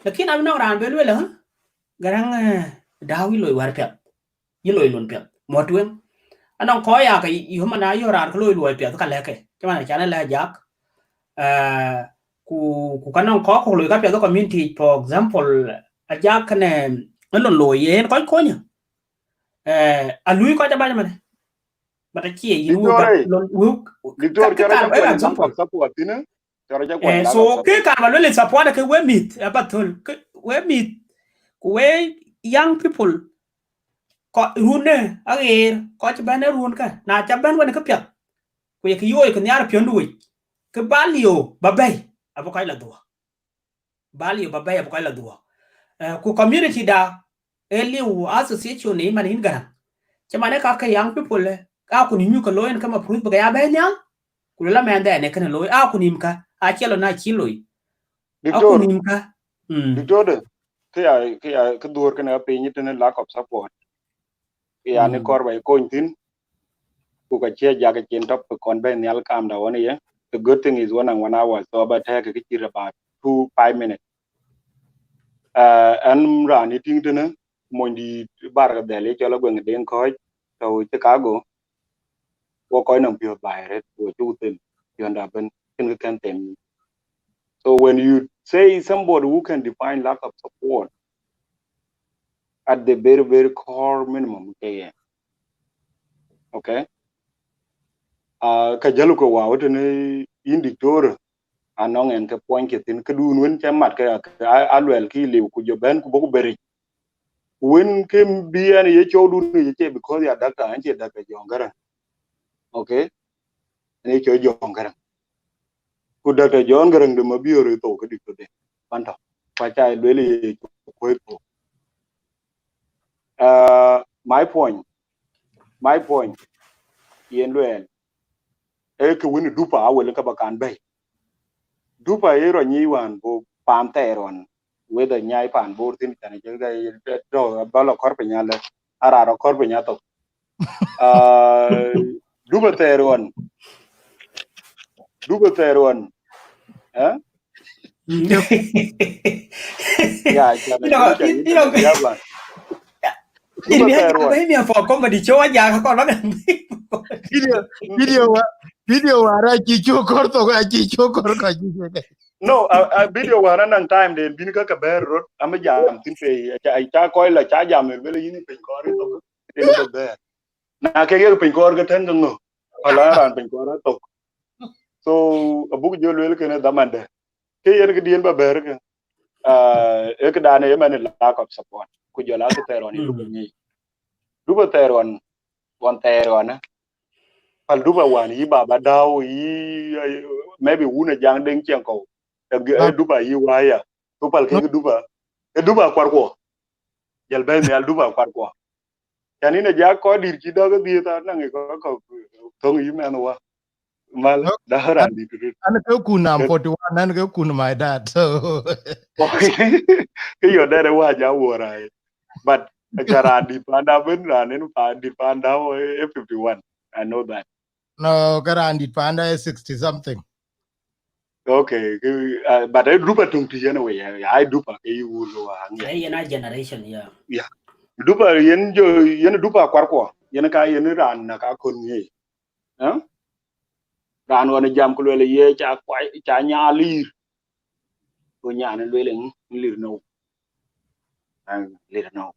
Lakin abï nɔŋ raan bï lueel, "Ë, Garaŋ, eh, dau yï loi wär piɛth, yï loi lon piɛth, muɔ̈t tueŋ." Anɔŋ kɔc ya ke yï man ayök raan ke loi luɔi piɛth ka lɛ̈k ke. Cï man acan ë lɛ̈k Ajak, eh, ku, ku ka nɔŋ kɔc kɔ̈k loi ka piɛth ë community, for example, Ajak kënë ë lon looi yen kɔc kony. Eh, alui kɔc abac man. But acie yïn wuk Victoria, lon wuk, Victoria, ka, ka cɔl kar ba example. Support thïn, ë? Cɔl ja kuany. Eh, la so ka ke kar ba luel support ke we mïth, aba thöl, ke we mïth, ku we young people, kɔc run ë aɣeer, kɔc cï bɛ̈n ë run kä, na ca bɛ̈n wën kë piɛth, ku ye kë yooi kë nhiaar piɔ̈ndu wec, kë value ba bɛ̈i, abï kɔc la dhuɔ̈k. Value ba bɛ̈i abï kɔc la dhuɔ̈k. Eh, ku community da, ë liu association ë man yïn Garaŋ. Cï man ë ka ke young people, eh, ka ku nïm ke looi en ke ma pruth bï ke ya bɛ̈i nhial, ku lë la mɛn dhɛn ë kënë looi, a ku nïm ka, a ciɛl ɣɔn a cï loi. A ku nïm ka. Mm. Doctor, de, kë ya, kë ya, kë dhuɔ̈r kënë apiny tënë lack of support. Kë ya në kɔɔr ba yï kony thïn. Ku ka cie jak cin topic kɔn bɛ̈n nhial, kam da wën ye. The good thing is one and one hour, so aba tɛ̈k kë cït about two, five minutes. Uh, ɛn raan ë tïŋ tënë, monydït Barkadhɛl ye cɔl Agueŋ Deŋ Kɔc, tɔ̈ Chicago. Wo kɔc nɔŋ piɔ̈th baai arët, wo cuk them, piɔ̈nda ëbën, kën kë kɛn them. So when you say somebody who can define lack of support at the very, very core minimum, okay, yeah. Okay. Uh, ka jël ko wa wëtënë yïn Diktor, anɔŋ ɛn ke puɔny ke thïn, këdun wën cä mat ke a, a, a luɛl kë liu ku jɔ bɛ̈n ku bɔ̈ ku beric. Wën ke bï ɛn ye cɔɔdun ye cie because ya doctor, ɛn cie Doctor John Garang. Okay? Ɛn ye cɔɔd John Garang. Ku Doctor John Garang de ma bï ɣöt thou ke Diktor de. Pan tɔ̈. Ku aca lueel ye kuɔ̈i thou. Uh, my point, my point, yen luɛɛl, ee kë wën Dupa awël ka ba kan bɛ̈i. Dupa ye rɔ nyic wään bo paan thɛɛr ɣɔn, whether nyai paan Bor thïn, can cï tɔ̈ ba lɔ kɔ̈r piny alë, ara rɔ kɔ̈r piny athok. Uh, Dupa thɛɛr ɣɔn, Dupa thɛɛr ɣɔn, eh? Yeah, you know, you know, in the for comedy show, I got a lot of video, video, video, I keep you, Corto, I keep you, Corto. No, a, a video wään anɔŋ time den bïn ka ka bɛ̈ɛ̈r rot, am jam thïn pe, ca, ca kɔc la, ca jam luel yïn piny kɔɔr ë thok, ë thok bɛ̈ɛ̈r. Na kek yek piny kɔɔr ke tɛ̈n ke ŋö? Ala raan piny kɔɔr ë thok. So, abuk jɔ luel kënë dhamandë. Ke yen këdiɛ̈n ba bɛ̈ɛ̈r ke, uh, ee këdan ë man lack of support. Ku jɔl a kë thɛɛr ɣɔn ë Dupa nyic. Dupa thɛɛr ɣɔn, ɣɔn thɛɛr ɣɔn, eh. Pal Dupa wään, yï Baba Dau, yï, eh, maybe wun ë Jaŋ Deŋ Ciɛŋkɔ̈u. Ë, ë Dupa yï waya. Ku pal kek Dupa. Ë Dupa kuarkuɔ. Jal bɛ̈n nhial Dupa kuarkuɔ. Can yïn a jak kɔc dït cï dɔ̈k ë dhiëëth anɔŋ ë kɔc kɔ̈k thöŋ yï mɛnh wa. Mal, da raan dït rït. An ke kun am forty one, an ke kun my dad. So. Ke your dad ë wa ja wuɔr ai. But aca raan dït panda ben, raan en pa dït panda ë fifty one. I know that. No, ke raan dït panda ë sixty something. Okay, ke, uh, but ë Dupa tuŋ tï yen we, ai Dupa ke yï wun lo wa. Ai yen a generation, yeah. Yeah. Dupa yen jɔ, yen Dupa kuarkuɔ, yen ka yen raan na ka kon ŋic. Eh? Raan ɣɔn jam ku luel ye ca kuai, ca nyaal lir. Ku nyan luel ŋ, lir no. Lir no.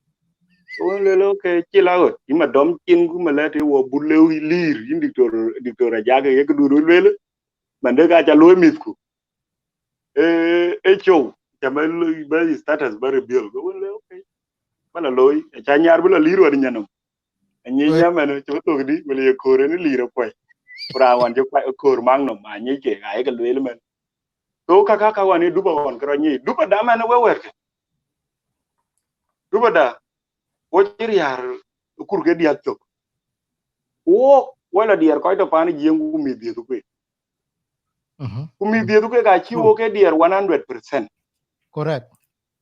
So wën luel, okay, cï la ɣöt, yï ma dɔm cin ku ma lɛ̈t ë wɔ but lëu lir, yïn Diktor, Diktor Ajak, ye këdu luel. Man de ka ca luɔi mïthku. Eh, eh, show, ca bɛ lo-, bɛ status bɛ reveal. Go wele, okay. Bala looi, ca nyar bula lir wani nyanum. Anyi nyamɛn, ca bɛ thok di, wele ye kore ni lir apuai. Kura wan je kwa kor mang nom, anyi ke, ai ke luel men. So ka, ka, ka wani Dupa wan kero nyi. Dupa da men we wer ke. Dupa da, wo ci riar kur ke diak tok. Wo, wala dier kɔc to pan jieng ku mi dhieth kwe. Mhm. Ku mi dhieth kwe ka ci wo ke dier one hundred percent. Correct.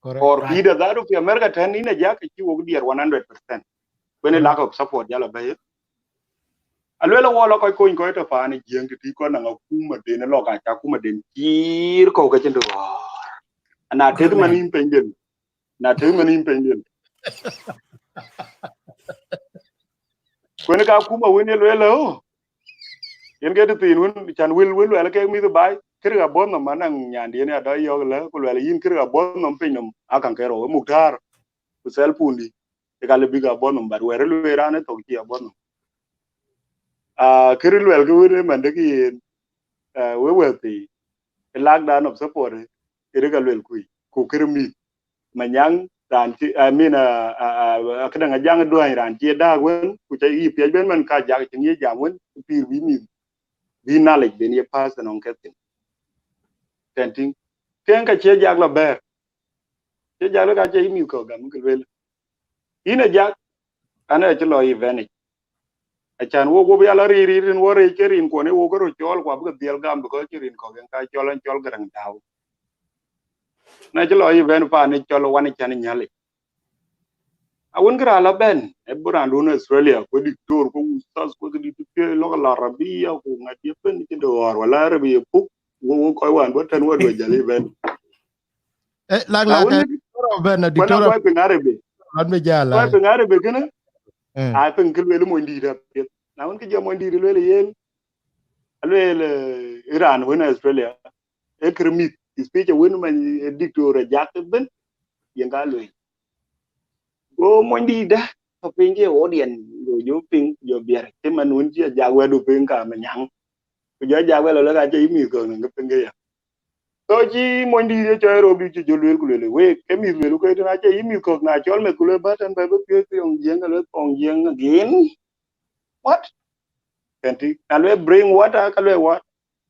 Correct. Or right. Ida that of America ten in a jack ci wo ke dier one hundred percent. When a lack of support jala bay. Aluel wo lo kɔc kony kɔc to pan jieng ti ko na kuma den lo ka ca kuma den cir ko ka cin do. Ana tek man in pen den. Na tëë man yïn piny den. Kuen ka kuma wën ye lueel, oh. Yen ke tëthiin wën, can wël, wël luɛl ke mïth baai, kërë ka buɔth nɔm, anɔŋ nyandiɛn ya dɔc yɔ̈ɔ̈k lë, ku luɛl yïn kërë ka buɔth nɔm piny nɔm, akaŋ ke rou, ë Muktar, ku thɛl pundi, ë ka lë bï ka buɔth nɔm, but wɛ̈ɛ̈r ë lueel raan ë thok cï abuɔth nɔm. Ah, kërë luɛl ke wën ë man dek yen, ah, we wɛ̈ɛ̈r thii, ë lakdan of support, ë rek a luel kui, ku kërë mïth. Manyaŋ raan cï, I mean, a, a, a, a, këdäŋ Ajaŋ Duany raan cï ye dääk wën, ku ca yï piɛc ben man ka jak cïn ye jam wën, pïïr bï mïth, bï knowledge ben ye pass ënɔŋ ke thïn. Kɛn tïŋ, kën ka cie jak lɔ bɛ̈ɛ̈r. Cie jak lɔ ka cie yï mïth kɔ̈k gam ke lueel. Yïn Ajak, an acï lɔ event ic. Acan wo guɔ̈p ya lɔ riir riir rin wo rëëc ke rin kuɔn ë wo ke röt cɔɔl, ku abï ke dhiɛl gam, because cï rin kɔ̈k en ka cɔl, an cɔl Garaŋ Dau. Na cï lɔ event paan ë cɔl Wan Can Nyalic. Awën kë raan la bɛ̈n, ë bï raan duɔ̈n Australia, ku diktor, ku ustaz, ku kë dït piɔ̈ɔ̈c lɔ̈k al Arabia, ku ŋa diɛ̈ bɛ̈n cï dɔ̈ɔ̈r, wala Arabi ye puk, wo, wo kɔc wään bɔ̈ tɛ̈n wä duɔ̈c jäl ëbɛ̈n. Eh, lak, Na lak, wën eh, diktor bɛ̈n, na wën diktor kɔc piŋ Arabi, lɔn bï jäl, kɔc ai. Piŋ Arabi kënë, Eh. Aa piŋ kë lueel monydït apiɛth. Na wën kë jɔ monydït lueel yen, alueel, eh, ë raan wën Australia, ë kërë mïth, speech wën many, eh, diktor Ajak ëbën, yen ka lueel. Go monydït dä, tɔ̈ piny ke audience, go jɔ piŋ, jɔ biɛr, cï man wën cï Ajak wɛ̈tdu piŋ ka Manyaŋ. Ku jɔ Ajak wɛ̈t lɔ lëk acie yï mïth kɔ̈k nɔŋ kë piŋ ke ya. So cï monydït ye cɔɔl röördït cï jɔ lueel ku lueel, wek, ke mïth lueel ku tën acie yï mïth kɔ̈k, na cɔl meth ku lueel bä tën bɛ bï piööc thoŋ Jiëŋ, ka lueel thoŋ Jiëŋ again. What? Kɛn tï, na lueel bring water, ka lueel what?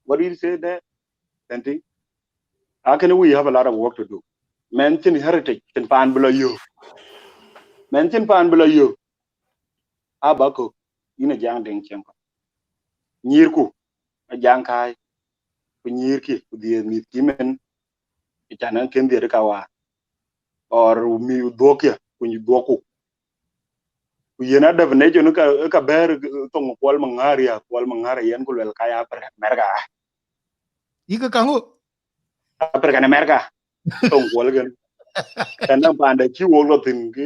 What do you say there? Kɛn tï, akënë we have a lot of work to do. Mɛn cïn heritage, cïn paan bï lɔ yök. Mɛn cïn paan bï lɔ yök. Aba kök, yïn Ajaŋ Deŋ Ciɛŋkɔ̈u. Nyïïrku, Ajaŋ Kääi, ku nyïïrkï, ku dhiëëth mïthkï mën, ë can ë kën dhiëëth ka waar. Or mïth dhuɔ̈kkï, ku nyïïr dhuɔ̈kku. Ku yen a definition ka, ka bɛ̈ɛ̈r, eh, thoŋ Kuɔl Maŋäär ya, Kuɔl Maŋäär yen ku luel ka ya African America. Yï ke kaŋö? African America. Thoŋ Kuɔl kën. Tën nɔŋ paan dɛ̈ cï wok lɔ thïn, kë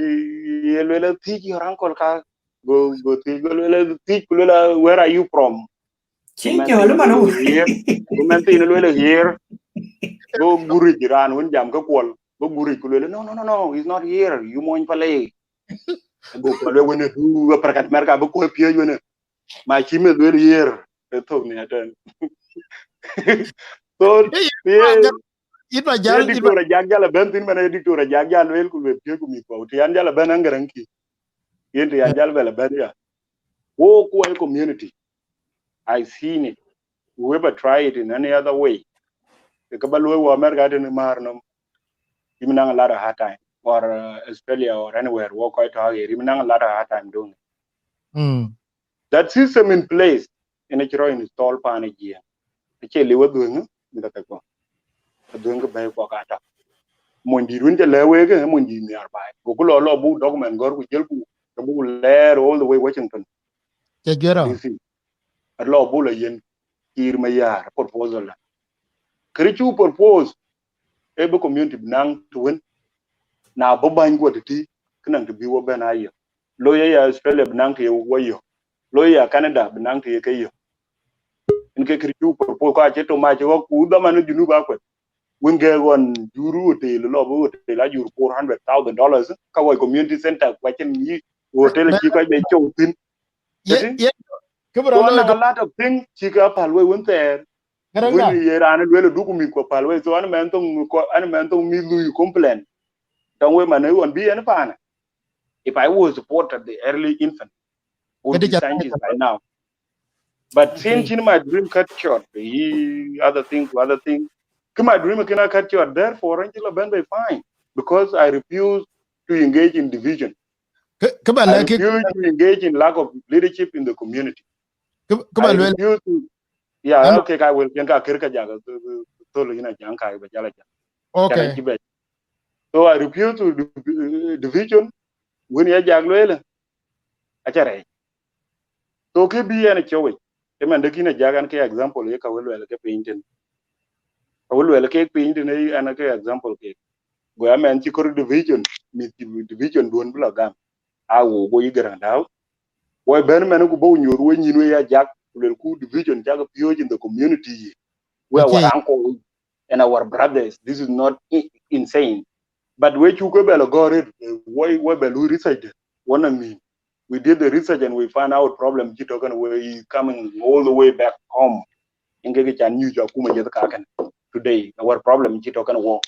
ye lueel, thiëc your uncle ka. Go, go thiëc, go lueel, thiëc, ku lueel, "Where are you from?" Cï Go mɛn jɔl thiin man lueel, "Here." Go mɛn thiin lueel, "Here." Go guric raan wën jam ke Kuɔl. Go guric ku lueel, "No, no, no, no, he's not here. You mony pale." Go Kuɔl lueel, "Wënë, du African America, bï kuɔ̈i piööc wënë." Ma cï meth lueel, "Here." Ë thok ni atɛn. So, Hey, ye, yïn ba ye jal, yïn ba diktor Ajak jal abɛ̈n thïn, man ye diktor Ajak jal lueel ku lueel piööc ku mïth kɔ̈u. Tï an jal abɛ̈n aŋgäräŋ kï. Yen tï an jal bɛ̈l abɛ̈n ya. Wo kuɔi community. I seen it. Whoever try it in any other way. Ke ba lueel wɔ America tën määr nɔm. Yïn naŋ a lot of hard time. Or, uh, Australia or anywhere. Wo kɔc tɔ̈ aɣeer. Yïn naŋ a lot of hard time doing it. Mm. That system in place, ënë cï rɔt install paan ë Jiëëŋ. Acie liu adhuëŋ, mïth athekkuɔ. Adhuëŋ kë bɛ̈ɛ̈i kuɔ ka tɔ̈. Monydït wën cä lɛ̈k wek, ë monydït nhiaar baai. Goku lɔ, lɔ buk document gɔ̈r ku jëlku, ke buk lɛɛr all the way Washington, Cä juëc rɔt. D C. Alɔ buk lɔ yen Kiir Mayar proposal da. Kërë cuk propose, ë bï community bï naŋ të wën, na bï bäny guɔ tëtï, kë naŋ të bï wɔ bɛ̈n a yök. Loi ë ya Australia bï naŋ të ye wɔ yök. Loi ë ya Canada bï naŋ të ye ke yök. Yen ke kërë cuk propose, ka cï tɔ̈ mac ɣɔ̈k, ku dhaman ë Junub akuɛth. Wën gɛ̈ɛ̈k ɣɔn jur hotel, lɔ bï hotel a jur four hundred thousand dollars, ka wɔ community center, ku acïn yï hotel cï kɔc bɛ cɔu thïn. Ye, ye, kë bï rɔt looi, a lot of things cï ke päl wei wën thɛɛr. Wën ye raan ë lueel ë duk mïth kuɔ päl wei. So an mɛn thoŋ kɔ, an mɛn thoŋ mïth lui complain. Tɔŋ wei man ë ɣɔn bï ɛn paanë. If I was supported the early infant, would be scientist by now. But since in my dream cut short, he other thing to other thing. Kë my dream kën a cut short. Therefore, an cï lɔ bɛ̈n bɛ fine because I refuse to engage in division. Kë, kë ba I lɛ̈k kë refuse to engage in lack of leadership in the community. Kë, kë ba I lueel. Refuse to, yeah, An- okay, ka wel piɛn ka kër ka jak, thol yïn a jaŋ ka ba jal a jak. Okay. Cï bɛ. So I refuse to div-, division, wën ya jak lueel, aca rɛɛc. So kë bï ɛn a cɔ̈u wei, ëmɛn dek yïn a jak an ke example ye ka wel lueel ke piny tën. Ka wel lueel ke piny tën, ë an ke example ke. Go ya mɛn cï kɔr division, mïth division duɔ̈n bï lɔ gam. A wo go yï Garaŋ Dau. Wɔ bɛ̈n mɛn ku bɔ̈ nyuɔ̈th wɔ nyïn wei ya jak, ku luelku division cak piööc in the community. We are our uncle and our brothers. This is not i-, insane. But we cuk ke bɛ lɔ gɔ̈ɔ̈r rit, wɔ, wɔ bɛ lu research de, wɔ naŋ mïn. We did the research and we found out problem cï tɔ̈ kën wei is coming all the way back home. Yen ke kë can nyuc akuma jeth ka kën. Today, our problem cï tɔ̈ kën wɔ.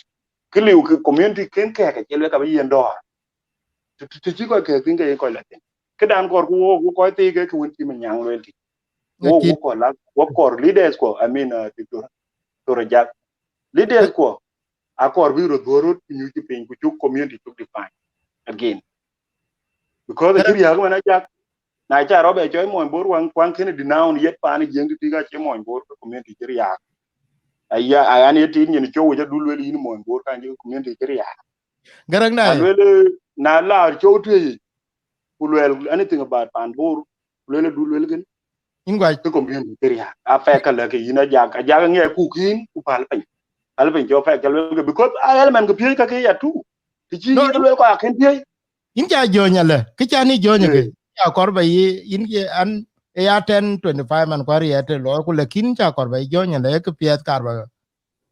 Kë liu kë community kën kɛ̈k, acie luel ka bï yen dɔ̈ɔ̈r. Të, të, të cï kɔc kɛ̈k thïn ke ye kɔc la thïn. Këdan kɔɔr ku wok, wok kɔc thii ke kë wën cï Manyaŋ lueel kï. Wok, wok kɔɔr la, wok kɔɔr leaders kuɔ, I mean, uh, Doctor, Doctor Ajak. Leaders kuɔ, akɔɔr bï röt dhuɔ̈r röt ku nyuc piny ku cuk community cuk define again. Because acï riääk man Ajak, na ca rɔt bɛ cɔɔc mony Bor, waŋ, waŋ kënë denounce yet paan Jiëŋ tëtï ka cie mony Bor, ke community cï riääk. Aya, ayan ye tit nyin cɔu ca dul lueel yïn mony Bor, kan cï community cï riääk. Garaŋ na. Na lueel, na la cɔu tueyi, ku luel anything about pan Bor, ku luel du luel kën. Yïn guac. Ke community kë riääk. A pɛk ka lɛ̈k yïn Ajak, Ajak ŋiɛc ku kïn, ku päl piny. Päl piny cï pɛk ca luel ke, because a element ke piööc ka ke ya tu. Të cï yïn luel kɔc akën piööc. Yïn ca jɔny alë, kë ca ni jɔny ke. Ca kɔɔr ba yï, yïn ye an, e ya ten, twenty-five man kuar ye të lɔ, ku lakin ca kɔɔr ba yï jɔny alë, kë piɛth kaar ba,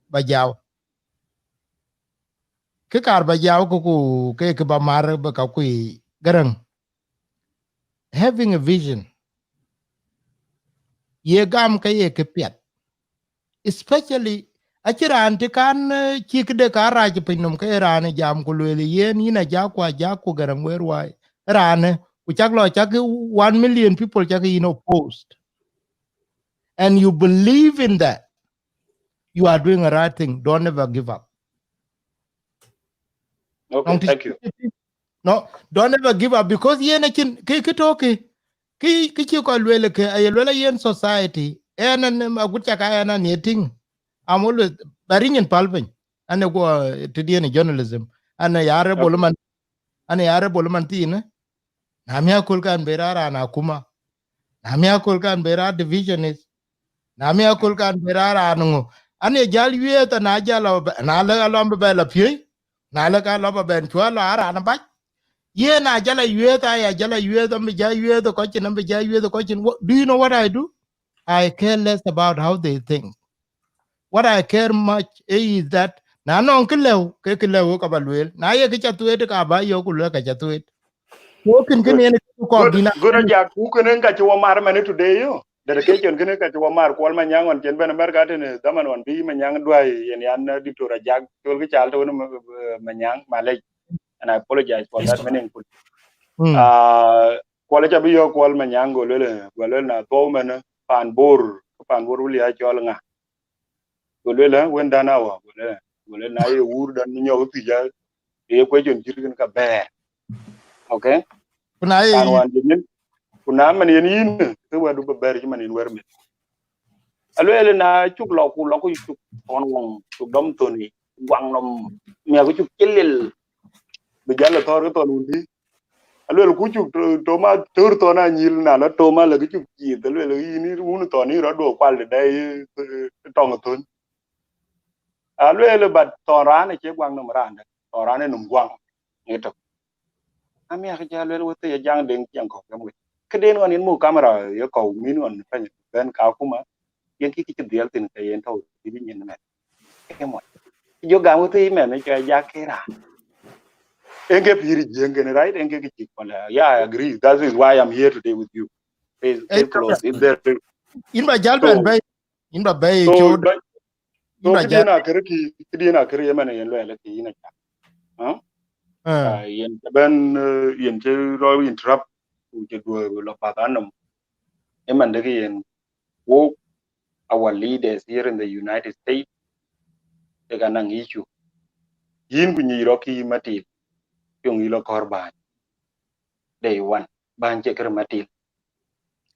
ba jau. Kë kaar ba jau ku, ku ke kë ba mar ba ka kui Garaŋ. Having a vision. Ye gam ka ye kë piɛth. Especially, acï raan të kan, eh, cï këde ka rac piny nɔm ke raan ë jam ku lueel yen yïn Ajak ku Ajak ku Garaŋ wëër wai. Raan ë, ku cak lɔ cak one million people cak yïn opposed. And you believe in that. You are doing a right thing. Don't ever give up. Okay, thank you. No, don't ever give up because yen acïn, kë, kë tɔ̈ kë, kë, kë cï kɔc lueel ke, aye lueel yen society. Yen an, em, agut cak aa yen an ye tïŋ. I'm always, ba riŋ yen päl piny. An e guɔ, eh, të diɛn journalism. An e ya rebel man, an e ya rebel man thiinë. Na mi aköl kan be raan akuma. Na mi aköl kan be raan division is. Na mi aköl kan be raan raan ŋö. An ye jäl yuëëth, na jäl a bɛ, na lë alɔm bɛ bɛ la piööc. Na lë ka lɔ bɛ bɛn cuɔ lɔ a raan bac. Ye na jäl a yuëëth, a ya jäl a yuëëth, am bɛ ja yuëëth kɔc cin, am bɛ ja yuëëth kɔc cin. Wha-, do you know what I do? I care less about how they think. What I care much is that na nɔŋ kë lëu, ke kë lëu ka ba lueel. Na ye kë ca thueet ka ba yök ku lueel ka ca thueet. Ku kën kën yen kë kɔɔr dïn a. Good, Ajak, ku kën en ka cï wɔ mar mɛn today yo. Dedication kën ka cï wɔ mar Kuɔl Manyaŋ ɣɔn cen bɛn America tënë dhaman ɣɔn bï Manyaŋ duai yen yan, eh, Doctor Ajak, col kë cal të wën, eh, Manyaŋ, malec. And I apologize for that meaningful. Ah, Kuɔl aca bï yɔ̈ɔ̈k Kuɔl Manyaŋ, go lueel, go lueel na thuɔu mɛn, eh, pan Bor, pan Bor wuli a cɔl ŋa? Go lueel, eh, wën dan awa, go lueel, go lueel na ye wur dan nyɔk thic a, ye question cït kën ka bɛɛr. Okay? Ku na ye pan wan jinin, ku na man yen yïn, ke wɛ̈tdu bï bɛɛr cï man yen wɛ̈r meth. Alueel na cuk lɔ ku lɔ ku cuk thɔn wɔŋ, cuk dɔm thöni, guaŋ nɔm, miak cuk cï lil, bï jäl thɔ̈r ke thɔn wun dï. Alueel ku cuk to, to ma thör thɔn anyil na la to ma lë ke cuk cïïth, alueel yïn wun thɔn yï rɔt duɔ̈k kual dɛ, eh, tɔŋ thön. Alueel, but thɔn raan acie guaŋ nɔm raan dɛ, thɔn raan ë nɔm guaŋ. Ŋic tök. Amiak ja lueel wethii, Ajak Deŋ ciɛŋ kɔ̈k gam wec. Këden ɣɔn yen muk kamera ye kɔ̈u min ɣɔn pɛny bɛn ka kuma, yen kï kï cï dhiɛl thïn ke yen tɔ̈u cï bï nyin mɛn. Ke mɔc. Jɔ gam wethii mɛn, ë cɔl Ajak ke raan. En ke pïïr Jiëŋ kën, right? En ke kï cïk pɔlë. Yeah, I agree. That is why I'm here today with you. Face, face close. If there, yïn ba jäl bɛn bɛ̈i, yïn ba bɛ̈i. So, cööt, ba, so yïn ba jäl. Këdiɛn akër kï, këdiɛn akër ye mɛn yen luɛɛl kï yïn Ajak. Huh? Ah, yen cï bɛn, eh, yen cï rɔ interrupt, ku cï duɔ̈ɔ̈r lɔ path anɔm. Ë man dek yen, wok, our leaders here in the United States, they can nang issue. Yïn ku nyic rɔ kï matil, piŋ yï lɔ kɔ̈r bäny. Day one, bäny cï kër matil.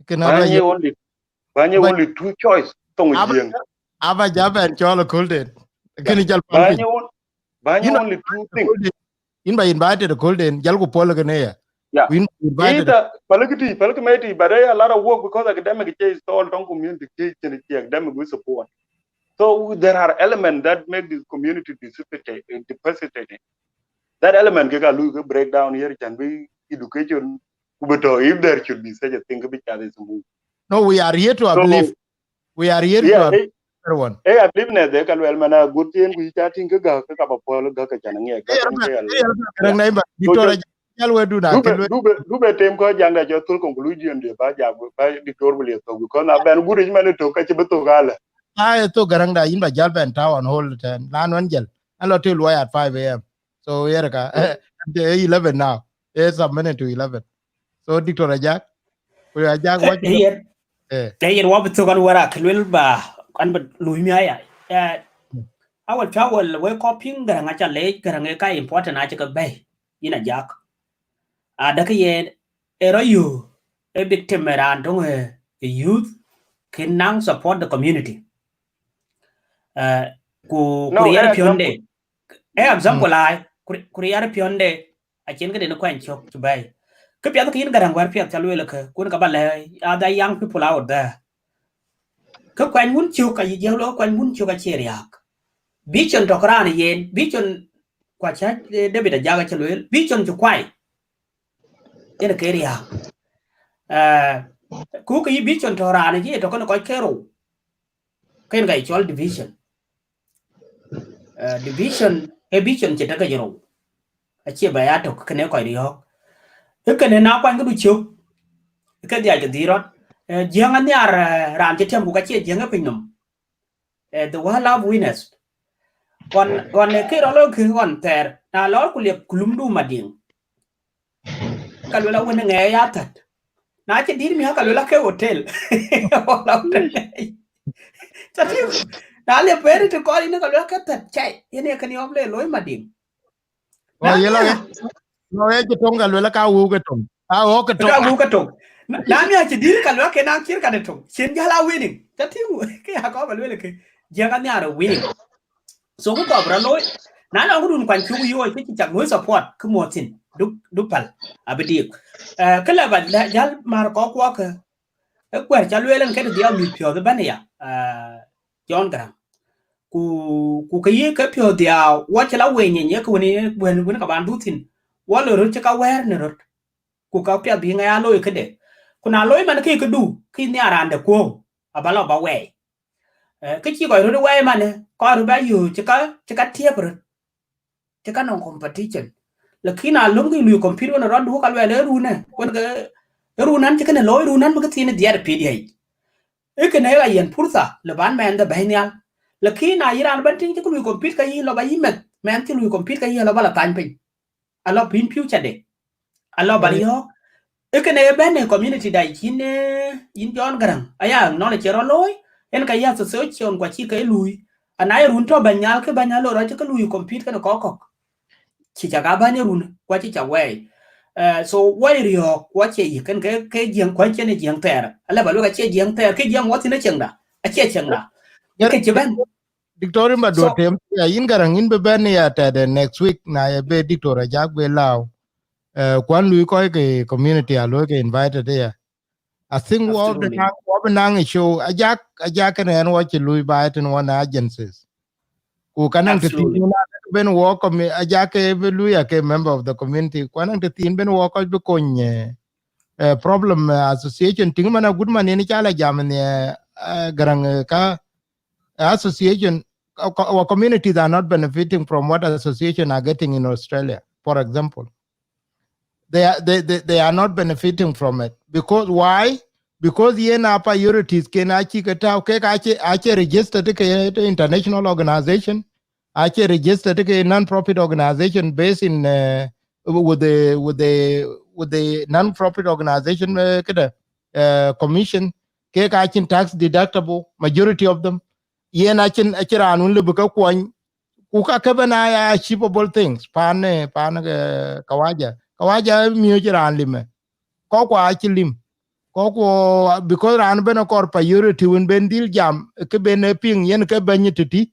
Bäny ye only, bäny ye only two choice, thoŋ Jiëŋ. Aba ja bɛn cɔl aköl den. Kënë jal pam piny. Bäny ye on-, bäny ye only two things. Yïn ba invited aköl den, jal ku puɔl kënë ya. Yeah. Ku yïn ba invited. Either, pälë kë tï, pälë kë mɛt tï, but a lot of work because academic cï stall tɔŋ community cï, cï, cï academic we support. So there are elements that make this community dissipate-, eh, deficitated. That element ke ka lui ke break down here, can be education, ku bï tɔ̈, if there should be such a thing, ke bï ca this move. No, we are here to uplift. We are here to uplift everyone. Eh, upliftness, eh, ka luel mana good thing, ku ca tïŋ ke gak, ke ka ba puɔl gak, ke can ŋiɛc, gak, ke ya luel. Dubɛ, dubɛ, dubɛ tem kɔc jaŋda jɔ thul conclusion de ba ja, ba Diktor William thok, because na bɛn good man thok, ka cï bï thok alë. Ai, thok Garaŋda, yïn ba jäl bɛn tääu on hold ten. Lan wan jäl. An lɔ të luɔi at five A M. So here ka, eh, eleven now. It's a minute to eleven. So Diktor Ajak, ku Ajak, what you... Eh, yen. Eh, yen wa bï thok an wär a kë luel ba, an bï luui mi aya. Eh, awal ca wal we kɔc piŋ Garaŋ aca leec, Garaŋ ë ka important acï ke bɛ̈i, yïn Ajak. Adek yen, ë rɔ yök, ë victim ë raan töŋ ë youth, kën naŋ support the community. Eh, ku, no, ku riɛr piɔ̈nde. Example. Eh, example ai, ku, ku riɛr piɔ̈nde, acïn këden kuany cök cï bɛ̈i. Kë piɛth kë yïn Garaŋ wɛ̈t piɛth ca lueel kë, kun ka ba lɛ̈k other young people out there. Kë kuany wun cök, ka yï jiëk lueel kuany wun cök acie riääk. Vision tɔ̈ ke raan yen, vision kua cä, eh, David Ajak acï lueel, vision cï kuai. Yen ke riääk. Eh, ku kë yï vision tɔ̈ raan yic, ye tɔ̈ kenë kɔc ke rou. Ken ka ye cɔl division. Eh, division, e vision cï tëk ke rou. Acie ba ya tök kenë kɔc riɔ̈ɔ̈k. Ë kënë na kuany këdu cök, ke dhiac ke dhil rɔt. Eh, jiëŋ anhiar, eh, raan cï tiɛm ku ka cie jiëŋ ë piny nɔm. Eh, the world love winners. Ɣɔn, ɣɔn ë kë rɔt lɔ kë ɣɔn thɛɛr, na lɔɔr ku liep ku lumdu Madiŋ. Ka luel a wën ŋɛɛ ya thät. Na cï dït miäk ka luel a ke hotel. Wala hotel. Ca tïŋ. Na liep bɛ̈ɛ̈r të kɔɔr yïn ka luel a ke thät cai. Yen ee kën yɔm le looi Madiŋ. Oh, na ye lɔ miäk ye. Lɔ ye cï töŋ ka luel a ka wëu ke töŋ. A wëu ke töŋ. Ka wëu ke töŋ. Na, na miäk cï dït ka luel a ke na cïr ka de töŋ. Cïn jäl a winning. Ca tïŋ. Ke ya kɔɔr ba luel ke. Jiëŋ anhiar winning. So ku kɔɔr bï rɔt looi. Na nɔŋ këdun kuany cuk yööc, kë cï cak looi support, kë muɔ̈th thïn, du, du päl, abï diik. Eh, kë lɛ ba lɛ, jäl määr kɔc kuɔɔk kë, ë kuɛ̈r ca lueel en këde dhiau mïth piɔ̈ɔ̈th ëbɛ̈n aya, eh, John Garang. Ku, ku kë yï kë piɔ̈ɔ̈th dhiau, wɔ cï la weny yen, ye kë wën, wën, wën ka ban dhuk thïn. Wɔ loi röt cï ka wɛ̈ɛ̈r në röt. Ku ka piɛth bï ŋa ya looi këde. Ku na looi man kë këdu, kë nhiar raan de kuɔ̈u, aba lɔ ba wɛɛi. Eh, kë cï kɔc röt wɛɛi manë, kɔc röt ba yööc cï ka, cï ka tiëp röt. Cï ka nɔŋ competition. Lakin a löm kë lui compete wën rɔt du ka luɛl ë runë, wën ke, ë run an cï kënë looi, run an bï kë thiin dhiɛɛt ë P D A. Ë kënë ë ka yen purtha, lë ban mɛɛn dhë bɛ̈i nhial. Lakin a yï raan bɛ̈n tïŋ cï kë lui compete ka yï lɔ ba yï meth, mɛɛn cï lui compete ka yï lɔ ba la thany piny. Alɔ piny piu ca de. Alɔ ba riɔ̈ɔ̈k. Ë kënë ë bɛ̈n ë community da yïn, eh, yïn John Garang. Aya nɔn ë cï rɔt looi, en ka yï association kua cï ke lui. Ana ye run tɔ̈ bɛ̈ny nhial ke bɛ̈ny alɔ rɔt cï ke lui compete kënë kɔc kɔ̈k. Cï ca ka bɛ̈ny ë run, kua cï ca wɛɛi. Eh, so wɔ ye riɔ̈ɔ̈k, kua cie yï kën ke, ke jiëŋ kua cïn ë jiëŋ thɛɛr. Alɛ ba luel ka cie jiëŋ thɛɛr, ke jiëŋ wɔ thïn ë cieŋda. Acie cieŋda. Ke cï bɛ̈n. Doctor, yïn ba duɔ̈t tem, ya, yïn Garang, yïn bï bɛ̈n ya tɛ̈dë next week, na ye bï Doctor Ajak bï lääu. Eh, kuan lui kɔc ke community a luɔi ke invited ya. I think wɔ bï naŋ, wɔ bï naŋ ë show, Ajak, Ajak kënë ɛn wɔ cï lui ba ë tën wɔ në agencies. Ku ka naŋ të thiin ben wɔ commu-, Ajak ke bï lui ya ke member of the community. Ku naŋ të thiin ben wɔ kɔc bï kony, eh, eh, problem, eh, association. Tïŋ man agut man yen ca la jam në, eh, Garang, eh, ka association, our, our communities are not benefiting from what association are getting in Australia, for example. They are, they, they, they are not benefiting from it. Because why? Because yen a priorities ken a cï ke tau, ke ka cï, a cï registered ke international organization, a cï registered ke non-profit organization based in, uh, with the, with the, with the non-profit organization, uh, këdë, uh, commission, ke ka cïn tax deductible, majority of them. Yen acïn, acïn raan wun lëbï ke kuɔny, ku ka ke bɛ̈n aa achievable things, pan, eh, pan, eh, kawaja. Kawaja miöc raan limɛ. Kɔc kua acï lim. Kɔc kua, because raan bɛ̈n akɔɔr priority wën ben dhil jam, ke ben e piŋ, yen ke bɛ̈ny tëtï.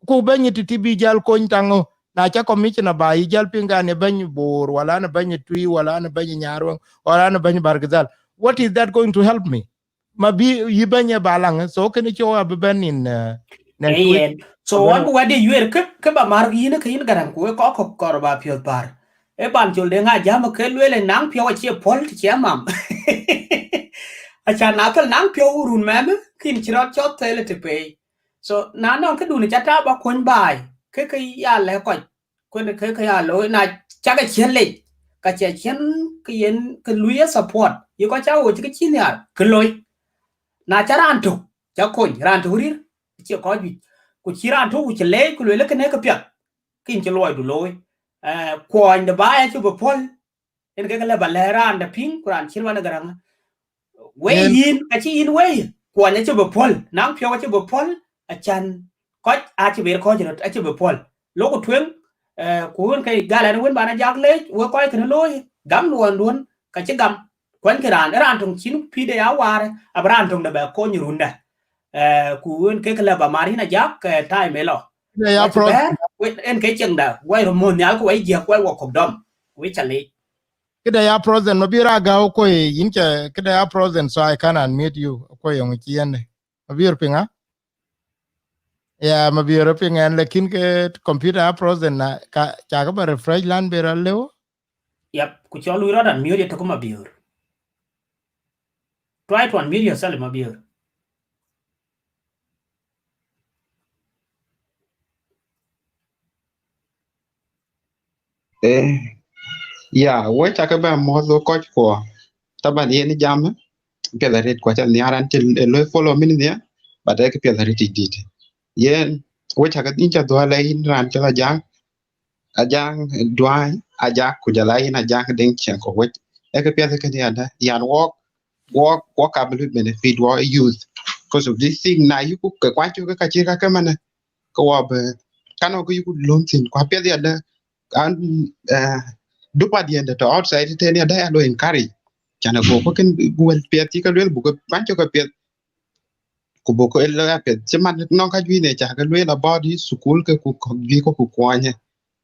Ku bɛ̈ny tëtï bï jäl kony taŋö. Na ca commissioner ba yï jäl piŋ kan ë bɛ̈ny Bor, wala në bɛ̈ny Twi, wala në bɛ̈ny Nyarweŋ, wala në bɛ̈ny Bargazal. What is that going to help me? Ma bï yï bɛ̈ny ë ba laŋ, so kënë cï wɔ abï bɛ̈n in, eh, next week. Yen. So, wan ku wɛ̈t de yuɛɛr kë, kë ba mar yïn, kë yïn Garang ku wek kɔc kɔ̈k kɔɔr ba piɔ̈ɔ̈th bär. Ë ban col de ŋa jam ke lueel ë naŋ piɔ̈u acie pɔ̈l të cie mam. Acan na thël naŋ piɔ̈u run mɛmë, kïn cï rɔt cɔt thël të pei. So, na nɔŋ këdun ca ta ba kuɔny baai, ke ke ya lɛ̈k kɔc. Kuën ke, ke ya looi, na cak e ciɛ̈n lec, ka cie ciɛ̈n ke yen ke lui ye support, ye kɔc ca ɣööc ke cï nhiaar, ke loi. Na ca raan tök, ca kony, raan tök rïr, acie kɔc juëc. Ku cï raan tök ku cï leec, ku lueel kënë ke piath, kïn cï luɔidu looi. Eh, kuɔny de baai acï bï pɔ̈l, en ke ke lɛ ba lɛ̈k raan de piŋ, ku raan cït man ë Garang. Wei yïn, acï yïn wei, kuɔny acï bï pɔ̈l, naŋ piɔ̈u acï bï pɔ̈l, acan kɔc acï ber kɔc röt, acï bï pɔ̈l. Loku tueŋ, eh, ku wën ke gal ɛn wën ban a jak leec, wek kɔc kënë looi, gam luɔnduɔn, ka cï gam. Kuɛ̈nkï raan, raan töŋ cïn pïïrde ya waar, abï raan töŋ de bɛ kony runda. Eh, ku wën ke ke lɛ ba mar yïn Ajak, eh, time ë lɔ. Ya, ya, wacï bɛ̈ɛ̈r, wek en ke cieŋda, wai röt muɔ̈th nhial ku wai jiëk, wai wɔ kɔ̈k dɔm, wek ca leec. Këde ya frozen, Mabior Agau, koi, yïn ca, këde ya frozen, so I can't unmute you. Koi, yöŋ cï yɛn. Mabior piŋ, ah? Yeah, Mabior piŋ ɛn, lakin ke computer ya frozen na, ka, ca ke ba refresh lan bï rɔt lëu. Yep, ku cɔl lui rɔt unmute ye tök Mabior. Try to unmute yourself, Mabior. Eh, ya, we ca ke bɛ muɔ̈th we kɔc kuɔ. Taban yen jam, piɛth arëët kua ca nhiaar an cï, eh, loi follow mini dhia, but ee kë piɛth arëët yic dït. Yen, we ca ke dhïn ca dhuɔl ë yïn raan cɔl Ajak, Ajak Duany, Ajak ku jɔl a yïn Ajak Deŋ Ciɛŋkɔ̈u wec. Ee kë piɛth kënë yadë, yan wɔk, wɔk, wɔk ka bï lui benefit wɔ youth. Because of this thing, na yuku ke kuany cök ke ka cï ka ke manë, ke wɔ bï, ka nɔŋ kë yuku löm thïn, kua piɛth yadë, an, eh, dupa diɛn de tɔ̈ outside tënë yadë ya lo encourage. Can ago kë kën wël piɛth cï ke lueel buk ke kuany cök ke piɛth. Ku buk ke lɔ ya piɛth. Cï man nɔŋ ka juëc ne ca ke lueel about yï thukul ke ku kɔ̈k juëc ke ku kuɔnyë.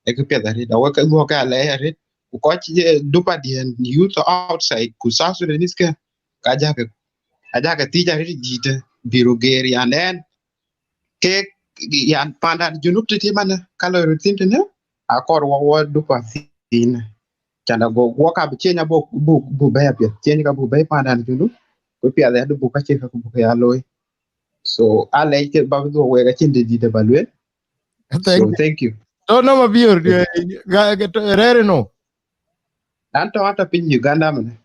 Ee kë piɛth arëët. Awek ke dhuɔ̈k ke alɛɛc arëët. Ku kɔc, eh, dupa diɛn youth outside ku South Sudanese ke, ka jakë, ajakë thiëc arëët dït, bï röt geer yan ɛn. Kek, yan pandan Junub tëtï manë, ka loi röt thïn tënë, akɔɔr wɔ wɔ dupa thïn. Can ago wɔ ka bï ciëny abuk, buk, buk bɛ̈i apiɛth. Ciëny ka buk bɛ̈i pandan Junub, ku piɛth ya du buk ka cï ka ku buk ya looi. So, alɛɛc ke ba bï dhuɔ̈k wek acïn dït dït ba lueel. Thank So, you. Thank you. Don't know Mabior, eh, ga, ga, to, rɛɛr ënɔ. An tɔ̈, an tɔ̈ piny Uganda manë.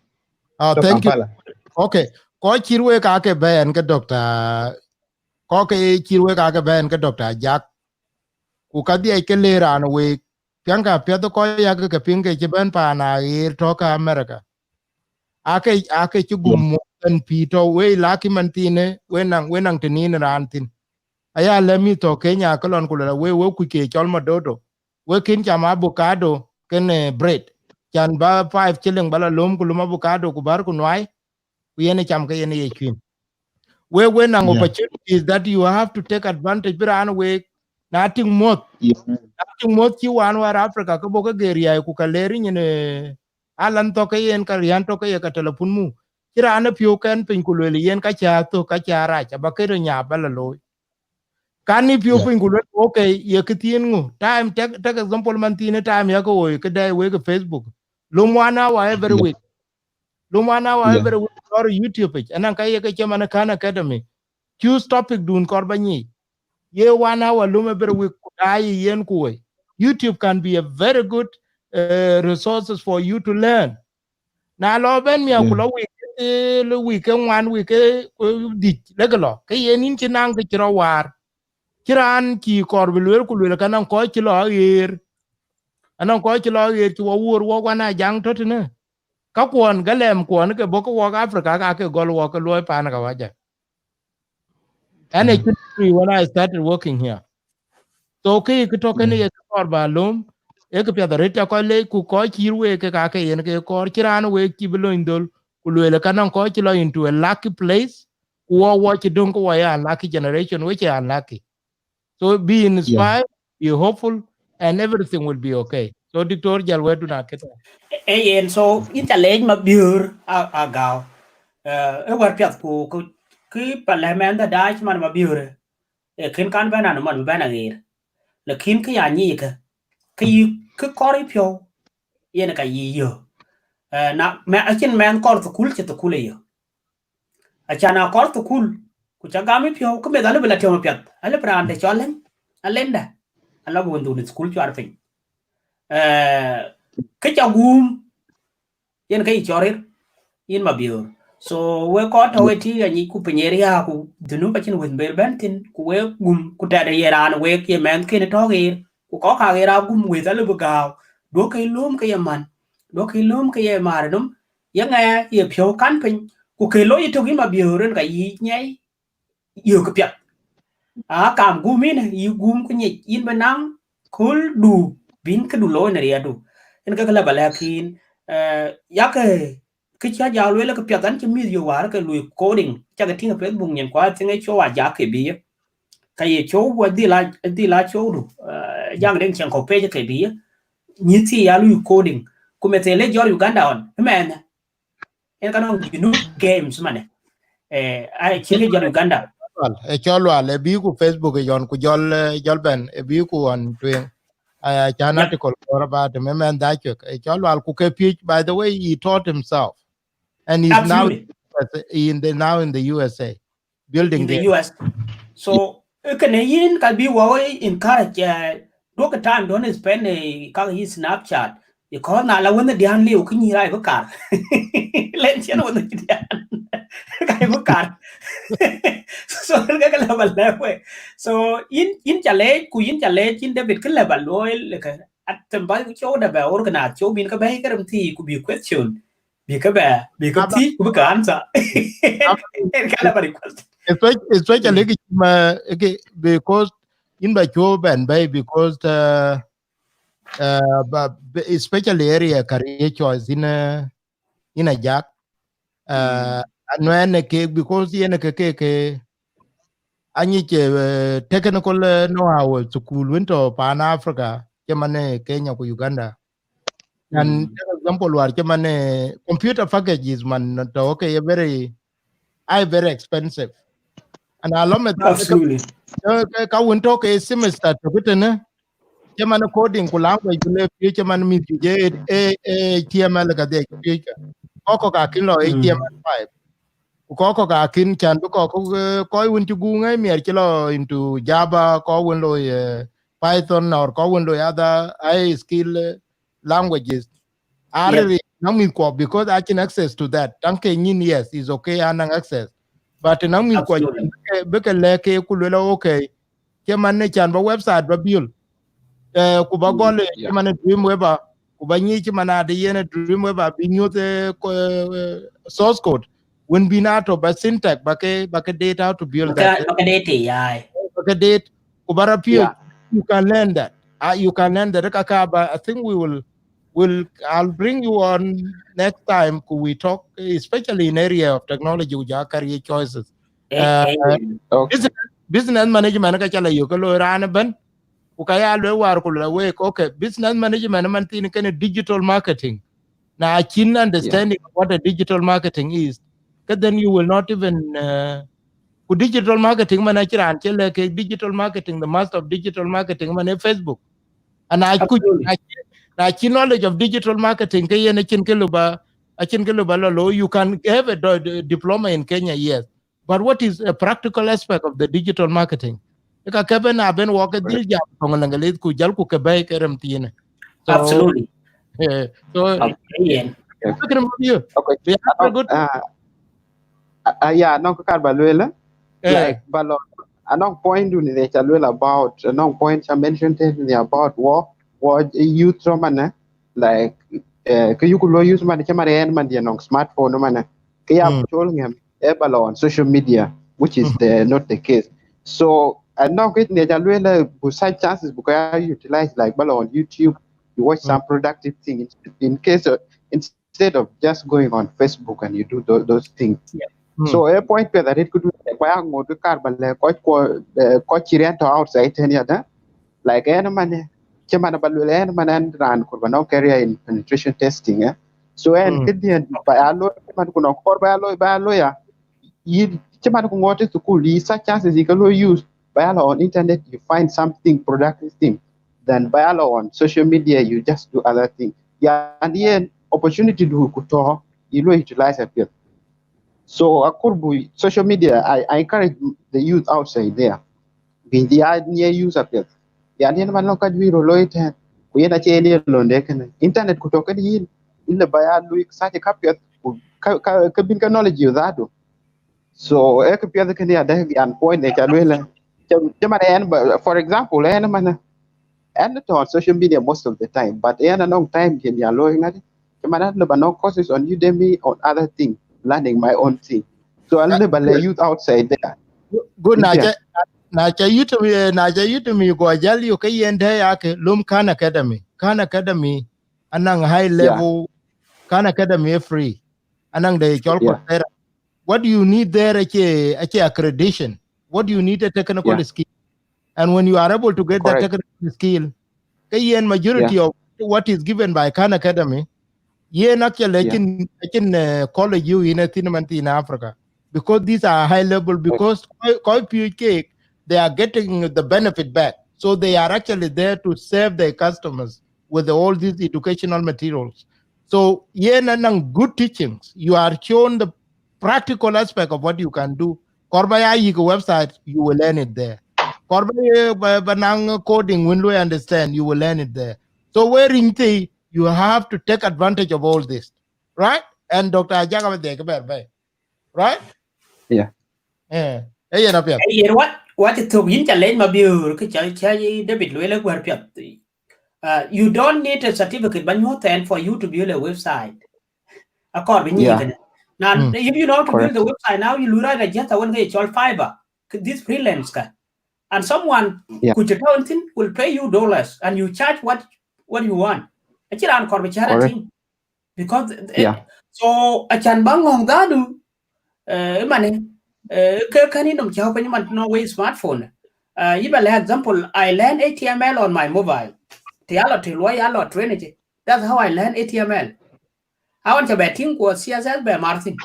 Ah, thank you. Kampala. Okay. Kɔc cït wek ka ke bɛ̈n ke doctor, kɔc ke cït wek ka ke bɛ̈n ke doctor Ajak. Ku ka dhiɛc ke le raan wek, piɛŋkë piɛth kɔc yak ke piŋ ke cï bɛ̈n paan aɣeer tɔ̈ ke America. Ake, ake cï gum muɔ̈th ɛn pïïr tɔ̈ wei laki man thiinë, we naŋ, we naŋ tënin raan thïn. Aya lɛ̈k mïth tɔ̈ Kenya ke lɔn ku luel we, we kuc ke cɔl madodo. We kën cam avocado kën, eh, bread. Can ba five shilling ba la löm ku löm avocado ku bär ku nuai, ku yen ë cam ke yen ë ye cuïn. We, we naŋ opportunities that you have to take advantage, bï raan wek, na tïŋ muɔ̈th, na tïŋ muɔ̈th cï wan wäär Africa, ke bɔ̈ ke geer riäi ku ka leer nyin, eh, alan thɔ̈k ke yen ka riän tɔ̈ ke ye ka telepun mu. Cï raan ë piɔ̈u kɛn piny ku lueel yen ka cä thök, ka cä rac, aba ke röt nya ba la looi. Kan ë piɔ̈u piny ku lueel, okay, ye kë thiin ŋö? Time, take, take example man thiinë, time yakë woi, këdɛ wek ë Facebook. Löm one hour every week. Löm one hour every week, lɔr YouTube yic. Anaŋ ka ye ke cï man Khan Academy. Choose topic dun kɔɔr ba nyic. Ye one hour löm every week, ku daai yen ku woi. YouTube can be a very good, uh, resources for you to learn. Na lɔ bɛ̈n miäk ku lɔ wik, eh, lɔ wik ke ŋuan, wik ke, eh, dhïc, lek lɔ. Ke yen yïn cï naŋ ke cï rɔt waar. Cï raan cï kɔɔr bï lueel ku lueel ka naŋ kɔc cï lɔ aɣeer. Anaŋ kɔc cï lɔ aɣeer cï wɔ wuɔ̈r wɔ wan Ajaŋ tɔ̈ tënë. Ka kuɔn, galɛm kuɔn ke bɔ̈ ke wɔk Africa ka ke gɔl wɔ ke luɔi paan kawaja. And I could see when I started working here. So kë, kë tɔ̈ kënë ye kë kɔɔr ba löm, ee kë piɛth arëët ca kɔc leec ku kɔc cït wek ke ka ke yen ke kɔɔr, cï raan wek cï bï lony dhöl, ku lueel ka naŋ kɔc cï lɔ into a lucky place, ku wɔ, wɔ cï döŋ ke wɔ ye unlucky generation, we cï unlucky. So be inspired, be hopeful, and everything will be okay. So, Doctor, jal wɛ̈tdu na keta. Eh, yen, so, yïn ca leec Mabior a, Agau. Eh, e wɛ̈t piɛth ku, ku, kë pa lɛ̈k mɛnh da dac man Mabior. E kën kan bɛ̈n an man bɛ̈n aɣeer. Lakin kë ya nyic kë, kë yï, kë kɔɔr yï piɔ̈u, yen ka yï yök. Eh, na, mɛ, acïn mɛnh kɔɔr thukul, cï thukul e yök. Acan akɔɔr thukul, ku ca gam ë piɔ̈u, ke meth alëu bï la tiɔm apiɛth, alëu bï raan de cɔl Alɛny, Alɛnda, alëu bï wëndhun ë thukul cuar piny. Eh, kë ca guum, yen ke yï cɔl rir, yïn Mabior. So, wek kɔc tɔ̈ ë tïïk anyic ku piny ë riääk, ku dhunub acïn wëth ber bɛ̈n thïn, ku wek gum, ku tɛ̈dë ye raan wek ye mɛnhken tɔ̈ ɣeer, ku kɔc ka ɣeer aa gum wëth alëu bï gääu, duɔ̈kkë lööm ke ye man, duɔ̈kkë lööm ke ye määr ë nɔm, ye ŋɛɛ ye piɔ̈u kan piny, ku ke looi yïtök yïn Mabior rin ka yï nyiɛi yök piɛth. Aa, kam guum yïn, yï guum ku nyic, yïn bï naŋ kööldu bïn këdu looi në riɛldu. Yen ke lë ba lɛ̈k yïn, eh, yakë kë cä jal lueel ke piɛth an cï mïth yök wäär ke lui coding, cä ke tïŋ ë Facebook nyin ku I think ë cɔu Ajak ke bï ye. Ka ye cɔu, wa dhil a, dhil a cɔudu, eh, Ajak Deŋ Ciɛŋkɔ̈u page ke bï ye. Nyithi ya lui coding. Ku methël ë jɔl Uganda ɣɔn, ëmɛn. En ka nɔŋ Junub Games mane. Eh, ai, cï ke jɔl Uganda. Wal, e cɔl wal, e bï ku Facebook e yɔn ku jɔl, eh, jɔl bɛn, e bï ku ɣɔn tueŋ. Aya, can Yep. article kɔɔr about him, e mɛn dhai cuek. E cɔl wal ku ke piec, by the way, he taught himself. And he's now Absolutely. in the, now in the U S A, building in the there. U S. So, eh, kënë yïn ka bï wɔ encourage, eh, duɔ̈kkë time don't spend, eh, ka yï Snapchat. Because na la wënh diän liu kë nyïïr ai bï kar. Lɛn cïn wënh diän. Ka bï kar. So, en ke ke la ba lɛ̈k we. So, yïn, yïn ca leec, ku yïn ca leec, yïn David, kë la ba luɔi, like, at them ba show da ba organize, show bin ka ba ke rem thi, ku bï question. Bï ke bɛ, bï ke Aba- thiëc, ku bï ke answer. Ab- En ka la ba request. Espe-, especially Mm. ki ma, ki, because in ba chuo ben bay, because, uh, uh, ba, be-, especially area career choice in, uh, in Ajak. Uh, Mm. Anuɛn ke, because yen ke, ke, ke, anyic, eh, technical, eh, know-how, eh, school wën tɔ̈ pan Africa, cï man, eh, Kenya ku Uganda. And Mm. take example wäär cï man, eh, computer packages man tɔ̈ ke ye very, ai very expensive. And a lot of Absolutely. ka, ka, ka wën tɔ̈ ke semester tɔ̈ ke tënë, cï man coding ku language bï le piööc, cï man mïth juëc, eh, eh, eh, H T M L ka dhiëc piööc ka. Kɔc kɔ̈k akïn lɔ Mm. H T M L five. Ku kɔc kɔ̈k akïn can bï kɔc kɔ̈k, eh, kɔc wën cï guŋ ë miɛt cï lɔ into Java, kɔc wën loi, eh, Python, or kɔc wën loi other high skill, eh, languages. Yep. Arëri naŋ mïth kuɔ, because acïn access to that. Taŋ ke nyin, yes, is okay, anaŋ access. But naŋ mïth kuɔ Absolutely. bï ke, bï ke lɛ̈k ke ku luel, okay, cï man ë can ba website ba build. Eh, ku ba Mm, gɔl, eh, cï yeah. man ë Dreamweaver, ku ba nyic cï man adï yen ë Dreamweaver bï nyuɔ̈th, eh, ko-, eh, source code. Wën bï na tɔ̈ ba syntax, ba ke, ba ke date how to build Ba that, ke, eh, ba ke date, yeah. Ba ke date, ku ba rɔ piööc, Yeah. you can learn that. Uh, you can learn that. Ka, ka ba, I think we will, will, I'll bring you on next time, ku we talk, especially in area of technology, ku ja career choices. Eh, Uh, eh, Okay. business, business management ka ca la yök ke loi raan ëbën, ku ka ya luel wäär ku luel wek, okay, business management man thiin kënë digital marketing. Na cïn understanding of what a digital marketing is, ke then you will not even, uh, ku digital marketing man acï raan cï lɛ̈k ke digital marketing, the master of digital marketing man ë Facebook. And I could, Absolutely. na cï, na cï knowledge of digital marketing, ke yen acïn ke lëu ba, acïn ke lëu ba lɔ lo, you can have a do-, d-, diploma in Kenya, yes. But what is a practical aspect of the digital marketing? Ë ka ke bɛ̈n a bɛ̈n wɔ ke dhil jam thoŋ Lëŋgëlith ku jal ku ke bɛ̈i ke rem thiinë. So, Absolutely. eh, so, Okay, yeah. Fikir ma biyo. Okay. They are very good. Uh, uh, uh, yeah, nɔŋ kë kar ba luel, eh? Eh. Like, ba lɔ, anɔŋ point dun ë ca luel about, anɔŋ point ca mention tënë about wɔ, wɔ youth rɔ man, eh? Like, eh, kë yuku lɔ use man, cï man yen man diɛ̈ nɔŋ smartphone man, eh? Kë ya Mm. col ŋɛm, eh, ba lɔ on social media, which is Mm-hmm. the, not the case. So, anɔŋ kë ë ca luel, eh, bu such chances bu ka utilize, like, ba lɔ on YouTube, you watch some Mm. productive things. In case, uh, instead of just going on Facebook and you do those, those things. Yeah. Mm. So, a point where that it could be, ba ya ŋot kë kar ba lɛ̈k kɔc kuɔ, eh, kɔc cï riɛn tɔ̈ outside tënë yadë. Like, ɛn man, eh, cï man ba luel, ɛn man, ɛn raan kur ba nɔŋ career in penetration testing, eh. So, ɛn Mm. këdiɛ̈n ba ya looi, man ku nɔŋ kɔɔr ba ya looi, ba ya looi ya. Yï, cï man ku ŋot ë thukul, yï such chances yï ke lɔ use, ba ya lɔ on internet, you find something productive thing. Then ba ya lɔ on social media, you just do other thing. Yeah, and yen opportunity du ku tɔ̈, yï lɔ utilize apiɛth. So, akur bu social media, I, I encourage the youth outside there. Bï ya ŋiɛc use apiɛth. Yan yen man lɔ ka juëc rɔ looi tɛ̈n. Ku yen acie yen ye londe kënë. Internet ku tɔ̈ kënë yïn. Yïn lëu ba ya lui such a ka piɛth. Ku ka, ka, ka bïn ka knowledge you that do. So, eh, kë piɛth kënë ya dɛ, yan point de ca luel. Cï, cï man ɛn ba, for example, ɛn man, ɛn tɔ̈ on social media most of the time, but ɛn anɔŋ time cïn ya looi ŋadï. Cï man ɛn lëu ba nɔŋ courses on Udemy, on other thing, learning my own thing. So, ɛn lëu ba lɛ̈k youth outside there. Good, na ca, na ca Udemy, na ca Udemy go jal yök ke yen dɛ ya ke lom Khan Academy. Khan Academy, anɔŋ high level, Khan Academy ë free. Anɔŋ de cɔl Coursera. What do you need there? Acie, acie accreditation. What do you need? A technical skill. And when you are able to get that technical skill, ke yen majority of what is given by Khan Academy, Yen actually, yeah. I can, I can uh, call you in a thin man in Africa, because these are high level, because kɔc, kɔc piööc keek, they are getting the benefit back. So they are actually there to serve their customers with all these educational materials. So yen anɔŋ good teachings. You are shown the practical aspect of what you can do. Kɔɔr ba ya yic website, you will learn it there. Kɔɔr ba ye ba, ba naŋ coding, when you understand, you will learn it there. So where in the, you have to take advantage of all this, right? And Doctor Ajak, aba dhie ke bɛ̈ɛ̈r bɛ̈ɛ̈i, right? Yeah. Eh, eh, yen apiɛth. Eh, yen what, what it took, yïn ca lec Mabior, kë ca, ca yï David lueel ë guɛ̈r piɛth. Uh, you don't need a certificate, but you can for you to build a website. Akɔɔr bï nyic kënë. Now, if you know how to build the website, now you lura register when they call Fiverr, this freelance ka. And someone, yeah, kuc tɔ̈ thïn will pay you dollars and you charge what, what you want. Acï raan kɔɔr bï cär a thing. Because, eh, yeah. So, acan ba ŋɔ̈ŋ dhadu, eh, mane, eh, ke kën yï nom cäu piny man no way smartphone. Eh, yï ba lɛ example, I learn H T M L on my mobile. Të ya lɔ të luɔi ya lɔ train ëcë. That's how I learn H T M L. Aɣɔn ca bɛ tïŋ ku C S S bɛ mar thïn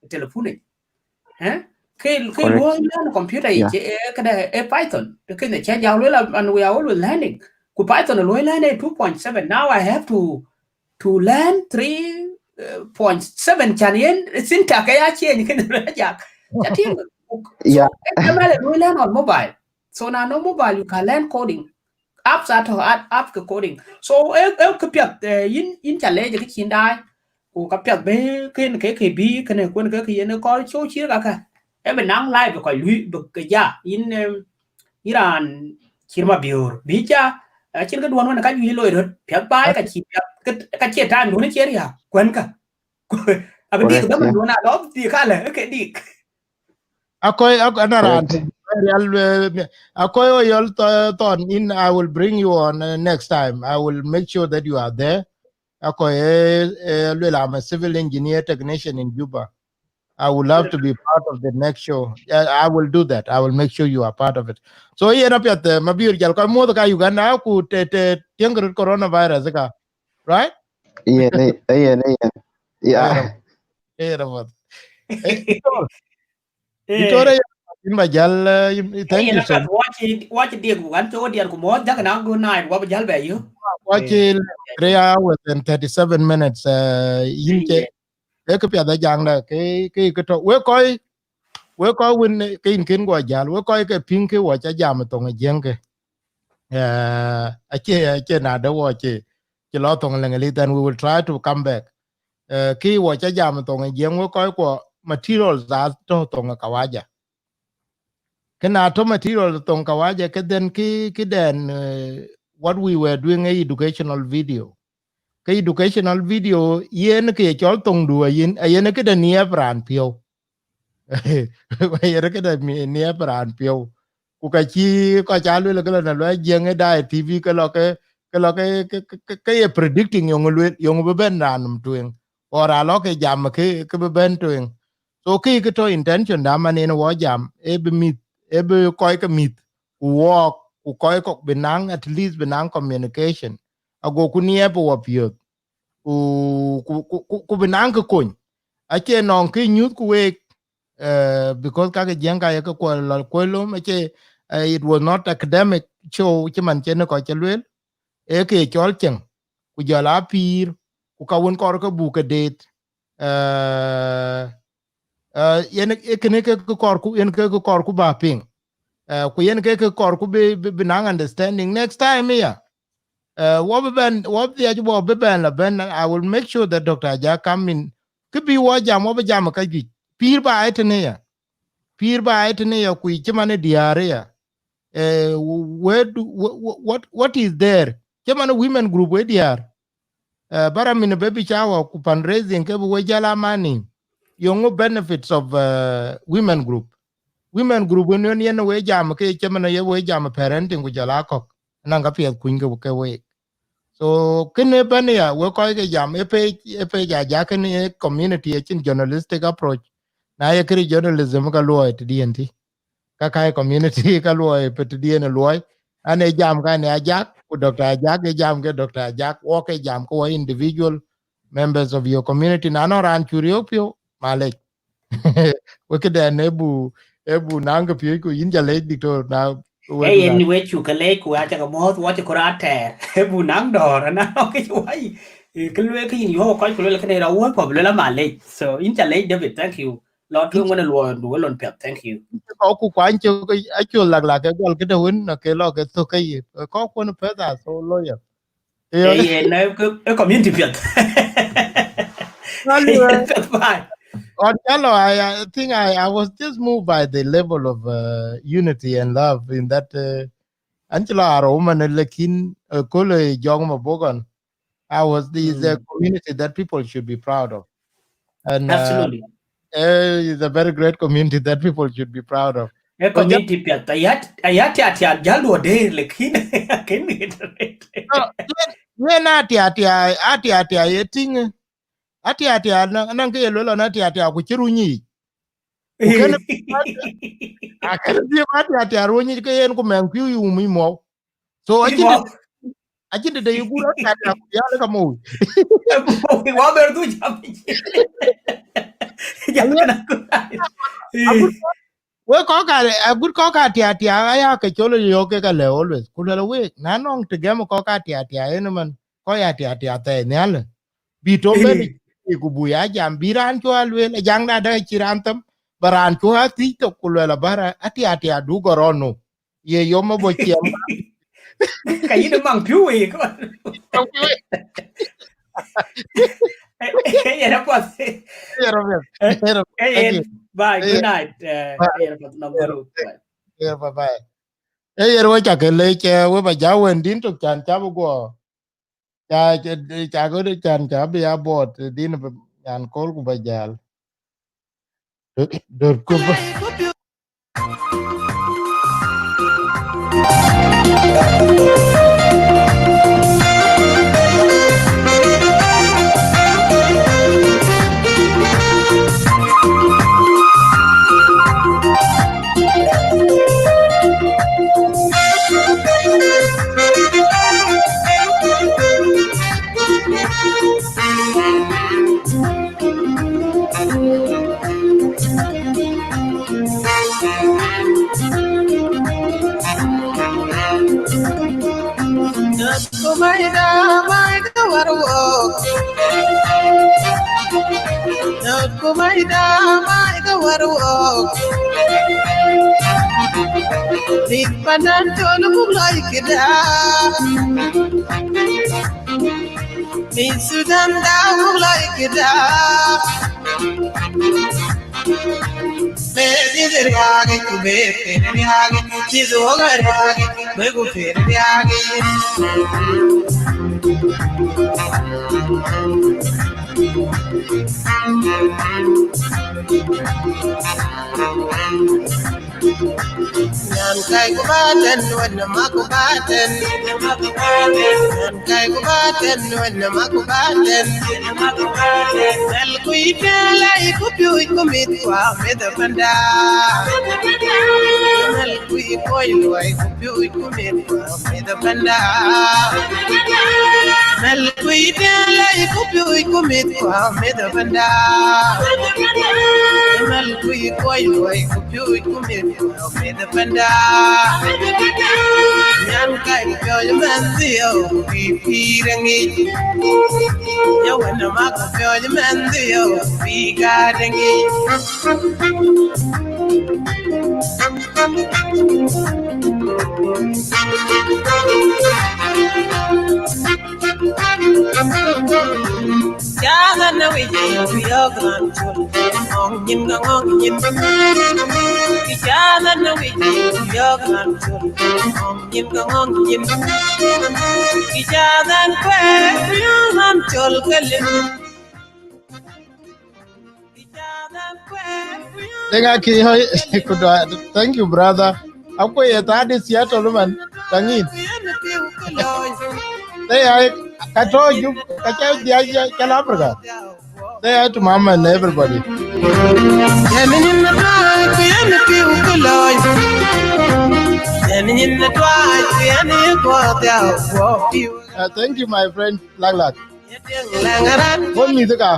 telephone. Eh? Ke, ke luɔi learn computer yic, eh, këdë, eh, Python. Ke the change, I will, and we are always learning. Ku Python luɔi learn eh two point seven. Now I have to, to learn three point seven, can yen syntax ya change kënë. Ajak. Ca tïŋ. Yeah. So, H T M L luɔi learn on mobile. So now no mobile, you can learn coding. Apps atɔ̈, app, app ke coding. So, eh, eh, kë piɛth, eh, yïn, yïn ca lec kë cïn daai. Ku ka piɛth bï kën ke, ke bï kënë, kuën ke, ke yen kɔɔr cɔu cï kakë. Ë bï naŋ live kɔc lui, bï ke ja, yïn, em, yïn raan cït Mabior. Bï ja, eh, acïn këduɔ̈n wën ka juëc loi röt. Piɛth baai ka cï piɛth, ka, ka cie time duɔ̈n cie riääk, kuën ka. Abï dik, correct, dhaman duɔ̈n alɔ dik alë, ke dik. Akɔi, ak-, ana raan tïŋ, real, eh, mi-, akɔi Oyol Tho-, Thon, in, I will bring you on, uh, next time. I will make sure that you are there. Akɔi, eh, eh, luel, I'm a civil engineer technician in Juba. I would love to be part of the next show. Yeah, I will do that. I will make sure you are part of it. So, yen apiɛth, eh, Mabior, jal kɔc muɔ̈th ka Uganda, ku të, të, tiɛŋ kë röt coronavirus ka, right? Yen, yen, yen. Yeah. Yen apiɛth. Eh, Victoria, in ba jal, eh, in, thank you so much. Watch, watch diɛk, wan cï wo diɛn ku mɔ̈ɔ̈th, jak na good night, wa ba jal bɛ yök. Watch, eh, three hours and thirty-seven minutes, eh, yïn cë, eh, kë piɛth ajaŋda, ke, ke, ke tɔ̈. Wek kɔc, wek kɔc wën, eh, ke yïn kën guɔ jal, wek kɔc ke piŋ ke wa ca jam thoŋ ë Jiëŋ ke. Eh, acie, acie na de wa cï, cï lɔ thoŋ Leŋlith, and we will try to come back. Eh, kë wa ca jam thoŋ ë Jiëŋ, wek kɔc kuɔ materials atɔ̈ thoŋ ë kawaja. Kë na tɔ̈ material thoŋ kawaja, ke then kë, kë then, eh, what we were doing a educational video. Ke educational video, yen kë ye cɔl thoŋdu, ayen, ayen këde niɛp raan piɔ̈u. Ayen këde mi-, niɛp raan piɔ̈u. Ku ka cï kɔc ca luel ke lɔ na luel Jiëŋ ë daai T V ke lɔ ke, ke lɔ ke, ke, ke, ke, ke ye predicting yöŋ luel, yöŋ bï bɛ̈n raan nɔm tueŋ. Or alɔ ke jam ke, ke bï bɛ̈n tueŋ. So kë, kë tɔ̈ intention da man yen wɔ jam, ë bï mïth, ë bï kɔc ke mïth, ku wɔɔk, ku kɔc kɔ̈k bï naŋ, at least bï naŋ communication. Ago ku niɛp wɔ piɔ̈th. Ku, ku, ku, ku, ku bï naŋ kë kony. Acie nɔŋ kë nyuth ku week, eh, because ka ke Jiëŋ ka ye ke kuɔl lɔ kuɔl lom, acie, eh, it was not academic show, cï man cï në kɔc cï luel. Ee ke cɔl cieŋ, ku jɔl a pïïr, ku ka wën kɔɔr ke buk ke deet. Eh, eh, yen ë kënë ke, ke kɔɔr ku, yen ke, ke kɔɔr ku ba piŋ. Eh, ku yen ke, ke kɔɔr ku bï, bï, bï naŋ understanding next time ya. Eh, wɔ bï bɛn, wɔ bï dhiac wɔ bï bɛn la bɛn, I will make sure that Doctor Ajak come in. Kë bï wɔ jam, wɔ bï jam ka juëc. Pïïr ba ë tënë ya. Pïïr ba ë tënë ya, ku cï man ë diäär ya. Eh, where do, wh-, wh-, what, what is there? Cï man women group we diäär. Eh, bara min baby shower ku fundraising ke bï we jal a mani. Yöŋö benefits of, eh, women group? Women group wën, wën yen we jam ke cï man ye we jam parenting ku jɔl a kɔ̈k. Naŋ ka piɛth kuny ke, ke we. So, kënë bɛ̈n ya, we kɔc ke jam, ë page, ë page Ajak kënë ë community, acïn journalistic approach. Na ye këri journalism ka luɔi të diɛn tï. Ka kai community ka luɔi, pë të diɛn ë luɔi. An ë jam ka në Ajak, ku Doctor Ajak, ë jam ke Doctor Ajak, wɔ ke jam ke wɔ individual, members of your community. Na nɔŋ raan cuk riɔ̈ɔ̈k piɔ̈u, malec. Wek këdɛn ë bu, ë bu naŋ kë piɔ̈ɔ̈c ku yïn ca lec, Diktor, na wek Ee, yen wek cuk ke lec ku aca ke muɔ̈ɔ̈th, wɔ cï kɔɔr atɛɛr. Ë bu naŋ dɔ̈ɔ̈r, na nɔŋ kë cï wai. Ee, kë lueel kë yïn yɔ̈ɔ̈k kɔc ku lueel kënë rɔt wuɔ̈c ku bï lueel ama lec. So, yïn ca lec, David, thank you. Lɔ tueŋ wën ë luɔi du ë lon piɛth. Thank you. Kɔc ku kuany cök, acuk lak lak ke gɔl këde wën, na ke lɔ ke thök ke yï. Kɔc kuɔn piɛth are so loyal. Ee, yen, ee, ke, ee community piɛth. Well, uh, piɛth baai. On Jalo, I, I think I, I was just moved by the level of, uh, unity and love in that, uh, an cï lɔ aro woman, lakin, uh, kule jɔŋ ma bogon. I was, is a community that people should be proud of. And, uh, Absolutely. Eh, it's a very great community that people should be proud of. Ee community piɛth, aya, aya tiatia jäl duɔ dëër, lakin, lakin, no, yen, yen atiatia, atiatia ye tïŋ, atiatia na, na ke ye luel ɔn atiatia ku cï runy yic. Ku kën, akën dhiëp atiatia runy yic ke yen ku mɛŋ piu yum yic muɔu. So, acïn dë, acïn dë, dë yï guur atiatia ku diaal ka mou. Wa ber du jam. Jam na ku. Agut, we kɔc ka, agut kɔc ka tiatia, aya ke col yök ke ka lë always. Ku lë wek, na nɔŋ të gɛm kɔc ka tiatia, yen man, kɔc ya tiatia thɛɛr nhial. Bï tɔ̈ bɛ̈n, ku buk ya jam, bï raan cua lueel, ajaŋ na dä cï raan thëm, ba raan cua thiëc thok, ku lueel abä raan, atiatia du gɔrɔn nu. Ye yom ë bɔ̈ ciɛm. Ka yïn ë maŋ piu wei kɔn. Maŋ piu wei. Yen apuɔth. Yen apuɔth. Yen apuɔth. Thank you. Bye. Good night. Eh, bye. Yen apuɔth, number two. Bye. Yen apuɔth, bye. Eh, yen we ca ke lec, eh, we ba ja wën din tok can ca bï guɔ. Ca, ca, ca go de can ca bï ya buɔt, eh, din bï nyan kol ku ba jal. Dor ku ba. Kumaida, maida warwok. Kumaida, maida warwok. Big panan tolu buk loy kida. Big Sudan da buk loy kida. Bedi de riagi, bedi riagi, chizu riagi, begu bedi riagi. Nyan kai ku baten, wen ma ku baten. Nyan kai ku baten, wen ma ku baten. Mɛl ku yï tëlai ku piööc ku mïth kua mïth panda. Mɛl ku yï kɔc luɔi ku piööc ku mïth kua mïth panda. Mɛl ku yï tëlai ku piööc ku mïth kua mïth panda. Mɛl ku yï kɔc luɔi ku piööc ku mïth kua mïth panda. Nyan kai piööc mɛn dhiau bï pïïr ŋic. Ya wën mak piööc mɛn dhiau bï gaat ŋic. Jana na wi ji ku yog ran chul. Ngong nyin ka ngong nyin. Ki jana na wi ji ku yog ran chul. Ngong nyin ka ngong nyin. Ki jana kwe ku yog ran chul kelim. Denga ki hoi, kudwa. Thank you, brother. Akwe ye tadi Seattle man. Tangin. They are kato you kacha dia kacha Africa. They are to mama and everybody. Yan nyin na tuai ku yan piu ku looi. Yan nyin na tuai ku yan ye kuɔth ya kuɔ piu. Uh, thank you, my friend Laglak. Wek mïthëka.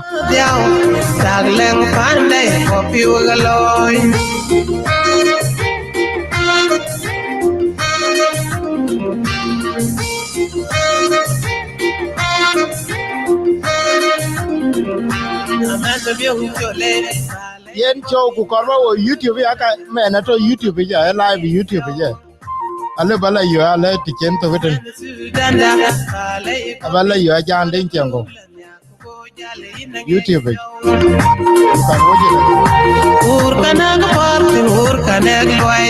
Yen cɔu ku kɔɔr ba wo YouTube ya ka mɛn atɔ YouTube ya, e live YouTube ya. Ale ba la yɔ, ale ti cen thok iten. Aba la yɔ acan den cɛŋ go. YouTube yic. Kan wo jël. Ur kanek por, ur kanek luai.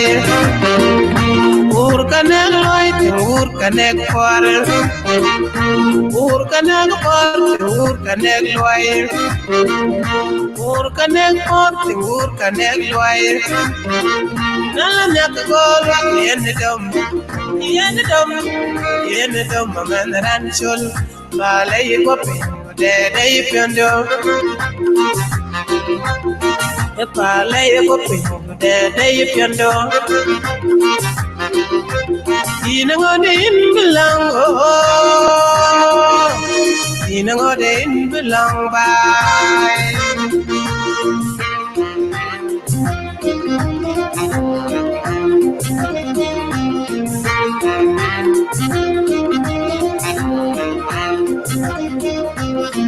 Ur kanek luai, ur kanek por. Ur kanek por, ur kanek luai. Ur kanek por, ur kanek luai. Nala nyak go luak yen dom. Yen dom. Yen dom man ran chul. Pale ye go piny, dede ye piɔndo. E pale ye go piny, dede ye piɔndo. Yin ŋode in belong, oh. Yin ŋode in belong bai.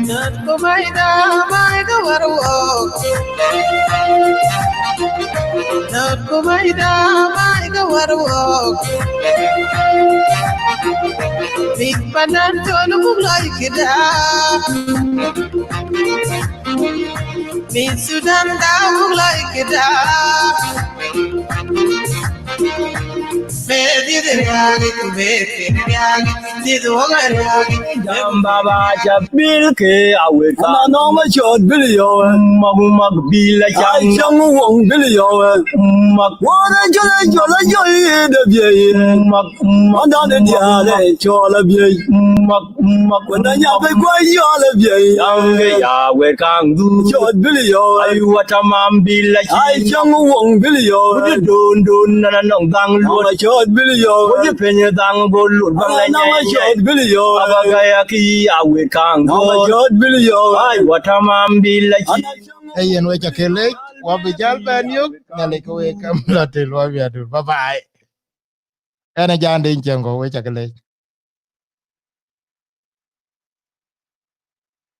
Not kumaida, maida warwok. Not kumaida, maida warwok. Big panan tolu kulai kida. Min Sudan da wuk lɔi kida. Be dït riagi, be dït riagi, dït wok riagi. Jam baba ca bil ke awet ka. Ama nɔm a cɔt bil yɔ. Mak mak bil a cam. Ai cam wong bil yɔ. Mak. Wara jɔl a jɔl a jɔl de biei. Mak mak. Anda de diale cɔl a biei. Mak. Mak wën anya bï guɔ yɔl ë biɛi. Yam ke ya wet kaŋ dhuk. Cɔt bï yɔl. Aywa tamam bï la cï. Ai cäŋ wöŋ bï yɔl. Ku cï don don nana nɔŋ dhaŋ luɔt. Ama cɔt bï yɔl. Ku cï piny dhaŋ go luɔt baŋ la nyai. Cɔt bï yɔl. Aba gaya kï ya wet kaŋ dhuk. Ama cɔt bï yɔl. Aywa tamam bï la cï. Ee yen wek ca ke lec, wa bï jäl bɛn yök, Nhialic ke wek kam la tel wa bï adur. Bye bye. Ɛn a jande in cieŋ kɔ̈u, wek ca ke lec.